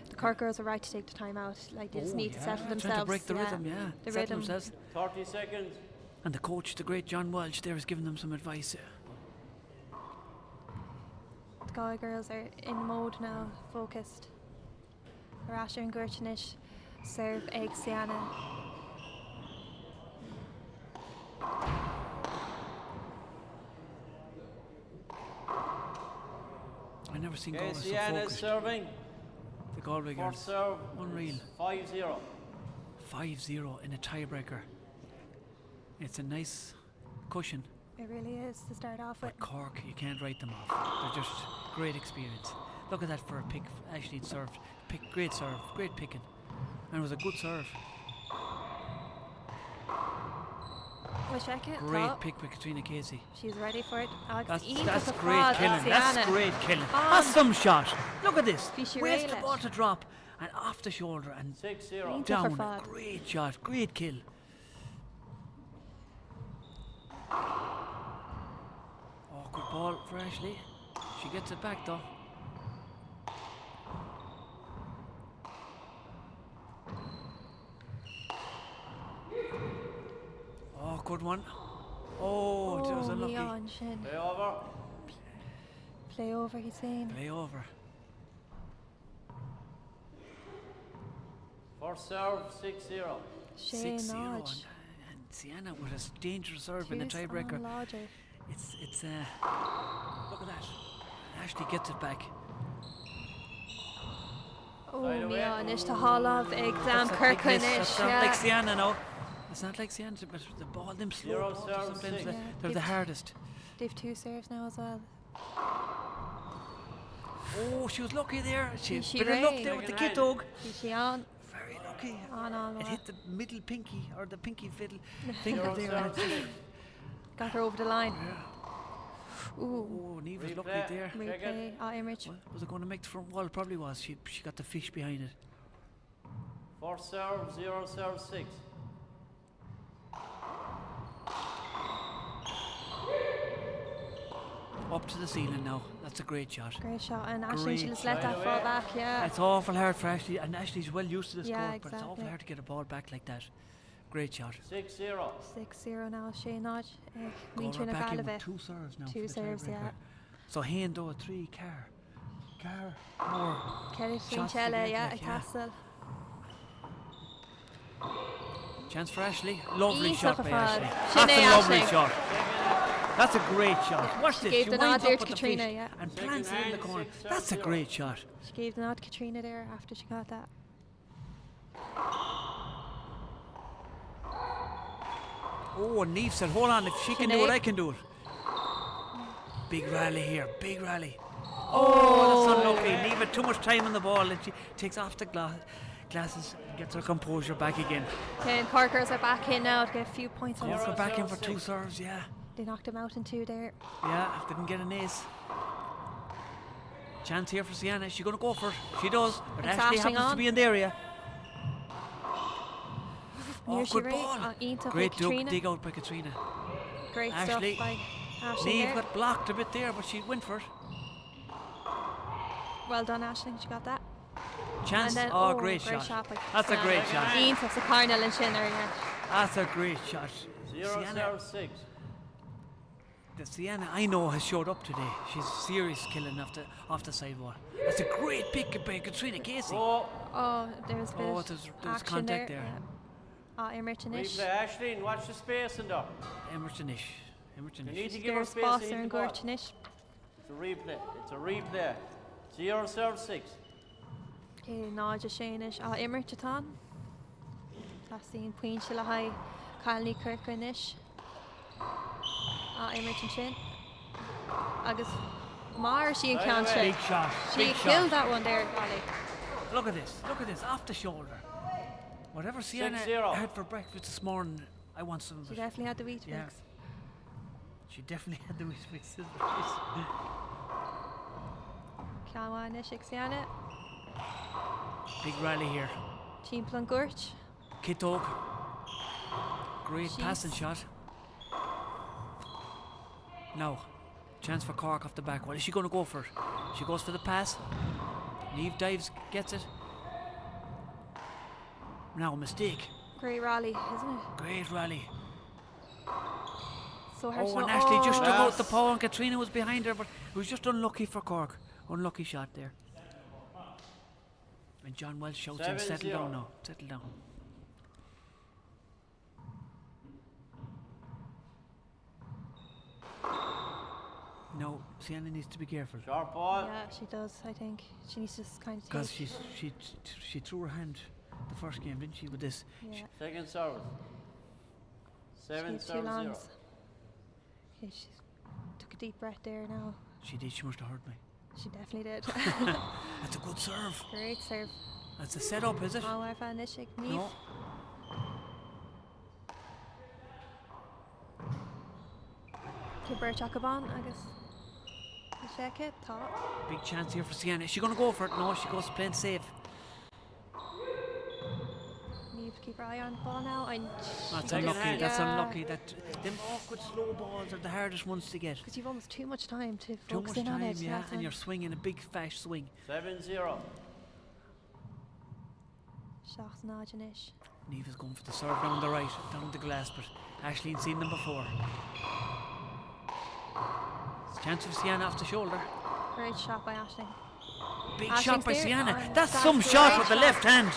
The Cork girls are right to take the time out. Like they just Oh, need to yeah. settle Trying themselves. to break the yeah. rhythm, yeah. The Settle rhythm. themselves. 30 seconds. And the coach, the great John Welch, there is giving them some advice. The Galway girls are in mode now, focused. Arasha and Gurchinish serve egg Sienna. I never seen Okay, Galway so Sienna is focused. serving. The Galway girls. First serve. Unreal. 5-0. 5-0 in a tiebreaker. It's a nice cushion. It really is to start off with. But Cork, you can't write them off. They're just great experience. Look at that for a pick. Actually, it served. Pick, great serve, great picking. And it was a good serve. Wisheka, Great top. pick by Katrina Casey. She's ready for it. Alex That's, Iontach that's a great fad, killing. That's Sienna. great killing. On. That's some shot. Look at this. Bhí sí Waits the réile. ball to drop and off the shoulder and 6-0. Iontach ar down. fad. Great shot. Great kill. Oh, good ball for Ashley. She gets it back though. Oh, good one. Oh, it was Oh, unlucky. Leon sin. Play over. Play over, he's saying. Play over. First serve 6-0. Shane 6-0 and, Lodge. and Sienna with a dangerous serve in the Tús tiebreaker. an láidir. It's it's look at that. Ashley gets it back. Oh, Right away. Leon, inis tá hálah ag dam That's a big Corcaigh miss. anois, That's not yeah. like Sienna now. It's not like Sienna, but the ball, them slow Zero balls are serve, sometimes six. the, Yeah, they're the they've- hardest. They've two serves now as well. Oh, she was lucky there. She, She bit of luck rang. there with the Second kid hand. dog. Bhí sí an Very lucky. an an It hit the middle pinky or the pinky fiddle finger Zero there. serve 6. Got her over the line. Ooh, Oh, Neve was lucky Replay. there. Check replay. it. Ah, Imrich. Wa- Was it going to make the front wall? Probably was. She she got the fish behind it. First serve 0 serve 6. Up to the ceiling now. That's a great shot. Great shot. And Aisling, Great she just let that fall back. Yeah. It's awful hard for Ashley, and Ashley's well used to this Yeah, court, but it's awful exactly. hard to get a ball back like that. Great shot. 6-0. 6-0 now, Shane Nod. Going Muintir na back in with Gaillimhe. two serves now. Two for the serves, tiebreaker. yeah. So Hain, though, three, Car. Car, more. Ceithre Shots to phointe eile, get, yeah, like, ag yeah. teastáil. Chance for Ashley. Lovely Iontach shot ar by fad. Ashley. Sin That's é a lovely Aisling. shot. That's a great shot. Watch She this. gave She the nod winds there up to with the Katrina, feet yeah. and plants it in the Second corner. hand, six, That's a zero. great shot. She gave the nod to Katrina there after she got that. Oh, and Niamh said, hold on, if she can do it, Sinead. I can do it. Big rally here, big rally. Oh, that's unlucky. Niamh had too much time on the ball and she takes off the glasses and gets her composure back again. Okay, and Cork girls are back in now to get a few points on Cork the are back in for 0-6. two serves, yeah. They knocked them out in two there. Yeah, didn't get an ace. Chance here for Sienna. Is she going to go for it? She does, but It's Ashley Aisling happens to on. be in the area. Oh, Near she good right. ball. Iontach by Great dig, Katrina. dig out by Katrina. Great Ashley. stuff by Aisling Niamh there. got blocked a bit there, but she went for it. Well done, Aisling. She got that. Chance. And then, oh, great, great shot. shot by That's a Sienna. great shot. Iontach sa Carnell and sin ar yeah. That's a great shot. 0 Sienna, serve 6. the Sienna I know has showed up today. She's serious killing off the off the sidewall. That's a great pick by Katrina Casey. Oh, Oh, there's a bit Oh, of there's action contact there. there. Yeah. Ah, Emmerich and Ish. replay. Aisling, watch the space in there. Emerton Ish. Emerton You Ish. need to give her There's space spás to hit ar the an ball. gcuairt anois. It's a replay. It's a replay. 0 serve 6. Okay, náide séis á imirt atá. Tá sin pointe le haid cailíní Chorcaí anois. Á imirt ansin. Agus mar sí an ceann sin. Big shot. She Big killed shot. that one there, Molly. Look at this. Look at this. Off the shoulder. Whatever Sienna 6-0. had for breakfast this morning, I want some of She it. definitely had the wheat Yeah. mix. She definitely had the wheat mix. Ceanha anois ag Sienna. Big rally here. Timppla an gcuairt. Kitog. Great She's- passing shot. Now, chance for Cork off the back. What is she going to go for? She goes for the pass. Niamh dives, gets it. Now, mistake. Great rally, isn't it? Great rally. So hard Oh, to and know- Ashley just oh. took out the paw, and Katrina was behind her, but it was just unlucky for Cork. Unlucky shot there. And John Welsh shouts in, settle 7-0. down now, settle down. No, Sienna needs to be careful. Sharp ball. Yeah, she does, I think. She needs to just kind of take. Because she's, she, she threw her hand the first game, didn't she, with this? yeah. Second serve. She 7 gave two serve 0. longs. Okay, she took a deep breath there now. She did, she must have heard me. She definitely did. That's a good serve. Great serve. That's a setup, is it? Á ar fan ag níh. No. Beirt acabán agus seice tá. Big chance here for Sienna. Is she going to go for it? No, she goes playing safe. Need to keep her eye on the ball now. And That's she unlucky. just- That's yeah. unlucky. That them awkward slow balls are the hardest ones to get. Because you've almost too much time to Too focus much in on time, it. yeah, that's and it. you're swinging a big fast swing. 7-0. Seach náid anois. Niamh is going for the serve down the right, down the glass, but Ashley's seen them before. It's a chance for Sienna off the shoulder. Great shot by Aisling. Big Ashling's shot by there. Sienna. Oh, That's, that's some great shot with the shot. left hand.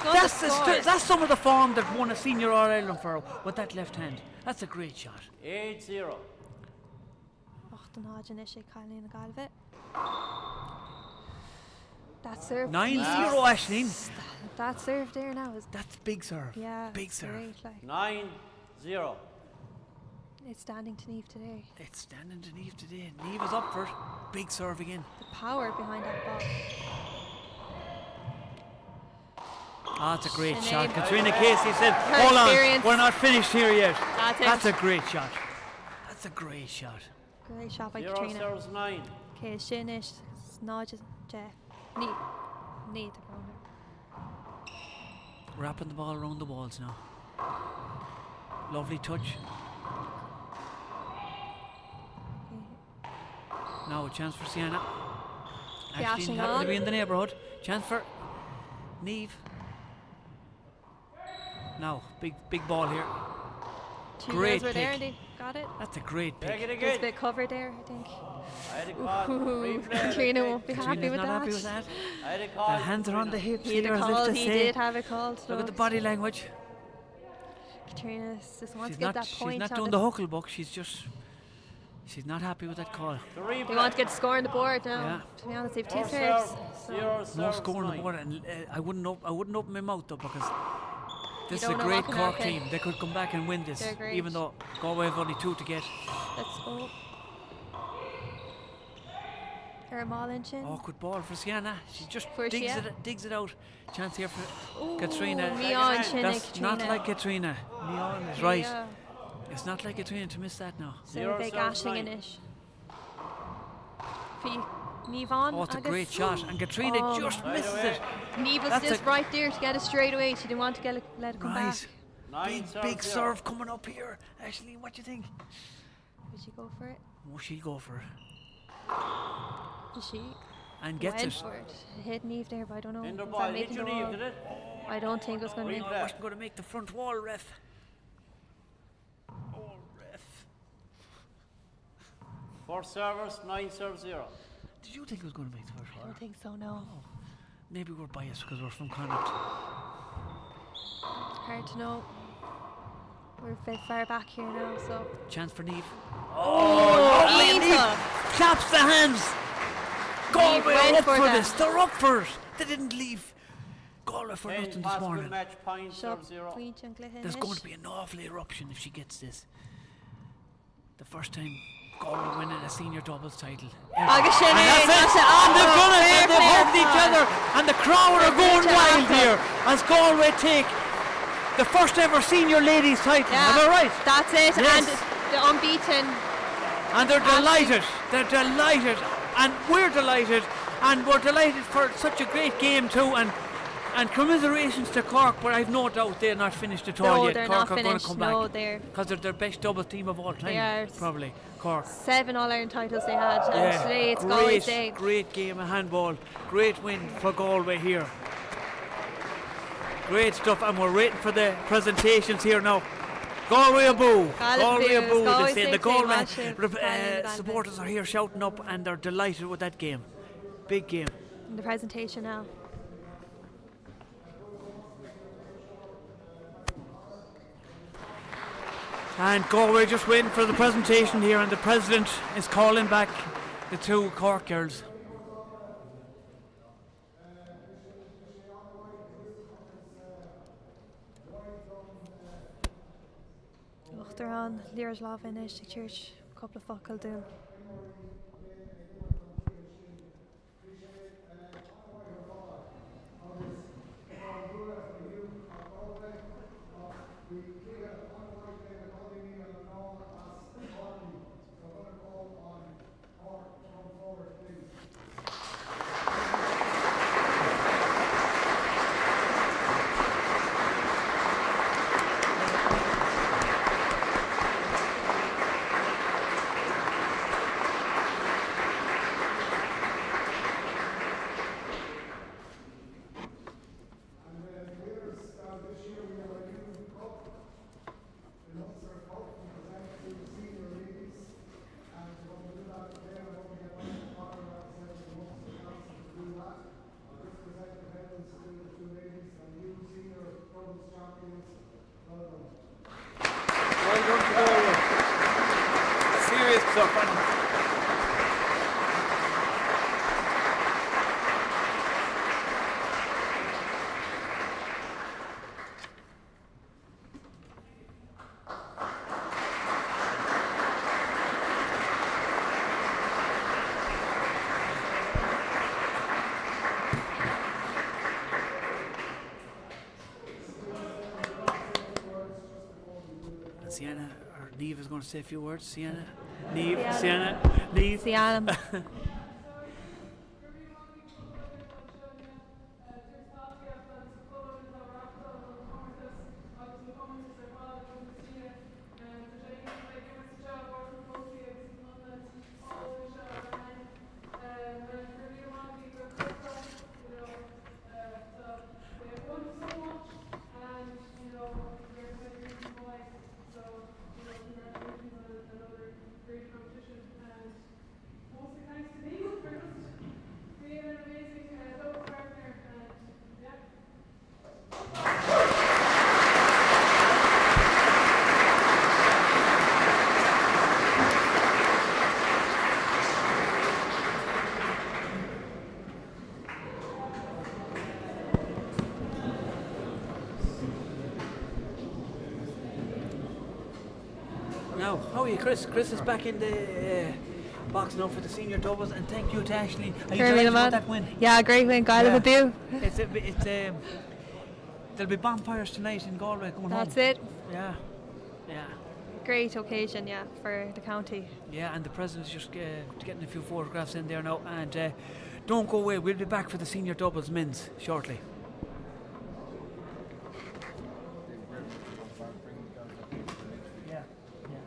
Gonna That's, the score. that's some of the form that won a senior All Ireland for her with that left hand. That's a great shot. 8-0. Och den náid anois ag cailín na Gaillimhe. That serve. 9-0, Aisling. That serve there now is That's big serve. yeah. Big it's serve. Great, like 9-0. it's standing to Niamh today. It's standing to Niamh today. Niamh is up for it. Big serve again. The power behind that ball. Ah, it's a great Sinead. shot. Katrina Casey said, Her hold on, experience. we're not finished here yet. That's it. That's a great shot. That's a great shot. Great shot by 0 Katrina. serves 9. Okay, sin is náid de ní ní de browner. Wrapping the ball around the walls now. Lovely touch. Now a chance for Sienna. Bhí Ashleen Aisling happened to ann. be in the neighbourhood. Chance for Niamh. Now, big big ball here. Two Great girls were there pick. and they got it. That's a great Take pick. it There's a again. bit covered there, I think. I had a call. Ooh, Replay. Katrina won't be happy Katrina's with not that. happy with that. I had a call. The hands are on the hips He had here, a as if call. to He say. did have a call. Look at the body language. Katrina just wants She's to get not, that she's point. not on doing the the hucklebuck. She's just, she's not happy with that call. The replay. They want to get the score on the board now. Yeah. To be honest, they've two Four serves. serve, So zero No serves, score on the nine. board, and I wouldn't, op- I wouldn't open my mouth though because this is a don't know great what can Cork happen. team. They could come back and win this, They're great. even though Galway have only two to get. let's go. Ermal Chin. Awkward ball for Sienna. She just For digs Sienna. it, digs it out. Chance here for Ooh, Katrina. Leon Chin and That's not Katrina. like Katrina. Leon is right. Yeah. It's not like Katrina to miss that now. So Zero big serves Aisling nine. in it. Bhí Niamh Oh, it's a agus- great shot, and Katrina Oh. just Right misses away. it. Niamh was That's just a- right there to get it straight away. She didn't want to get it, let it come Right. back. Nine Big, serves, big zero. serve coming up here. Ashley, what do you think? Would she go for it? Oh, she'll go for it. Did she And gets went it. for it. Hit Niamh there, but I don't know. In the Was ball. that Hit making your the knee, wall? did it? I don't think it was going to be. Replay. Wasn't going to make the front wall, ref. Oh, ref. Four servers, 9 serves, 0. Did you think it was going to make the first I wall? don't think so, no. Maybe we're biased because we're from Connacht. Hard to know. We're a bit far back here now, so. Chance for Niamh. Oh, lovely. Niamh Iontach. claps the hands. Galway are went up for for that. this. They're up for it. They didn't leave Galway for 10 nothing this possible morning. match point, Seo serve 0. pointe an gcluiche There's anois. going to be an awful eruption if she gets this. The first time Galway winning a senior doubles title. ever. Agus sin And é, that's tá it. sé And they've done it. And they've Fair hugged each play. other. And the crowd are going Fair wild play. here as Galway take the first ever senior ladies title. Yeah, Am I right? That's it. Yes. And the unbeaten. And they're delighted. They're delighted. And we're delighted. And we're delighted for such a great game too. And and commiserations to Cork, but I've no doubt they're not finished at all No, yet. they're Cork not are going to finished. come No, back they're because they're their best double team of all time. are. Probably Cork. 7 All Ireland titles they had, and today it's Galway's great, day. great game of handball. Great win for Galway here. Great stuff, and we're waiting for the presentations here now. Galway Abu, Galway Galway Abu, Abu, they Galway say. The safely, Galway massive Galway supporters are here shouting up, and they're delighted with that game. Big game. In the presentation now. And Galway just waiting for the presentation here, and the president is calling back the two Cork girls. Uachtarán Liaroslav inis ag church cúpla focal dún. And players, this year we have a new cup, the Ulster Cup, we present to the senior ladies. And we're going to do that today. I'm going to get Dr. Connor, representing the Ulster Council, to do that. I'll just present the medals to the two ladies and new senior doubles champions. Well done. Well done to Galway. Serious stuff. And And Sienna, or Neve is going to say a few words. Sienna, Neve, Sienna. Sienna, Neve. Sian. now. How are you, Chris? Chris is back in the uh, box now for the senior doubles, and thank you to Ashley. Are you delighted about that win? Yeah, great win, Gaillimh yeah. abú. It's, a, it's um, there'll be bonfires tonight in Galway going That's home. it. Yeah, yeah. Great occasion, yeah, for the county. Yeah, and the president's just uh, getting a few photographs in there now. And uh, don't go away, we'll be back for the senior doubles men's shortly. Yeah, yeah.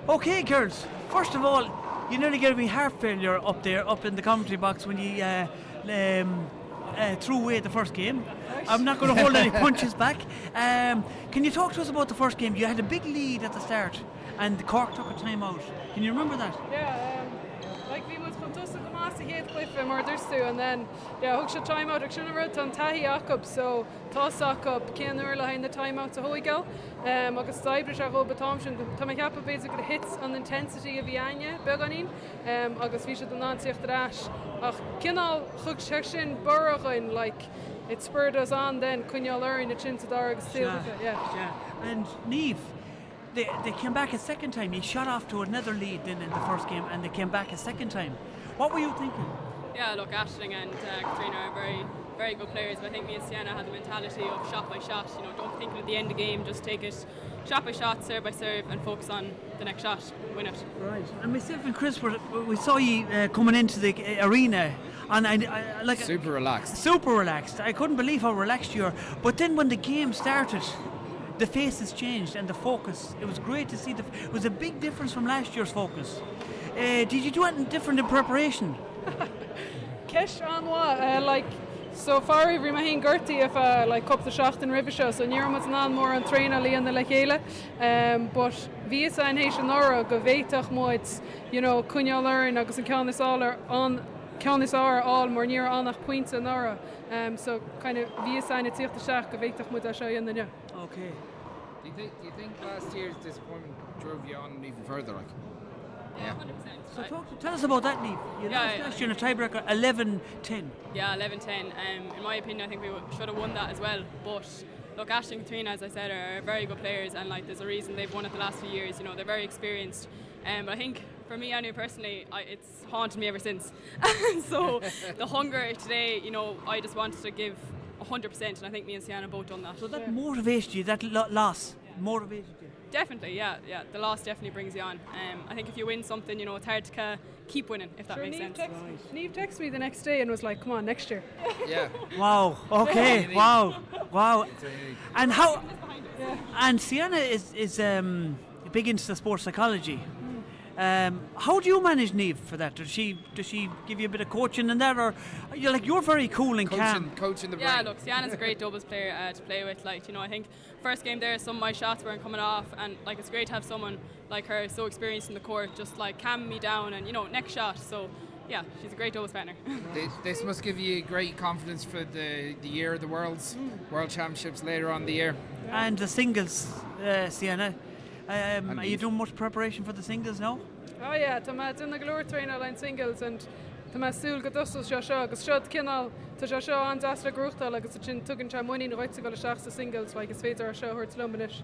Okay, girls, first of all, you nearly gave me heart failure up there, up in the commentary box when you uh, um, uh, threw away the first game. I'm not going to hold any punches back. Um, can you talk to us about the first game? You had a big lead at the start and Cork took a timeout. Can you remember that? Yeah, um, like bhí muid chun tosaigh go maith sa chéad chluiche mar a dúirt tú and then yeah, thug siad timeout ach sin an rud tá an taithí acu so tá 's acu cén uair le haghaidh na timeouts a thógáil um, agus d'oibrigh sé dhóibh an t-am sin. Tá mé ag ceapadh b'fhéidir gur thit an intensity a bhí againne beagáinín um, agus bhí siad in ann tíocht ar ais ach cineál thug sé sin borradh dhúinn like it spurred us on then coinneáil orainn ansin sa dara agus tríú cluiche, yeah. Yeah. And Niamh, they, they came back a second time. You shot off to another lead then in the first game and they came back a second time. What were you thinking? Yeah, look, Aisling and uh, Katrina are very, very good players, but I think me and Sienna had the mentality of shot by shot. You know, don't think at the end of the game, just take it shot by shot, serve by serve, and focus on the next shot, win it. Right. And myself and Chris were we saw you uh, coming into the uh, arena and I, I like super relaxed. Super relaxed. I couldn't believe how relaxed you are. But then when the game started, the faces changed and the focus. It was great to see. The, it was a big difference from last year's focus. Uh, did you do anything different in preparation? Ceist an-mhaith. Uh, like, so far bhí mé féin gortaithe ar feadh like, cúpla seachtain roimhe seo, so ní raibh muid in ann mórán traenáil a dhéanamh le chéile. Um, but bhí fhios againn théis anuraidh go bhféadfadh muid you know, coinneáil orainn agus an ceann is fhearr an ceann is fearr a fháil mar ní raibh ann ach pointe anuraidh. Um, so kind of bhí fhios againn ag tíocht isteach go bhféadfadh muid é seo a dhéanamh inniu. Okay. Do you think, do you think last year's disappointment drove you on even further? Like? Yeah, 100%. So talk to, tell us about that, Niamh. You yeah, lost last year in a tiebreaker 11-10. Yeah, 11-10. Um, in my opinion, I think we should have won that as well. But look, Aisling and Katrina, as I said, are very good players, and like there's a reason they've won it the last few years. You know, they're very experienced. Um, but I think for me, anyway, personally, I, it's haunted me ever since. so the hunger today, you know, I just wanted to give 100%, and I think me and Sienna both done that. So that motivated you, that lo loss yeah. motivated you? Definitely, yeah, yeah. The loss definitely brings you on. Um, I think if you win something, you know, it's hard to ca keep winning, if that sure, makes Niamh sense. Text, right. Niamh texted me the next day and was like, come on, next year. Yeah. wow, okay, wow, wow. And how... And Sienna is, is um, big into the sports psychology. Um, how do you manage Niamh for that? Does she does she give you a bit of coaching in that, or you're like you're very cool and coaching, calm? Coaching the yeah, brain. look, Sienna's a great doubles player uh, to play with. Like you know, I think first game there, some of my shots weren't coming off, and like it's great to have someone like her so experienced in the court, just like calm me down and you know next shot. So yeah, she's a great doubles partner. this, this must give you great confidence for the, the year of the Worlds, mm. World Championships later on the year. And the singles, uh, Sienna. Um, are you doing much preparation for the singles now? Oh yeah, tá mé ag déanamh go leor traenáil an singles and tá mé ag súil go dtosóidh sé seo agus seo cineál tá sé seo an-deas le gnóthachtáil agus sin tugann sé muinín dhuit a ghoil isteach sa singles like is féidir é seo a thabhairt liom anois.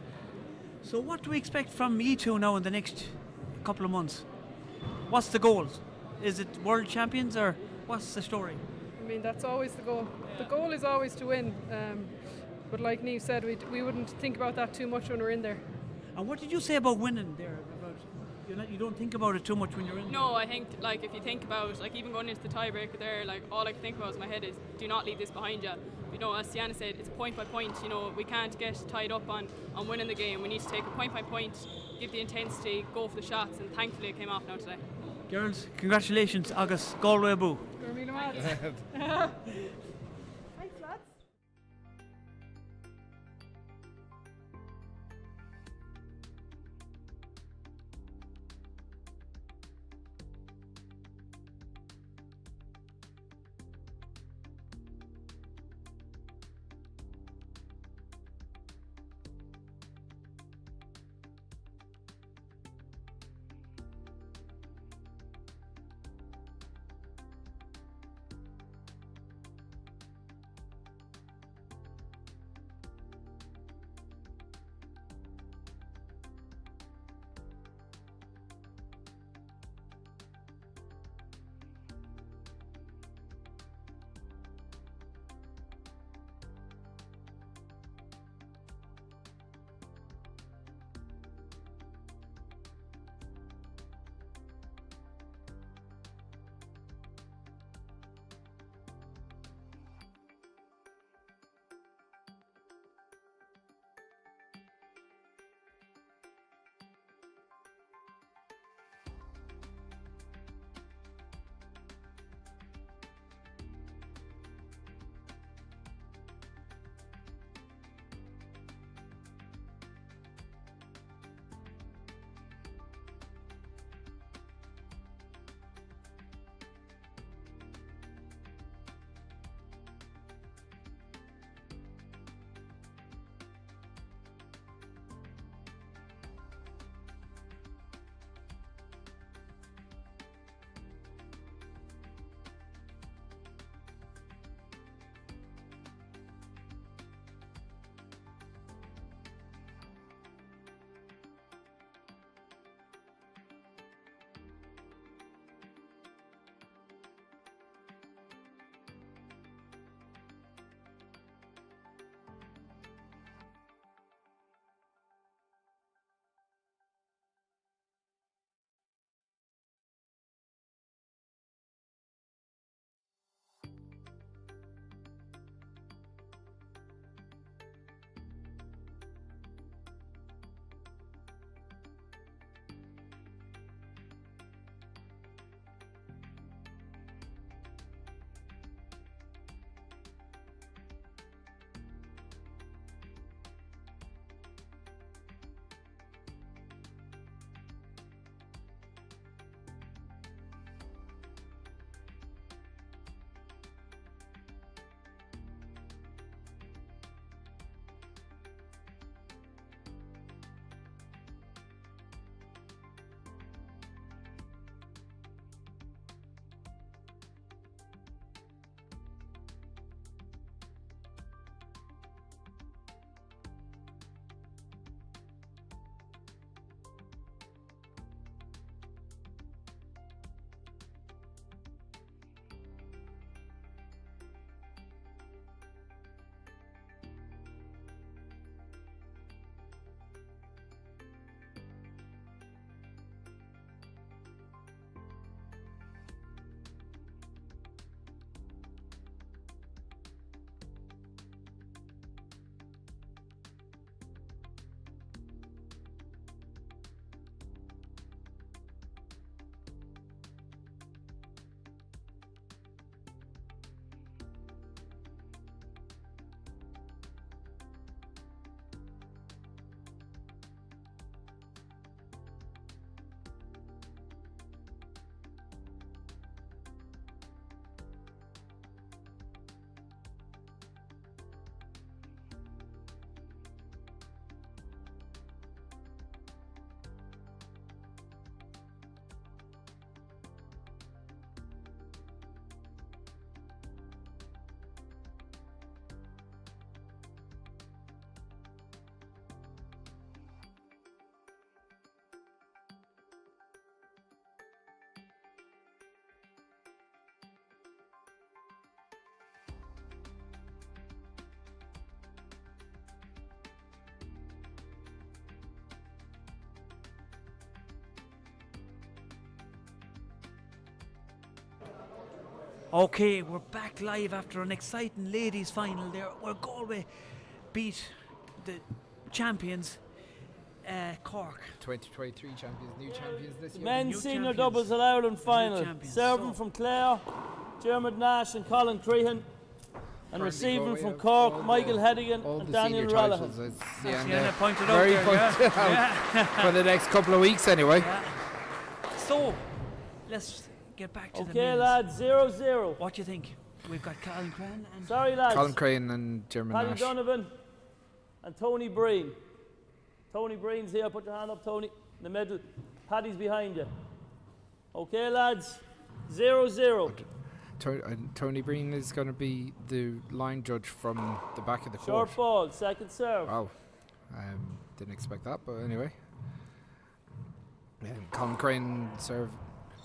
So what do we expect from you two now in the next couple of months? What's the goal? Is it world champions or what's the story? I mean that's always the goal. The goal is always to win. Um, but like Niamh said, we, we wouldn't think about that too much when we're in there. And what did you say about winning there? About you're not, you don't think about it too much when you're in. No, I think like if you think about like even going into the tiebreaker there, like all I can think about in my head is do not leave this behind you. You know, as Sienna said, it's point by point. You know, we can't get tied up on on winning the game. We need to take it point by point, give the intensity, go for the shots, and thankfully it came off now today. Girls, congratulations, agus Galway abú. Thanks, lads. Okay, we're back live after an exciting ladies final there where Galway beat the champions uh, Cork. 2023 champions, new champions this year. Men's senior doubles All Ireland final. Serving from Clare, Dermot Nash and Colin Crehan. And Currently receiving Galway from have Cork, all Michael the- Hedigan all and the Daniel senior Rallaghan. titles, as Sienna Sienna pointed out very there, pointed yeah. out Yeah. for the next couple of weeks anyway. So, let's get back to the Okay, men's. lads, 0-0. What do you think? We've got Colin Crehan and Sorry, lads. Colin Crane and Dermot Paddy Nash. Donovan and Tony Breen. Tony Breen's here. Put your hand up, Tony. In the middle. Paddy's behind you. Okay, lads. 0-0. Tony Breen is going to be the line judge from the back of the court. Short ball, second serve. Wow. Didn't expect that, but anyway. Colin Crane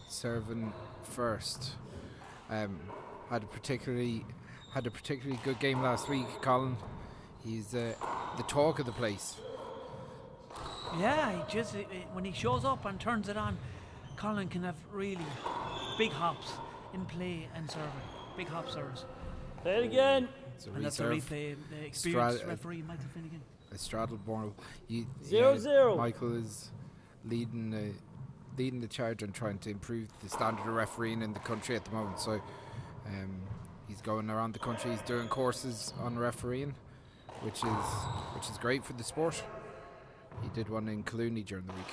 serving first. Had a particularly good game last week, Colin. He's the talk of the place. Yeah, when he shows up and turns it on, Colin can have really big hops in play and serving. Big hop serves. Play it again. It's a And that's a reserve. replay. The experienced referee Michael Finnegan. A straddle ball. Zero, zero. Michael is leading the charge and trying to improve the standard of refereeing in the country at the moment. So he's going around the country. He's doing courses on refereeing, which is great for the sport. He did one in Collooney during the week.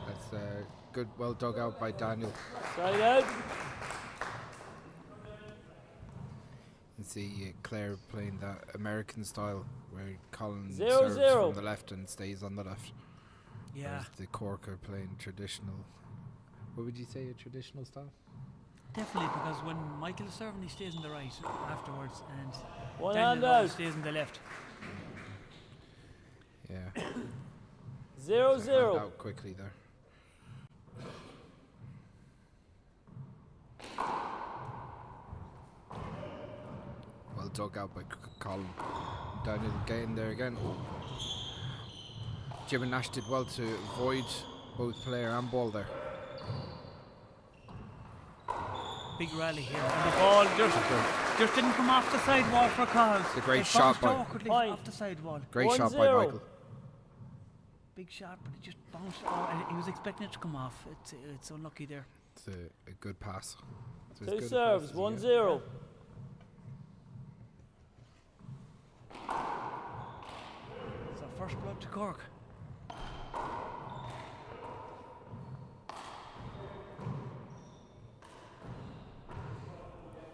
That's good, well dug out by Daniel. Side out. And see Clare playing that American style where Colin Zero, serves zero. from the left and stays on the left. Yeah. Whereas the Cork are playing traditional. What would you say a traditional style? Definitely, because when Michael is serving, he stays in the right afterwards, and One Daniel hand always out. stays in the left. Yeah. 0, Hand 0. out quickly there. Well dug out by Colin. Daniel getting there again. Jim and Nash did well to avoid both player and ball there. Big rally here, and the ball just didn't come off the sidewall for Cahill. It's a great It shot bounced by awkwardly Point. off the sidewall. Great One shot by zero. Michael. Big shot, but it just bounced. Oh, and he was expecting it to come off. It's unlucky there. It's a good pass. It's as Two good a pass serves, as you 1 get. 0. So first blood to Cork.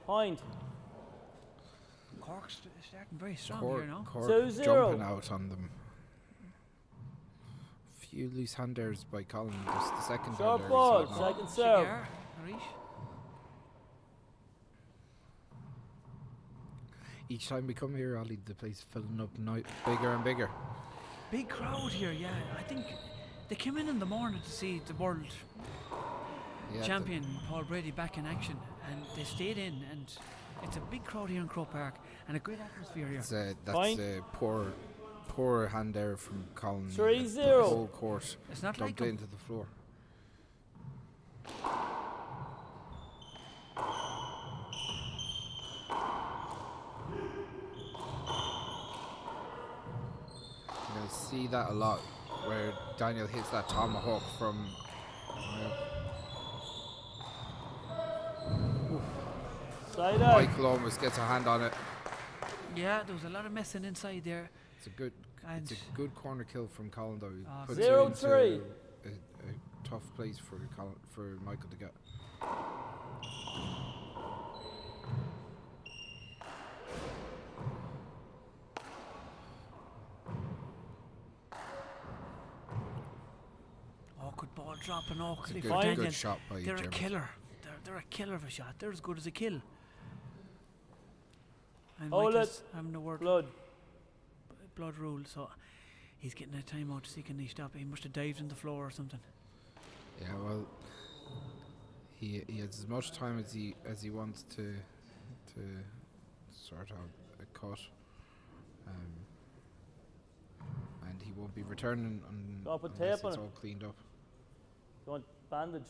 Point. Cork's starting very strong Cork, here now. Cork 2-0. jumping out on them. Few loose hand errors by Colin. Just the second Short hand error he's ball, had now. second serve. Shigar, Harish. Each time we come here, Ali, the place filling up bigger and bigger. Big crowd here, yeah. I think they came in the morning to see the world Yeah, the champion Paul Brady back in action, and they stayed in, and it's a big crowd here in Croke Park and a great atmosphere here. It's a, that's Point. a poor hand error from Colin. Three The zero. whole court It's not dumped like him. into the floor. You see that a lot, where Daniel hits that tomahawk from. Side out. Michael almost gets a hand on it. Yeah, there was a lot of messing inside there. It's a And good corner kill from Colin though. He puts it Zero into three. a tough place for Colin, for Michael to get. Awkward ball drop and awkwardly It's a for Daniel. good shot by They're a Dermot. killer. They're a killer of a shot. They're as good as a kill. And Hold Michael's it. having the word Blood. blood rule, so he's getting a timeout to see can he stop. He must have dived in the floor or something. Yeah, well, he has as much time as he wants to sort out a cut, and he won't be returning Go on, put unless tape on it's it. all cleaned up. You want bandage?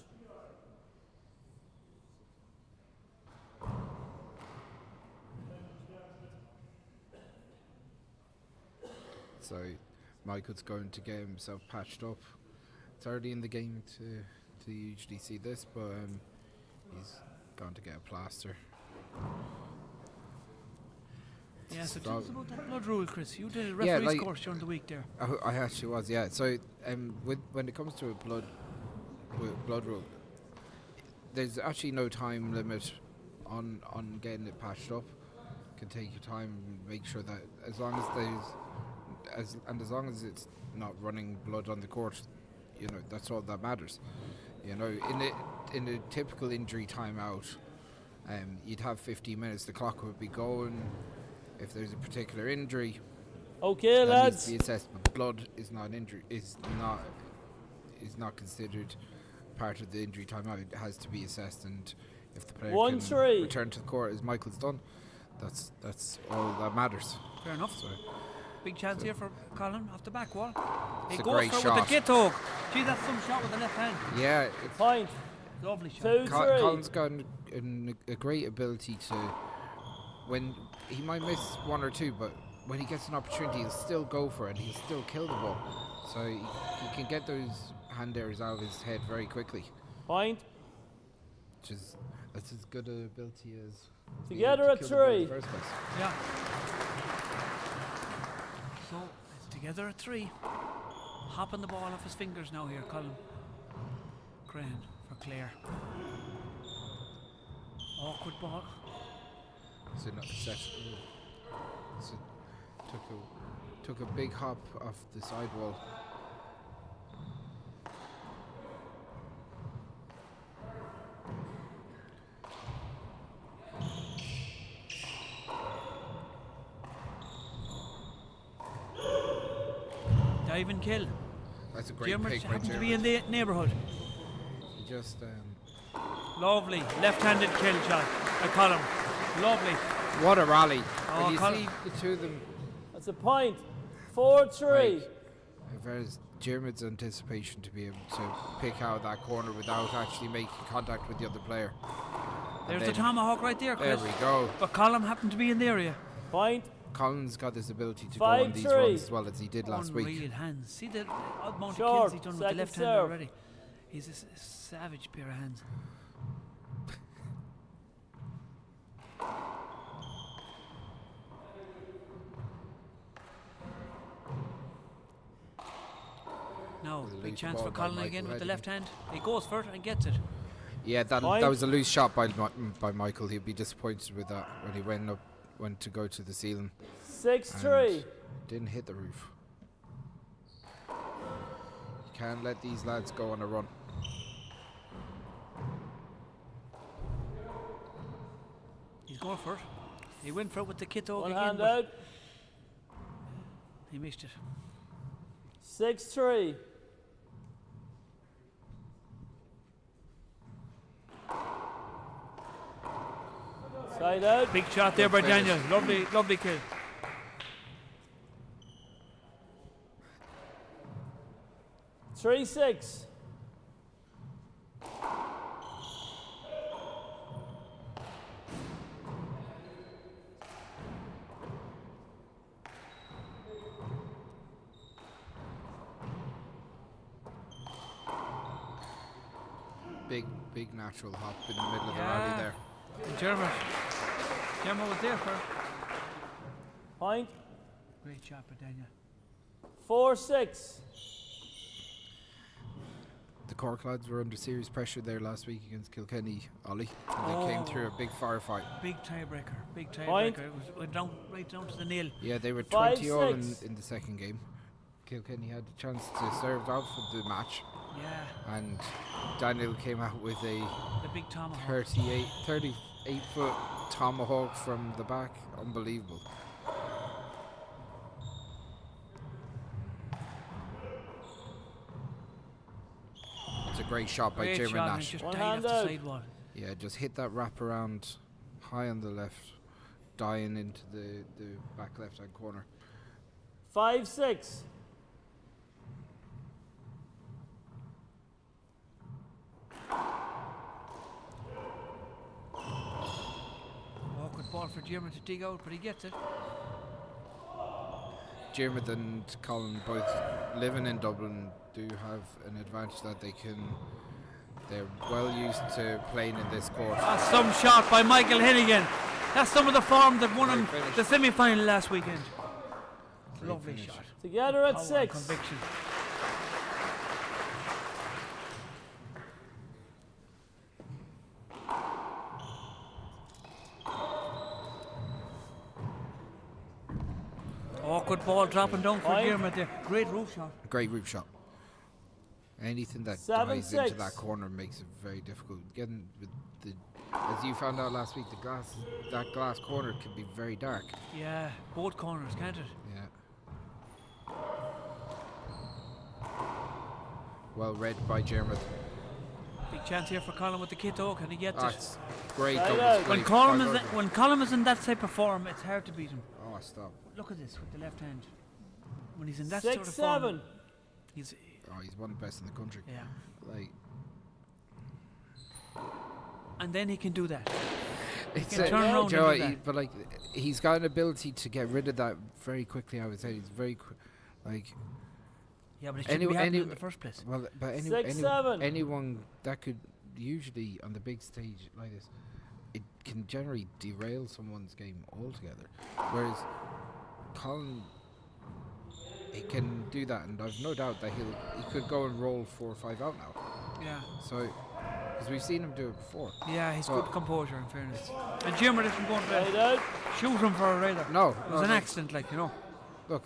So Michael's going to get himself patched up. It's early in the game to to usually see this, but um, he's gone to get a plaster. Yeah, so tell us about that blood rule, Chris. You did a referee's yeah, like course during the week there. I, I actually was, yeah. So um, with, when it comes to a blood, blood rule, there's actually no time limit on on getting it patched up. You can take your time and make sure that as long as there's as and as long as it's not running blood on the court, you know that's all that matters. You know, in a in a typical injury timeout, um, you'd have 15 minutes. The clock would be going. If there's a particular injury, okay, lads, needs to be assessed. But blood is not an injury. Is not is not considered part of the injury timeout. It has to be assessed, and if the player One can three. return to the court as Michael's done, that's that's all that matters. Fair enough. So, Big chance so here for Colin off the back wall. He It's a goes great for it shot. with the git hook. Gee, that's some shot with the left hand. Yeah, it's Point. Lovely shot. Two, Col- three. Colin's got an, an, a great ability to, when he might miss one or two, but when he gets an opportunity, he'll still go for it and he'll still kill the ball. So he, he can get those hand errors out of his head very quickly. Point. Which is that's as good an ability as being able Together to at kill the ball in three. the first place. Yeah. So it's together at three. Hopping the ball off his fingers now here, Colin. Graham for Clare. Awkward ball. So not set. So took a took a big hop off the sidewall. Dive and kill. That's a great Dermot pick by happened to be Dermot. in the neighbourhood. He just um, Lovely left-handed kill shot by Colin. Lovely. what a rally! Oh, when you Colin- see the two of them, That's a point. 4 3. like, whereas Dermot's anticipation to be able to pick out that corner without actually making contact with the other player. And There's the then tomahawk right there, There Chris. we go. But Colin happened to be in the area. Point. Colin's got this ability to go Five, on these three. runs as well as he did last week. Unreal hands. See the amount of Short, kills he's done with the second left hand serve. already. He's a savage pair of hands. Now, With a big loose chance ball for by Colin Michael again with the Reddy. left hand. He goes for it and gets it. Yeah, that Point. that was a loose shot by by Michael. He'd be disappointed with that when he went up, went to go to the ceiling. 6 and 3. Didn't hit the roof. You can't let these lads go on a run. He's going for it. He went for it with the kit hook One again, hand but out. he missed it. 6 3. Side out. Big shot there Good by finish. Daniel. Lovely, lovely kill. 3 6. Big big natural hop in the middle of the rally Yeah. there. And Dermot. Dermot was there for it. Point. Great shot by Daniel. 4 6. The Cork lads were under serious pressure there last week against Kilkenny, Ollie. And they came through a big firefight. Big tiebreaker. Big Point. tiebreaker. It was, went down right down to the nail. Yeah, they were Five, 20 all in, six. in the second game. Kilkenny had a chance to serve out for the match, Yeah, and Daniel came out with a the big tomahawk. 38, 38 foot tomahawk from the back. Unbelievable. It's a great shot by Great Jeremy shot and Nash. just One died hand off the out. sidewall. Yeah, just hit that wrap around high on the left, dying into the, the back left hand corner. 5 6. Awkward ball for Dermot to dig out, but he gets it. Diarmuid and Colin both living in Dublin do have an advantage that they can. They're well used to playing in this court. That's some shot by Michael Hennigan. That's some of the form that won him the semi final last weekend. Great Lovely finish. shot. Together at Power and 6. Conviction. Awkward ball dropping down for Point. Diarmuid there. Great roof shot. Great roof shot. Anything that 7, dives into 6. that corner makes it very difficult. Getting with the, as you found out last week, the glass that glass corner can be very dark. Yeah, both corners, can't it? Yeah. Well read by Jermith. Big chance here for Colin with the kit oh, can he get it? That's great. Side double out. split When Colin, by is Roger. when Colin is in that type of form, it's hard to beat him. Oh, stop. Look at this with the left hand. When he's in that 6 sort of form, 7. he's Oh, he's one of the best in the country. yeah. Like And then he can do that. it's can a, turn round do you know and do what, he- that. but like he's got an ability to get rid of that very quickly. I would say he's very qu- like Yeah, but it shouldn't Any- be happening any- in the first place. well, but any, 6 any, 7. anyone that could usually on the big stage like this, it can generally derail someone's game altogether. Whereas Colin, he can do that, and I've no doubt that he'll he could go and roll four or five out now. Yeah. So, because we've seen him do it before. Yeah, he's Well- good composure in fairness. And Jimmer isn't going Side to out. shoot him for it either. No, It was no, an no. accident, like, you know. Look,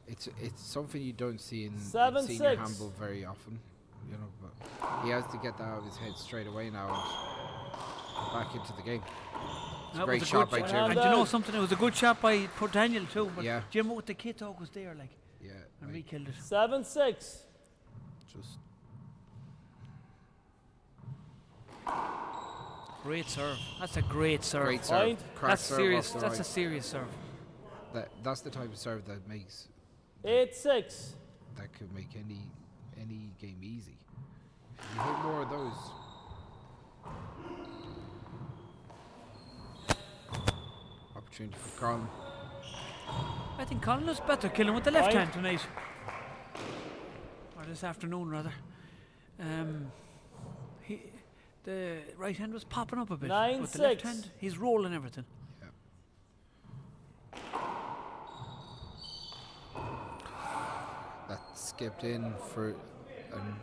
it's it's something you don't see in, in 7, senior 6. handball very often, you know. But he has to get that out of his head straight away now and back into the game. It's a That great was a shot good by shot. Jim. And you know something? It was a good shot by poor Daniel too. But Yeah. Jim with the kit dog was there, like, Yeah, and like, re-killed it. 7 6. just Great serve. That's a great serve. great serve. Point. Crack That's serve off serious. the That's a right. serious serve. That, that's the type of serve that makes 8 6. that could make any any game easy. If you hit more of those, opportunity for Colin. I think Colin is better killing with the left Point. hand tonight. Or this afternoon, rather. Um, he, the right hand was popping up a bit. 9, with the left 6. hand, he's rolling everything. Yeah. That skipped in for an,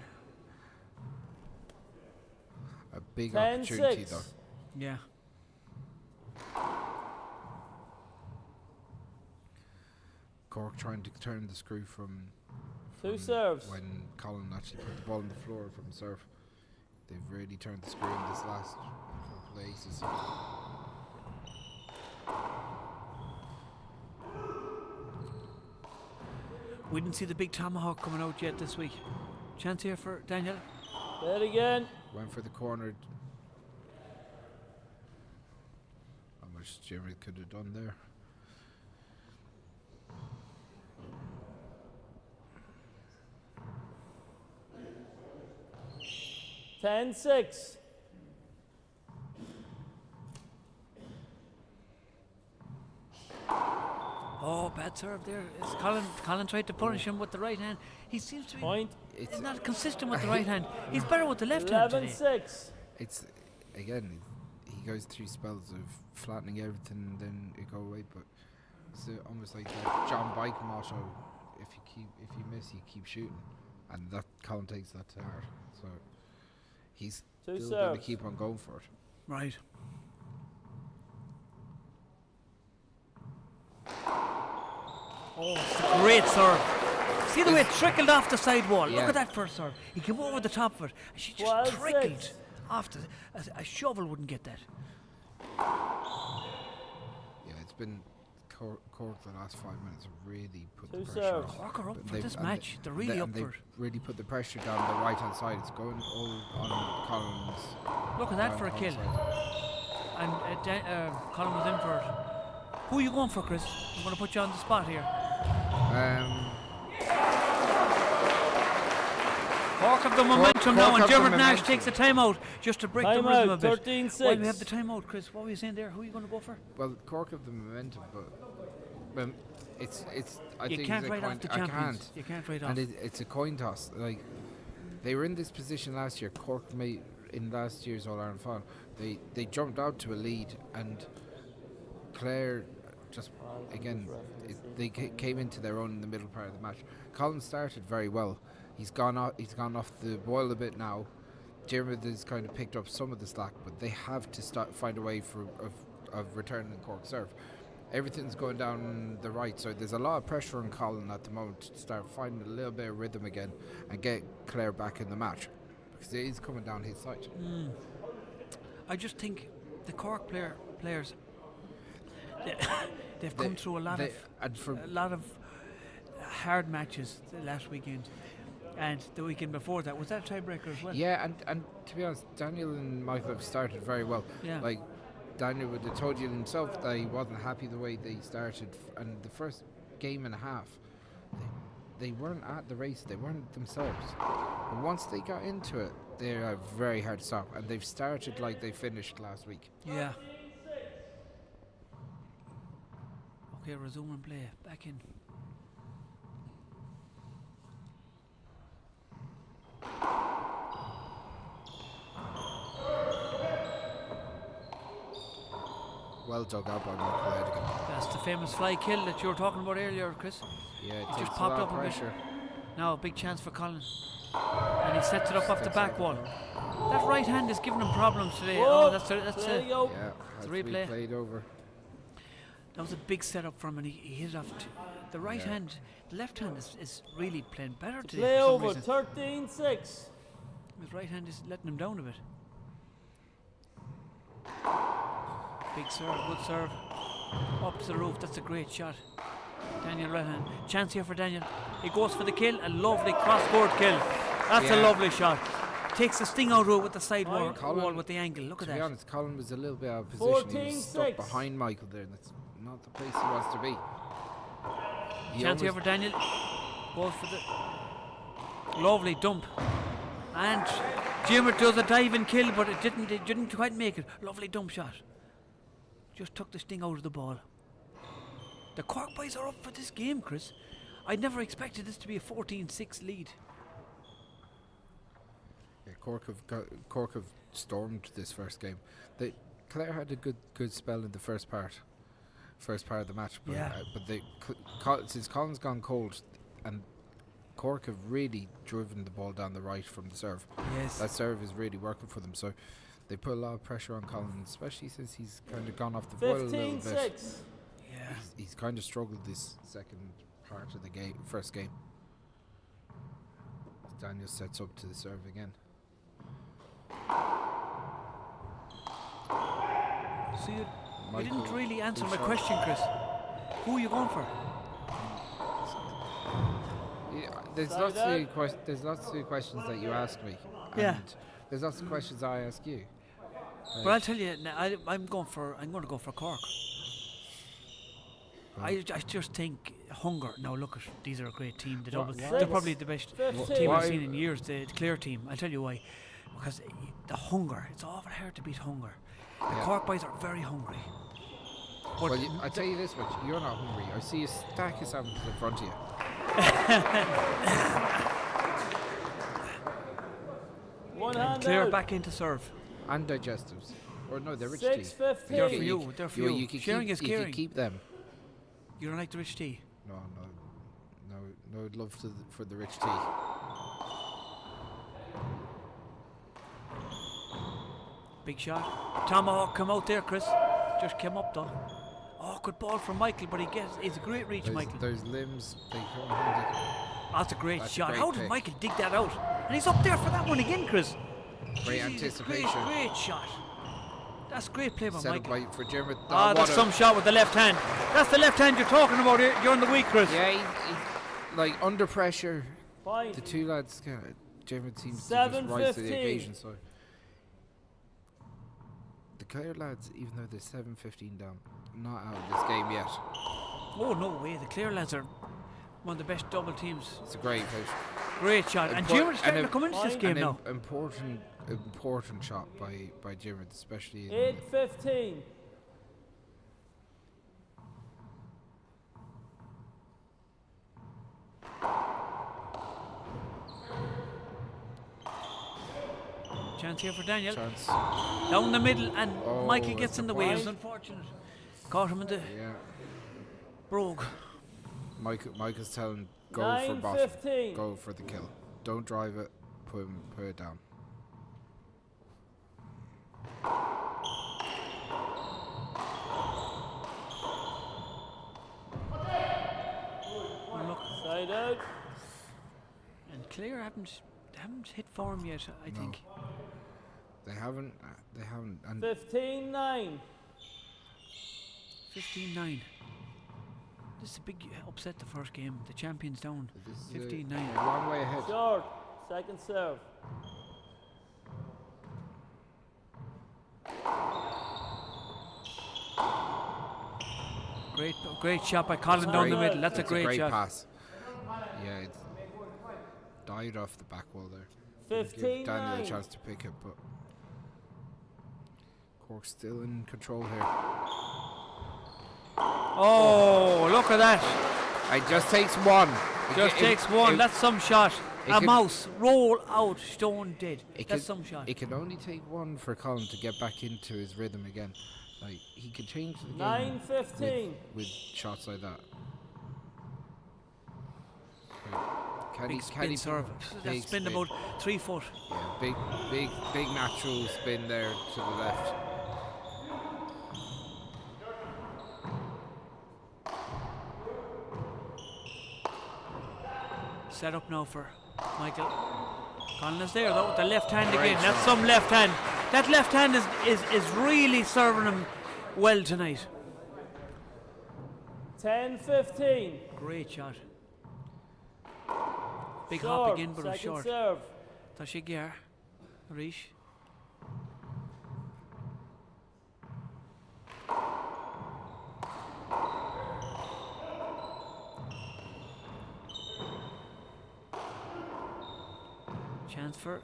a big 10 opportunity 6. though. Yeah. Cork trying to turn the screw from, 2 from serves. when Colin actually put the ball on the floor from serve. They've really turned the screw in this last couple of aces. We didn't see the big tomahawk coming out yet this week. Chance here for Daniel. There again. Went for the corner. How much Jeremy could have done there? 10 6. Oh, bad serve there. It's Colin, Colin tried to punish him with the right hand. He seems to be Point. It's not consistent with the right hand. He's better with the left hand 11 today. 6. it's again he goes through spells of flattening everything and then it go away but it's uh, almost like that John Bike motto if you keep if you miss you keep shooting and that Colin takes that to heart so he's 2 still going to serves. keep on going for it Right. Oh, it's a great serve. See the way it trickled off the side wall. Look Yeah. at that first serve. He came over the top of it. And she just 12 trickled 6. off the. A, a shovel wouldn't get that. yeah it's been Cork, Cork the last five minutes have really put Two the pressure serves. on. Cork are up But for they've- this and they- match. They're really they, up and for they've it. really put the pressure down the right hand side it's going all on Colin's Look at that down for a Colin's kill. side. And uh, Dan, uh, Colin was in for it. Who are you going for, Chris? I'm going to put you on the spot here. um Cork have the momentum now, Cork and have the Dermot Nash momentum. takes a timeout just to break the Timeout, rhythm a bit. 13-6. While we have the timeout, Chris, what were you saying there? Who are you going to go for? Well, Cork have the momentum, but It's it's. I You think can't it's a write coin, off the I champions. can't. You can't write off. And it, it's a coin toss. Like they were in this position last year. Cork made in last year's All Ireland final. They they jumped out to a lead, and Clare just again it, they ca- came into their own in the middle part of the match. Colin started very well. He's gone off. He's gone off the boil a bit now. Dermot has kind of picked up some of the slack, but they have to start find a way for of, of returning Cork serve. Everything's going down the right, so there's a lot of pressure on Colin at the moment to start finding a little bit of rhythm again and get Clare back in the match because it is coming down his side. I just think the Cork player players they, they've come They- through a lot they- of and for a lot of hard matches the last weekend and the weekend before that. Was that a tiebreaker as well? Yeah, and, and to be honest, Daniel and Michael have started very well. Yeah. Like, Daniel would have told you himself that he wasn't happy the way they started. f- And the first game and a half, they, they weren't at the race, they weren't themselves. But once they got into it, they are very hard to stop. And they've started like they finished last week. Yeah. Okay, resume and play. Back in. Well dug out by Michael Hedigan. That's the famous fly kill that you were talking about earlier, Chris. Yeah, it, It takes just a popped lot up of a bit. pressure. Now, big chance for Colin. And he sets it up off the Sets it back up. wall. That right hand is giving him problems today. Whoa, Oh, that's a, that's there a, you go. Yeah, It's had a to be replay. played over. that was a big setup from him, and he, he hit it off. T- the right Yeah. hand, the left hand is, is really playing better today. Play for some over reason. 13 6. His right hand is letting him down a bit. Big serve, good serve. Up to the roof, that's a great shot. Daniel Rehan. Chance here for Daniel. He goes for the kill, a lovely cross-court kill. That's a Yeah. lovely shot. Takes the sting out of it with the side wall, Colin- wall with the angle. Look at To be that. honest, Colin was a little bit out of position. He was stuck 14-6. behind Michael there, and that's not the place he wants to be. He Chance here almost- for Daniel. Goes for the lovely dump. And Jimmer does a dive and kill, but it didn't it didn't quite make it. Lovely dump shot. Just took the sting out of the ball. The Cork boys are up for this game, Chris. I never expected this to be a 14-6 lead. Yeah, Cork have got, Cork have stormed this first game. They Clare had a good good spell in the first part, first part of the match. But, Yeah. uh, but they Cl- Col- since Colin's gone cold, and Cork have really driven the ball down the right from the serve. Yes. That serve is really working for them. So they put a lot of pressure on Colin, especially since he's kind of gone off the boil a little 15 bit. 6. yeah. He's, he's kind of struggled this second part of the game, first game. As Daniel sets up to the serve again. So you, you didn't Michael really answer my Bouchard. question, Chris. Who are you going for? Yeah, there's Sorry, lots Dad. of ques- there's lots of questions that you ask me. Yeah. And there's lots of questions I ask you. But I'll tell you, now, I, I'm going for. I'm going to go for Cork. I, I just think hunger. Now look at these are a great team. The Wha- double, why- they're probably the best 15. team I've Why- seen in years. The Clare team. I'll tell you why, because the hunger. It's awful hard to beat hunger. The Yeah. Cork boys are very hungry. But Well, you, I tell you this much: you're not hungry. I see a stack of sandwiches in front of you. One and hand Clare out. back into serve. And digestives, or no, they're rich Six tea. 15. They're for you. They're for you. You could Sharing keep, is you caring. could keep them. You don't like the rich tea. No, no, no, no. I'd love to th- for the rich tea. Big shot. Tomahawk come out there, Chris. Just came up though. Oh, good ball from Michael, but he gets it's a great reach, Those, Michael. those limbs, they come handy. That's a great That's a shot. great How did pick. Michael dig that out? And he's up there for that one again, Chris. Great Jeez, anticipation. Great, great shot. That's great play by Set up Michael. by, for Dermot. Ah, Oh, that's what a- some shot with the left hand. That's the left hand you're talking about here during the week, Chris. Yeah, he, he, like under pressure, Point. the two lads kind of. Dermot seems to Seven just rise to the 15. occasion. So the Clare lads, even though they're 7-15 down, not out of this game yet. Oh no way! The Clare lads are one of the best double teams. It's a great finish. Great shot. And Impor- Dermot's starting and to come into this im- game An now. im- important, important shot by by Dermot, especially. In 8 15. Chance here for Daniel. Chance. Down the middle, and Oh, Michael gets it's in a the way. It was point. unfortunate. Caught him in the Yeah. brogue. Mike, Michael's telling go for 9, bottom. 15. Go for the kill. Don't drive it. Put him, put it down. And look, Side out. and Clare haven't haven't hit form yet. I No. think. They haven't. They haven't. And 15 9. 15-9. This is a big upset. The first game, the champions down. this is a- 15-9. a long way ahead. Short. Second serve. Great, great shot by Colin down the Great- middle. That's a it's great, shot. pass. Yeah, it's dived off the back wall there. Didn't give 15 Daniel a 9. chance to pick it, but Cork's still in control here. Oh, look at that! It just takes one. It Just ca- it- takes one. it- That's some shot. it A could- mouse roll out, stone dead. It That's can, some shot. It can only take one for Colin to get back into his rhythm again. Like he could change the game 9 15. with, with shots like that. Right. Can Big he, can spin he serve. Big That spin spin. about 3 foot. Yeah, big, big, big natural spin there to the left. Set up now for Michael. Colin is there though with the left hand Great again. That's shot. some left hand. That left hand is, is, is really serving him well tonight. 10 15. Great shot. Big hop Short. again, but it was Second short. serve. Tá sé gear. Arís. Chance for.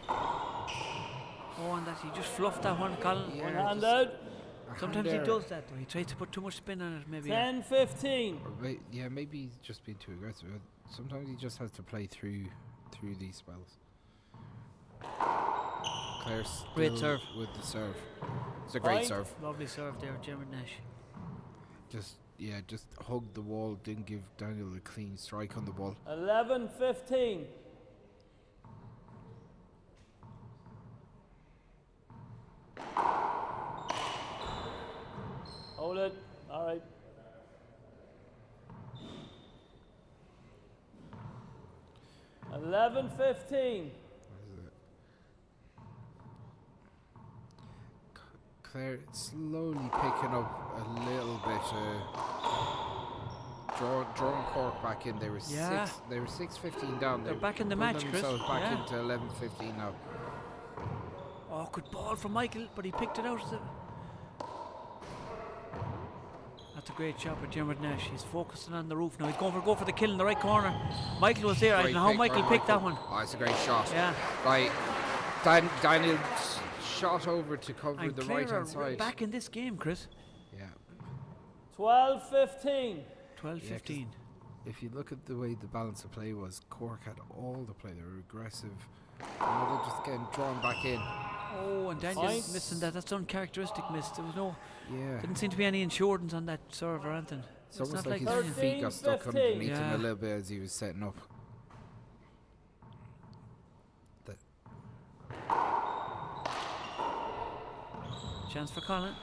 Oh, and that he just fluffed that one, Colin. Yeah, One hand just out. a hand Sometimes he there. does that though. He tries to put too much spin on it, maybe. 10 15. Or may- yeah, maybe he's just being too aggressive. Sometimes he just has to play through through these spells. Claire Great still serve. with the serve. It's a great Point. serve. Lovely serve there, Jeremy Nash. Just yeah, just hugged the wall. Didn't give Daniel a clean strike on the ball. 11 15. Hold it. All right. 11 15. Claire slowly picking up a little bit. Draw, drawing Cork back in. They were Yeah. six. They were 6-15 down. They're They back in the pulled match, Chris. Themselves back Yeah. into 11-15 now. Oh, good ball from Michael, but he picked it out. Of the That's a great shot by Dermot Nash. He's focusing on the roof now. He's going for go for the kill in the right corner. Michael was there. I Great don't know how pick by Michael picked that one. Oh, it's a great shot. Yeah. Like Dan, Daniel shot over to cover And the Clare right hand are side. back in this game, Chris. Yeah. 12 15. 12 Yeah, 'cause 15. If you look at the way the balance of play was, Cork had all the play. They were aggressive. Now they're just getting drawn back in. Oh, and Daniel's Point. missing that. That's uncharacteristic miss. There was no, Yeah. didn't seem to be any insurance on that serve or anything. It's almost not like, like his Daniel. feet got stuck 13, underneath him Yeah. a little bit as he was setting up. That Chance for Colin.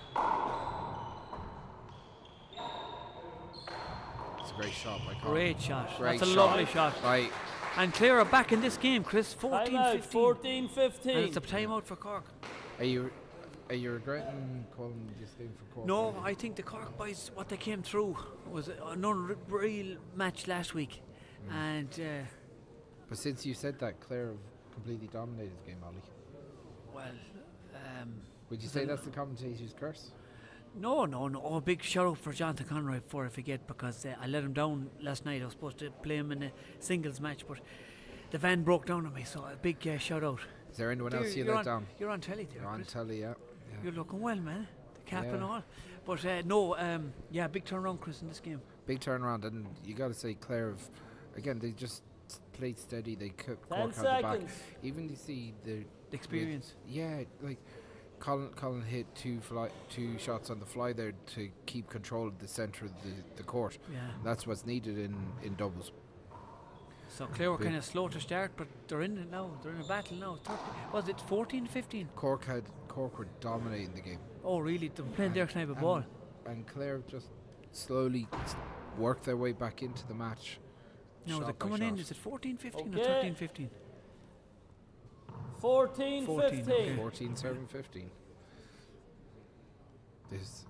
It's a great shot by Colin. Great shot. Great That's a shot. lovely shot. Like, And Clare are back in this game, Chris. 14 Timeout 15. 14 15. And it's a timeout for Cork. are you are you regretting calling this game for Cork? No, maybe? I think the Cork boys, what they came through was an unreal match last week. And uh, But since you said that, Clare have completely dominated the game, Ollie. well, Would you say that's the commentator's curse? no, no, no. Oh, big shout out for Jonathan Conroy before I forget because I let him down last night. I was supposed to play him in a singles match, but the van broke down on me. So a big shout out. Is there anyone Dear, else you you're let on, down? You're on telly there, You're on Chris. telly, yeah. yeah. You're looking well, man. The cap and Yeah. all. But no, yeah, big turnaround, Chris, in this game. Big turnaround, and you got to say Clare have, again, they just played steady. They kept 10 Cork out the back. seconds. Even you see the The experience. With, yeah, like Colin, Colin hit two fly, two shots on the fly there to keep control of the centre of the, the court. Yeah. That's what's needed in, in doubles. So Clare were Big- kind of slow to start, but they're in it now. They're in a battle now. 30, was it 14 15? Cork had Cork were dominating the game. Oh, really? They were playing their type of ball. And Clare just slowly worked their way back into the match. No, shot they're by coming in. shot. Is it 14 15 or Okay. 13 15? 14, 14, 15. okay. 14 7 15. This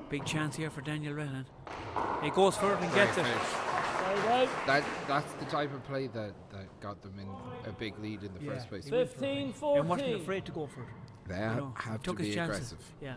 Big chance here for Daniel Rehan. He goes for it and gets it. Great finish. Side out. That that's the type of play that, that got them in a big lead in the Yeah. first place. He went for it. 15 And wasn't 14. afraid to go for it. They You know, he have to took his be chances. aggressive. Yeah.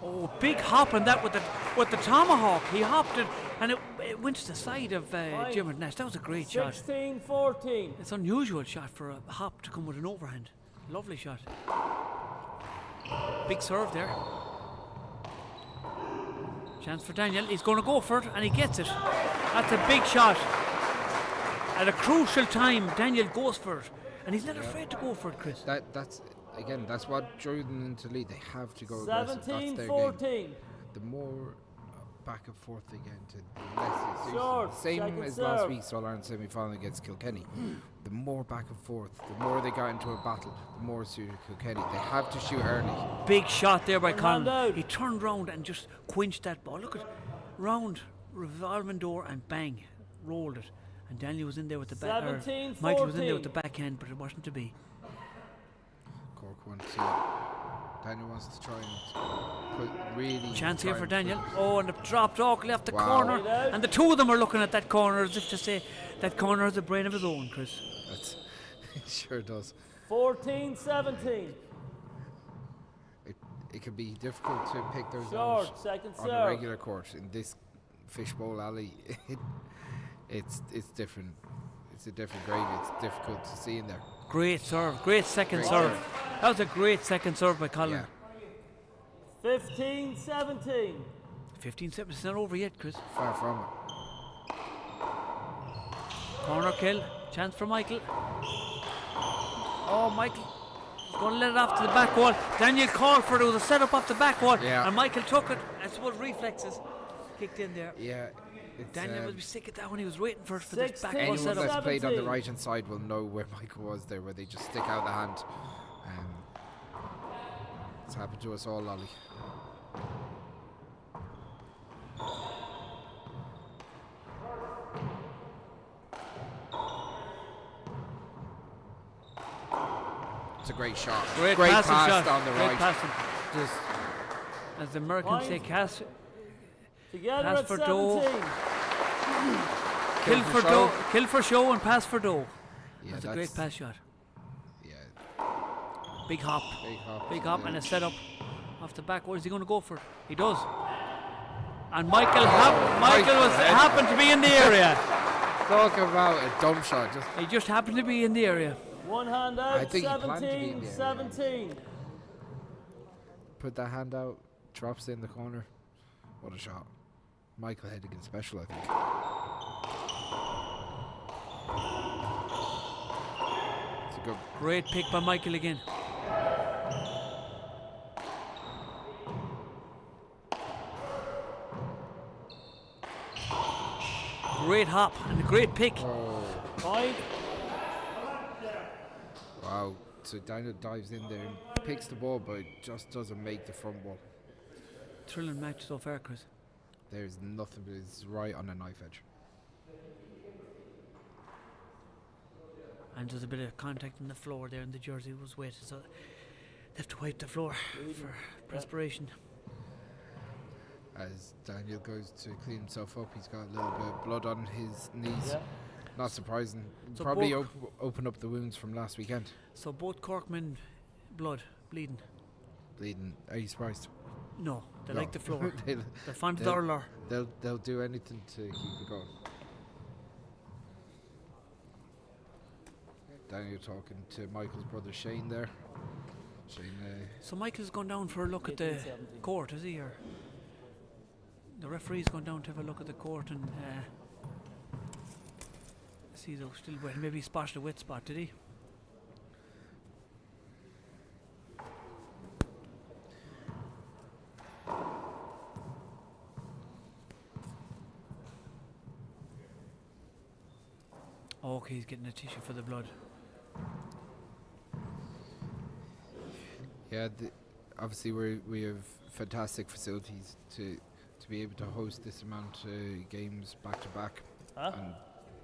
Oh, big hop on that with the with the tomahawk. He hopped it and it, it went to the side of Fine. Jim Nash. That was a great shot. 16 14. It's unusual shot for a hop to come with an overhand. Lovely shot. Big serve there. Chance for Daniel. He's going to go for it and he gets it. That's a big shot. At a crucial time, Daniel goes for it. And he's not afraid to go for it, Chris. That that's again that's what drew them into lead. They have to go aggressive. That's 17 their game. 14. The more back and forth they get into, the less it suits Short, them. Same second as last serve. week's All Ireland semi final against Kilkenny. The more back and forth, the more they got into a battle, the more it suited Kilkenny. They have to shoot early. Big shot there by One hand Colin. out. He turned round and just quenched that ball. Look at round revolving door and bang, rolled it. And Daniel was in there with the back. or 17, Michael was in there with the 14. backhand, but it wasn't to be. Cork want to. Daniel wants to try and put really Chance here try for and Daniel. put- Oh, and it dropped awkwardly off the Wow. corner. Right out. And the two of them are looking at that corner as if to say that corner has a brain of his own, Chris. That's it sure does. 14 17. It it can be difficult to pick those Short, out second on a serve. regular court. In this fishbowl alley, it, it's it's different. It's a different gravy. It's difficult to see in there. Great serve. Great second Great serve. serve. That was a great second serve by Colin. Yeah, 15 17. 15 seconds. It's not over yet, Chris. far from it. Corner kill. Chance for Michael. Oh, Michael. He's going to let it off to the back wall. Daniel called for it. It was a setup off the back wall. Yeah. And Michael took it. I suppose reflexes kicked in there. Yeah, it's, Daniel must be sick at that one. He was waiting for it for this back wall anyone setup. that's played on the 17. right hand side will know where Michael was there, where they just stick out the hand. It's happened to us all, Lolly. It's a great shot. Great, great passing pass shot. down the Great right. passing. Just As the Americans say, Point. cast, Together Pass at for Doe. 17. kill for show. dough, kill for show and pass for dough. Yeah, that's, a great pass shot. Yeah, Big hop. big hop. Big hop yeah. and a setup off the back. What is he going to go for? He does. And Michael, hap- Michael was Michael. happened to be in the area. Talk about a dump shot. Just He just happened to be in the area. One hand out. I think he planned to be in 17 the area. 17. put that hand out, drops in the corner. What a shot. Michael Hedigan special, I think. It's a good Great pick by Michael again. Great hop and a great pick. Oh Point. wow. So Daniel dives in there and picks the ball but just doesn't make the front wall. Thrilling match so far, Chris. There's nothing but it's right on a knife edge. And there's a bit of contact on the floor there, and the jersey was wet, so they have to wipe the floor for perspiration. As Daniel goes to clean himself up, he's got a little bit of blood on his knees. Yeah. Not surprising. So Probably both- op- open up the wounds from last weekend. So both Corkmen, blood, bleeding. Bleeding. Are you surprised? No, they No. like the floor. They'll- They're fond of they'll- the urlar. They'll they'll do anything to keep it going. Daniel talking to Michael's brother Shane there. Shane, uh, So Michael's gone down for a look at the 18, 17. court, is he? Or the referee's gone down to have a look at the court and uh, see though still wet. Maybe he spotted a wet spot, did he? Okay, he's getting a tissue for the blood. yeah, the, obviously we we have fantastic facilities to to be able to host this amount of games back to back Huh? and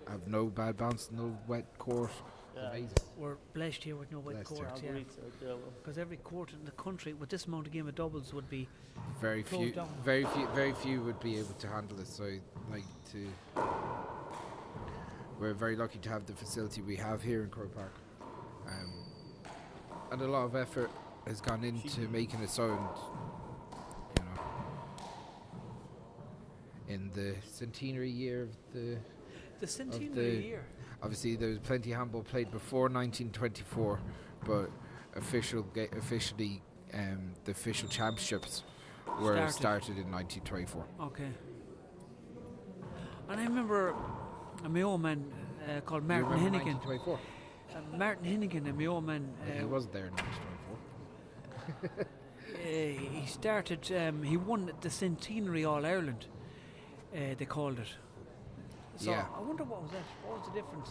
have no bad bounce, no wet court. Yeah. Amazing. We're blessed here with no wet Blessed here. courts, yeah. Marguerite, uh, yeah, well, Because every court in the country with this amount of game of doubles would be Very Closed few, down. very few, very few would be able to handle it. So, like to, we're very lucky to have the facility we have here in Croke Park, um, and a lot of effort has gone into making it so. And you know, in the centenary year of the the centenary the- year. obviously there was plenty of handball played before 1924, but official ga- officially um, the official championships were Started. started in 1924. Okay. And I remember a Mayo man uh, called You Martin remember Hennigan. 1924. Uh, Martin Hennigan, a Mayo man, he uh, wasn't there in 1924. uh, he started, um, he won the Centenary All Ireland, uh, they called it. So Yeah. I wonder what was that? What was the difference?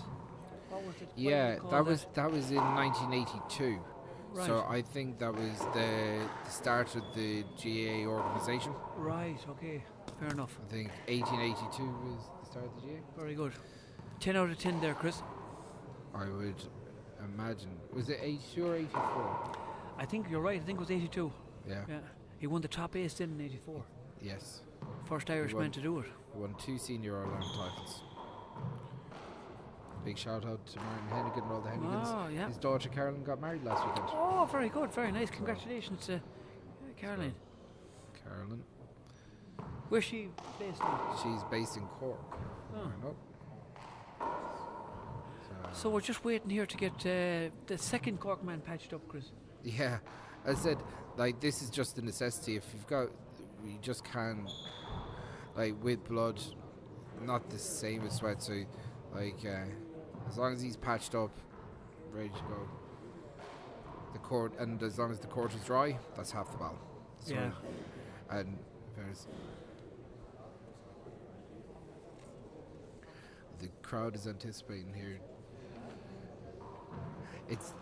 What was it? why did they Yeah, call that was that was in 1982. Right. So I think that was the, the start of the GAA organisation. Right, okay. Fair enough. I think 1882 was the start of the GAA. Very good. 10 out of 10 there, Chris. I would imagine. Was it 82 or 84? I think you're right. I think it was 82. Yeah. Yeah. He won the top ace then in 84. Yes. First Irishman won. to do it. He won two senior All Ireland titles. Big shout out to Martin Hennigan and all the Hennigans. Oh, yeah. His daughter Carolyn got married last weekend. Oh, very good. Very nice. Congratulations to uh, Caroline. Carolyn. Where's she based now? She's based in Cork. Oh. I know. So, So we're just waiting here to get uh, the second Cork man patched up, Chris. yeah, I said, like, this is just a necessity. If you've got, you just can't, like, with blood, not the same as sweat. So, like, uh, as long as he's patched up, ready to go, the court, and as long as the court is dry, that's half the battle. So, Yeah. And there's the crowd is anticipating here. It's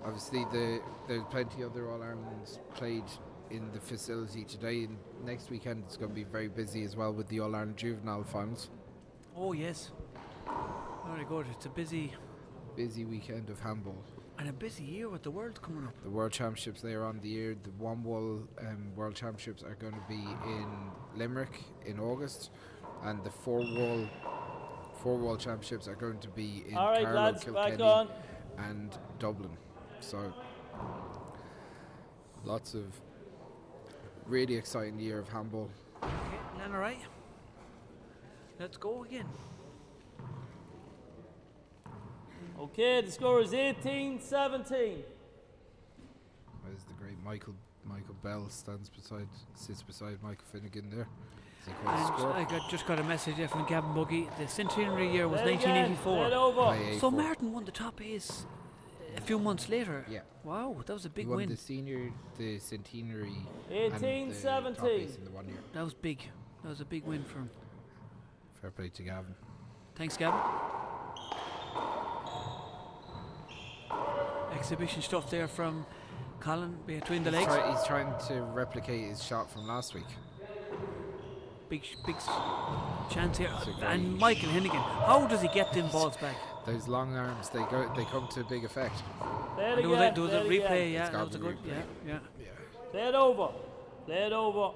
obviously the there's plenty other All Irelands played in the facility today, and next weekend it's going to be very busy as well with the All Ireland Juvenile finals. Oh, yes. Very good. It's a busy Busy weekend of handball. and a busy year with the world coming up. The World Championships later on in the year, the one wall um, World Championships are going to be in Limerick in August, and the four wall four wall championships are going to be in All right, Carlow, lads, back Kilkenny, on. and Dublin. So lots of really exciting year of handball. Okay, Lana right. Let's go again. Okay, the score is 18 17. As the great Michael Michael Bell stands beside sits beside Michael Finnegan there. As he calls the And score. I got just got a message there from Gavin Buggy. The centenary year was Play it again, 1984. play it over. By So 84. Martin won the top ace a few months later. Yeah. Wow, that was a big he won win. the senior, the centenary, and 18 the top 17. ace in the one year. That was big. That was a big win for him. Fair play to Gavin. Thanks, Gavin. Exhibition stuff there from Colin between the He's, legs. try- he's trying to replicate his shot from last week. Big, sh- big s- chance here. It's a And great- Michael Hennigan, how does he get them balls back? Those long arms, they go, they come to big effect. Play it And there was a, again. there was a play it replay, again. yeah. It's That gotta was a be good, replay. yeah, yeah. Play it over. Play it over.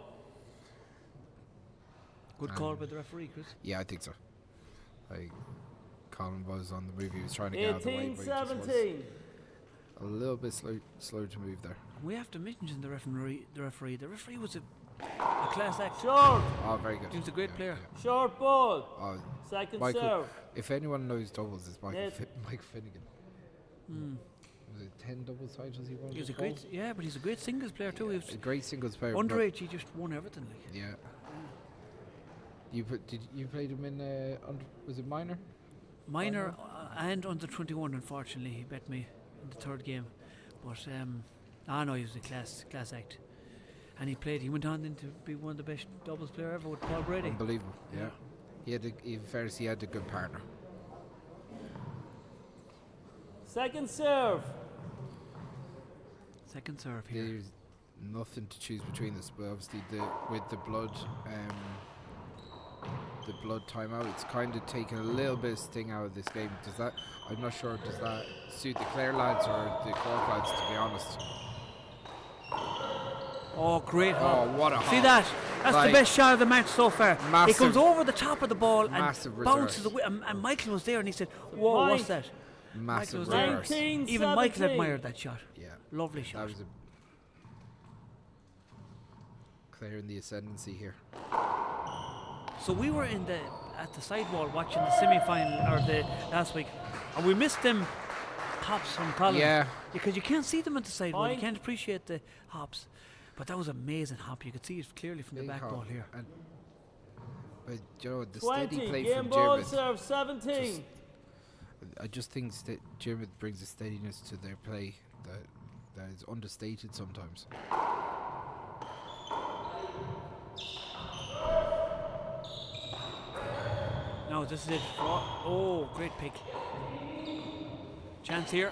Good call by the referee, Chris. Yeah, I think so. Like Colin was on the move, he was trying to get out of the way, but he just was 18-17. a little bit slow, slow to move there. We have to mention the referee. The referee. The referee was a, a class act. Short. Oh, very good. He was a great Yeah, player. yeah. Short ball. Oh, Second Michael, serve. if anyone knows doubles, it's Michael, Net. Fi- Mike Finnegan. Was it 10 doubles titles he won? He was a with Paul? great, yeah, but he's a great singles player too. He was A great singles player. but- underage. He just won everything. Like Yeah. You put, did you played him in uh, under, was it minor? minor and under 21. Unfortunately, he bet me in the third game. But I know he was a class class act, and he played. He went on then to be one of the best doubles player ever with Paul Brady. Unbelievable. Yeah. He had a, in fairness, he had a good partner. Second serve. Second serve here. There's nothing to choose between this, but obviously the with the blood the blood timeout, it's kind of taken a little bit of sting out of this game. Does that? I'm not sure. Does that suit the Clare lads or the Cork lads? To be honest. Oh, great hop. Oh, what a See hop. that? That's Like, the best shot of the match so far. He massive- comes over the top of the ball and massive bounces reverse. away. And, and Michael was there and he said, Whoa, what's Point. that? Michael Massive was there. reverse. 19 Even Michael 17. admired that shot. Yeah. Lovely shot. That was a Clare in the ascendancy here. So we were in the at the sidewall watching the semi final or the last week, and we missed them hops from Colin. Yeah. Because you can't see them at the sidewall. You Point. can't appreciate the hops. But that was amazing hop. You could see it clearly from Big the back hop. ball here. And, but you know the steady 20. play Game from ball Dermot. serve 17. Just- I just think that Dermot brings a steadiness to their play that that is understated sometimes. Now this is it. Oh, great pick. Chance here.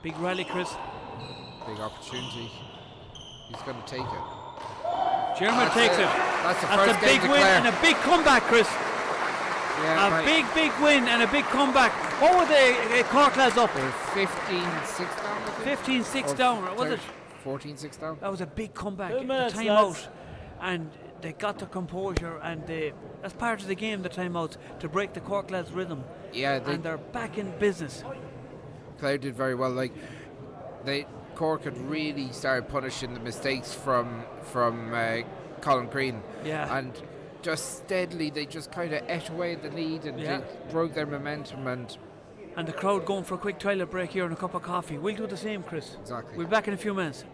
Big rally, Chris. Big opportunity. He's going to take it. Dermot That's takes it. it. That's the That's first a game big to win Clare. and a big comeback, Chris. Yeah, A right. big, big win and a big comeback. What were the Cork lads up? They're 15-6 down. I think? 15-6 Or down, was it? 14-6 down. That was a big comeback. Two The minutes, timeout, lads. and they got the composure, and they, that's part of the game. The timeouts to break the Cork lads' rhythm, Yeah, they and they're back in business. Clare did very well. Like they Cork had really started punishing the mistakes from from uh, Colin Green. Yeah. And just steadily they just kind of ate away at the lead and Yeah. they broke their momentum and And the crowd going for a quick toilet break here and a cup of coffee. We'll do the same, Chris. Exactly. We'll be back in a few minutes.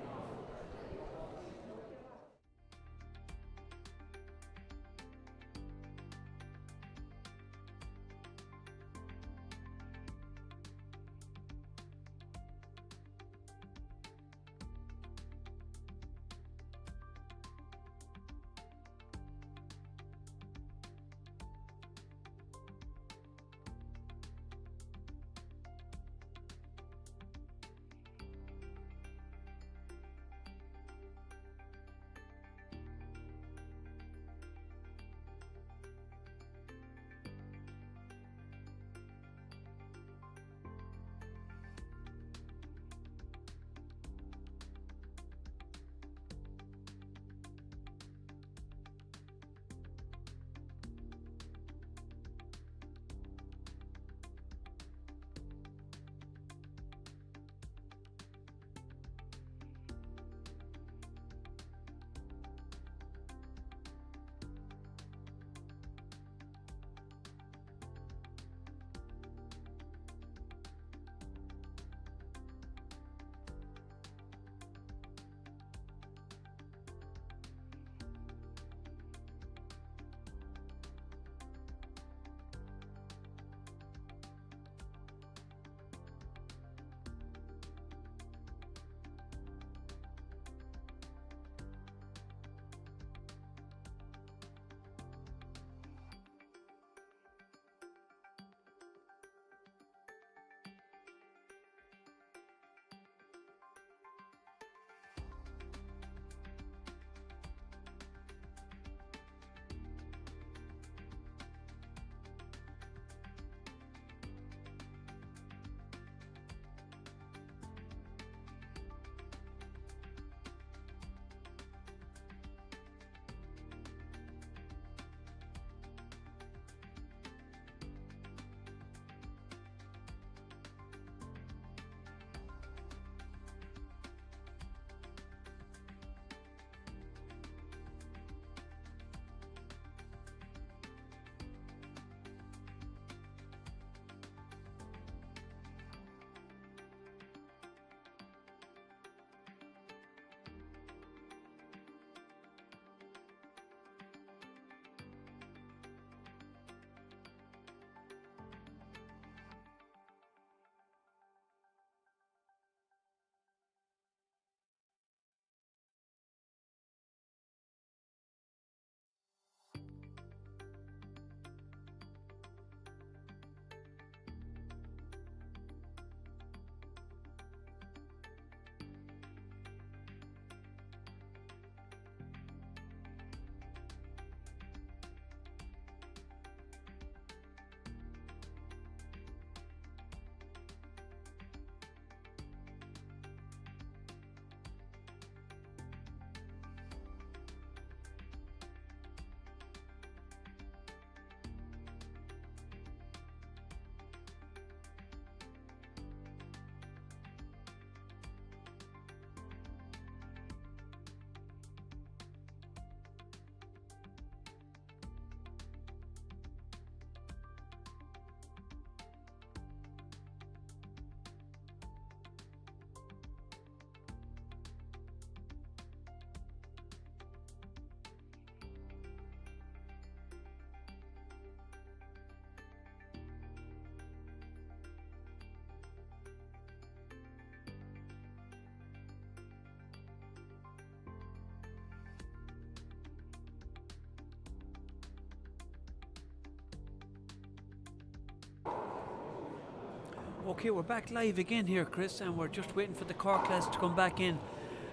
Okay, we're back live again here, Chris, and we're just waiting for the Cork lads to come back in.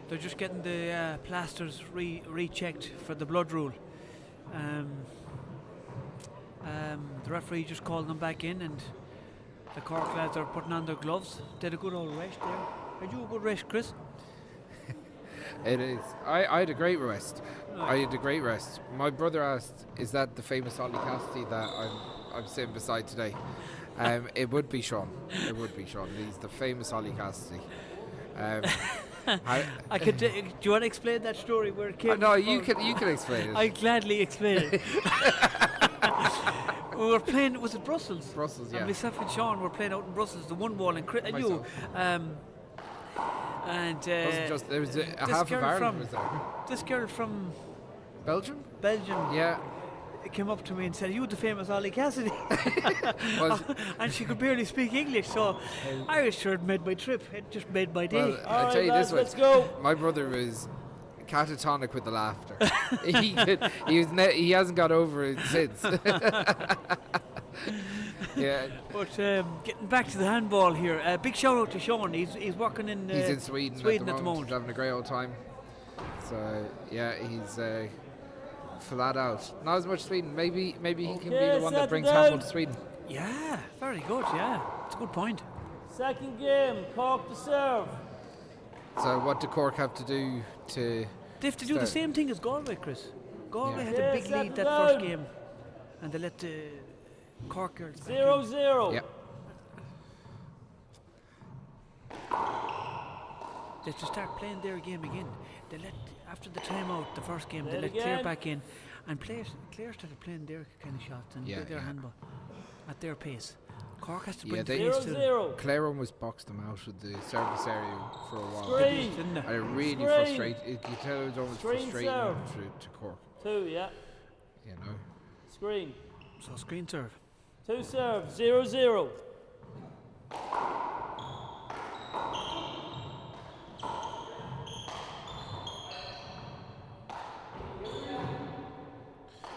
They're just getting the uh, plasters re rechecked for the blood rule. Um, um, the referee just called them back in, and the Cork lads are putting on their gloves. Did a good old rest there. Had you a good rest, Chris? It is. I, I had a great rest. I had a great rest. My brother asked, "Is that the famous Ollie Cassidy that I'm I'm sitting beside today?" Um, it would be Sean. It would be Sean. He's the famous Ollie Cassidy. Um, I, I could. Do you want to explain that story where it came? Uh, no, you can. You can explain it. I gladly explain it. we were playing. Was it Brussels? Brussels, yeah. And myself and Sean were playing out in Brussels, the one wall, and, Chris, and you. Um, and uh, wasn't just there was a, a half of Ireland from, was there. This girl from Belgium. Belgium. Yeah. Came up to me and said, "You the famous Ollie Cassidy," and she could barely speak English. So I was sure it made my trip. It just made my day. Well, I'll tell you this one. Let's go. My brother was catatonic with the laughter. he could, he was ne- he hasn't got over it since. yeah. But um, getting back to the handball here, uh, big shout out to Sean. He's he's working in uh, he's in Sweden, Sweden at the moment. He's having a great old time. So yeah, he's uh, flat out. Not as much Sweden. Maybe maybe he can be the one that brings down. handball to Sweden. Yeah, very good. Yeah, it's a good point. Second game, Cork to serve. So what do Cork have to do to? They have to do the same thing as Galway, Chris. Galway Yeah. had a big Yeah, lead that settle first down. game, and they let the Cork girls back Zero in. zero. Yeah. They have to start playing their game again. They let after the timeout, the first game, Play they it let Clare again. back in, and Clare, Clare started playing their kind of shots and Yeah, their yeah. handball at their pace. Cork has to Yeah, bring they- the pace Zero to them. zero. Clare almost boxed them out of the service area for a while. Screen. Didn't they? And it really Screen. frustrated. You could tell it was almost Screen frustrating serve. to, to Cork. Two, yeah. You know. Screen. So screen serve. Two serve. 0 0.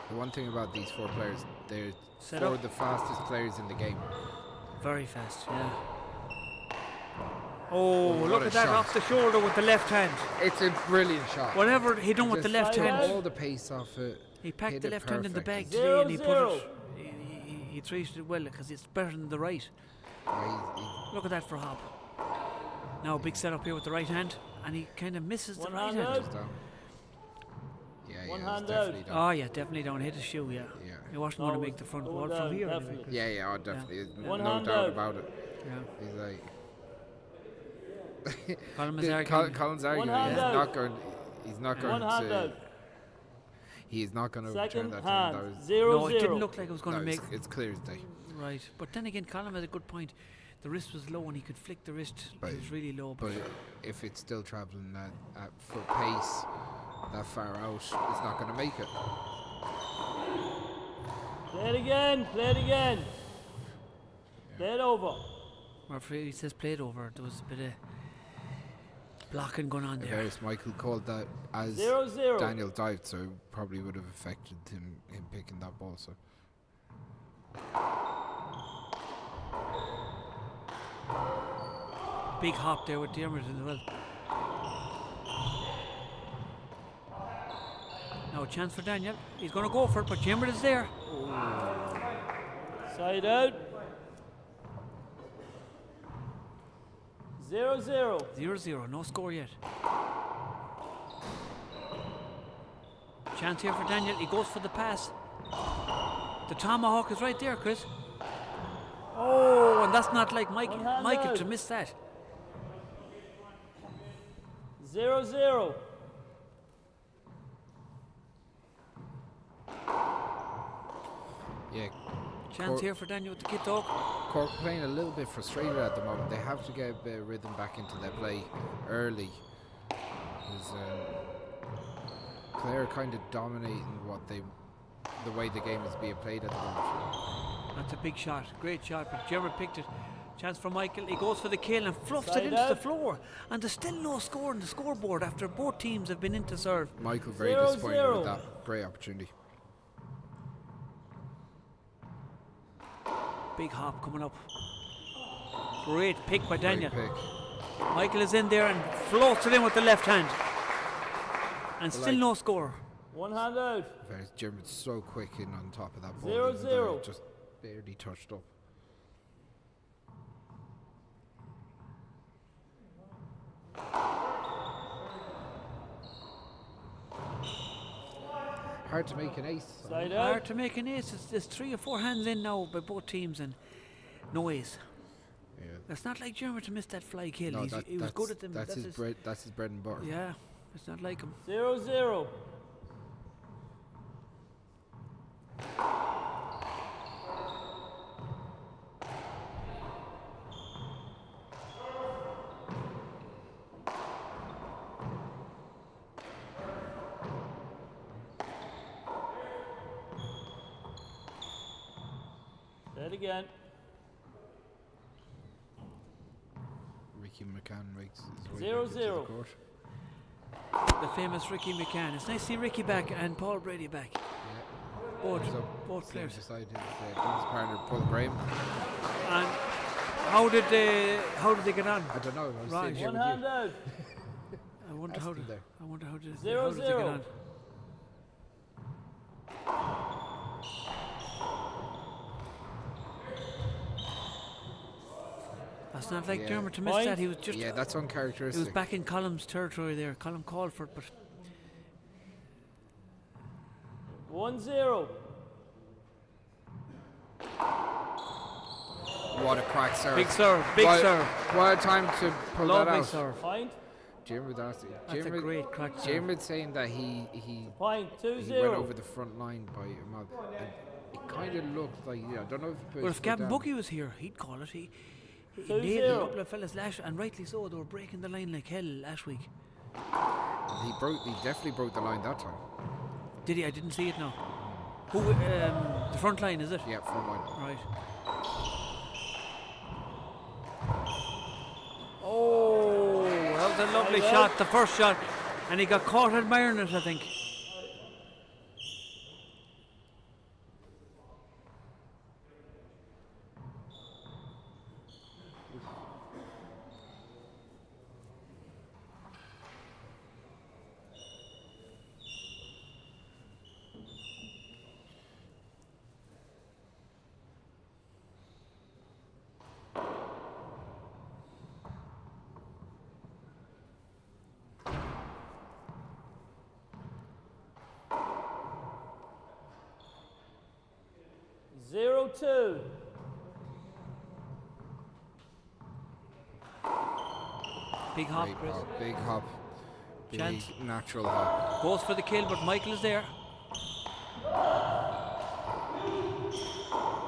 The one thing about these four players, they're Set four up. of the fastest players in the game. Very fast, yeah. Oh, What look a at that shot. off the shoulder with the left hand. It's a brilliant shot. Whatever he done with the Just left took hand, All the pace off it. he packed hit the it left hand in the perfectly. bag today Zero, and he put zero. it. He, he, he treated it well because it's better than the right. Yeah, he's, he's Look at that for a hop. Now big setup here with the right hand, and he kind of misses One the right hand hand. out. just down. Yeah, One yeah, it's hand out. definitely down. Oh yeah, definitely down. Hit his shoe. Yeah. Yeah. He wasn't No, going to it make the front was wall going from down, here. Anyway, definitely. Chris. Yeah, yeah, oh, definitely. There's One no hand doubt out. about it. Yeah. He's like, Colin is The- arguing. Col- Colin's arguing. hand He's out. not going. He's not going One hand to. out. He is not going to overturn Second that. Time. That hand. was, Zero no, it zero. didn't look like it was going no, to make it's, it's clear as day. right. But then again, Colin had a good point. The wrist was low, and he could flick the wrist. But- it was really low. But if it's still traveling at, at foot pace, that far out, it's not going to make it. Play it again. Play it again. Play it over. Referee says play it over. There was a bit of blocking going on there. Various Michael called that as 0 0. Daniel dived, so it probably would have affected him him picking that ball. So Big hop there with Dermot as well. Now a chance for Daniel. He's going to go for it, but Dermot is there. Side out. 0 0. 0 0, no score yet. Chance here for Daniel. He goes for the pass. The tomahawk is right there, Chris. Oh, and that's not like Mike, One hand Michael out. to miss that. 0 0. yeah, Chance Cor- here for Daniel with the kid dog. Cork playing a little bit frustrated at the moment. They have to get a bit of rhythm back into their play early. 'Cause, um, Clare kind of dominating what they, the way the game is being played at the moment. That's a big shot. Great shot, but Gerard picked it. Chance for Michael. He goes for the kill and fluffs Side it into the out. floor. And there's still no score on the scoreboard after both teams have been in to serve. Michael very Zero, disappointed zero. with that great opportunity. Big hop coming up. Great pick by Daniel. Great pick. Michael is in there and floats it in with the left hand. And Well, still like- no score. One hand out. Fairness, Dermot's so quick in on top of that ball. Zero, even though zero. it Just barely touched up. Hard to make an ace. Side out. Hard to make an ace. It's, there's 3 or 4 hands in now by both teams and no ace. Yeah. It's not like Dermot to miss that fly kill. No, He's, that- he was that's, good at them. That's, his, bread. That's his bread and butter. Yeah, it's not like him. 0 0. Say it again. Ricky McCann makes his way Zero, back into zero. the court. The famous Ricky McCann. It's nice to see Ricky back and Paul Brady back. Yeah. Both, He's up both sitting players. Beside his doubles partner Paul Graham. And how did they how did they get on? I don't know. I was Right. sitting here One with hand you. out. I wonder Ask how them did, there. I wonder how did, Zero, how did they get zero. on? That's not like Yeah. Dermot to miss Point. that. He was just Yeah, that's he uncharacteristic. was back in Colum's territory there. Colin called for it, but 1 0. What a crack serve. big serve, big what, serve, What a time to pull that lovely out. serve. Point. Dermot asked, That's a Dermot, great crack serve. Dermot saying that he he, Point. 2 he went 0. over the front line by a mile. And it kind of looked like, yeah, I don't know if he put Well, his if foot Gavin down. Bucky was here, he'd call it. He, he 2-0. nailed a couple of fellas last, and rightly so. They were breaking the line like hell last week. He broke. He definitely broke the line that time. Did he? I didn't see it now. Who? The front line is it? Yeah, front line. Right. Oh, that was a lovely shot, the first shot. And he got caught admiring it, I think. 0 2. Big hop, Great Chris. hop, big hop, big Chance. natural hop. Goes for the kill, but Michael is there.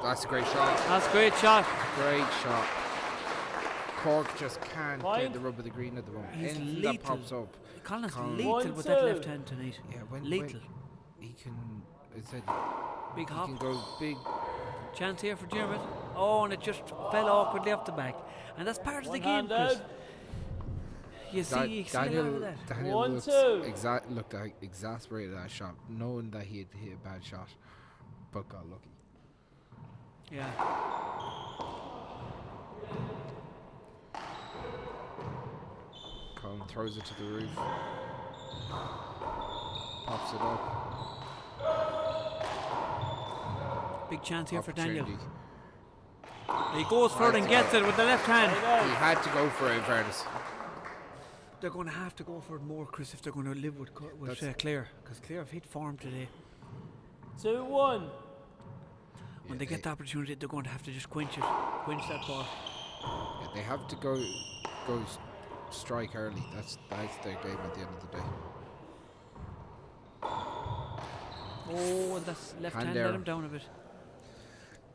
That's a great shot. That's a great shot. Great shot. Cork just can't Point. get the rub of the green at the moment. He's Anything lethal. that pops up. Colin's Colin- lethal One, with that two. left hand tonight. Yeah, when, when Lethal. he can, I said, Big he hop. can go big. Chance here for Dermot. Oh, and it just fell awkwardly off the back. And that's part of the One game, hand Chris. out. You see, Da- you see a lot Daniel, of that. Daniel One, looks two. looked like exasperated at that shot, knowing that he had hit a bad shot, but got lucky. Yeah. Colin throws it to the roof, pops it up. Big chance here for Daniel. Opportunity. He goes for it and gets it with the left hand. He had to go for it, in fairness. They're going to have to go for it more, Chris, if they're going to live with, with That's- Clare. Because Clare have hit form today. 2 1. When Yeah, they get the opportunity, they're going to have to just quench it, quench that ball. Yeah, they have to go, go strike early. That's that's their game at the end of the day. Oh, and that's left Hand hand, let there. him down a bit.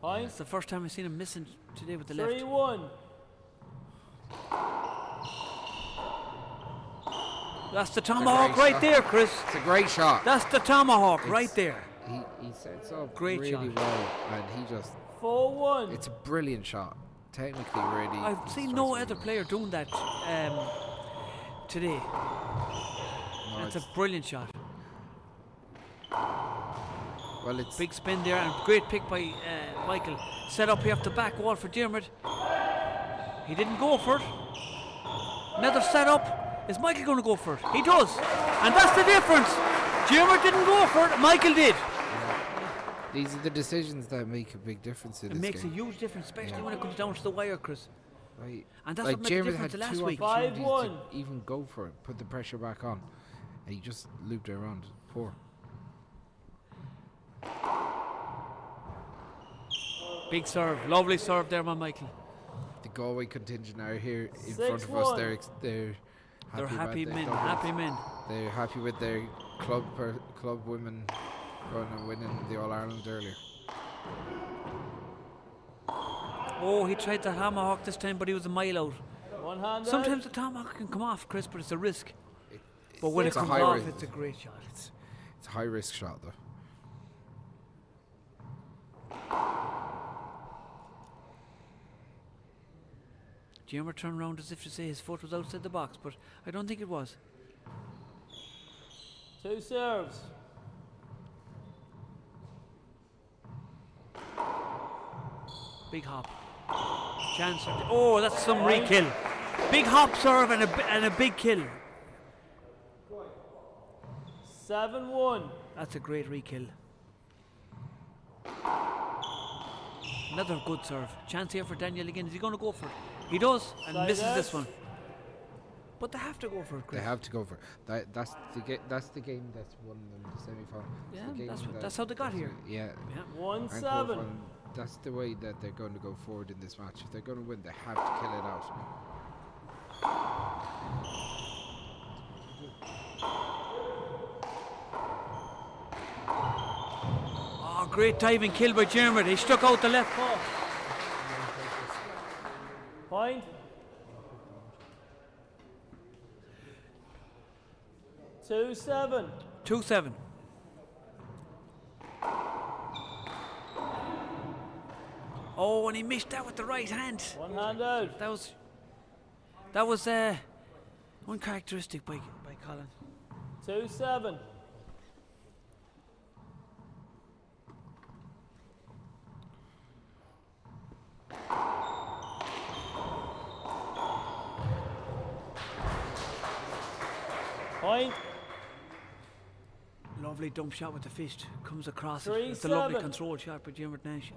Point. It's the first time I've seen him missing today with the 3 left. 1. That's the tomahawk great right shot. there, Chris. It's a great shot. That's the tomahawk right It's- there. He he sets up Great really shot. well, and he just 4 1. it's a brilliant shot. Technically, really. I've he seen strikes no really other well. player doing that today. No, That's a it's- brilliant shot. well, it's Big spin there and great pick by Michael. Set up here off the back wall for Dermot. He didn't go for it. Another set up. Is Michael going to go for it? He does. And that's the difference. Diarmuid didn't go for it. Michael did. These are the decisions that make a big difference in It this makes game. a huge difference, especially Yeah. when it comes down to the wire, Chris. Right. And that's like what made the Jeremy difference had last two week. opportunities 5-1. to even go for it, put the pressure back on, and he just looped it around. Poor. Big serve. Lovely serve there by Michael. The Galway contingent are here in front of us. 6-1. They're ex- they're happy They're about happy their men. doubles. Happy men. They're happy with their club per, club women going and winning the All Ireland earlier. Oh, he tried the tomahawk this time, but he was a mile out. One hand Sometimes out. the tomahawk can come off, Chris, but it's a risk. It, But when it it's a comes high off, risk. it's a great shot. It's, it's a high risk shot though. Jimmer turned round as if to say his foot was outside the box, but I don't think it was. Two serves. Big hop. Chance. for- Oh, that's some re-kill. Big hop serve and a, bi- and a big kill. 7-1. That's a great re-kill. Another good serve. Chance here for Daniel again. Is he going to go for it? He does and Side misses this out. one. But they have to go for it, They Chris. have to go for it. That, that's the ga- that's the game that's won them the semi final. Yeah, that's what- that's how they got here. Yeah. Yeah. 1 And 7. quarterfinal. That's the way that they're going to go forward in this match. If they're going to win, they have to kill it out. Oh, great diving kill by Jeremy. He struck out the left paw. Point. 2-7. 2 7. Oh, and he missed that with the right hand. One hand out. That was that was uncharacteristic by by Colin. 2-7. Point. Lovely dump shot with the fist. Comes across. it. Three, It's a lovely seven. control shot by Jim Nash.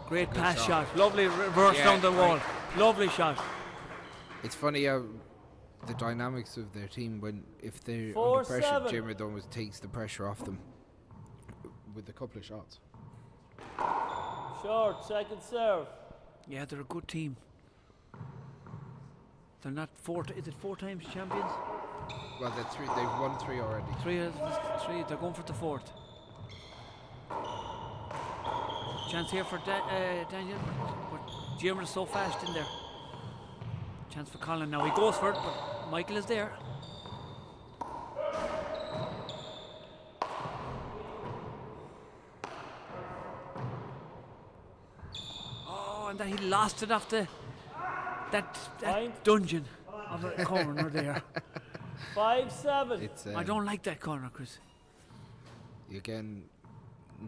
Great Good pass shot. shot. Lovely reverse Yeah, down the wall. right. Lovely shot. It's funny how the dynamics of their team when if they're Four, under pressure, seven. Jeremy almost takes the pressure off them with a couple of shots. Short, second serve. Yeah, they're a good team. They're not four. Is it four times champions? Well, they're three. They've won three already. Three, three. They're going for the fourth. Chance here for Daniel, but Jim is so fast in there. Chance for Colin now. He goes for it, but Michael is there. Oh, and that he lost it off the that Point. dungeon of a corner there. 5-7. It's I don't like that corner, Chris. Again,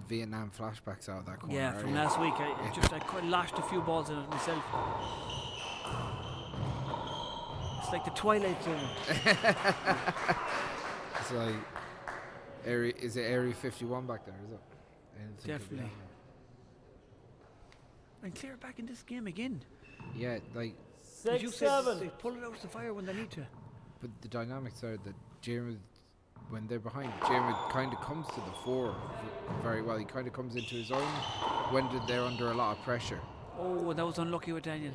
Vietnam flashbacks out of that corner. Yeah, are from you? last week, I just I quite lashed a few balls in it myself. It's like the Twilight Zone. It's like area. Is it Area 51 back there? Is it? Anything could be Definitely. happening. And clear back in this game again. Yeah, like As you 6 said, 7. they pull it out of the fire when they need to. But the dynamics are that Jeremy, when they're behind, Jeremy kind of comes to the fore very well. He kind of comes into his own when they're under a lot of pressure. Oh, that was unlucky with Daniel.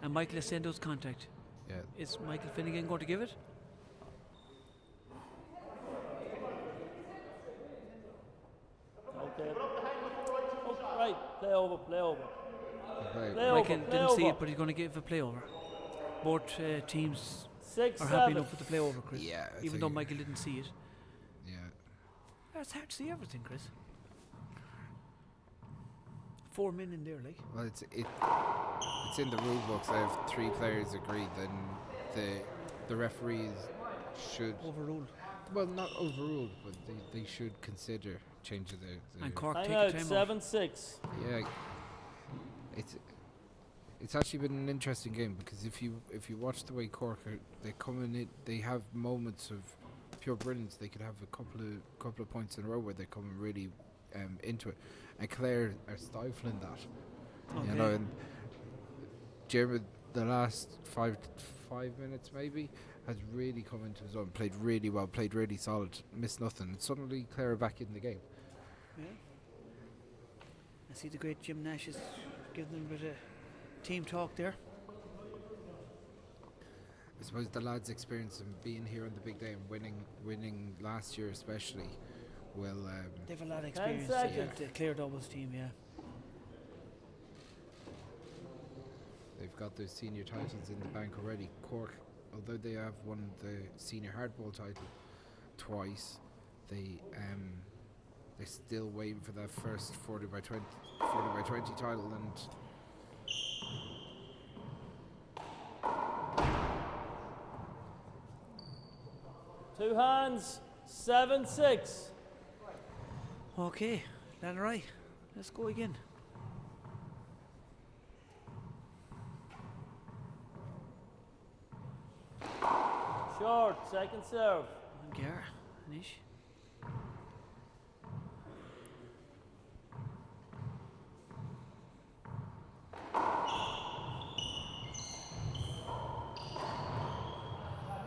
And Michael is saying those contact. Yeah. Is Michael Finnegan going to give it? Okay. Oh, right, play over, play over. Right. Play Michael over, play didn't see over. it, but he's going to give a play over. Both teams 6 are happy 7. enough with the play over, Chris. Yeah, I Even though think- Michael didn't see it. Yeah. It's hard to see everything, Chris. 4 men in there, like. Well, it's it, it's in the rule books. If three players agree, then the referee is should Overruled. Well, not overruled, but they, they should consider changing the. the And Cork Time take a out, time out. 7 6. Yeah, it's it's actually been an interesting game because if you if you watch the way Cork are, they come in it, they have moments of pure brilliance. They could have a couple of couple of points in a row where they're coming really um, into it, and Clare are stifling that. You know, Okay. and Jeremy, the last five five minutes maybe has really come into his own. Played really well, played really solid, missed nothing. And suddenly Clare are back in the game. Yeah. I see the great Jim Nash is giving them a bit of team talk there. I suppose the lads' experience and being here on the big day and winning, winning last year especially, will. Um, They have a lot of Ten experience. The, seconds. the Clare doubles team, yeah. they've got those senior titles in the bank already. Cork, although they have won the senior hardball title twice, they um, they're still waiting for that first 40 by 20, 40 by 20 title and Two hands, 7 6. Okay, Lannery, let's go again. Short, second serve. Gar, Anish.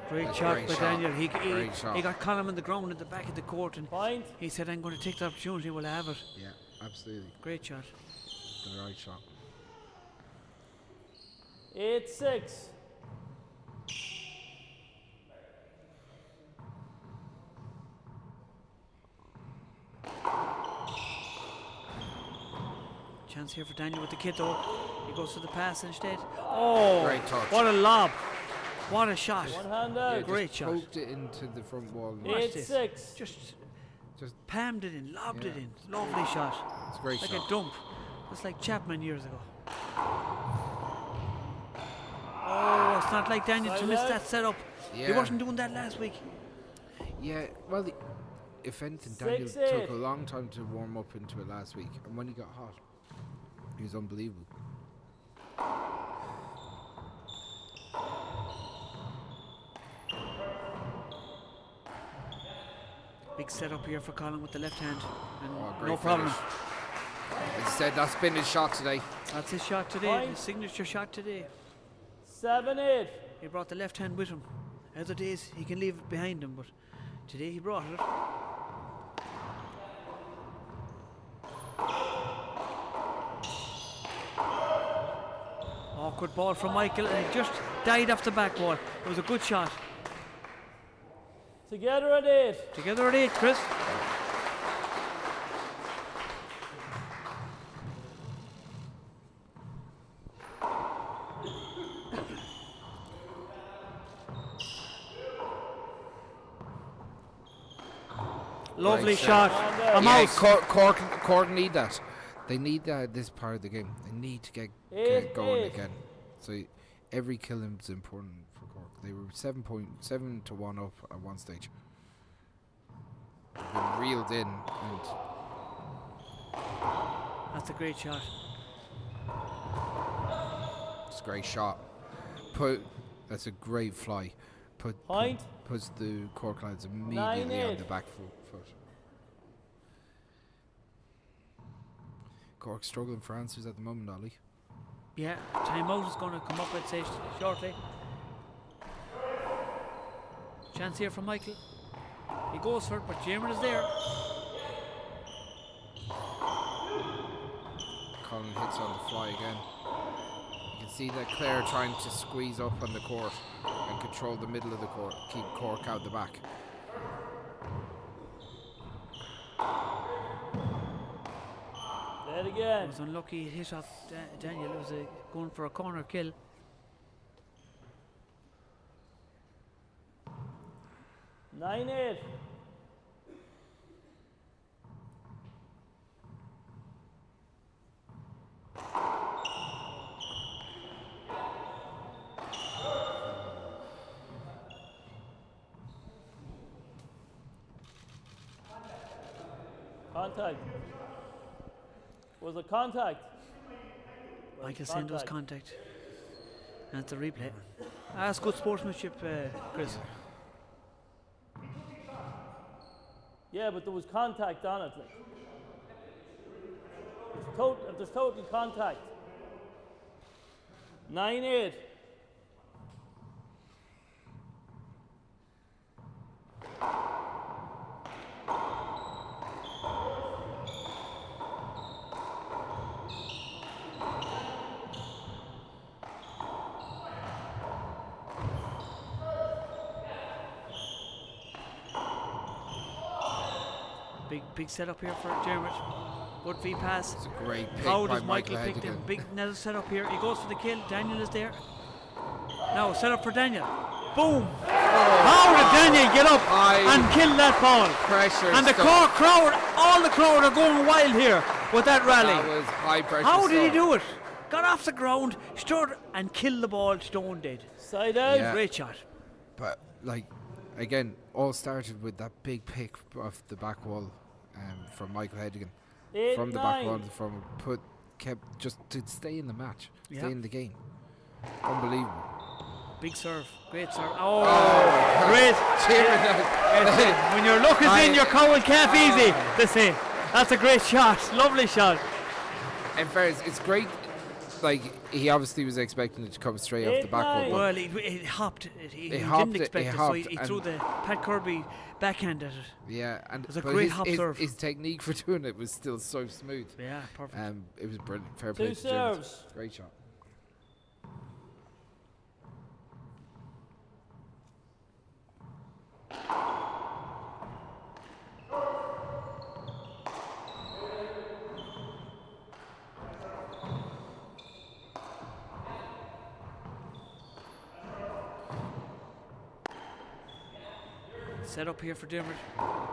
Great That's a shot great by shot. Daniel. He, he, Great shot. he got Colin on the ground at the back of the court and Point. he said, I'm going to take the opportunity while I have it. yeah, absolutely Great shot. the right shot. 8 6. Chance here for Daniel with the kid though. He goes for the pass instead. Oh, Great touch. what a lob. What a shot. One hand Yeah, out. just Great shot. Poked it into the front wall. and Watch 8 this. 6. Just, Just palmed it in, lobbed it Yeah. in. Lovely shot. it's a great Like shot. a dump. It's like Chapman years ago. Oh, it's not like Daniel to miss Side out. that setup. He Yeah. wasn't doing that last week. Yeah, well, the, if anything, Daniel 6-8. took a long time to warm up into it last week, and when he got hot, he was unbelievable. Big setup here for Colin with the left hand. And Oh, great no problem. finish. As I said, that's been his shot today. That's his shot today, Point. his signature shot today. 7 8. He brought the left hand with him. Other days he can leave it behind him, but today he brought it. Awkward ball from Michael, and it just died off the back wall. It was a good shot. Together at 8. Together at eight, Chris. Lovely Great shot. A Yeah, mouse. Cork, Cork, Cork need that. They need that this part of the game. They need to get, get Eight, going eight. again. So every kill is important for Cork. They were 7.7 to 1 up at one stage. They've been reeled in and That's a great shot. it's a great shot. Put that's a great fly. Put, put Point. puts the Cork lads immediately on eight. the back foot. Cork struggling for answers at the moment, Ollie. Yeah, timeout is going to come up, I'd say, shortly. Chance here from Michael. He goes for it, but Jamer is there. Colin hits on the fly again. You can see that Clare trying to squeeze up on the court and control the middle of the court, keep Cork out the back. Dead again. It was unlucky hit off Daniel. It was a, going for a corner kill. 9 8. Contact. Was it contact? Michael saying there was contact. And it's a replay. Ah, that's good sportsmanship, uh, Chris. Yeah, but there was contact on it. Like. It's tot if there's total contact. 9-8. Big big setup here for Dermot. Good V pass. It's a great pick How by does Michael, Michael pick them? Hedigan. Big another setup here. He goes for the kill. Daniel is there. Now set up for Daniel. Boom! How did Daniel get up Oh. I- and kill that ball? Pressure And the stuff. Cork crowd, all the crowd are going wild here with that rally. That was high pressure. How did he stuff. do it? Got off the ground, stood and killed the ball stone dead. Side out. Yeah. Great shot. But like again, all started with that big pick off the back wall um, from Michael Hedigan. Eight, from the back wall nine. from put kept just to stay in the match, Yeah. stay in the game. Unbelievable. Big serve. Great serve. Oh, great. Cheering that. When your luck is I- in, your cow calf easy, they say. That's a great shot. Lovely shot. In fairness, it's great. Like he obviously was expecting it to come straight off the Eight, back wall. nine. but Well, he, he hopped. It. He, He he hopped didn't it, expect he it, so he, hopped he threw and- the Pat Kirby backhand at it. yeah, and It was a but great his, hop his, serve. his technique for doing it was still so smooth. Yeah, perfect. Um, it was brilliant. Fair play Two to Dermot. serves. Great shot. Set up here for Dermot.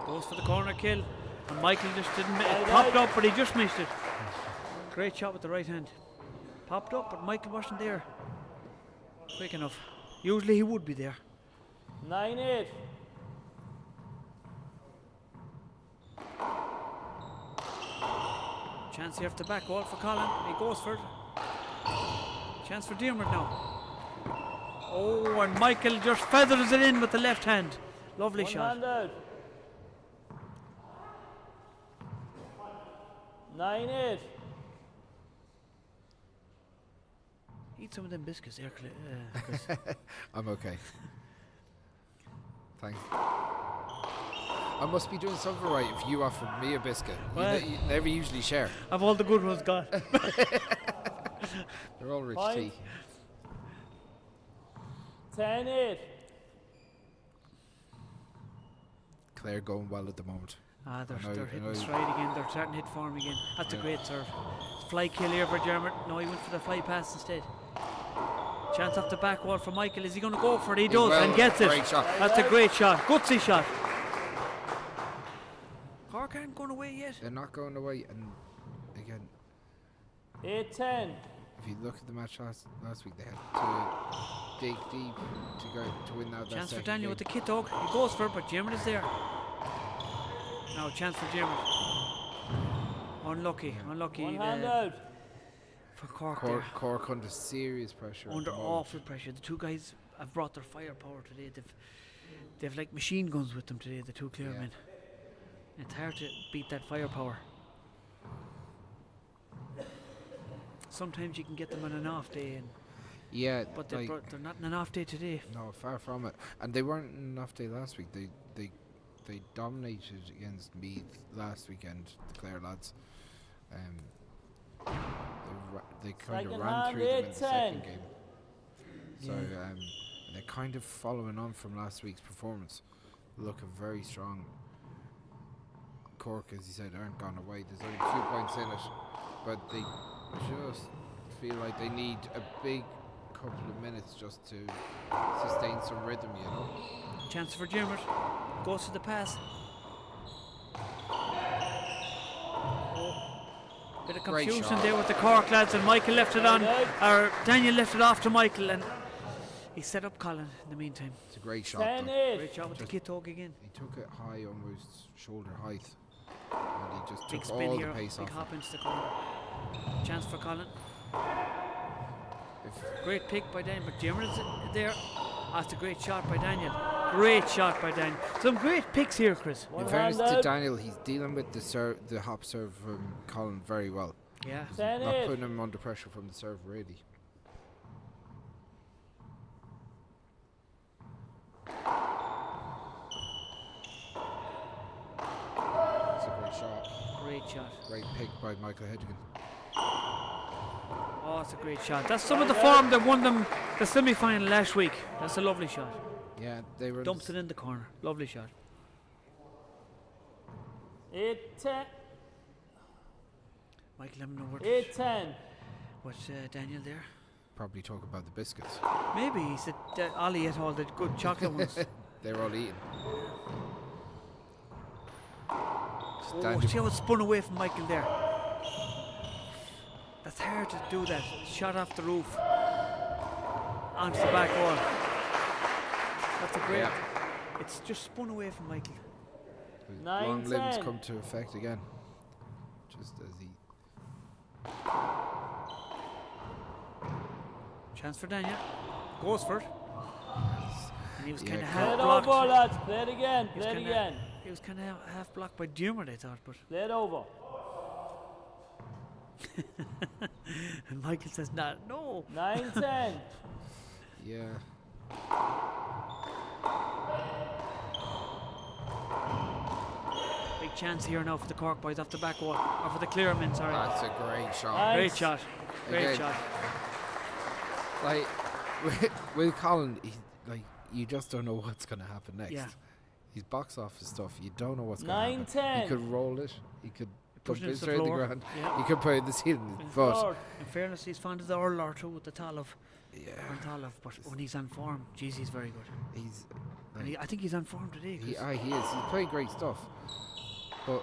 Goes for the corner kill. And Michael just didn't. mi- It popped up, but he just missed it. Great shot with the right hand. Popped up, but Michael wasn't there. Quick enough. Usually he would be there. 9 8. Chance here for the back wall for Colin. He goes for it. Chance for Dermot now. Oh, and Michael just feathers it in with the left hand. Lovely One shot. hand out. 9 8. Eat some of them biscuits there, Cl- uh, Chris. I'm okay. Thanks. I must be doing something right if you offered me a biscuit. You, Well- ne- you never usually share. I've all the good ones gone. They're all rich Point. tea. 10 8. Claire going well at the moment. Ah, they're, I know- they're I hitting know. stride again. They're starting to hit form again. That's a Yeah. great serve. Fly kill here for Dermot. No, he went for the fly pass instead. Chance off the back wall for Michael. Is he going to go for it? He He does will. and gets it. Great shot. That's a great shot. Gutsy shot. Cork aren't going away yet. They're not going away. And again, 8 10. if you look at the match last last week, they had to dig deep to go to win that. that Chance for second Daniel game. with the kit dog. He goes for it, but Dermot is there. Now chance for Dermot. Unlucky, unlucky One hand uh, out. for Cork, Cork, there. Cork under serious pressure. at Under the moment. awful pressure. The two guys have brought their firepower today. They've they've like machine guns with them today. The two Clare Yeah. men. It's hard to beat that firepower. Sometimes you can get them on an off day, and Yeah, but they like, brought, they're not on an off day today. No, far from it. And they weren't an off day last week. They they they dominated against Meath last weekend. The Clare lads. Um, they ra- they kind of Second ran hand, through them in the 8-10. second game. So Yeah. um, they're kind of following on from last week's performance, looking very strong. Cork, as you said, aren't gone away. There's only two points in it, but they just feel like they need a big couple of minutes just to sustain some rhythm, you know. Chance for Dermot. Goes to the pass. Oh, bit of Great confusion shot. there with the Cork lads, and Michael left it on, or Daniel left it off to Michael, and he set up Colin in the meantime. It's a great shot. 10 though. 8. Great shot with the Just- kit dog again. He took it high, almost shoulder height. And he just Big took spin all here, the pace big off. hop into the corner. Chance for Colin. If Great pick by Daniel, but Dermot is there. That's a great shot by Daniel. Great shot by Daniel. Some great picks here, Chris. One in fairness hand to out. Daniel, he's dealing with the serve, the hop serve from Colin very well. Yeah. 10 Not 8. putting him under pressure from the serve, really. It's a great shot. Great shot. Great pick by Michael Hedrigan. Oh, it's a great shot. That's some of the form that won them the semi final last week. That's a lovely shot. Yeah, they were. Dumps it in the corner. Lovely shot. 8 10. Michael Lemon word. 8 10. What's uh, Daniel there? Probably talk about the biscuits. Maybe he said uh, Ollie ate all the good chocolate ones. They were all eaten. Just Oh, Daniel- see how it spun away from Michael there. That's hard to do that. Shot off the roof onto the back wall. That's a great. Yeah. It's just spun away from Michael. Nine, long limbs 10. come to effect again. Just as he Chance for Daniel. Goes for it. And he was Yeah, kind of Play Play half it blocked. over, lads. Play it again. He was Play it kinda- again. He was kind of half blocked by Dermot, I thought, but Play it over. and Michael says, "Nah, no." 9 10. Yeah. Big chance here now for the Cork boys off the back wall, or for the Clearmen, sorry. That's a great shot. Nice. Great shot. Great Again. shot. Like with, with Colin, he, like you just don't know what's gonna happen next. Yeah. He's box office stuff. You don't know what's gonna 9 happen. 10. He could roll it. He could Push dump it it to the straight in the floor. ground. Yeah. He could put it in the ceiling. But Short. In fairness, he's found the Earl or two with the Talamh. yeah, On Talamh, but when he's on form, geez, he's very good. he's And he, I think he's on form today. he, 'cause ah, he is. He's playing great stuff. But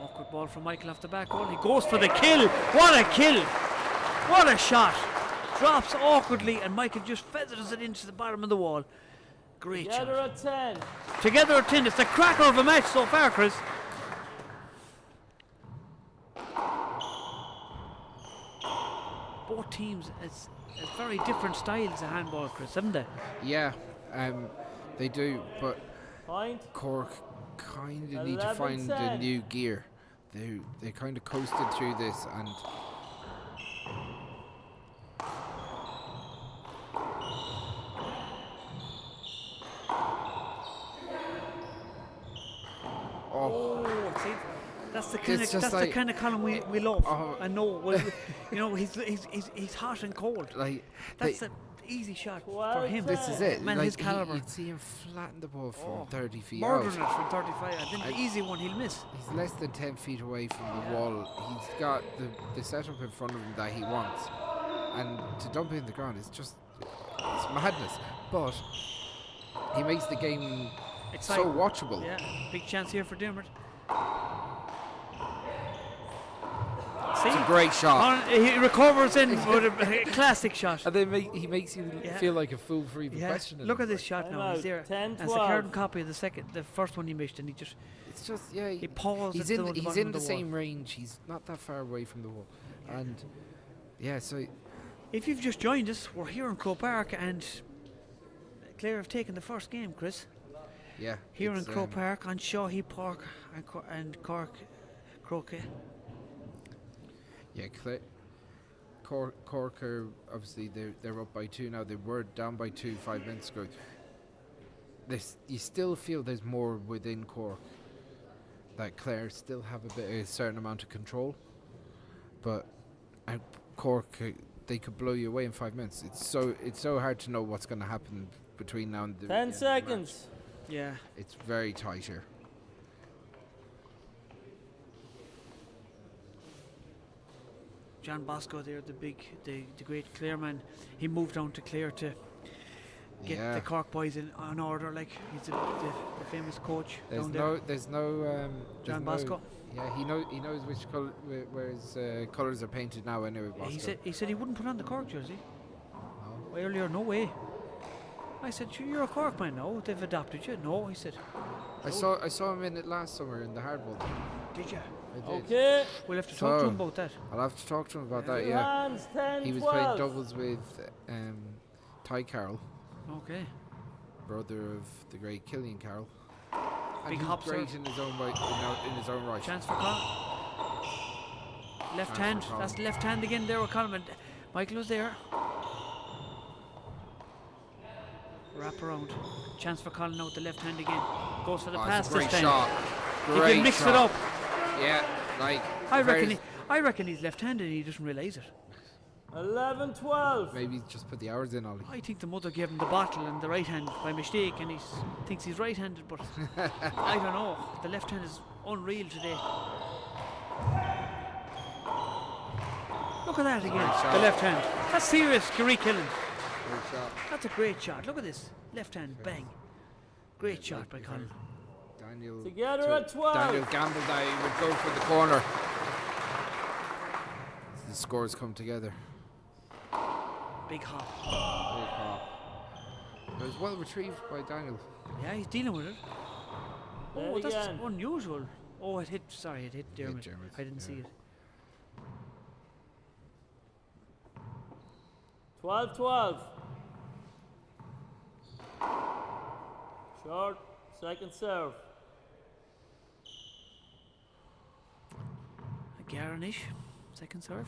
Awkward ball from Michael off the back wall. He goes for the kill. What a kill! What a shot! Drops awkwardly, and Michael just feathers it into the bottom of the wall. Great Together shot. at 10. Together at 10. It's a cracker of a match so far, Chris. Both teams, it's, it's very different styles of handball, Chris, haven't they? yeah, um, they do. But Point. Cork kind of need to 11, find a 10. new gear. They they kind of coasted through this and oh Oh, see, that's the kind It's of just that's the like- kind of column we, we love. Oh. I know. Well, you know, he's, he's he's he's hot and cold. like That's they, an easy shot for 12, him. this is it. Man, like his he- caliber. you'd see him flatten the ball from Oh, 30 feet Murdering out. it from 35, and then the I- easy one he'll miss. He's less than 10 feet away from the wall. He's got the, the setup in front of him that he wants. And to dump it in the ground is just it's madness. But he makes the game so Exciting. watchable. Yeah, big chance here for Dermot. See, It's a great shot. Con- he recovers in with a classic shot. And then make, he makes you Yeah. feel like a fool for even Yeah. questioning. Look him. at this Like, shot Time now. He's out. there. 10, And it's a 12. carbon copy of the second, the first one he missed, and he just It's just yeah. he paused. he's at in the, he's bottom in of the, the wall. same range. He's not that far away from the wall. And yeah, so If you've just joined us, we're here in Croke Park, and Clare have taken the first game, Chris. yeah. Here in it's, Croke Park on Shahi Park and, Cor- and Cork, Croke. Yeah, Cla- Cork, Cork are obviously they're they're up by two now. They were down by two five minutes ago. This you still feel there's more within Cork. That Clare still have a bit a certain amount of control, but and Cork uh, they could blow you away in five minutes. It's so it's so hard to know what's going to happen between now and the 10 end of the match. seconds. Yeah. It's very tight here. John Bosco there, the big, the, the great Clare man, he moved down to Clare to get yeah. the Cork boys in on order. Like he's the, the, the famous coach There's down there. no, there's no, there's John no- Bosco. Yeah, he know he knows which color where, where his uh, colors are painted now. Anyway, Bosco. He said he said he wouldn't put on the Cork jersey. No. earlier, no way. I said, you're a Cork man now, they've adopted you. No, he said. I saw I saw him in it last summer in the hardball. Did you? I did. Okay. We'll have to talk to him about that. I'll have to talk to him about that, Two yeah. hands, 10, He was 12. playing doubles with um, Ty Carroll. Okay. Brother of the great Killian Carroll. And Big he's hop great serve. in his own right in, in his own right. Chance for Colin. Left Chance hand. for Colin. That's left hand again there with Colin. And Michael was there. Wrap around. Chance for Colin out the left hand again. Goes for the Oh, it's pass a great this time. shot. He Great can mix shot. it up. Yeah, like I reckon very- he, I reckon he's left-handed and he doesn't realise it. 11 12. Maybe just put the hours in, Ollie. I think the mother gave him the bottle and the right hand by mistake, and he thinks he's right-handed, but I don't know. The left hand is unreal today. Look at that again. Great shot. The left hand. That's serious, Gary Killen. Great shot. That's a great shot. Look at this. Left hand, bang. Great shot by Colin. Daniel Together to- at 12. Daniel gambled that he would go for the corner. The scores come together. Big hop. Big hop. It was well retrieved by Daniel. Yeah, he's dealing with it. There Oh, that's again. unusual. Oh, it hit. Sorry, it hit Dermot. Dermot, I didn't see yeah. it. 12 12. Short, second serve. Garanish, second serve.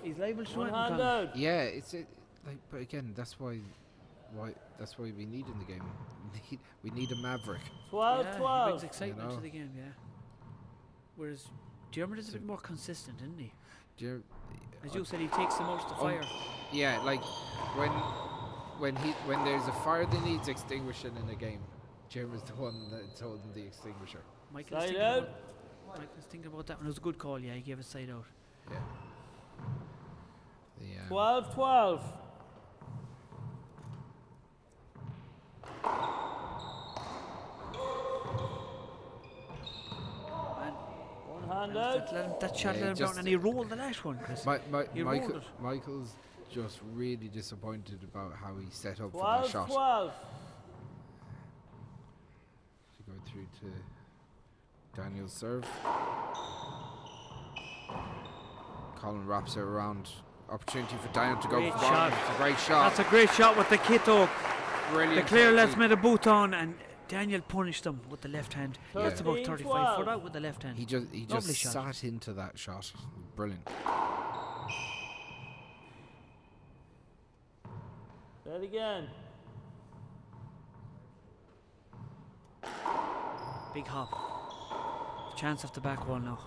He's liable to One it, hand Colin. out. Yeah, it's it, like, but again, that's why, why that's why we need in the game. We need, we need a maverick. 12 Yeah, he 12. brings excitement You know. to the game, yeah. Whereas Dermot is a bit more consistent, isn't he? Do you, As you said, he takes them out of the Oh, fire. Yeah, like when when he when there's a fire that needs extinguishing in a game, Jim is the one that's holding the extinguisher. Michael's Side thinking, out. about, Michael's thinking about that one. It was a good call, yeah. He gave a side out. Yeah. The, 12 12. And One hand that, out. let him, that shot Yeah, let him down, just- and he rolled the last one, Chris. My, my, He rolled Michael, it. Michael's just really disappointed about how he set up for that 12 shot. 12. To go through to Daniel's serve. Colin wraps it around. Opportunity for Daniel to go Great for shot. bottom. It's a great shot. That's a great shot with the kit hook. Brilliant. The Clare lads technique. made a boot on, and Daniel punished them with the left hand. That's about 13, 35 12. foot out with the left hand. He just he Lovely just shot. sat into that shot. Brilliant. That again. Big hop. Chance off the back wall now.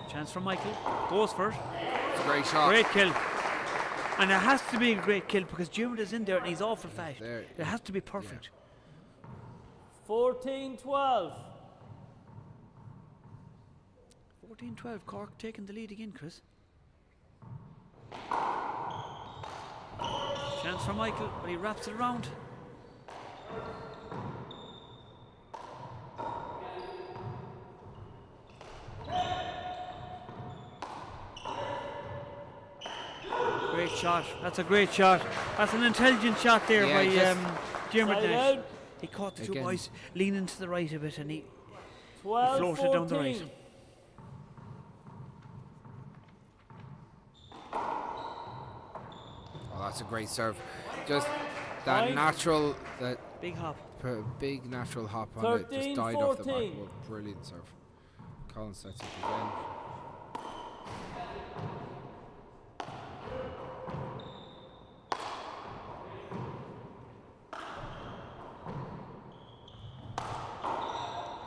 Chance for Michael. Goes for it. It's a great shot. Great kill. And it has to be a great kill because Dermot is in there and he's awful fast. There. It has to be perfect. 14 12. 14 12, Cork taking the lead again, Chris. Chance for Michael, but he wraps it around. Great shot. That's a great shot. That's an intelligent shot there Yeah, by just- Dermot Side Nash. out. He caught the two Again. boys leaning to the right a bit and he 12 floated down the right. 14. Oh, that's a great serve. Just that Nine. natural, that big hop. put a big natural hop on it, just 13, died off the back. 14. What brilliant serve. Colin sets up again.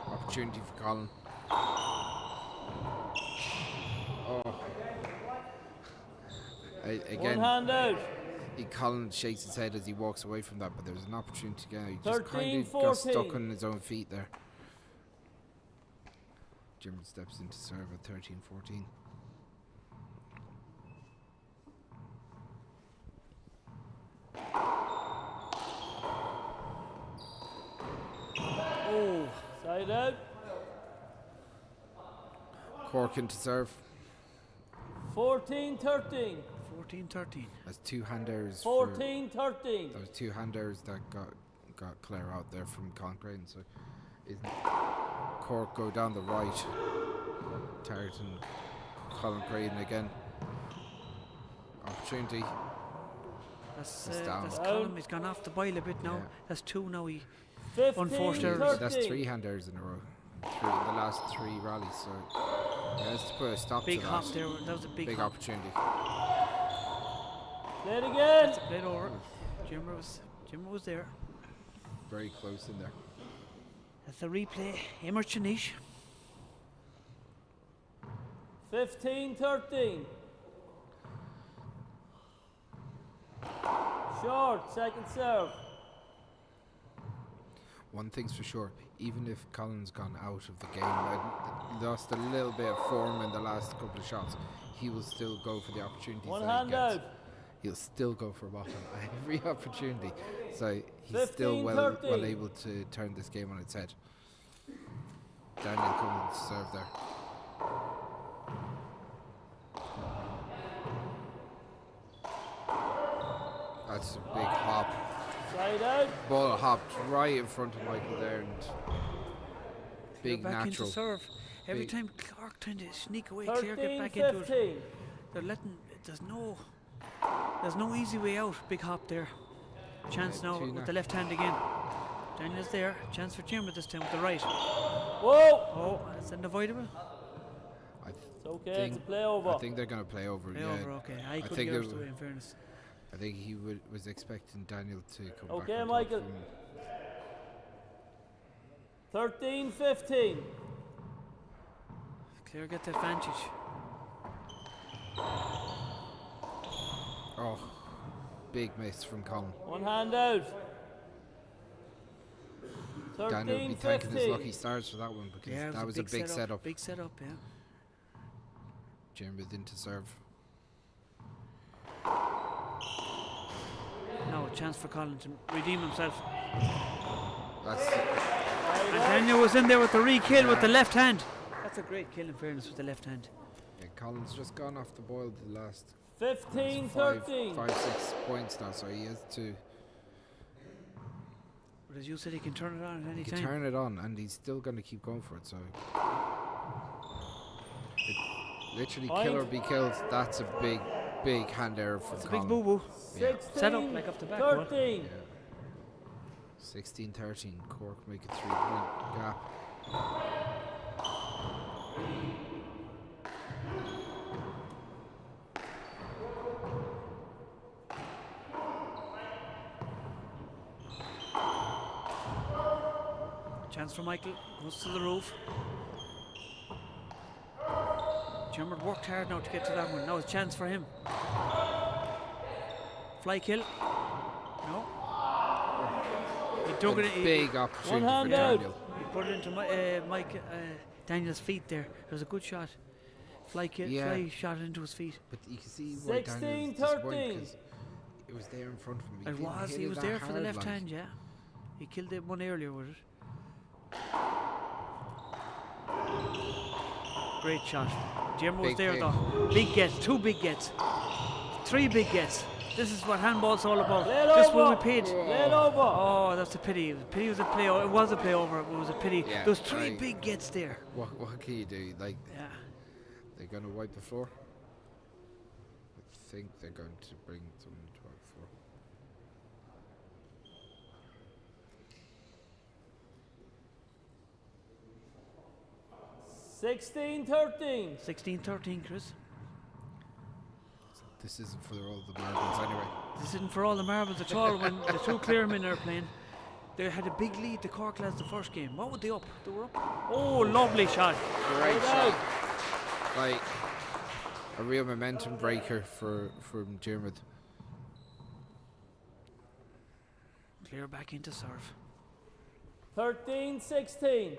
Opportunity for Colin. Oh. I, again, One hand out. he, Colin shakes his head as he walks away from that, but there's an opportunity again. He just 13, kind of got stuck 14. on his own feet there. Jim steps into serve at 13 14. Side out. Cork into serve. 14 13. 14 13. That's two hand errors. 14 13. That was two hand errors that got got Clare out there from Colin Crehan. So isn't Cork go down the right, targeting Colin Crehan again. Opportunity. That's, That's down. that's Colin. He's gone off the boil a bit now. Yeah. That's two now. He 15, unforced errors. That's three hand errors in a row. Three, the last three rallies. So yeah, has to put a stop Big to hop that. there. That was a big, Big hop. opportunity. Play it again. That's a plate over. Jimmer was, Jimmer was there. Very close in there. That's the replay. Emmer Chanish. 15 13. Short, second serve. One thing's for sure, even if Colin's gone out of the game and lost a little bit of form in the last couple of shots, he will still go for the opportunities One that he hand gets. out. He'll still go for bottom at every opportunity. So he's still 15, well well 13. able to turn this game on its head. Daniel coming to serve there. That's a big hop. Side out. Ball hopped right in front of Michael there and big back natural. into serve. Every Big- time Clark trying to sneak away, Clare get 13 back into it. 15. They're letting. There's no. There's no easy way out. Big hop there. Chance Yeah, now two with nat- the left hand again. Daniel's there. Chance for Jimmer this time with the right. Whoa! Oh, that's unavoidable. I th- It's okay, it's a think- play over. I think they're going to play over. Play yeah. over, okay. I I couldn't think get it the way, in fairness. I think he would, was expecting Daniel to come back. Okay, on top Michael. from- 13 15. Clare get the advantage. Oh, big miss from Colin. One hand out. Daniel would 13 be thanking his 15. lucky stars for that one because Yeah, it that was a big setup. Big setup, yeah. Jim into serve. Now a chance for Colin to redeem himself. That's And Daniel was in there with the re-kill with the left hand. That's a great kill in fairness with the left hand. yeah, Colin's just gone off the boil the last 15 five, 13. five, six points now, so he has to But as you said, he can turn it on at any he can time. turn it on, and he's still going to keep going for it. So, it, literally, kill or Point. be killed. That's a big, big hand error from It's a big Colin. boo-boo. Yeah. 16 Set up like off the back wall. 13. 16-13, Cork make a three-point gap. Chance for Michael. Goes to the roof. Jimmer worked hard now to get to that one. Now it's a chance for him. Fly kill. No. He dug A it. He, big opportunity for hand out. Daniel. he put it into Mike Daniel's feet there. It was a good shot. Fly kill. Yeah. Fly shot it into his feet. But you can see why 16, Daniel's disappointed 13. 'cause it was there in front of him. He It didn't was. hit He it was that there for the hard, left like. hand. Yeah. He killed the one earlier with it. Great shot. Jim was Big there pick. though. Big gets, two big gets, three big gets. This is what handball's all about. Play it This one over. we paid. Play it over. Oh, that's a pity. It was a pity it was a play. It was a play over. It was a pity. Yeah, There was three I- big gets there. What, what can you do? Like, Yeah. they're going to wipe the floor? I think they're going to bring someone to wipe the floor. 16 13. 16-13, Chris. This isn't for all the marbles anyway. This isn't for all the marbles at all. When the two Claremen are playing, they had a big lead. The Cork lads the first game. What were they up? They were up. Oh, lovely shot. Great shot. Like, a real momentum breaker for from Diarmuid. Clear back into serve. 13 16.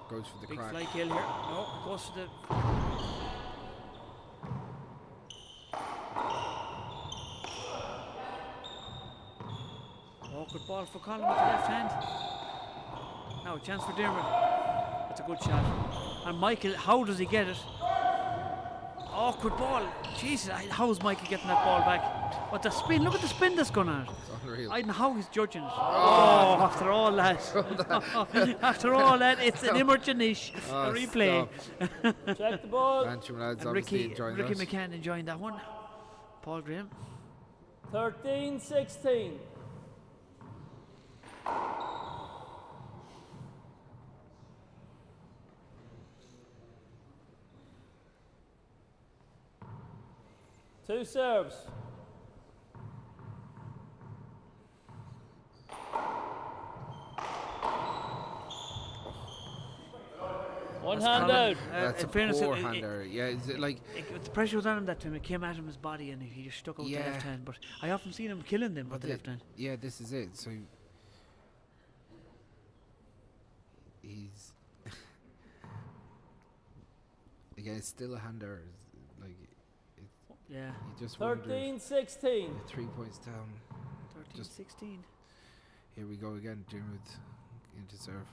Goes for the Big crack. fly kill here. No, it goes to the. Awkward ball for Colin with the left hand. Now a chance for Dermot. That's a good shot. And Michael, how does he get it? Awkward ball. Jesus, how's Michael getting that ball back? But the spin, look at the spin that's gone on it. It's unreal. I don't know how he's judging it. Oh, oh after all that. after all that, it's an Immergenish oh, replay. Check the ball. Antrim lads and Ricky, Ricky McCann enjoying that one. Paul Graham. 13 16. Two serves. One hand out. Uh, That's a fairness, poor it, hand it, Yeah, is it like it, the pressure was on him that time. It came out of his body and he just stuck out yeah. the left hand. But I often seen him killing them with the, the left hand. Yeah, this is it. So he's again, it's still a hand error. Like, it, yeah, you just 13 16. Three points down. 13 just 16. Here we go again, Dermot into serve.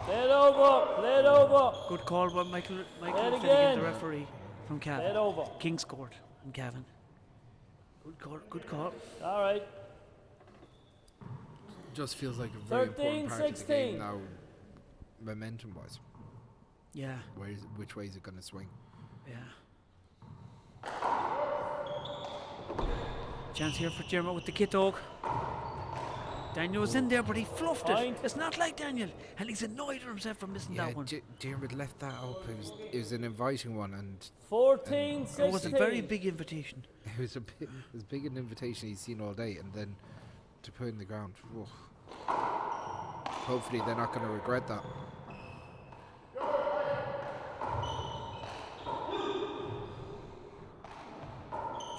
Play it over, play it over. Good call by Michael, Michael Finnegan, the referee from Cavan. Play it over. King's Court in Cavan. Good call, good call. All right. Just feels like a very 13, important part 16. of the game now, momentum wise. Yeah. Where is, which way is it going to swing? Yeah. Chance here for Dermot with the kit dog. Daniel was in there, but he fluffed it. It's not like Daniel, and he's annoyed at himself for missing yeah, that one. D- Dermot left that up. It was, it was an inviting one, and 14 and 16. It was a very big invitation. It was a bit, as big an invitation he's seen all day, and then to put in the ground. Whoa. Hopefully, they're not going to regret that.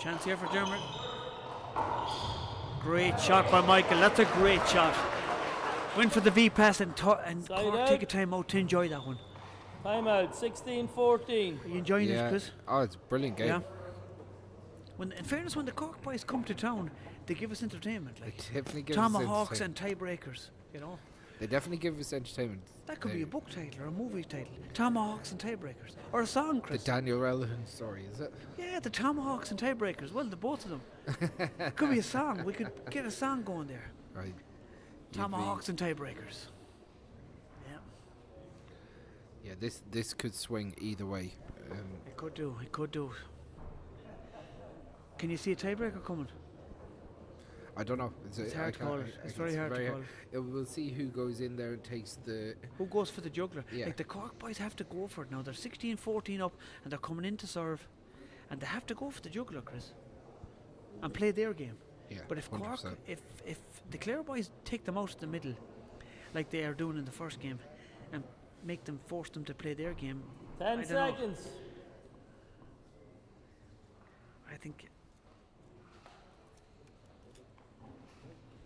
Chance here for Dermot. Great shot by Michael. That's a great shot. Went for the V pass and, and Cork take a time out to enjoy that one. Time out, 16 14. Are you enjoying yeah. it, Chris? Oh, it's a brilliant game. Yeah. When, in fairness, when the Cork boys come to town, they give us entertainment. Like they definitely give Tomahawks us entertainment. and tiebreakers, you know. They definitely give us entertainment. That could they be a book title or a movie title. Tomahawks and Tiebreakers. Or a song, Chris. The Daniel Relhan story, is it? Yeah, the Tomahawks and Tiebreakers. Well, the both of them. could be a song. We could get a song going there. Right. Tomahawks and Tiebreakers. Yeah. Yeah, this this could swing either way. Um, it could do. It could do. Can you see a tiebreaker coming? I don't know. It's, it's hard to call it. It's very hard very to call it. We'll see who goes in there and takes the. Who goes for the juggler? Yeah. Like the Cork boys have to go for it now. They're 16 14 up and they're coming in to serve. And they have to go for the juggler, Chris. And play their game. Yeah, but if 100%. Cork, if, if the Clare boys take them out of the middle, like they are doing in the first game, and make them force them to play their game. 10 seconds. Know. I think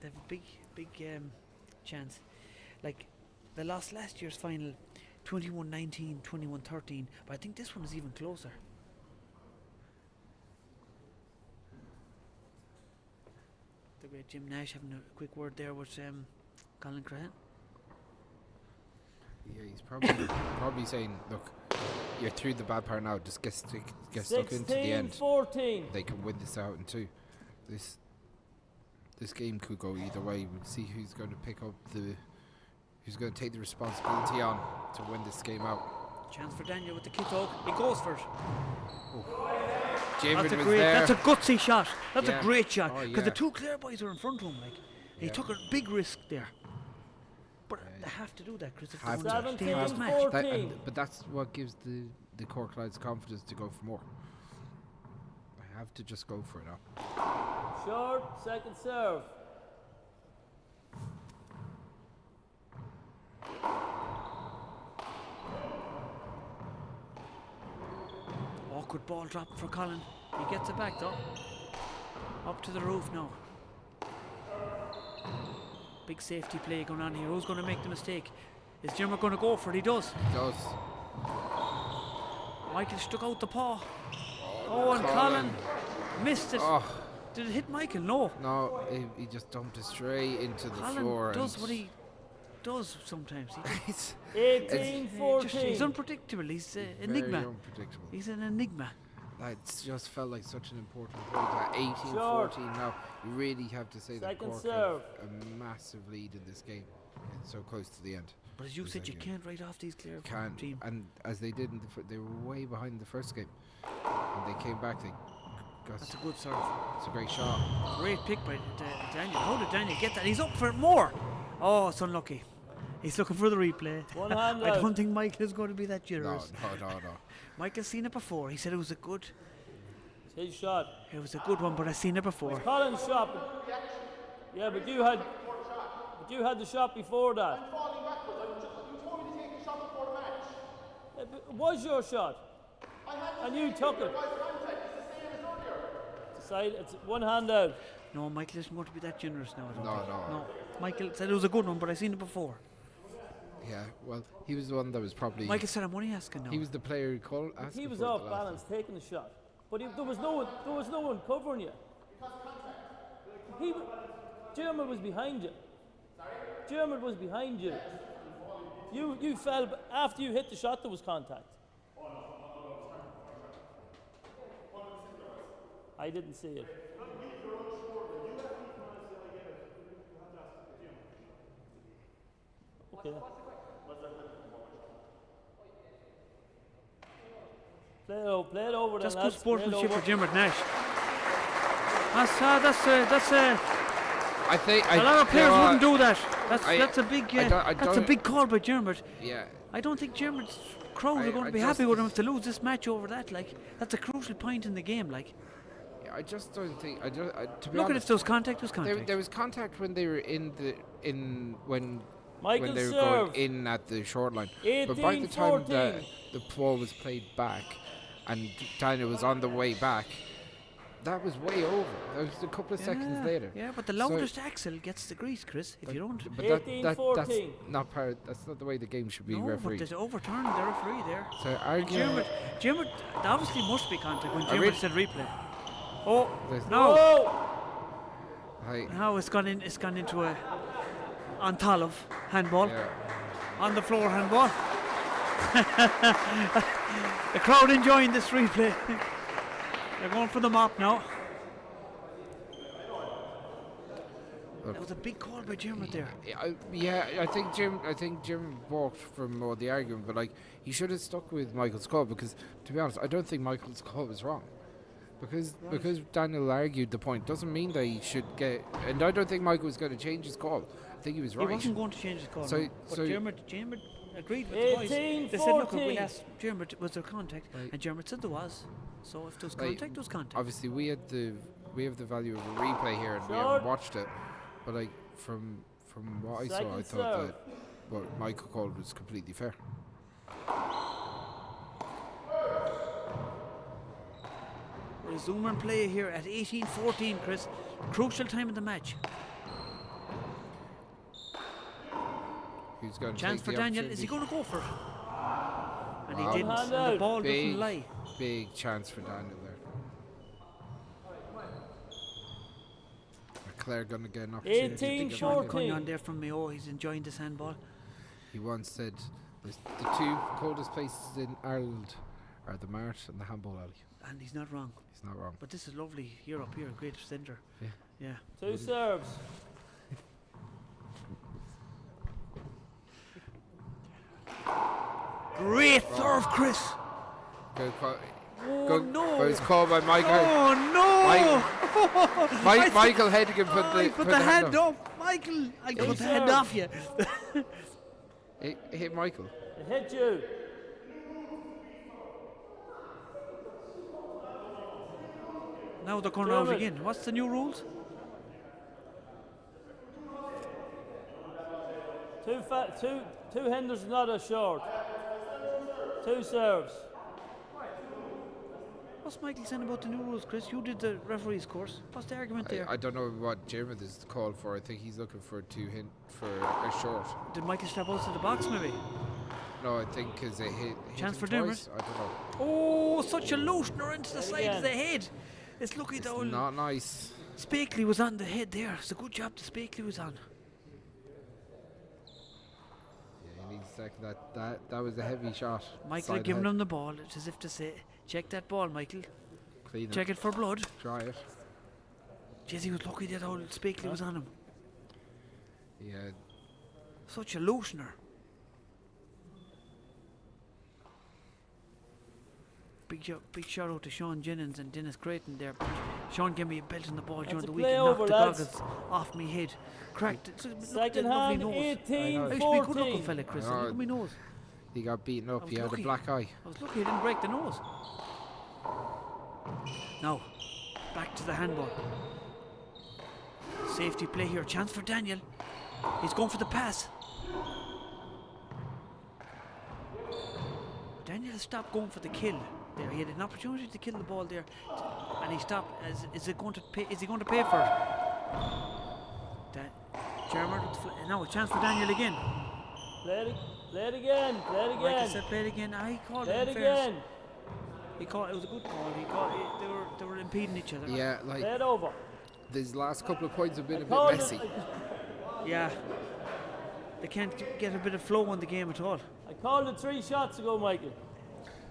they have a big, big um, chance. Like they lost last year's final 21 19, 21 13, but I think this one is even closer. The great Jim Nash having a quick word there with um, Colin Crahan. Yeah, he's probably probably saying, "Look, you're through the bad part now. Just get stick, get stuck into the end. 14. They can win this out in two. This this game could go either way. We'll see who's going to pick up the, who's going to take the responsibility on to win this game out. Chance for Daniel with the kick dog. He goes for it. Javid That's a was great. there. That's a gutsy shot. That's Yeah. a great shot. Oh, Because yeah. the two Clare boys are in front of him. Like he Yeah. took a big risk there. But they have to do that, Chris. If they Have want to. to stay in this Have match. to. That- and- but that's what gives the the Cork lads confidence to go for more. They have to just go for it now. Short, second serve. Awkward ball drop for Colin. He gets it back though. Up to the roof now. Big safety play going on here. Who's going to make the mistake? Is Jimmer going to go for it? He does. He does. Michael stuck out the paw. Oh, oh and Colin, Colin missed it. Oh. Did it hit Michael? No. No, he, he just dumped it straight into the Colin floor. does what he does sometimes. He it's, 18 14. Just, he's unpredictable. He's an enigma. Very unpredictable. He's an enigma. That just felt like such an important point. At 18 14 now, you really have to say Second that Cork serve. have a massive lead in this game. It's so close to the end. But as you It's said, like you a- can't write off these Clare Can't. team. And as they did, in the fir- they were way behind the first game. And they came back. They got That's a good serve. It's a great shot. Great pick by Daniel. How did Daniel get that? He's up for more. Oh, it's unlucky. He's looking for the replay. One hand I out. don't think Michael is going to be that generous. No, no, no, no. Michael's seen it before. He said it was a good, It's his shot. it was a good one, but I've seen it before. Colin's shot. Yeah, but you had, but you had the shot before that. I'm falling backwards. I'm just, you told me to take the shot before the match. Yeah, but It was your shot. I had And you took it. There was contact. It's the same as earlier. Decide it's one hand out. No, Michael isn't going to be that generous now. I don't No, think. no. No. Michael said it was a good one, but I've seen it before. Yeah, well, he was the one that was probably. Michael said, I'm only asking now. He was the player who called. He asking was for it off the last balance taking the shot, but he, there was no one. There was no one covering you. He, Dermot was behind you. Dermot was behind you. You you fell b- after you hit the shot. There was contact. I didn't see it. Okay. Play it, o- play it over That's then, good lads. Play it sportsmanship over. for Dermot Nash. That's uh, that's uh, that's uh, I think a lot of players you know wouldn't what? do that. That's I- that's a big I uh, don't- I that's a don't- big call by Dermot. Yeah, I don't think Dermot's crowd I- are going I to be just- happy with him if they lose this match over that. Like that's a crucial point in the game. Like Yeah, I just don't think. I just I, to be look at honest, if there was contact, there was there, contact. there was contact when they were in the in when Michael when they were serve. going in at the short line. But by the time the 18-14. the ball was played back, and Daniel was on the way back, that was way over. That was a couple of seconds Yeah, later. Yeah, but the So- loudest axle gets the grease, Chris. If you don't, But that, that, that's 18-14. not part. That's not the way the game should be no, but refereed. there's overturned the referee there. So arguing, Dermot, Dermot, there obviously must be contact when I Dermot really- said replay. Oh There's- no! Oh! I, Now it's gone in. It's gone into a on Talov handball yeah, on the floor handball. the crowd enjoying this replay. They're going for the mop now. That was a big call by Dermot there. Yeah, I, yeah, I think Jim. I think Jim walked from all the argument, but like he should have stuck with Michael's call because, to be honest, I don't think Michael's call was wrong. Because because Daniel argued the point doesn't mean that he should get. And I don't think Michael was going to change his call. I think he was right. He wasn't going to change his call. So- no. But so- Dermot, Dermot agreed with the boys. 18, They said, look, we'll 14. ask Dermot, was there contact? Right. And Dermot said there was. So if there was Like, contact, there was contact. Obviously, we had the we have the value of a replay here, and we Short. haven't watched it. But like from from what I saw, Second I thought serve. that what Michael called was completely fair. Resume and play here at 18-14, Chris. Crucial time in the match. Who's going to Chance take for the Daniel. Is he opportunity? going to go for it? And Wow. he didn't. Hand And the out. ball Big, doesn't lie. big chance for Daniel there. Are Claire going to get an opportunity? to 18 get Sean back in? 14. Cunyon there from Mayo. He's enjoying this handball. He once said, the, the two coldest places in Ireland are the Mart and the Handball Alley." And he's not wrong. He's not wrong. But this is lovely here up here. Great centre. Yeah. Yeah. Two serves. Great serve, Chris. Go, co- Oh, go, no. But it's called by Michael. Oh, no. Mike, I think- Michael Hedigan put Oh, the, he put the hand up. Michael, I got the hand serve. off you. It hit Michael. It hit you. Now they're going out Dermot. again. What's the new rules? Two, fa- two, two hinders, not a short. Two serves. What's Michael saying about the new rules, Chris? You did the referees course. What's the argument there? I don't know what Dermot is called for. I think he's looking for two hint for a short. Did Michael step out of the box maybe? No, I think because they hit Chance him for Dermot. twice. I don't know. Oh, such a loosener into the side of again. the head. It's lucky It's though. not nice. Spakely was on the head there. It's a good job the Spakely was on. Yeah, he needs a second. That was a heavy shot. Michael Side giving head. him the ball. It's as if to say, check that ball, Michael. Clean Check it for blood. Try it. Jesse was lucky that old Spakely was on him. Yeah, Such a loosener. Big shout out to Sean Jennings and Dennis Creighton there. Sean gave me a belt in the ball during a the week play and knocked over, the lads. goggles off me head. Cracked it. Look at Second that lovely hand, nose. 18 I used to be a good looking 14. fella, Chris. I know. Look at my nose. he got beaten I up. was He had lucky. a black eye. I was lucky I didn't break the nose. Now, back to the handball. Safety play here. Chance for Daniel. He's going for the pass. Daniel has stopped going for the kill. There, he had an opportunity to kill the ball there, and he stopped. Is it going to pay? Is he going to pay for it? Jeremy, now a chance for Daniel again. Play it again. Play it Michael again. said, "Play it again." I called Play it. it in fairness. again. He called. It was a good call. He called. They were impeding each other. Yeah, like Play it over. these last couple of points have been a bit Called it. messy. Yeah. They can't get a bit of flow on the game at all. I called it 3 shots ago, Michael.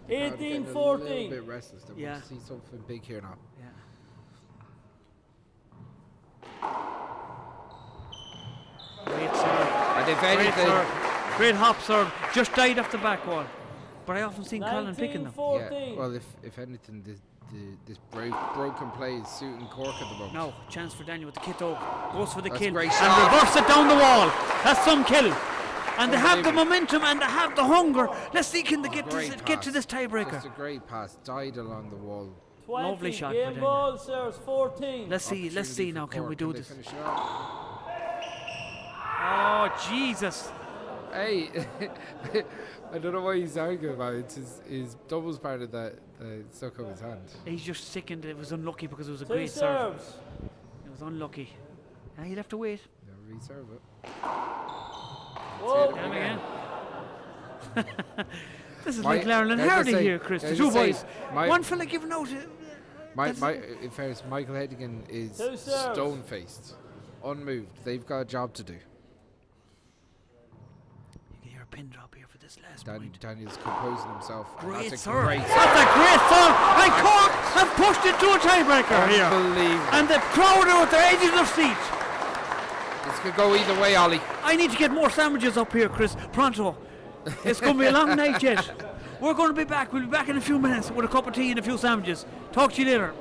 They're 18 getting A little 14. bit restless. They Yeah. want to see something big here now. Yeah. Great serve. And if Great anything, serve. Great hop serve. Just died off the back wall. But I often seen Colin picking them. 19 14. yeah. Well, if anything, this broken play is suiting Cork at the moment. Now, chance for Daniel with the kit oak. Goes for the That's kill. great and shot. reverse it down the wall. That's some kill. And they have the Unbelievable. momentum and they have the hunger. Let's see can they get to, Great get to pass. this tiebreaker. Just a great pass, died along the wall. 20. Lovely shot by Game Daniel. ball, sirs. 14. Let's see, let's see Opportunity for now. Can we Cork. do they this? finish it off? Oh, Jesus. Hey, I don't know why he's arguing about it. It's his doubles partner that stuck up his hand. He's just sickened. It was unlucky because it was a Two great serve. serves. It was unlucky. Now he'll have to wait. Yeah, reserve it. Whoa. Damn again. This is My- like Larry and can I just Hardy say- here, Chris. can The I two just say, boys. my- One fella giving out. In fairness, Michael Hedigan is Two serves. stone faced, unmoved. They've got a job to do. You can hear a pin drop here for this last point. Daniel's composing himself. and Great that's a serve. great That's a great serve. And Cork have pushed it to a tiebreaker here. Unbelievable. And the crowd are at their edges of seats. This could go either way, Ollie. I need to get more sandwiches up here, Chris. Pronto. It's going to be a long night yet. We're going to be back. We'll be back in a few minutes with a cup of tea and a few sandwiches. Talk to you later.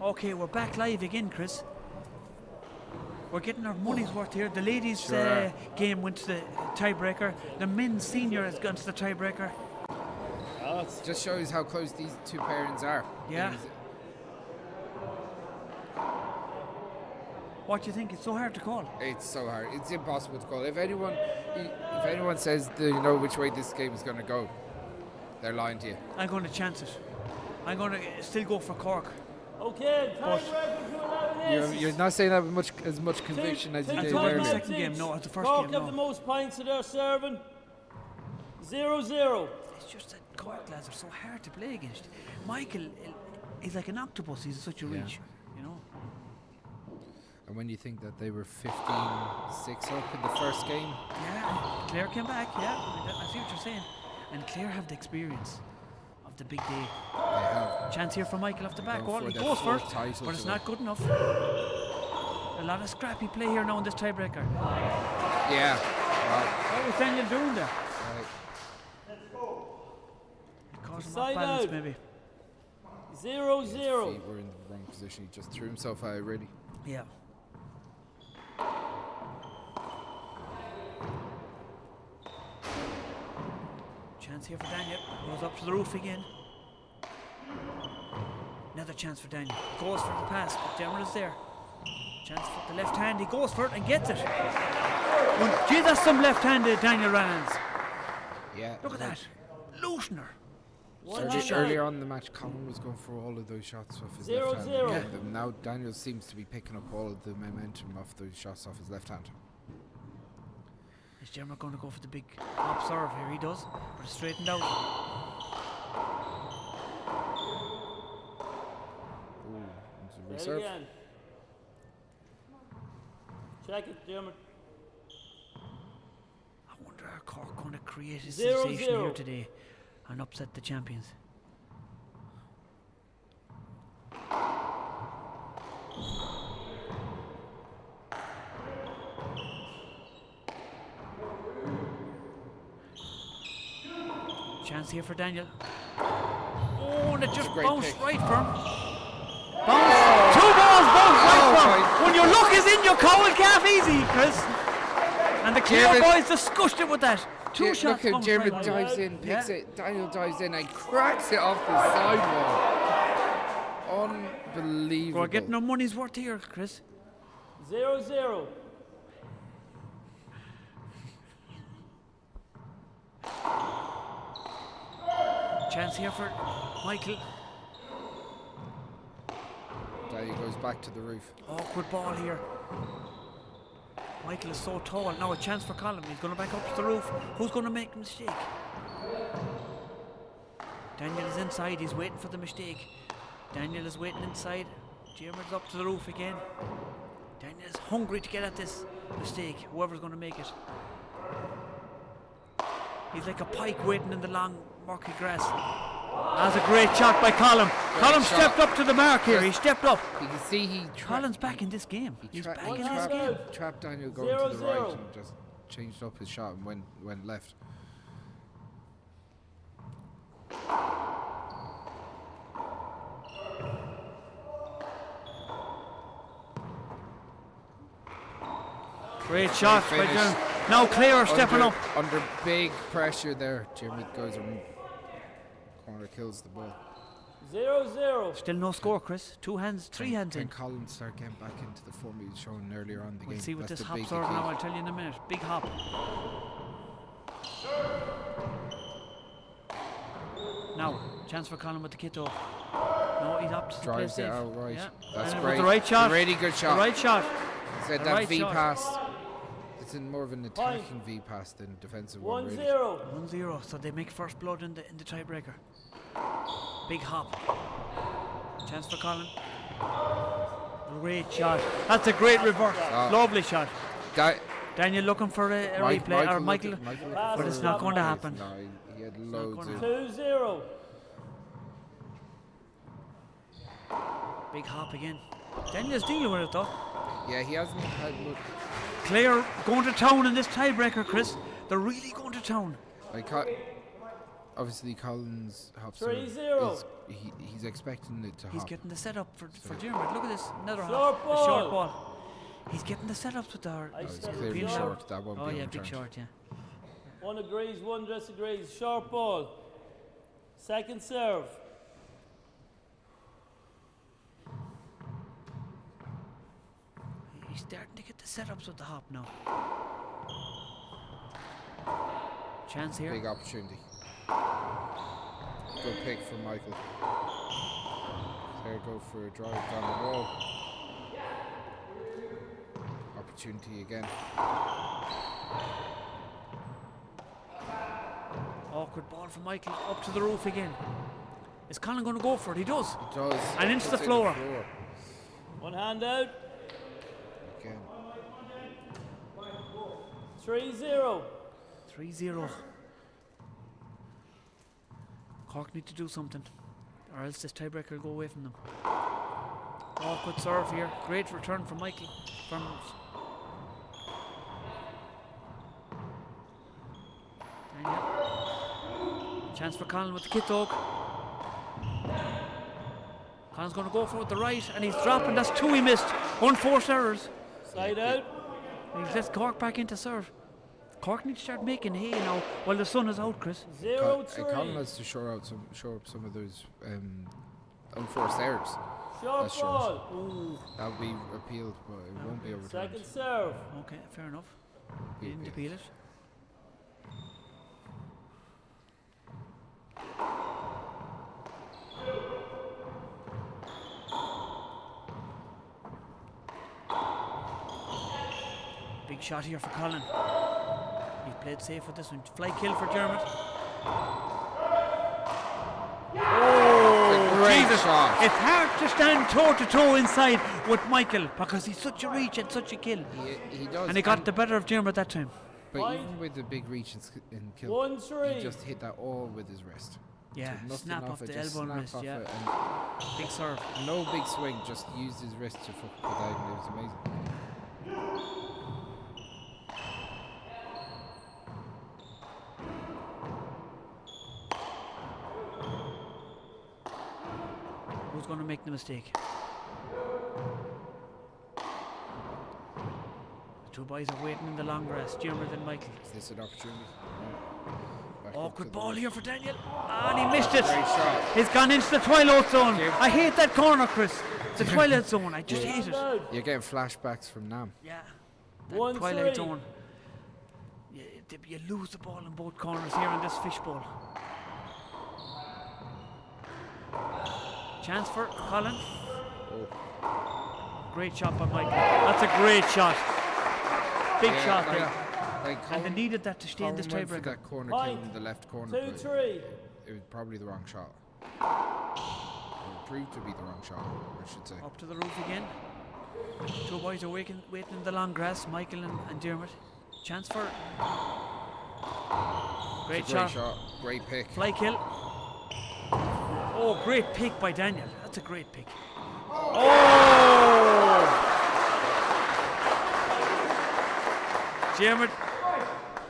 Okay, we're back live again, Chris. We're getting our money's worth here. The ladies' Sure are. game went to the tiebreaker. The men's senior has gone to the tiebreaker. Just shows how close these two pairings are. Yeah. These- What do you think? It's so hard to call. It's so hard. It's impossible to call. If anyone says they know which way this game is going to go, they're lying to you. I'm going to chance it. I'm going to still go for Cork. Okay, But tiebreaker to 11 You're, aces. you're not saying that with as much conviction as you Two did thought in the earlier. second game, no, it's the first Cork game, have no. the most points of their serving. 0-0. It's just that Cork lads are so hard to play against. Michael is like an octopus. He's such a Yeah. reach, you know. And when you think that they were 15-6 up in the first game. Yeah, and Clare came back, yeah. I see what you're saying. And Clare have the experience of the big day. They have. Chance here for Michael off the back Going wall. for He their goes for fourth it, title but it's today. not good enough. A lot of scrappy play here now in this tiebreaker. Yeah. Well, What was Daniel doing there? right. It caused him off Side balance, out. maybe. 0-0. Feet were in the wrong position. He just threw himself out, really. Yeah. Chance here for Daniel. Goes up to the roof again. Another chance for Daniel. Goes for the pass, but Dermot is there. Chance for the left hand. He goes for it and gets it. Well, gee, that's some left-handed Daniel Ryan's. Yeah. Look at that. Loosener. Early, shot. earlier on in the match, Colin was going for all of those shots off his Zero, left hand. and zero. getting them. Now Daniel seems to be picking up all of the momentum off those shots off his left hand. Is Dermot going to go for the big hop serve here? He does, but it's straightened out. Ooh, into the There reserve. again. Check it, Dermot. I wonder are Cork going to create a Zero, sensation zero. here today and upset the champions? Chance here for Daniel. Oh, and it just great bounced pick. right for him. Bounce. Two balls bounced right Oh for my him. When your luck is in, your cow and calf easy, Chris. And the Clare Dermot- boys disgusted with that. Two Jer- shots. Look how bounced Dermot right dives in, picks Yeah. it. Daniel dives in and cracks it off the sidewall. Unbelievable. We're getting our money's worth here, Chris. 0-0. Chance here for Michael. Daniel goes back to the roof. Awkward ball here. Michael is so tall. Now a chance for Colin. He's going to back up to the roof. Who's going to make a mistake? Daniel is inside. He's waiting for the mistake. Daniel is waiting inside. Jeremy's up to the roof again. Daniel is hungry to get at this mistake. Whoever's going to make it. He's like a pike waiting in the long, murky grass. That's a great shot by Colin. Colin shot. stepped up to the mark here. He Just- stepped up. You can see he tra- Colin's back in this game. He, He's back he in this trapped, game. trapped Daniel going Zero, to the right zero. and just changed up his shot and went left. Great shot by finish. Jeremy. Now Clare are stepping under, up. Under big pressure there, Jeremy goes and corner kills the ball. 0-0. Still no score, Chris. Two hands, three hands Can in. Colin start getting back into the form he was showing earlier on in the We'll game? see what That's this the hop big serve key. now. I'll tell you in a minute. Big hop. Now, chance for Colin with the kit off. No, he's opts to play Drives it safe. out right. Yeah. That's And it was great. The right shot. Really good shot. The right shot. Said The that right V shot. pass. It's in more of an attacking V pass than defensive one. Really. 1-0. 1-0. So they make first blood in the tiebreaker. Big hop. Chance for Colin. Great shot. That's a great reverse. Ah. Lovely shot. That, Daniel looking for a Mike- replay. or Michael Michael, looking- Michael looking but for it's a not going to replay. happen. No, he had not loads gonna of. 2-0. Big hop again. Daniel's dealing with it though. Yeah, he hasn't had much. Clare going to town in this tiebreaker, Chris. They're really going to town. Like, obviously, Colin's hop serve 3-0. is He, he's expecting it to He's hop. getting the setup for, for Dermot. Look at this. Another Short hop. A short ball. ball. He's getting the setups with the. I Oh, it's said clearly short. short. That won't Oh, be yeah, big overturned. short, yeah. One agrees, one disagrees. Short ball. Second serve. He's starting to get the setups with the hop now. Chance here. Big opportunity. Good pick from Michael. There go for a drive down the wall. Opportunity again. Awkward ball from Michael. Up to the roof again. Is Colin going to go for it? He does. He does. And into the Puts it in floor. One hand out. Again. 3 0. 3 0. Cork need to do something, or else this tiebreaker will go away from them. Awkward serve here. Great return from Michael. From Daniel. Chance for Colin with the kit dog. Colin's going to go for it with the right, and he's dropping. That's two he missed. Unforced errors. Side out. And he lets Cork back into serve. Cork need to start making hay now while the sun is out, Chris. 0 Col- 3. Colin has to shore out some, shore up some of those um, unforced errors. Short That's short. ball. That'll be appealed, but it won't be overturned. Second serve. Okay, fair enough. Be He didn't appealed. appeal it. Big shot here for Colin. He played safe with this one. Fly kill for Dermot. Oh, great Jesus. shot. It's hard to stand toe to toe inside with Michael because he's such a reach and such a kill. He, he does. And he got the better of Dermot that time. But Point. even with the big reach and, and kill, 1 3. he just hit that all with his wrist. Yeah, So nothing snap off it, the just elbow and snap wrist, off yeah. it and Big serve. no big swing, just used his wrist to fucking put that and it was amazing. Who's going to make the mistake? The two boys are waiting in the long grass, Dermot and Michael. Is this an opportunity? No. Back up to Awkward the ball roof. here for Daniel. And he missed it. Great shot. It's gone into the twilight zone. Jim. I hate that corner, Chris. The twilight zone. I just hate it. Out. You're getting flashbacks from Nam. Yeah. That 1 twilight 3. zone. You, you lose the ball in both corners here in this fishbowl. Chance for Colin. Oh. Great shot by Michael. That's a great shot. Big Yeah, shot like, there. Like And they Colin, needed that to stay in Colin this went for tiebreaker. that corner Point. kill in the left corner. 2 but 3. It was probably the wrong shot. It proved to be the wrong shot, I should say. Up to the roof again. Two boys are waiting, waiting in the long grass, Michael and, and Dermot. Chance for. Great, It's a great shot. Great pick. Fly kill. Oh, great pick by Daniel. That's a great pick. Oh! Dermot,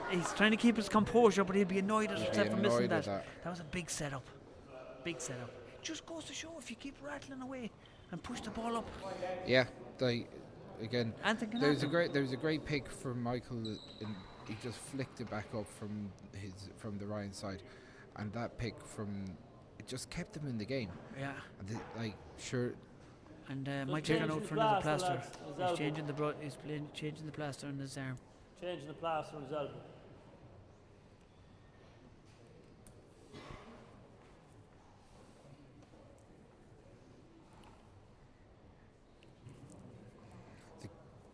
he's trying to keep his composure, but he'd be annoyed at He'd be himself for missing annoyed at that. that. That was a big setup. Big setup. Just goes to show if you keep rattling away and push the ball up. Yeah, they again. Anything can There was a happen. great there was a great pick from Michael, and he just flicked it back up from his from the Ryan side, and that pick from it just kept them in the game. Yeah. And they, like sure, And Just Michael gone changing out the for another plaster, plaster. lads, his He's elbow. changing the bro- he's playing, changing the plaster on his arm. Changing the plaster on his elbow. the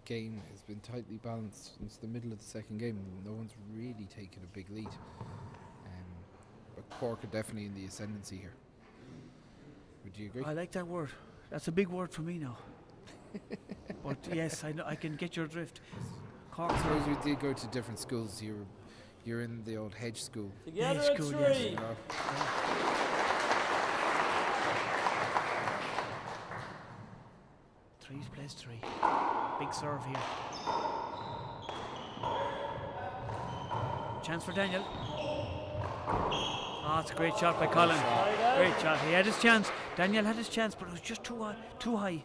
game has been tightly balanced since the middle of the second game. No one's really taken a big lead, but Cork are definitely in the ascendancy here. Would you agree? I like that word. That's a big word for me now. but yes, I, know, I can get your drift. Cork. I suppose we did go to different schools. You're you're in the old hedge school. Together Hedge at school, 3. yes. You know? Three's plays three. Big serve here. Chance for Daniel. Ah, it's a great shot by Colin. Great shot. He had his chance. Daniel had his chance, but it was just too high. Too high.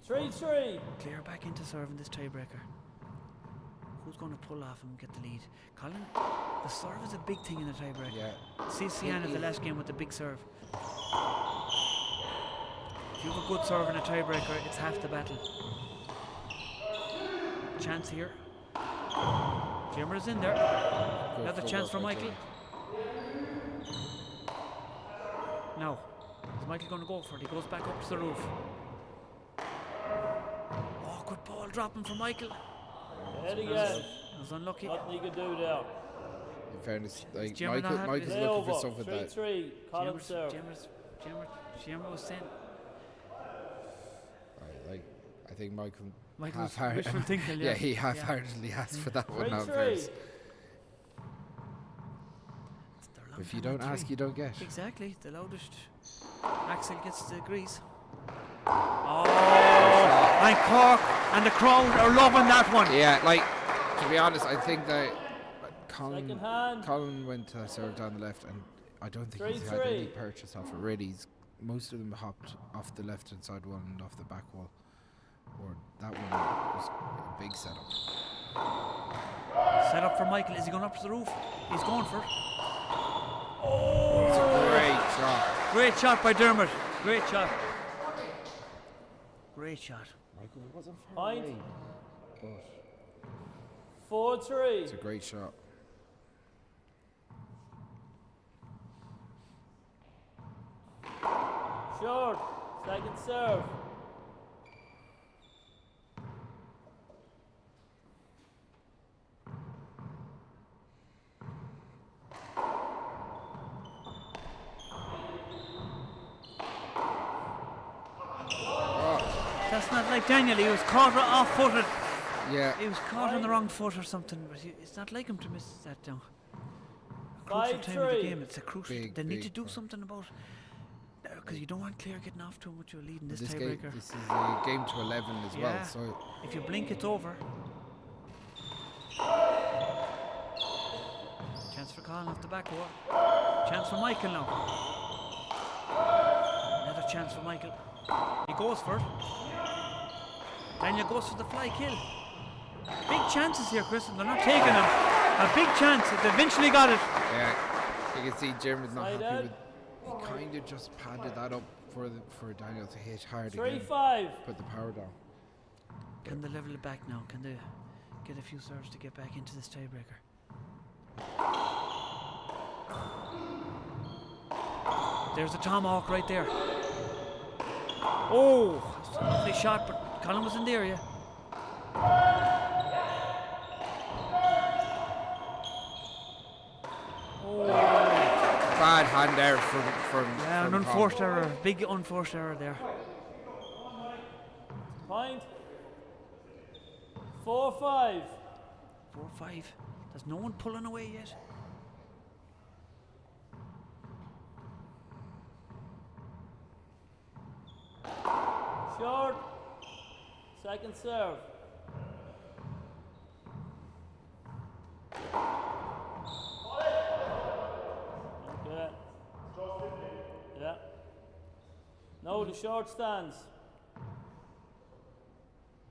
3-3. Clare back into serve in this tiebreaker. Who's going to pull off and get the lead? Colin, the serve is a big thing in the tiebreaker. Yeah. See Sian at the last game with the big serve. If you have a good serve in a tiebreaker, it's half the battle. Chance here. Jimmer is in there. Good Another chance footwork for by Michael. Dermot. Now, is Michael going to go for it? He goes back up to the roof. Oh, good ball dropping for Michael. Ahead again. That was unlucky. Nothing he could do there. In fairness, like Jimmer not Michael, happy? Michael's Play looking for over. something that 3-3. Colin Jimmer's, serve. Jimmer's, Jimmer, Jimmer was sent. Right, like I think Michael Michael's half-heart- wishful thinking, yeah. yeah, he half-heartedly asked for that one. Now, 3-3. first. They're long If you down don't at ask, three. you don't get. Exactly. The loudest Axel gets the grease. Oh, and Cork and the crowd are loving that one. Yeah, like to be honest, I think that Colin Second hand. Colin went to serve down the left, and I don't think he's had any 3-3. purchase off it really. He's, most of them hopped off the left hand side one and off the back wall, or that one was a big setup. Set up for Michael. Is he going up to the roof? He's going for it. It's a great shot. Great shot by Dermot. Great shot. Great shot. Michael wasn't far Point. away, but 4-3. it's a great shot. Short. Second serve. That's not like Daniel. He was caught off-footed. Yeah, He was caught on the wrong foot or something. But he, it's not like him to miss that down. A crucial time of the 5-3. game. It's a crucial. Big, they need big to do point. something about. Because you don't want Clare getting off too much of a lead in this, this game, tiebreaker. this is a game to 11 as Yeah. well. So If you blink, it's over. Chance for Colin off the back wall. Chance for Michael now. Another chance for Michael. He goes for it. Daniel goes for the fly kill. Big chances here, Chris, and they're not taking them. A big chance. They eventually got it. yeah, you can see Jeremy's not Side happy out. with. He kind of just padded that up for the, for Daniel to hit hard again, 3-5. put the power down. Can they level it back now? Can they get a few serves to get back into this tiebreaker? There's a tomahawk right there. Oh, it's a lovely shot, but Colin was in the area. Bad hand there from from. Yeah, an from unforced Colin. error, big unforced error there. Point. 4-5. 4-5. There's no one pulling away yet. Short. Second serve. Okay. Yeah. No, the short stands.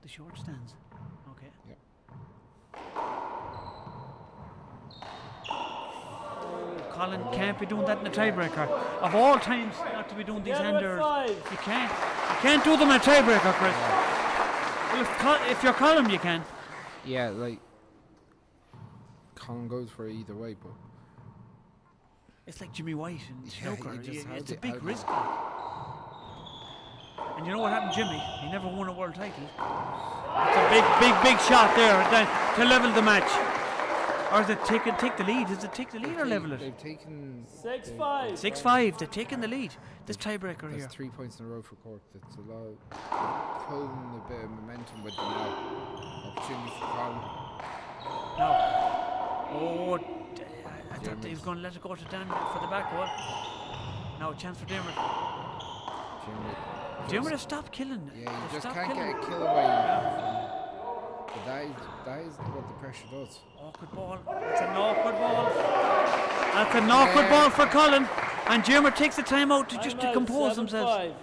The short stands. Okay. Yep. Oh, Colin can't be doing that in a tiebreaker. Of all times, not to be doing these Together hand at errors. five. You can't. You can't do them in a tiebreaker, Chris. Well, if, Col- if you're Colin, you can. Yeah, like Colin goes for it either way, but It's like Jimmy White and Yeah, snooker. you just You- how it's a do- big how do- risk. Like. And you know what happened, Jimmy? He never won a world title. It's a big, big, big shot there then to level the match. Or is it take, take the lead? Is it take the lead or they've level ta- it? They've taken 6-5. 6-5, they've taken the lead. This tiebreaker That's here. 3 points in a row for Cork. That's a lot. They're Pulling a bit of momentum with them now. Opportunity for Colin. No. Oh, d- I- I thought he was Dermot. going to let it go to Dan for the back wall. Now, a chance for Dermot. Dermot Dermot just- have stopped killing. Yeah, you They've just stopped can't killing. get a kill away. But that is, that is what the pressure does. Awkward ball. It's an awkward ball. That's an awkward ball for Colin. And Dermot takes the time out to just to compose themselves.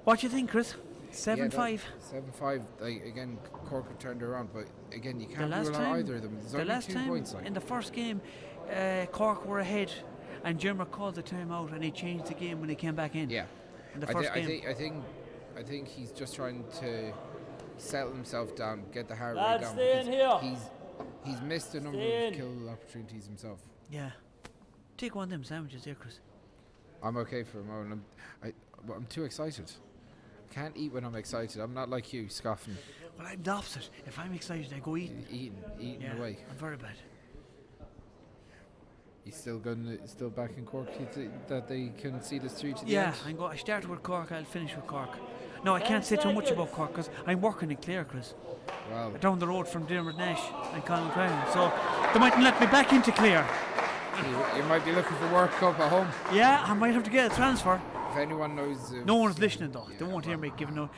What do you think, Chris? 7 5. 7 5. Like, again, Cork turned around, but again, you The can't last rule out time, either of them. There's the only last two time points. Like. in the first game, uh, Cork were ahead, and Dermot called the time out, and he changed the game when he came back in. Yeah. In the I, first thi- I game. think I think I think he's just trying to settle himself down, get the heart rate Lads, down. stay in because here. He's he's missed a number Stay of in. kill opportunities himself. Yeah. Take one of them sandwiches there, Chris. I'm okay for a moment. I'm I, but I'm too excited. I can't eat when I'm excited. I'm not like you scoffing, Well, I'm the opposite. If I'm excited, I go eating. eating, eating Yeah, away. I'm very bad. He's still going, still back in Cork. You think that they can see this through to the Yeah, end. I'm go- I start with Cork, I'll finish with Cork. No, I Ten can't say too much about seconds. Cork because I'm working in Clare, Chris. Well, Down the road from Dermot Nash and Colin Crown. So they mightn't let me back into Clare. you, you might be looking for work up at home. Yeah, I might have to get a transfer. If anyone knows, if No one's listening though. They Yeah, won't hear well. me giving no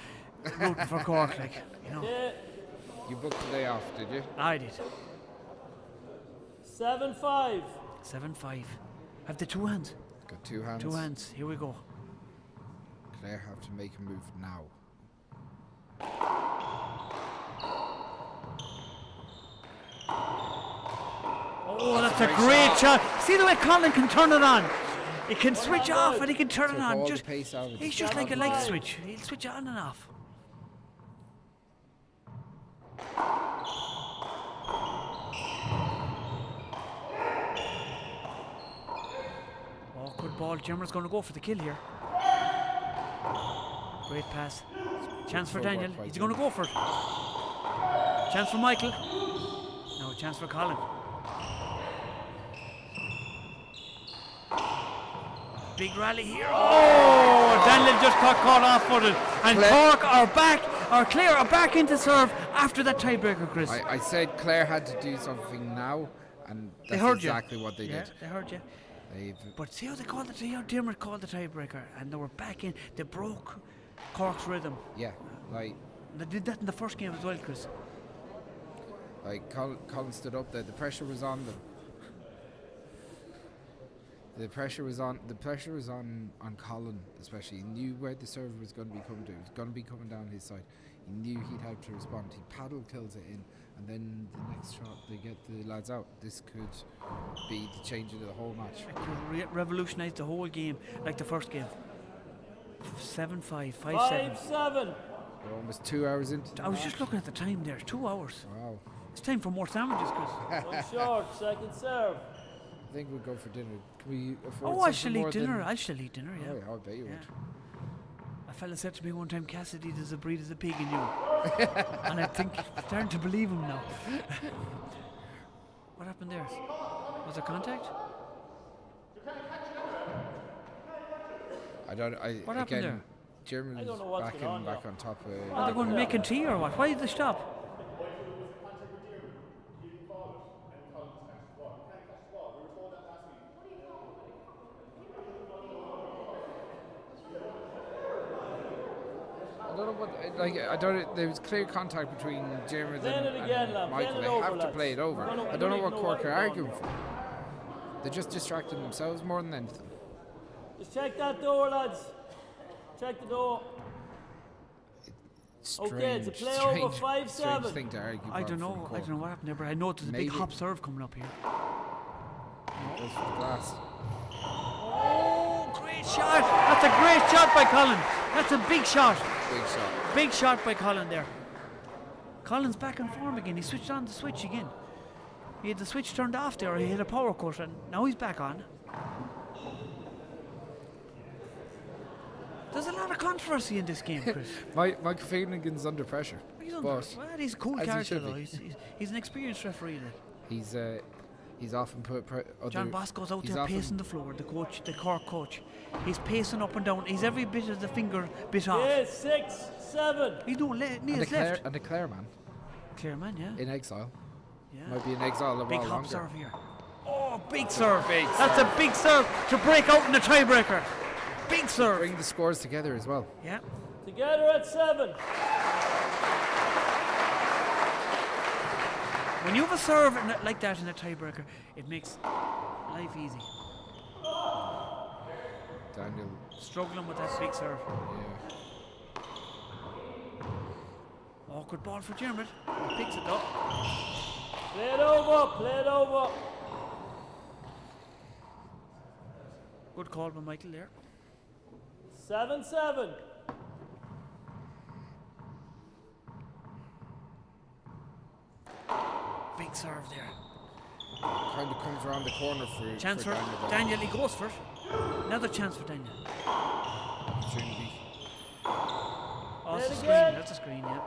rooting for Cork, like you know. Yeah. You booked the day off, did you? I did. 7 5. 7-5. Have the two hands. Got two hands. Two hands. Here we go. Clare have to make a move now. Oh, that's, a a great great shot. See the way Colin can turn it on. He can switch off and he can turn Took it on. all the Just pace out of it. he's just like a light 7-5. switch. He'll switch on and off. Oh, good ball. Jimmer's going to go for the kill here. Great pass. Chance for Good work Daniel. by He's going to Jimmer. go for it. Chance for Michael. No, chance for Colin. Big rally here. Oh, Daniel just got caught off footed. And Clare- Cork are back, are clear, are back into serve after that tiebreaker, Chris. I, I said Clare had to do something now, and they that's heard exactly you. what they yeah, did. They heard you. They've But see how they called it, see how Dermot called the tiebreaker, and they were back in. They broke Cork's rhythm. yeah, like They did that in the first game as well, Chris. like Colin, Colin stood up there. The pressure was on them. The pressure was on. The pressure was on on Colin especially. He knew where the serve was going to be coming to. It was going to be coming down his side. He knew he'd have to respond. He paddle kills it in, and then the next shot they get the lads out. This could be the change of the whole match. It could re- revolutionise the whole game, like the first game. 7 5, 5 7. 5 7. We're almost two hours into. The I was match. just looking at the time there, two hours. Wow. It's time for more sandwiches, Chris. One short. Second serve. I think we'll go for dinner. Can we afford Oh, I something shall eat more dinner. than- I shall eat dinner, yeah. Oh, yeah, I bet you Yeah. would. A fella said to me one time, Cassidy, there's a breed as a pig in you. and I think, starting to believe him now. what happened there? Was there contact? I don't. I What happened again, there? Germany's I don't know what's back going in, on back now. on top. Of, Are they going making tea or what? Why did they stop? I don't know what. Like I don't. There was clear contact between Jeremy Playing and, it again, and lad. Michael. Playing They it over, have to lads. play it over. I don't know- I I don't don't know even what know Cork what are they're arguing for. They're just distracting themselves more than anything. Just check that door, lads. Check the door. Strange, Okay, it's a play over, strange, 5-7. strange thing to argue. I about don't from know. I Cork. don't know what happened there, but I know there's a big Maybe. hop serve coming up here. Goes for the glass. Oh, great shot! That's a great shot by Colin. That's a big shot. Big shot. Big shot by Colin there. Colin's back in form again. He switched on the switch again. He had the switch turned off there. He hit a power cut, and now he's back on. There's a lot of controversy in this game, Chris. My, Michael Finnegan's under pressure. He's under, But well, he's a cool as he character should though. be. He's, he's, he's an experienced referee. Then. He's uh, he's often put pre- other John Bosco's out he's there often- pacing the floor. The coach, the Cork coach, he's pacing up and down. He's every bit of the finger bit off. Yeah, 6 7. He's no le- and a Neil's Clare, left. and a Clare man Clear man, yeah. in exile. yeah. Might be in exile a Big while hop longer. serve here. Oh, big serve. big That's a big serve to break out in the tiebreaker. Big serve. Bring the scores together as well. Yeah. Together at 7. When you have a serve in a, like that in a tiebreaker, it makes life easy. Daniel struggling with that big serve. Yeah. Awkward ball for Dermot. He picks it up. Play it over, play it over. Good call by Michael there. 7 7. Big serve there. Kind of comes around the corner for chance for for Daniel. Daniel. He goes for it. Another chance for Daniel. Opportunity. Oh, Play that's it a screen. again. That's a screen. Yeah.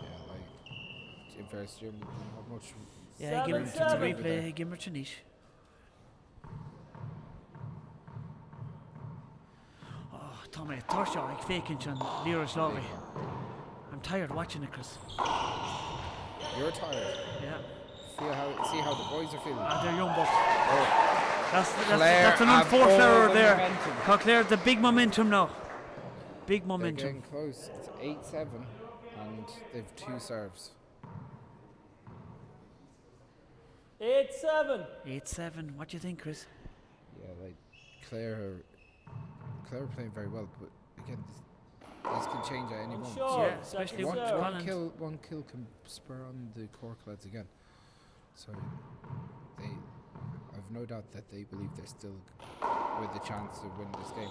Yeah, like in fairness, Jim didn't have much. Yeah, give him Seven, to the seven. replay. Give him to Nish. Oh, Tommy, Torshaw, like faking on Leroy Slavy. I'm tired watching it, Chris. You're tired. Yeah. Feel how see how the boys are feeling. Ah, they're young bucks. Oh, That's, that's, Clare that's an have unforced all error the there. momentum. Clare, the big momentum now. Big they're momentum. getting close. It's 8-7, and they've two serves. 8 7. 8 7. What do you think, Chris? Yeah, like Claire, are, Claire are playing very well, but again, this, this can change at any On moment. short, Yeah, especially second One, with serve. one Collins. kill, one kill can spur on the Cork lads again. So they, I've no doubt that they believe they're still with the chance to win this game.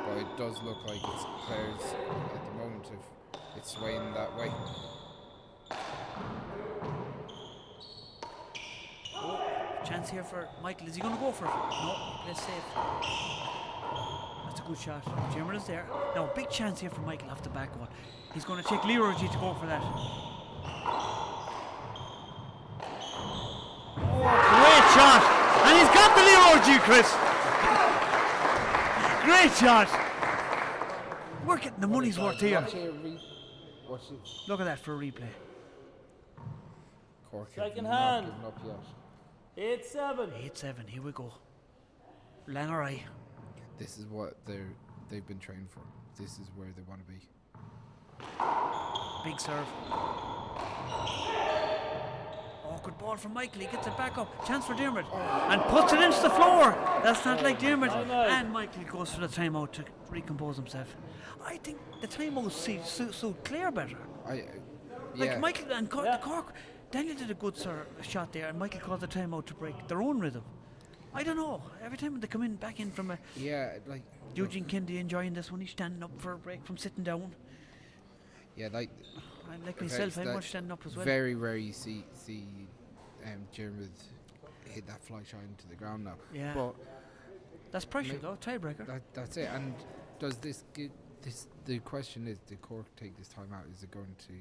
But it does look like it's Clare's at the moment. If it's swaying that way, Chance here for Michael. Is he going to go for it? No, he plays safe. That's a good shot. Jimmer is there. Now, big chance here for Michael off the back wall. He's going to take Leroy G to go for that. Oh, great shot! And he's got the Leroy G, Chris! Great shot! We're getting the money's worth here. Watch it, re- watch it. Look at that for a replay. Cork have Second not hand. given up yet. 8 7. 8 7, here we go. Lannery. This is what they're they've been trained for. This is where they want to be. Big serve. Awkward ball from Michael. He gets it back up. Chance for Dermot. And puts it into the floor. That's not like Dermot. Timeout. And Michael goes for the timeout to recompose himself. I think the timeout suit, suit, suit Clare better. I, uh, Like yeah. Michael and Cork, Yeah. the Cork, Daniel did a good sir, shot there, and Michael called the timeout to break their own rhythm. I don't know. Every time they come in back in from a Yeah, like Eugene Kennedy enjoying this one, he's standing up for a break from sitting down. yeah, like I'm like in myself, fact, I'm that much standing up as well. Very rare you see see um, Jeremy hit that fly shot into the ground now. Yeah. But That's pressure Ma- though, tiebreaker. that that's it. And does this give this? The question is, did Cork take this time out? Is it going to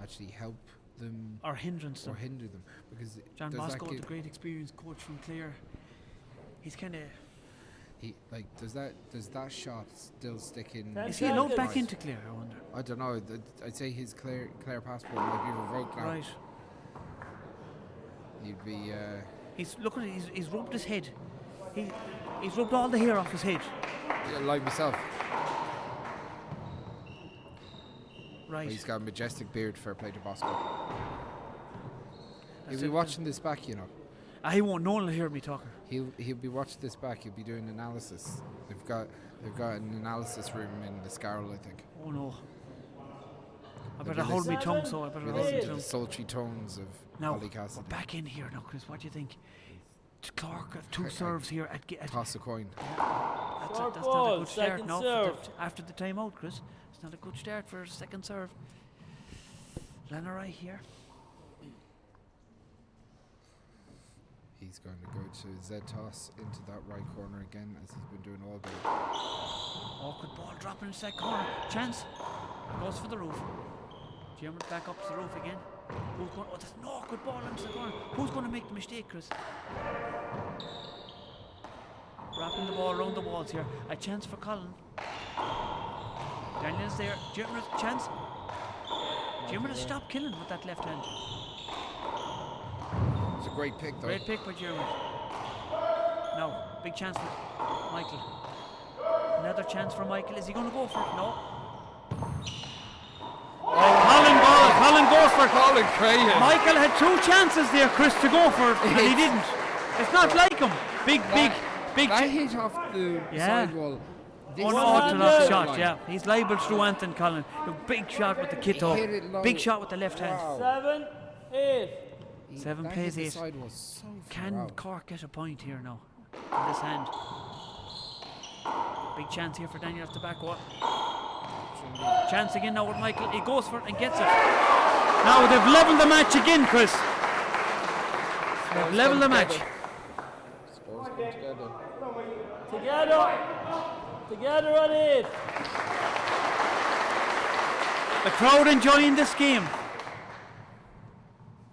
actually help them or hindrance or them. hinder them? Because John does that Bosco, the give- great experienced coach from Clare, he's kind of. he like does that does that shot still stick in? Ten Is he allowed back seconds. into Clare? I wonder. I don't know. th- I'd say his Clare Clare passport might be revoked now. Right. He'd be. Uh, He's look at it, he's, he's rubbed his head. He, he's rubbed all the hair off his head. yeah, like myself. Right. He's got a majestic beard. Fair play to Bosco. That's He'll be it. watching this back, you know. I won't. No one will hear me talking. He'll he'll be watching this back. He'll be doing analysis. They've got they've got an analysis room in the Scarl, I think. Oh no. I They'll better be hold my listening- tongue, so I better Be hold my listening to tongue. the sultry tones of Now Ollie we're Cassidy. back in here now, Chris. What do you think? Clark have two I- I serves here at, at Toss a coin. That's, a, Short that's not a ball, good start second now. for the serve. t- after the timeout, Chris. It's not a good start for a second serve. Lannery here. He's going to go to Z toss into that right corner again, as he's been doing all day. Awkward ball dropping into that corner. Chance. Goes for the roof. Dermot back up to the roof again. Who's going? Oh, that's an awkward ball into the corner. Who's going to make the mistake, Chris? Wrapping the ball around the walls here. A chance for Colin. Daniel's there. Dermot, chance. Dermot has stopped killing with that left hand. It's a great pick, though. Great pick by Dermot. Now, big chance for Michael. Another chance for Michael. Is he going to go for it? No. Colin goes for it. Colin Crehan. Michael had two chances there, Chris, to go for it, and he didn't. It's not like him. Big, big, big. That hit off the Yeah. sidewall. This Unorthodox side shot, line. yeah. He's liable to do anything, Colin. A big shot with the kit He up. hit it low. Big shot with the left hand. Wow. 7 8. He- Seven that plays hit the eight. sidewall so far Can out. Cork get a point here now? In this hand. Big chance here for Daniel off the back wall. Chance again now with Michael. He goes for it and gets it. Now they've levelled the match again, Chris. They've Scores levelled the come match. together. Scores come together. Together. Together at 8. The crowd enjoying this game.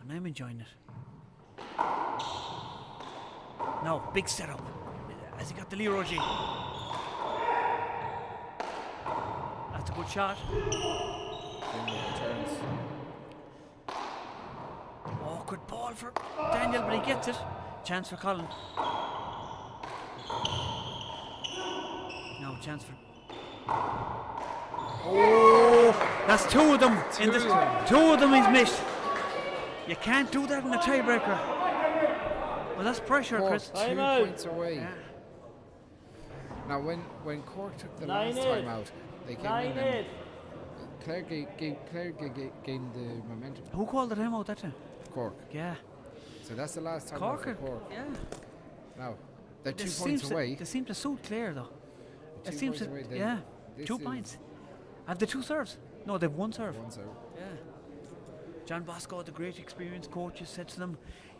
And I'm enjoying it. Now, big setup. Has he got the Leroy G? That's a good shot. Jimmy returns. Awkward ball for Daniel, but he gets it. Chance for Colin. No chance for. Oh, that's two of them in this. Two of them. Two of them he's missed. You can't do that in a tiebreaker. Well, that's pressure, Cork Chris. two Time out. points away. Yeah. Now, when, when Cork took the Nine last eight. time out, they came 9 in and 8. Clare, Clare gained the momentum. Who called the timeout that time? Cork. Yeah. So that's the last time Cork. out for are- Cork. Yeah. Now, they're two This points seems to, away. They seem to suit Clare though. Two It seems points to, away, then yeah. this Two is points. Have they two serves? No, they've one serve. One serve. Yeah. John Bosco, the great experienced coach, has said to them,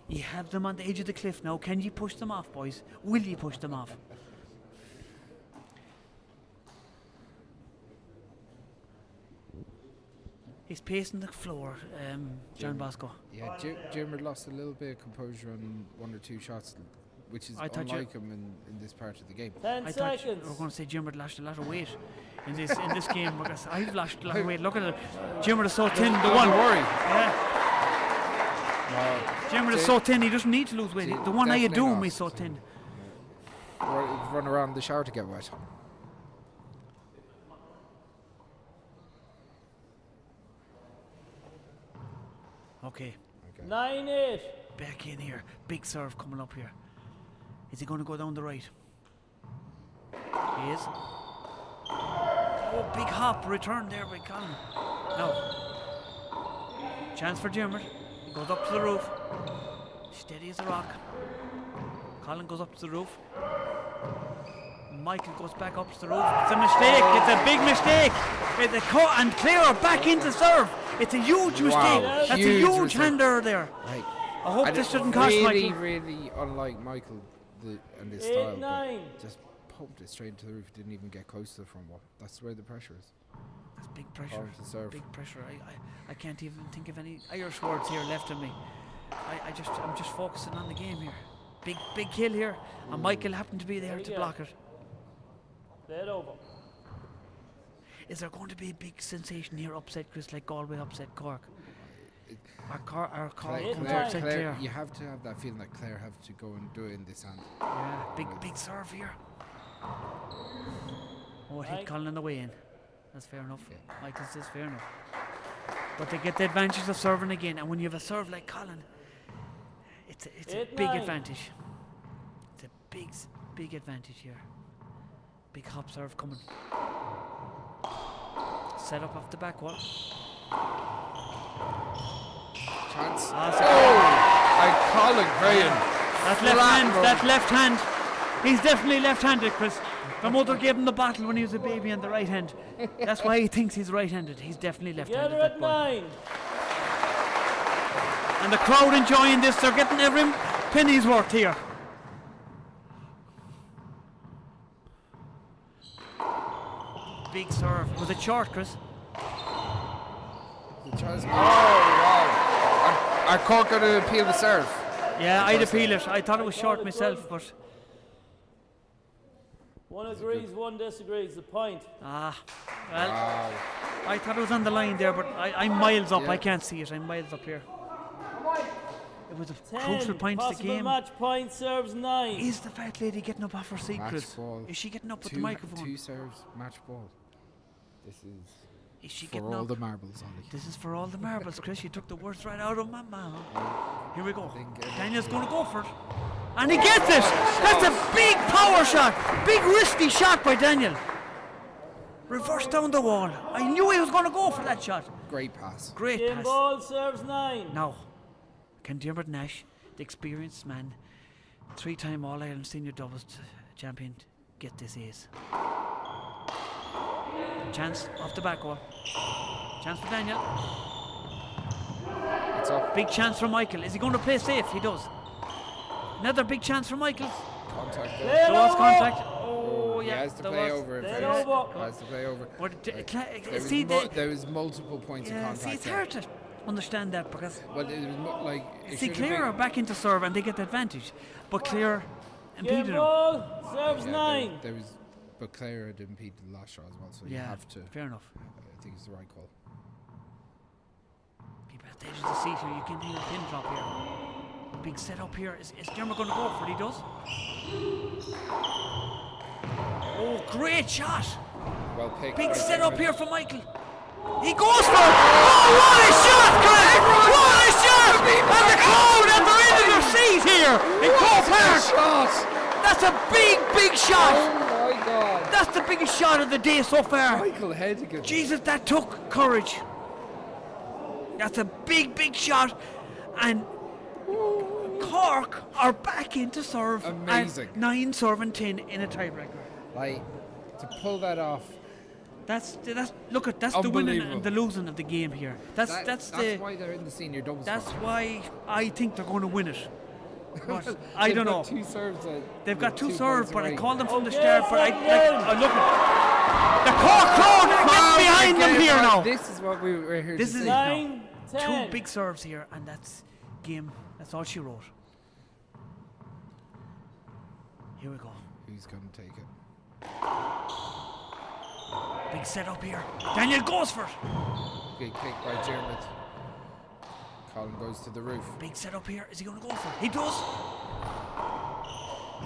You have them on the edge of the cliff now. Can you push them off, boys? Will you push them off? He's pacing the floor, um, John Bosco. Yeah, Jimmer lost a little bit of composure on one or two shots, which is I thought you- unlike him in, in this part of the game. 10 I thought you seconds. were going to say Jimmer lost a lot of weight in this in this game because I've lost a lot of weight. Look at it. Jimmer is so thin. The one. worry. Yeah. No, Jimmer is Jim- so thin. He doesn't need to lose weight. Jim- The one eye of definitely doom not. is so thin. Run, run around the shower to get wet. Okay. 9 8. Back in here. Big serve coming up here. Is he going to go down the right? He is. Oh, big hop return there by Colin. No. Chance for Jimmer. He goes up to the roof. Steady as a rock. Colin goes up to the roof. Michael goes back up to the roof. It's a mistake. It's a big mistake. It's a cut and clear back into serve. It's a huge mistake. Wow. That's a Huge huge mistake. hander there. Like, I hope and this it doesn't cost really, Michael. really unlike Michael the, and his Eight, style. but nine. Just pumped it straight into the roof. Didn't even get close to the front wall. That's where the pressure is. That's big pressure. Hard to serve. Big pressure. I, I, I can't even think of any Irish words here left in me. I, I just I'm just focusing on the game here. Big big kill here, and Michael happened to be there There to we go. block it. Play it over. Is there going to be a big sensation here upset Chris like Galway upset Cork? Our car our Cork Clare, going to Clare, upset Clare, Clare. you have to have that feeling that Clare have to go and do it in this hand. Yeah, big big serve here. Oh, it hit Right. Colin on the way in. That's fair enough. Yeah. Michael says fair enough. But they get the advantage of serving again, and when you have a serve like Colin, it's a, it's a Eight, big nine. advantage. It's a big s- big advantage here. Big hop serve coming. Set up off the back wall. Chance. Ah, it's a- Oh! And Colin Graham. That left Flat hand, run. that left hand. He's definitely left-handed, Chris. My mother gave him the bottle when he was a baby on the right hand. That's why he thinks he's right-handed. He's definitely left-handed. Together That at boy. 9. And the crowd enjoying this. They're getting every penny's worth here. Big serve. Was it short, Chris? The chance. Oh, wow. Are, are Cork going to appeal the serve? Yeah, I'd course they appeal it. I thought it was I short call it myself, good. but One agrees, one disagrees. The point. ah, well, Wow. I thought it was on the line there, but I, I'm miles up. I Yeah. can't see it. I'm miles up here. It was a 10. crucial point to the Possible game. match point serves 9. Is the fat lady getting up off her seat, Match Chris? ball. Is she getting up with two, the microphone? Two serves, match ball. This is. Is she For getting all up? the marbles, Ollie. This is for all the marbles, Chris. You took the words right out of my mouth. Here we go. Didn't get it. Daniel's going to go for it. And he gets it! That's a big power shot! Big risky shot by Daniel. Reverse down the wall. I knew he was going to go for that shot. Great pass. Great Game pass. ball serves 9. Now, can Dermot Nash, the experienced man, three-time All-Ireland senior doubles champion, get this ace? Chance off the back wall. Chance for Daniel. It's up. Big chance for Michael. Is he going to play safe? He does. Another big chance for Michael. Contact. Play there. There was over. contact. Oh, He yeah. has to there play was. over. in Play fairness. over. Has to play over. What, d- Like, cla- there, was see, mu- the, there was multiple points of yeah, contact. see, it's there. hard to understand that because Well, it was like it see, should have Clare are been- back into serve and they get the advantage, but Clare Game impeded them. ball serves Yeah, 9. There, there was, but Clare had impeded the last shot as well, so you Yeah, have to. fair enough. I think it's the right call. People at the edge of the seat here, you can hear a pin drop here. Big set up here. Is, is Dermot going to go for it? He does. Oh, great shot! Well picked. Big by set up Dermot. here for Michael. He goes for it. Oh, what a shot, Chris! What a shot! And the crowd at the end of their seat here in Croke Park. Shot! That's a big, big shot. Oh my God! That's the biggest shot of the day so far. Michael Hedigan. Jesus, that took courage. That's a big, big shot. And Cork are back into serve. at Amazing. 9 serving 10 in a tiebreaker. Like to pull that off. That's that's look at that's the winning and the Unbelievable. losing of the game here. That's That- that's, that's the why they're in the senior doubles. that's final. why I think they're going to win it. But I They've don't got know. Two serves. At, They've got two points serves, but I away. called them from the Okay, start. But I like second. I look at the Cork crowd are getting behind them Okay, here right, now. This is what we were here This to is see. it now. 9 10. Two big serves here, and that's game. That's all she wrote. Here we go. Who's going to take it? Big set up here. Daniel goes for it. Good kick by Dermot. Colin goes to the roof. Big set up here. Is he going to go for it? He does.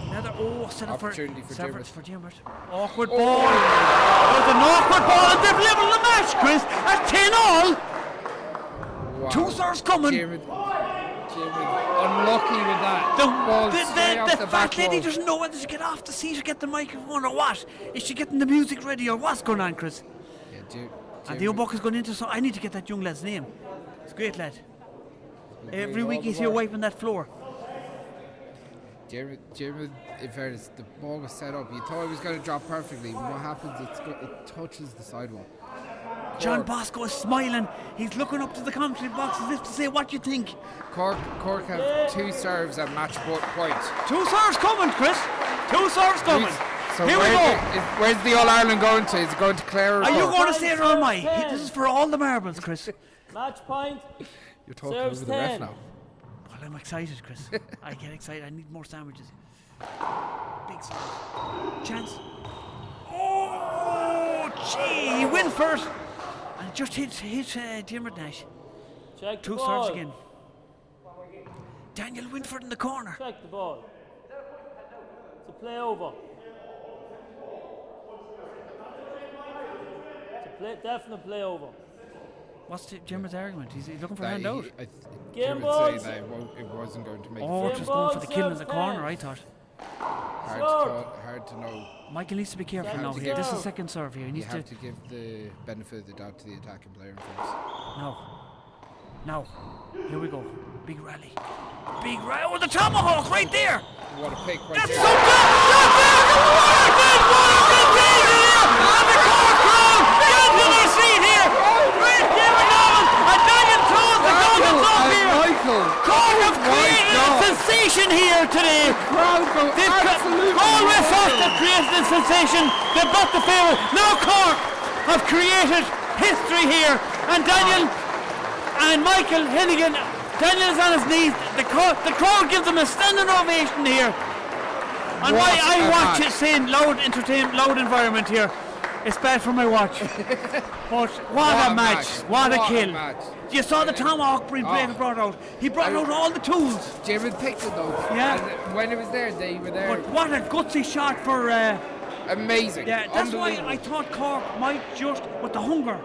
Another oh set up Opportunity for for Dermot. for Dermot. Awkward ball. There's an awkward ball, and they've leveled the match, Chris. At 10 all. Wow. Two serves coming. Dermot, Dermot unlucky with that. The, Ball the, straight the, off the, the fat back lady wall. doesn't know whether to get off the seat or get the microphone or what. Is she getting the music ready or what's going on, Chris? Yeah, Der- And the Dermot- old buck is going into so I need to get that young lad's name. It's a great lad. been Every doing week all he's the here work. wiping that floor. Dermot, Dermot, in fairness, the ball was set up. You thought it was going to drop perfectly. But what happens? It's go- it touches the sidewall. John Cork, Bosco is smiling. He's looking up to the commentary box as if to say, "What do you think?" Cork, Cork have two serves at match point. Two serves coming, Chris. Two serves coming. So Here we where go. The, is, where's the All Ireland going to? Is it going to Clare? Or Are you Cork? going to say it or am I? Ten. This is for all the marbles, Chris. Match point. You're talking Serves over the ref 10. now. Well, I'm excited, Chris. I get excited. I need more sandwiches. Big serve. Chance. Oh, gee. He went first. And just hit, hit Dermot Nash. Check the Two ball. serves again. Daniel Winford in the corner. Check the ball. It's a play over. It's a play, definite play over. What's the, Dermot's argument? He's, he's looking for a That handout. he, I th- Game Dermot's saying balls. that it, won't, it wasn't going to make Oh, a just difference. going for the kill in serves the corner, 10. I thought. Hard to, Short. call, hard to know. Michael needs to be careful Second now here. This is serve. second serve here. He You needs to. have to give the benefit of the doubt to the attacking player in first. No. No. Here we go. Big rally. Big rally. Oh, the tomahawk right there. What a pick right That's there. so good. That's it. What a good, what a good game here. And the Cork crowd get to their seat here. Great Kieran Nolan and Daniel Toes, the goal that's up and here. Michael. Cork have Oh my created a God. sensation here today. Crowd go They've cre- absolutely Galway wild. first have created a sensation. They got the favourite. Now Cork have created history here. And Daniel and Michael Hennigan, Daniel is on his knees. The, the crowd gives them a standing ovation here. And What why I a watch match. it saying loud entertain, loud environment here. It's bad for my watch. but what, What a a match. match. What, a What a kill. match. You saw the tomahawk being Oh. brought out. He brought I- out all the tools. Dermot picked it though. Yeah. And when it was there, they were there. But what a gutsy shot for uh, Amazing. Yeah, that's why Unbelievable. I thought Cork might just, with the hunger,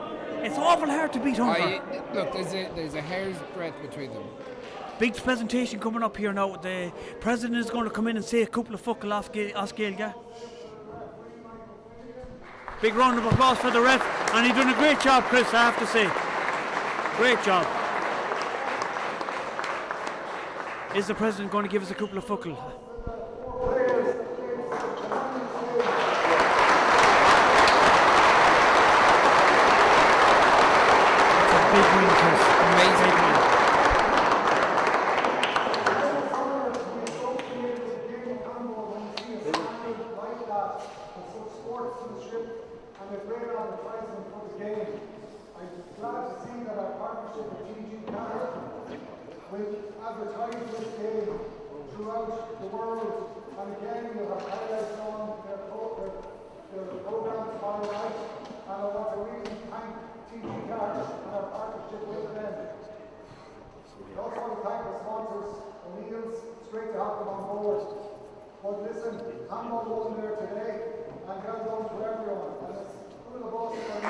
It's awful hard to beat Hunger. I, look, there's a, there's a hair's breadth between them. Big presentation coming up here now. The president is going to come in and say a couple of focal as Gaeilge. Big round of applause for the ref, and he's done a great job, Chris, I have to say. Great job. Is the president going to give us a couple of focal? It's a big win, Chris. Amazing. Big win. And a great advertisement for the game. I'm glad to see that our partnership with TG Carr will advertise this game throughout the world. And again, we'll have highlights on their, pro their, their program tomorrow night. And I want to really thank TG Carr and our partnership with them. I also want to thank the sponsors, O'Neill's. It's great to have them on board. But listen, Handball won there today, and well done to everyone. And it's one of the bosses on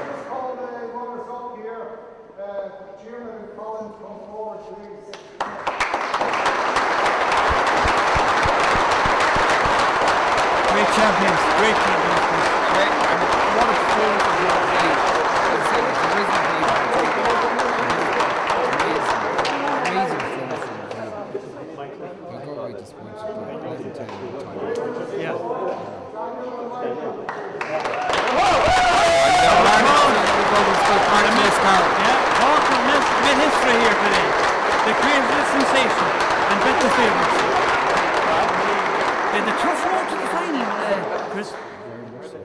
Let's call the runners up here. Uh, Jeremy and Colin, come forward, please. Great champions, great champions. Chris. Great, and what a performance from John Clay. As I said, it's a risen team. Amazing, amazing performance from the team. I got very disappointed, but 11 10 time. Yeah. Yeah, Cork have made history here today. They created a sensation and bet the favourites. They had a tough road to the final, uh, Chris. Very much so.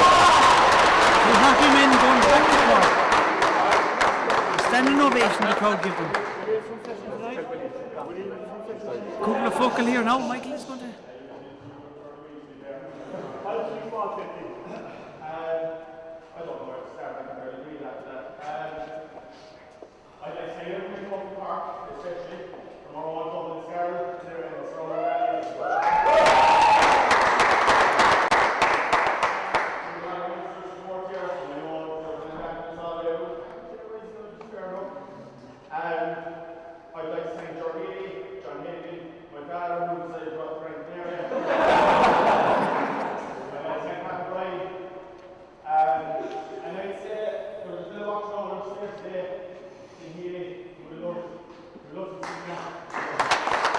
Two happy men going back to Cork. Standing ovation the crowd give them. Couple of focal here now, Michael is going to. I don't know where to start, I can barely breathe after that. Um, I'd like to say everything from the park, especially from our own club in Scarlet, to the surrounding area. Um, I'd like to thank John Healy, John Higgin, my father who decided to drop the Grand Canaria. I'd like to thank Pat Bryan. Um, and I'd say there was a bit of box over upstairs today in Healy. We'd love, we'd love to see that.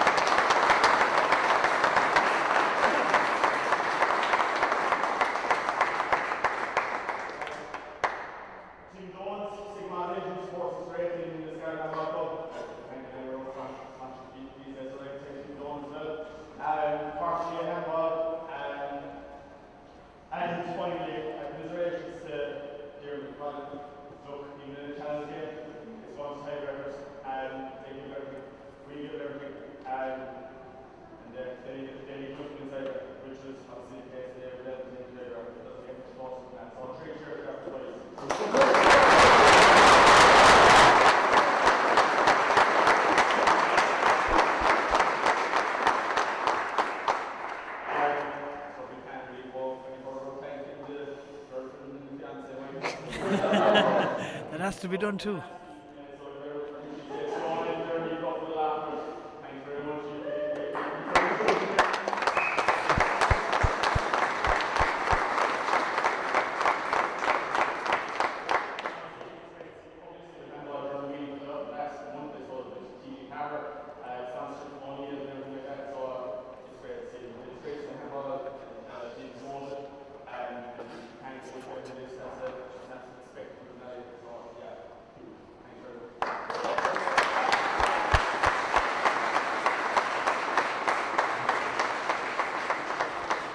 Team Jones, Sigma Legends Sports is great team in this Scarlet Handball Club. Thank you everyone for these days, so I'd like to thank Team Jones as well. Um, Cork GAA Handball, um, and finally, uh, commiserations to Jeremy Collins. Look, even in a challenge game, it's one to tiebreakers, and they give everything, we give everything, um, and they, they, they leave nothing inside there, which is obviously the case today with them in the tiebreaker. It doesn't get much closer than that. So three cheers after boys. Um, so we can't really go any further thanking the girlfriend and fiance. That has to be done too. Thanks very much.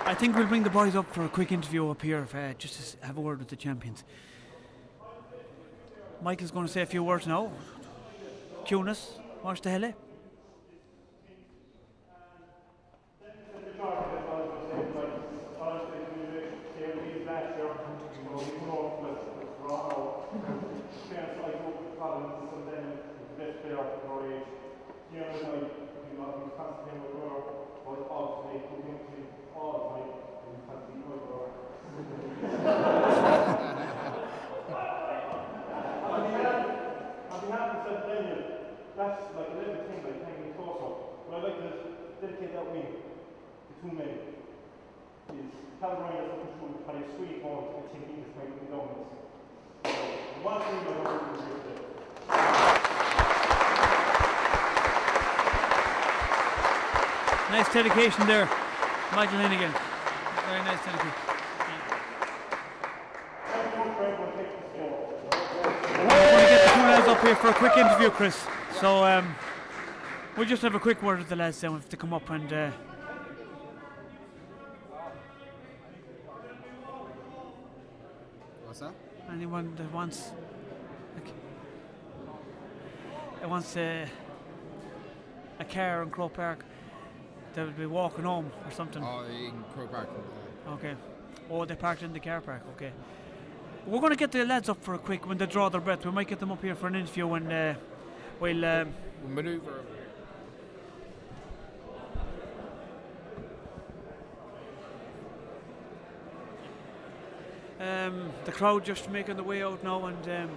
I think we'll bring the boys up for a quick interview up here, uh, just to have a word with the champions. Michael's going to say a few words now. Cunis, Marsh the helle. the two men is Callum Ryan has come through had a sweet ball to take this fight with the Downs. So, one thing I want to do today. Nice dedication there, Michael Hennigan. Very nice dedication. We're going to get the two lads up here for a quick interview, Chris. So um, we'll just have a quick word with the lads then if they come up and. Uh, What's that? Anyone that wants like, that wants a, a car in Croke Park, they would be walking home or something. Oh, in Croke Park. Okay. Oh, they parked in the car park. Okay. We're going to get the lads up for a quick when they draw their breath. We might get them up here for an interview and uh, we'll um, we'll maneuver over here. Um, the crowd just making the way out now and um,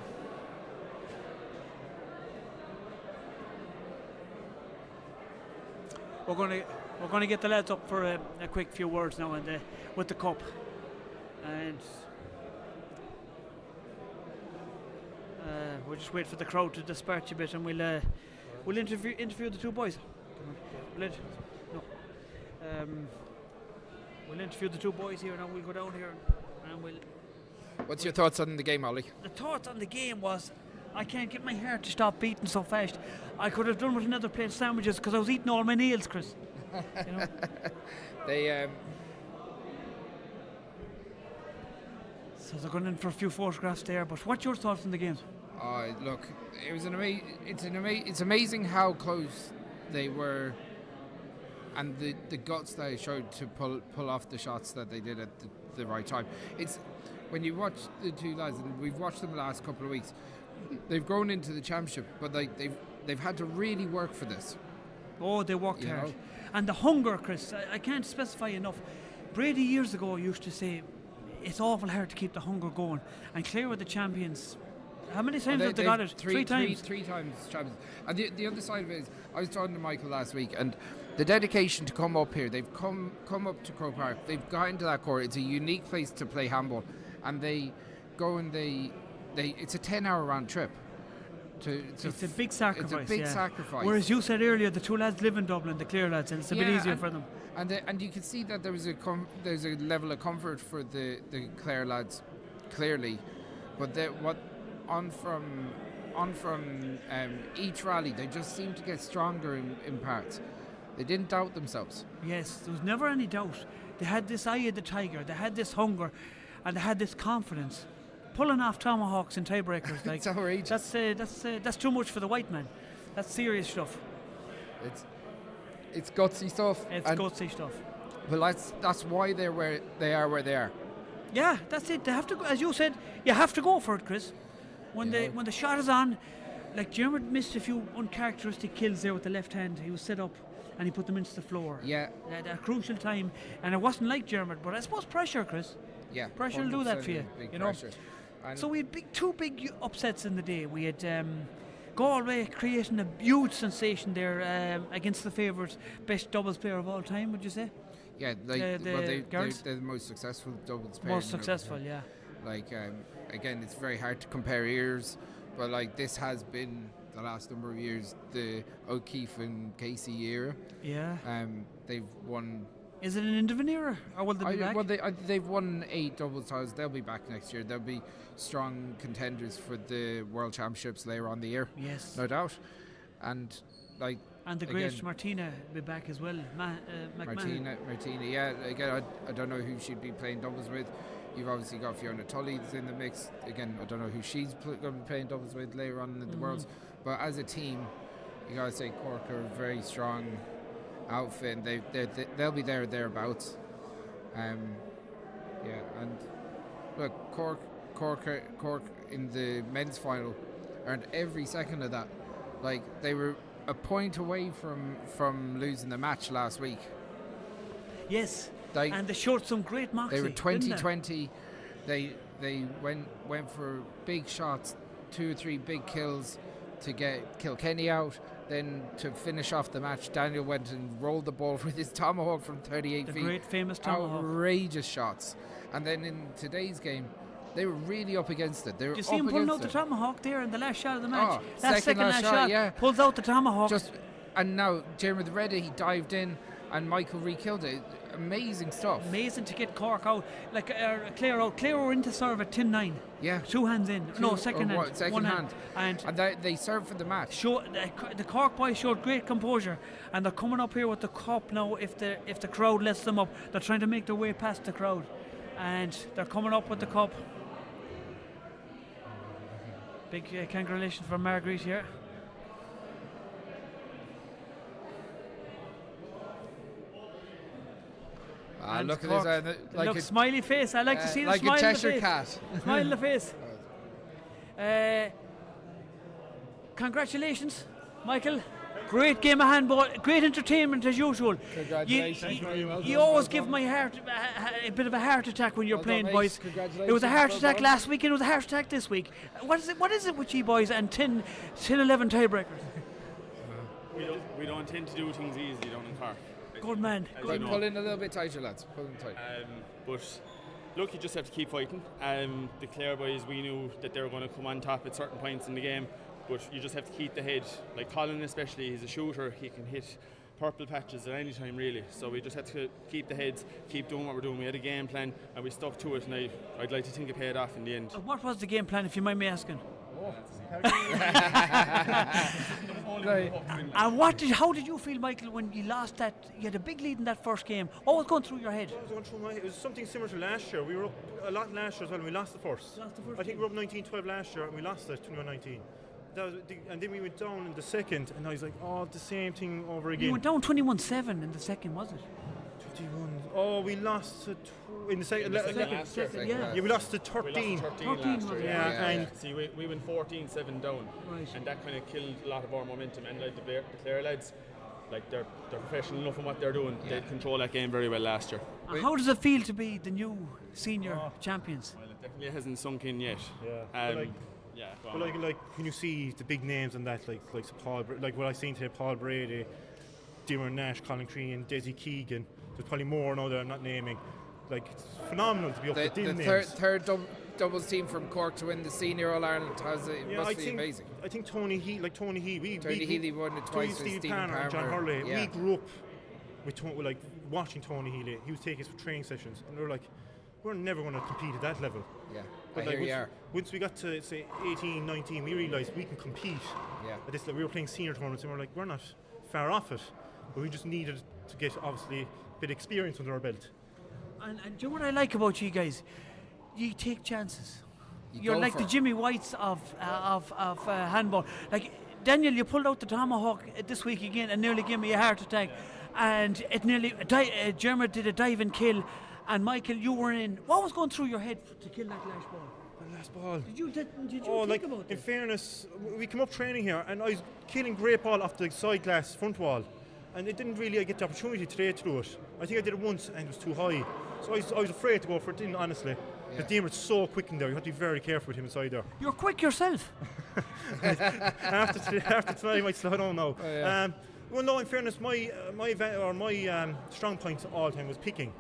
we're going to we're going to get the lads up for a, a quick few words now and uh, with the cup and uh, we'll just wait for the crowd to disperse a bit and we'll uh, we'll interview interview the two boys. We'll, no. um, we'll interview the two boys here and we'll go down here and we'll What's your thoughts on the game, Ollie? The thoughts on the game was I can't get my heart to stop beating so fast. I could have done with another plate of sandwiches because I was eating all my nails, Chris. You know? they um So they're going in for a few photographs there. But what's your thoughts on the game? Uh, look, it was an ama- it's an ama- it's amazing how close they were and the, the guts they showed to pull pull off the shots that they did at the, the right time. It's when you watch the two lads, and we've watched them the last couple of weeks, they've grown into the championship, but like they've they've had to really work for this. Oh, they worked you hard. Know? And the hunger, Chris, I, I can't specify enough. Brady years ago used to say, it's awful hard to keep the hunger going. And Clare were the champions. How many times they, have they got it? Three, three times. Three, three times champions. And the, the other side of it is, I was talking to Michael last week, and the dedication to come up here, they've come come up to Croke Park, they've got into that court. It's a unique place to play handball, and they go and they they it's a 10 hour round trip. To, to it's a big sacrifice. It's a big yeah. sacrifice. Whereas you said earlier, the two lads live in Dublin, the Clare lads, and it's a yeah, bit easier for them. And the, and you can see that there was a com- there's a level of comfort for the, the Clare lads, clearly, but the, what on from on from um, each rally, they just seemed to get stronger in, in parts. They didn't doubt themselves. Yes, there was never any doubt. They had this eye of the tiger. They had this hunger, and they had this confidence pulling off tomahawks and tiebreakers like it's outrageous. That's uh, that's uh, that's too much for the white man. That's serious stuff. It's it's gutsy stuff. It's and gutsy stuff. Well, that's that's why they're where they are where they are. Yeah, that's it. They have to go, as you said, you have to go for it, Chris. When yeah. the when the shot is on, like Jeremy missed a few uncharacteristic kills there with the left hand. He was set up and he put them into the floor. Yeah. At a crucial time, and it wasn't like Jeremy, but I suppose pressure, Chris. Yeah. Pressure will do that for you. You know. Pressure. And so we had big, two big upsets in the day. We had um, Galway creating a huge sensation there um, against the favourites, best doubles player of all time, would you say? Yeah, like, uh, the well, they, they're, they're the most successful doubles player. Most successful, yeah. Like um, again, it's very hard to compare years, but like this has been the last number of years the O'Keefe and Casey era. Yeah. Um, they've won Is it an end of an era, or will they be I, back? Well, they, I, they've won eight doubles titles. They'll be back next year. They'll be strong contenders for the World Championships later on the year. Yes, no doubt. And like and the great Martina be back as well. Ma, uh, Martina, Martina, yeah. Again, I, I don't know who she'd be playing doubles with. You've obviously got Fiona Tully in the mix. Again, I don't know who she's pl- going to be playing doubles with later on in the mm. Worlds. But as a team, you gotta say Cork are a very strong outfit and they, they, they, they'll be there thereabouts. Um, yeah, and look, Cork, Cork, Cork in the men's final earned every second of that. Like they were a point away from from losing the match last week. Yes, they, and they showed some great moxie. They were 2020. They? they they went went for big shots, two or three big kills to get Kilkenny out, Then to finish off the match, Daniel went and rolled the ball with his tomahawk from 38 the feet. great famous tomahawk. Outrageous shots. And then in today's game, they were really up against it. They were Did you see up him pulling against out the it. tomahawk there in the last shot of the match? Oh, Last second last shot, yeah. Pulls out the tomahawk. Just and now Jeremy Reddy he dived in and Michael re-killed it. Amazing stuff. Amazing to get Cork out, like uh, Clare out. Clare were into serve at 10-9. Yeah. Two hands in. no, Two- second or hand. what, second One hand. And, And they, they served for the match. show, the, the Cork boys showed great composure, and they're coming up here with the cup now. If the if the crowd lets them up, they're trying to make their way past the crowd, and they're coming up with the cup. Big uh, congratulations for Marguerite here. Ah, And look at Cork- this. Uh, the- like look, a, smiley face. I like to uh, see the like smile a in the Cheshire face. cat. Smile in the face. Uh, congratulations, Michael. Great game of handball. Great entertainment as usual. Congratulations. You, Very you, well you done, always well give done. my heart a, a bit of a heart attack when you're Well done, playing, mate. boys. It was a Congratulations, heart well attack done. last week and it was a heart attack this week. What is it? What is it with you boys and 10, 10 11 tiebreakers? We don't, we don't tend to do things easy down in Cork. Good man. As Good you know. Pull in a little bit tighter, lads. Pull in tight. Um, but look, you just have to keep fighting. Um, the Clare boys, we knew that they were going to come on top at certain points in the game, but you just have to keep the head. Like Colin, especially, he's a shooter. He can hit purple patches at any time, really. So we just had to keep the heads, keep doing what we're doing. We had a game plan, and we stuck to it. And I, I'd like to think it paid off in the end. Uh, What was the game plan, if you mind me asking? And what did? How did you feel, Michael, when you lost that? You had a big lead in that first game. What was going through your head? What was going through my head? It was something similar to last year. We were up a lot last year as well, and we lost the first. Lost the first I think we were up 19-12 last year, and we lost it 21-19. That was the, and then we went down in the second, and I was like, oh, the same thing over again. You went down 21-7 in the second, was it? 21. Oh, we lost to tw- in the second. In the second last year. second, yeah. Yeah, we lost to We 13. lost to 13, 13 last was year. it? Yeah, Yeah, and See, we, we went 14-7 down, Right. and that kind of killed a lot of our momentum. And like the, Blair, the Clare lads, like they're they're professional enough in what they're doing. They control that game very well last year. And how does it feel to be the new senior champions? Well, it definitely hasn't sunk in yet. Yeah. But Um, like- yeah. go But on. like, like when you see the big names and that, like like Paul, Bra- like what I seen today, Paul Brady, Dimmer Nash, Colin Crean, Desi Keegan. There's probably more now that I'm not naming. Like it's phenomenal to be up The, with the them third names. third dub, doubles team from Cork to win the senior All Ireland has it Yeah, must I be think amazing. I think Tony Healy, like Tony Healy, we, Tony we, Healy won it Tony twice with Steve Stephen Palmer and John Palmer. Hurley. Yeah. We grew up with Tony, like watching Tony Healy. He was taking us for training sessions, and we were like, we're never going to compete at that level. Yeah, But but like here you once, are. once we got to say 18, 19, we realised we can compete. Yeah. At this level. We were playing senior tournaments, and we were like, we're not far off it, but we just needed to get obviously a bit of experience under our belt. And, and do you know what I like about you guys? You take chances. You You're go like for the it. Jimmy Whites of uh, of of uh, handball. Like Daniel, you pulled out the tomahawk uh, this week again and nearly gave me a heart attack. And it nearly di- uh, Dermot did a dive and kill. And Michael, you were in. What was going through your head f- to kill that last ball? The last ball. Did you did, did you Oh, think like about in this? fairness, w- we came up training here, and I was killing great ball off the side glass front wall, and it didn't really get the opportunity today to do it. I think I did it once, and it was too high, so I was, I was afraid to go for it. Didn't honestly, because Yeah. Dermot's so quick in there. You have to be very careful with him inside there. You're quick yourself. after t- after tonight, I might slow down now. Oh, yeah. um, well, no. In fairness, my uh, my va- or my um, strong point all the time was picking,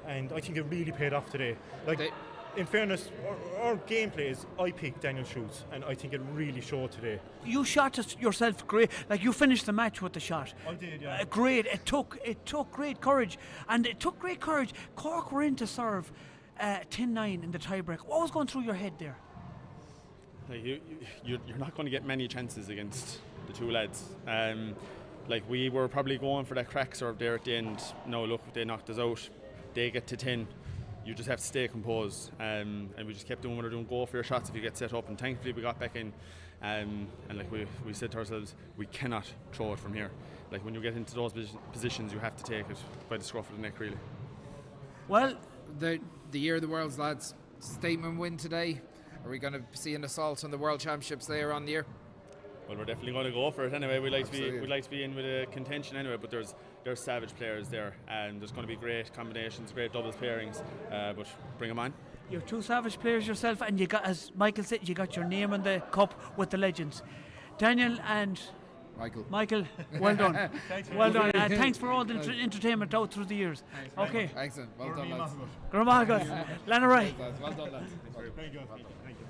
and I think it really paid off today. Like, They- in fairness, our, our gameplay is I pick Daniel shoots, and I think it really showed today. You shot us- yourself great. Like you finished the match with the shot. I did, yeah. Uh, great. It took it took great courage, and it took great courage. Cork were in to serve uh, 10-9 in the tiebreak. What was going through your head there? Like you, you, you're, you're not going to get many chances against the two lads. Um, like we were probably going for that crack serve there at the end. No, look, they knocked us out. They get to 10. You just have to stay composed. Um, and we just kept doing what we're doing. Go for your shots if you get set up. And thankfully we got back in. Um, and like we, we said to ourselves, we cannot throw it from here. Like when you get into those posi- positions, you have to take it by the scruff of the neck, really. Well, The the year of the world's lads statement win today. Are we going to see an assault on the world championships later on the year? Well, we're definitely going to go for it anyway. We like to be Absolutely. we'd like to be in with a contention anyway. But there's there's savage players there, and there's going to be great combinations, great doubles pairings. Uh, but bring them on. you're two savage players yourself, and you got, as Michael said, you got your name on the cup with the legends. Daniel and Michael. Michael, well done. well done. Uh, thanks for all the entertainment out through the years. Thanks, okay. Excellent. Well done, lads. Go raibh maith agat. Lean ar aghaidh. Well done, lads. Thank you. Thank you.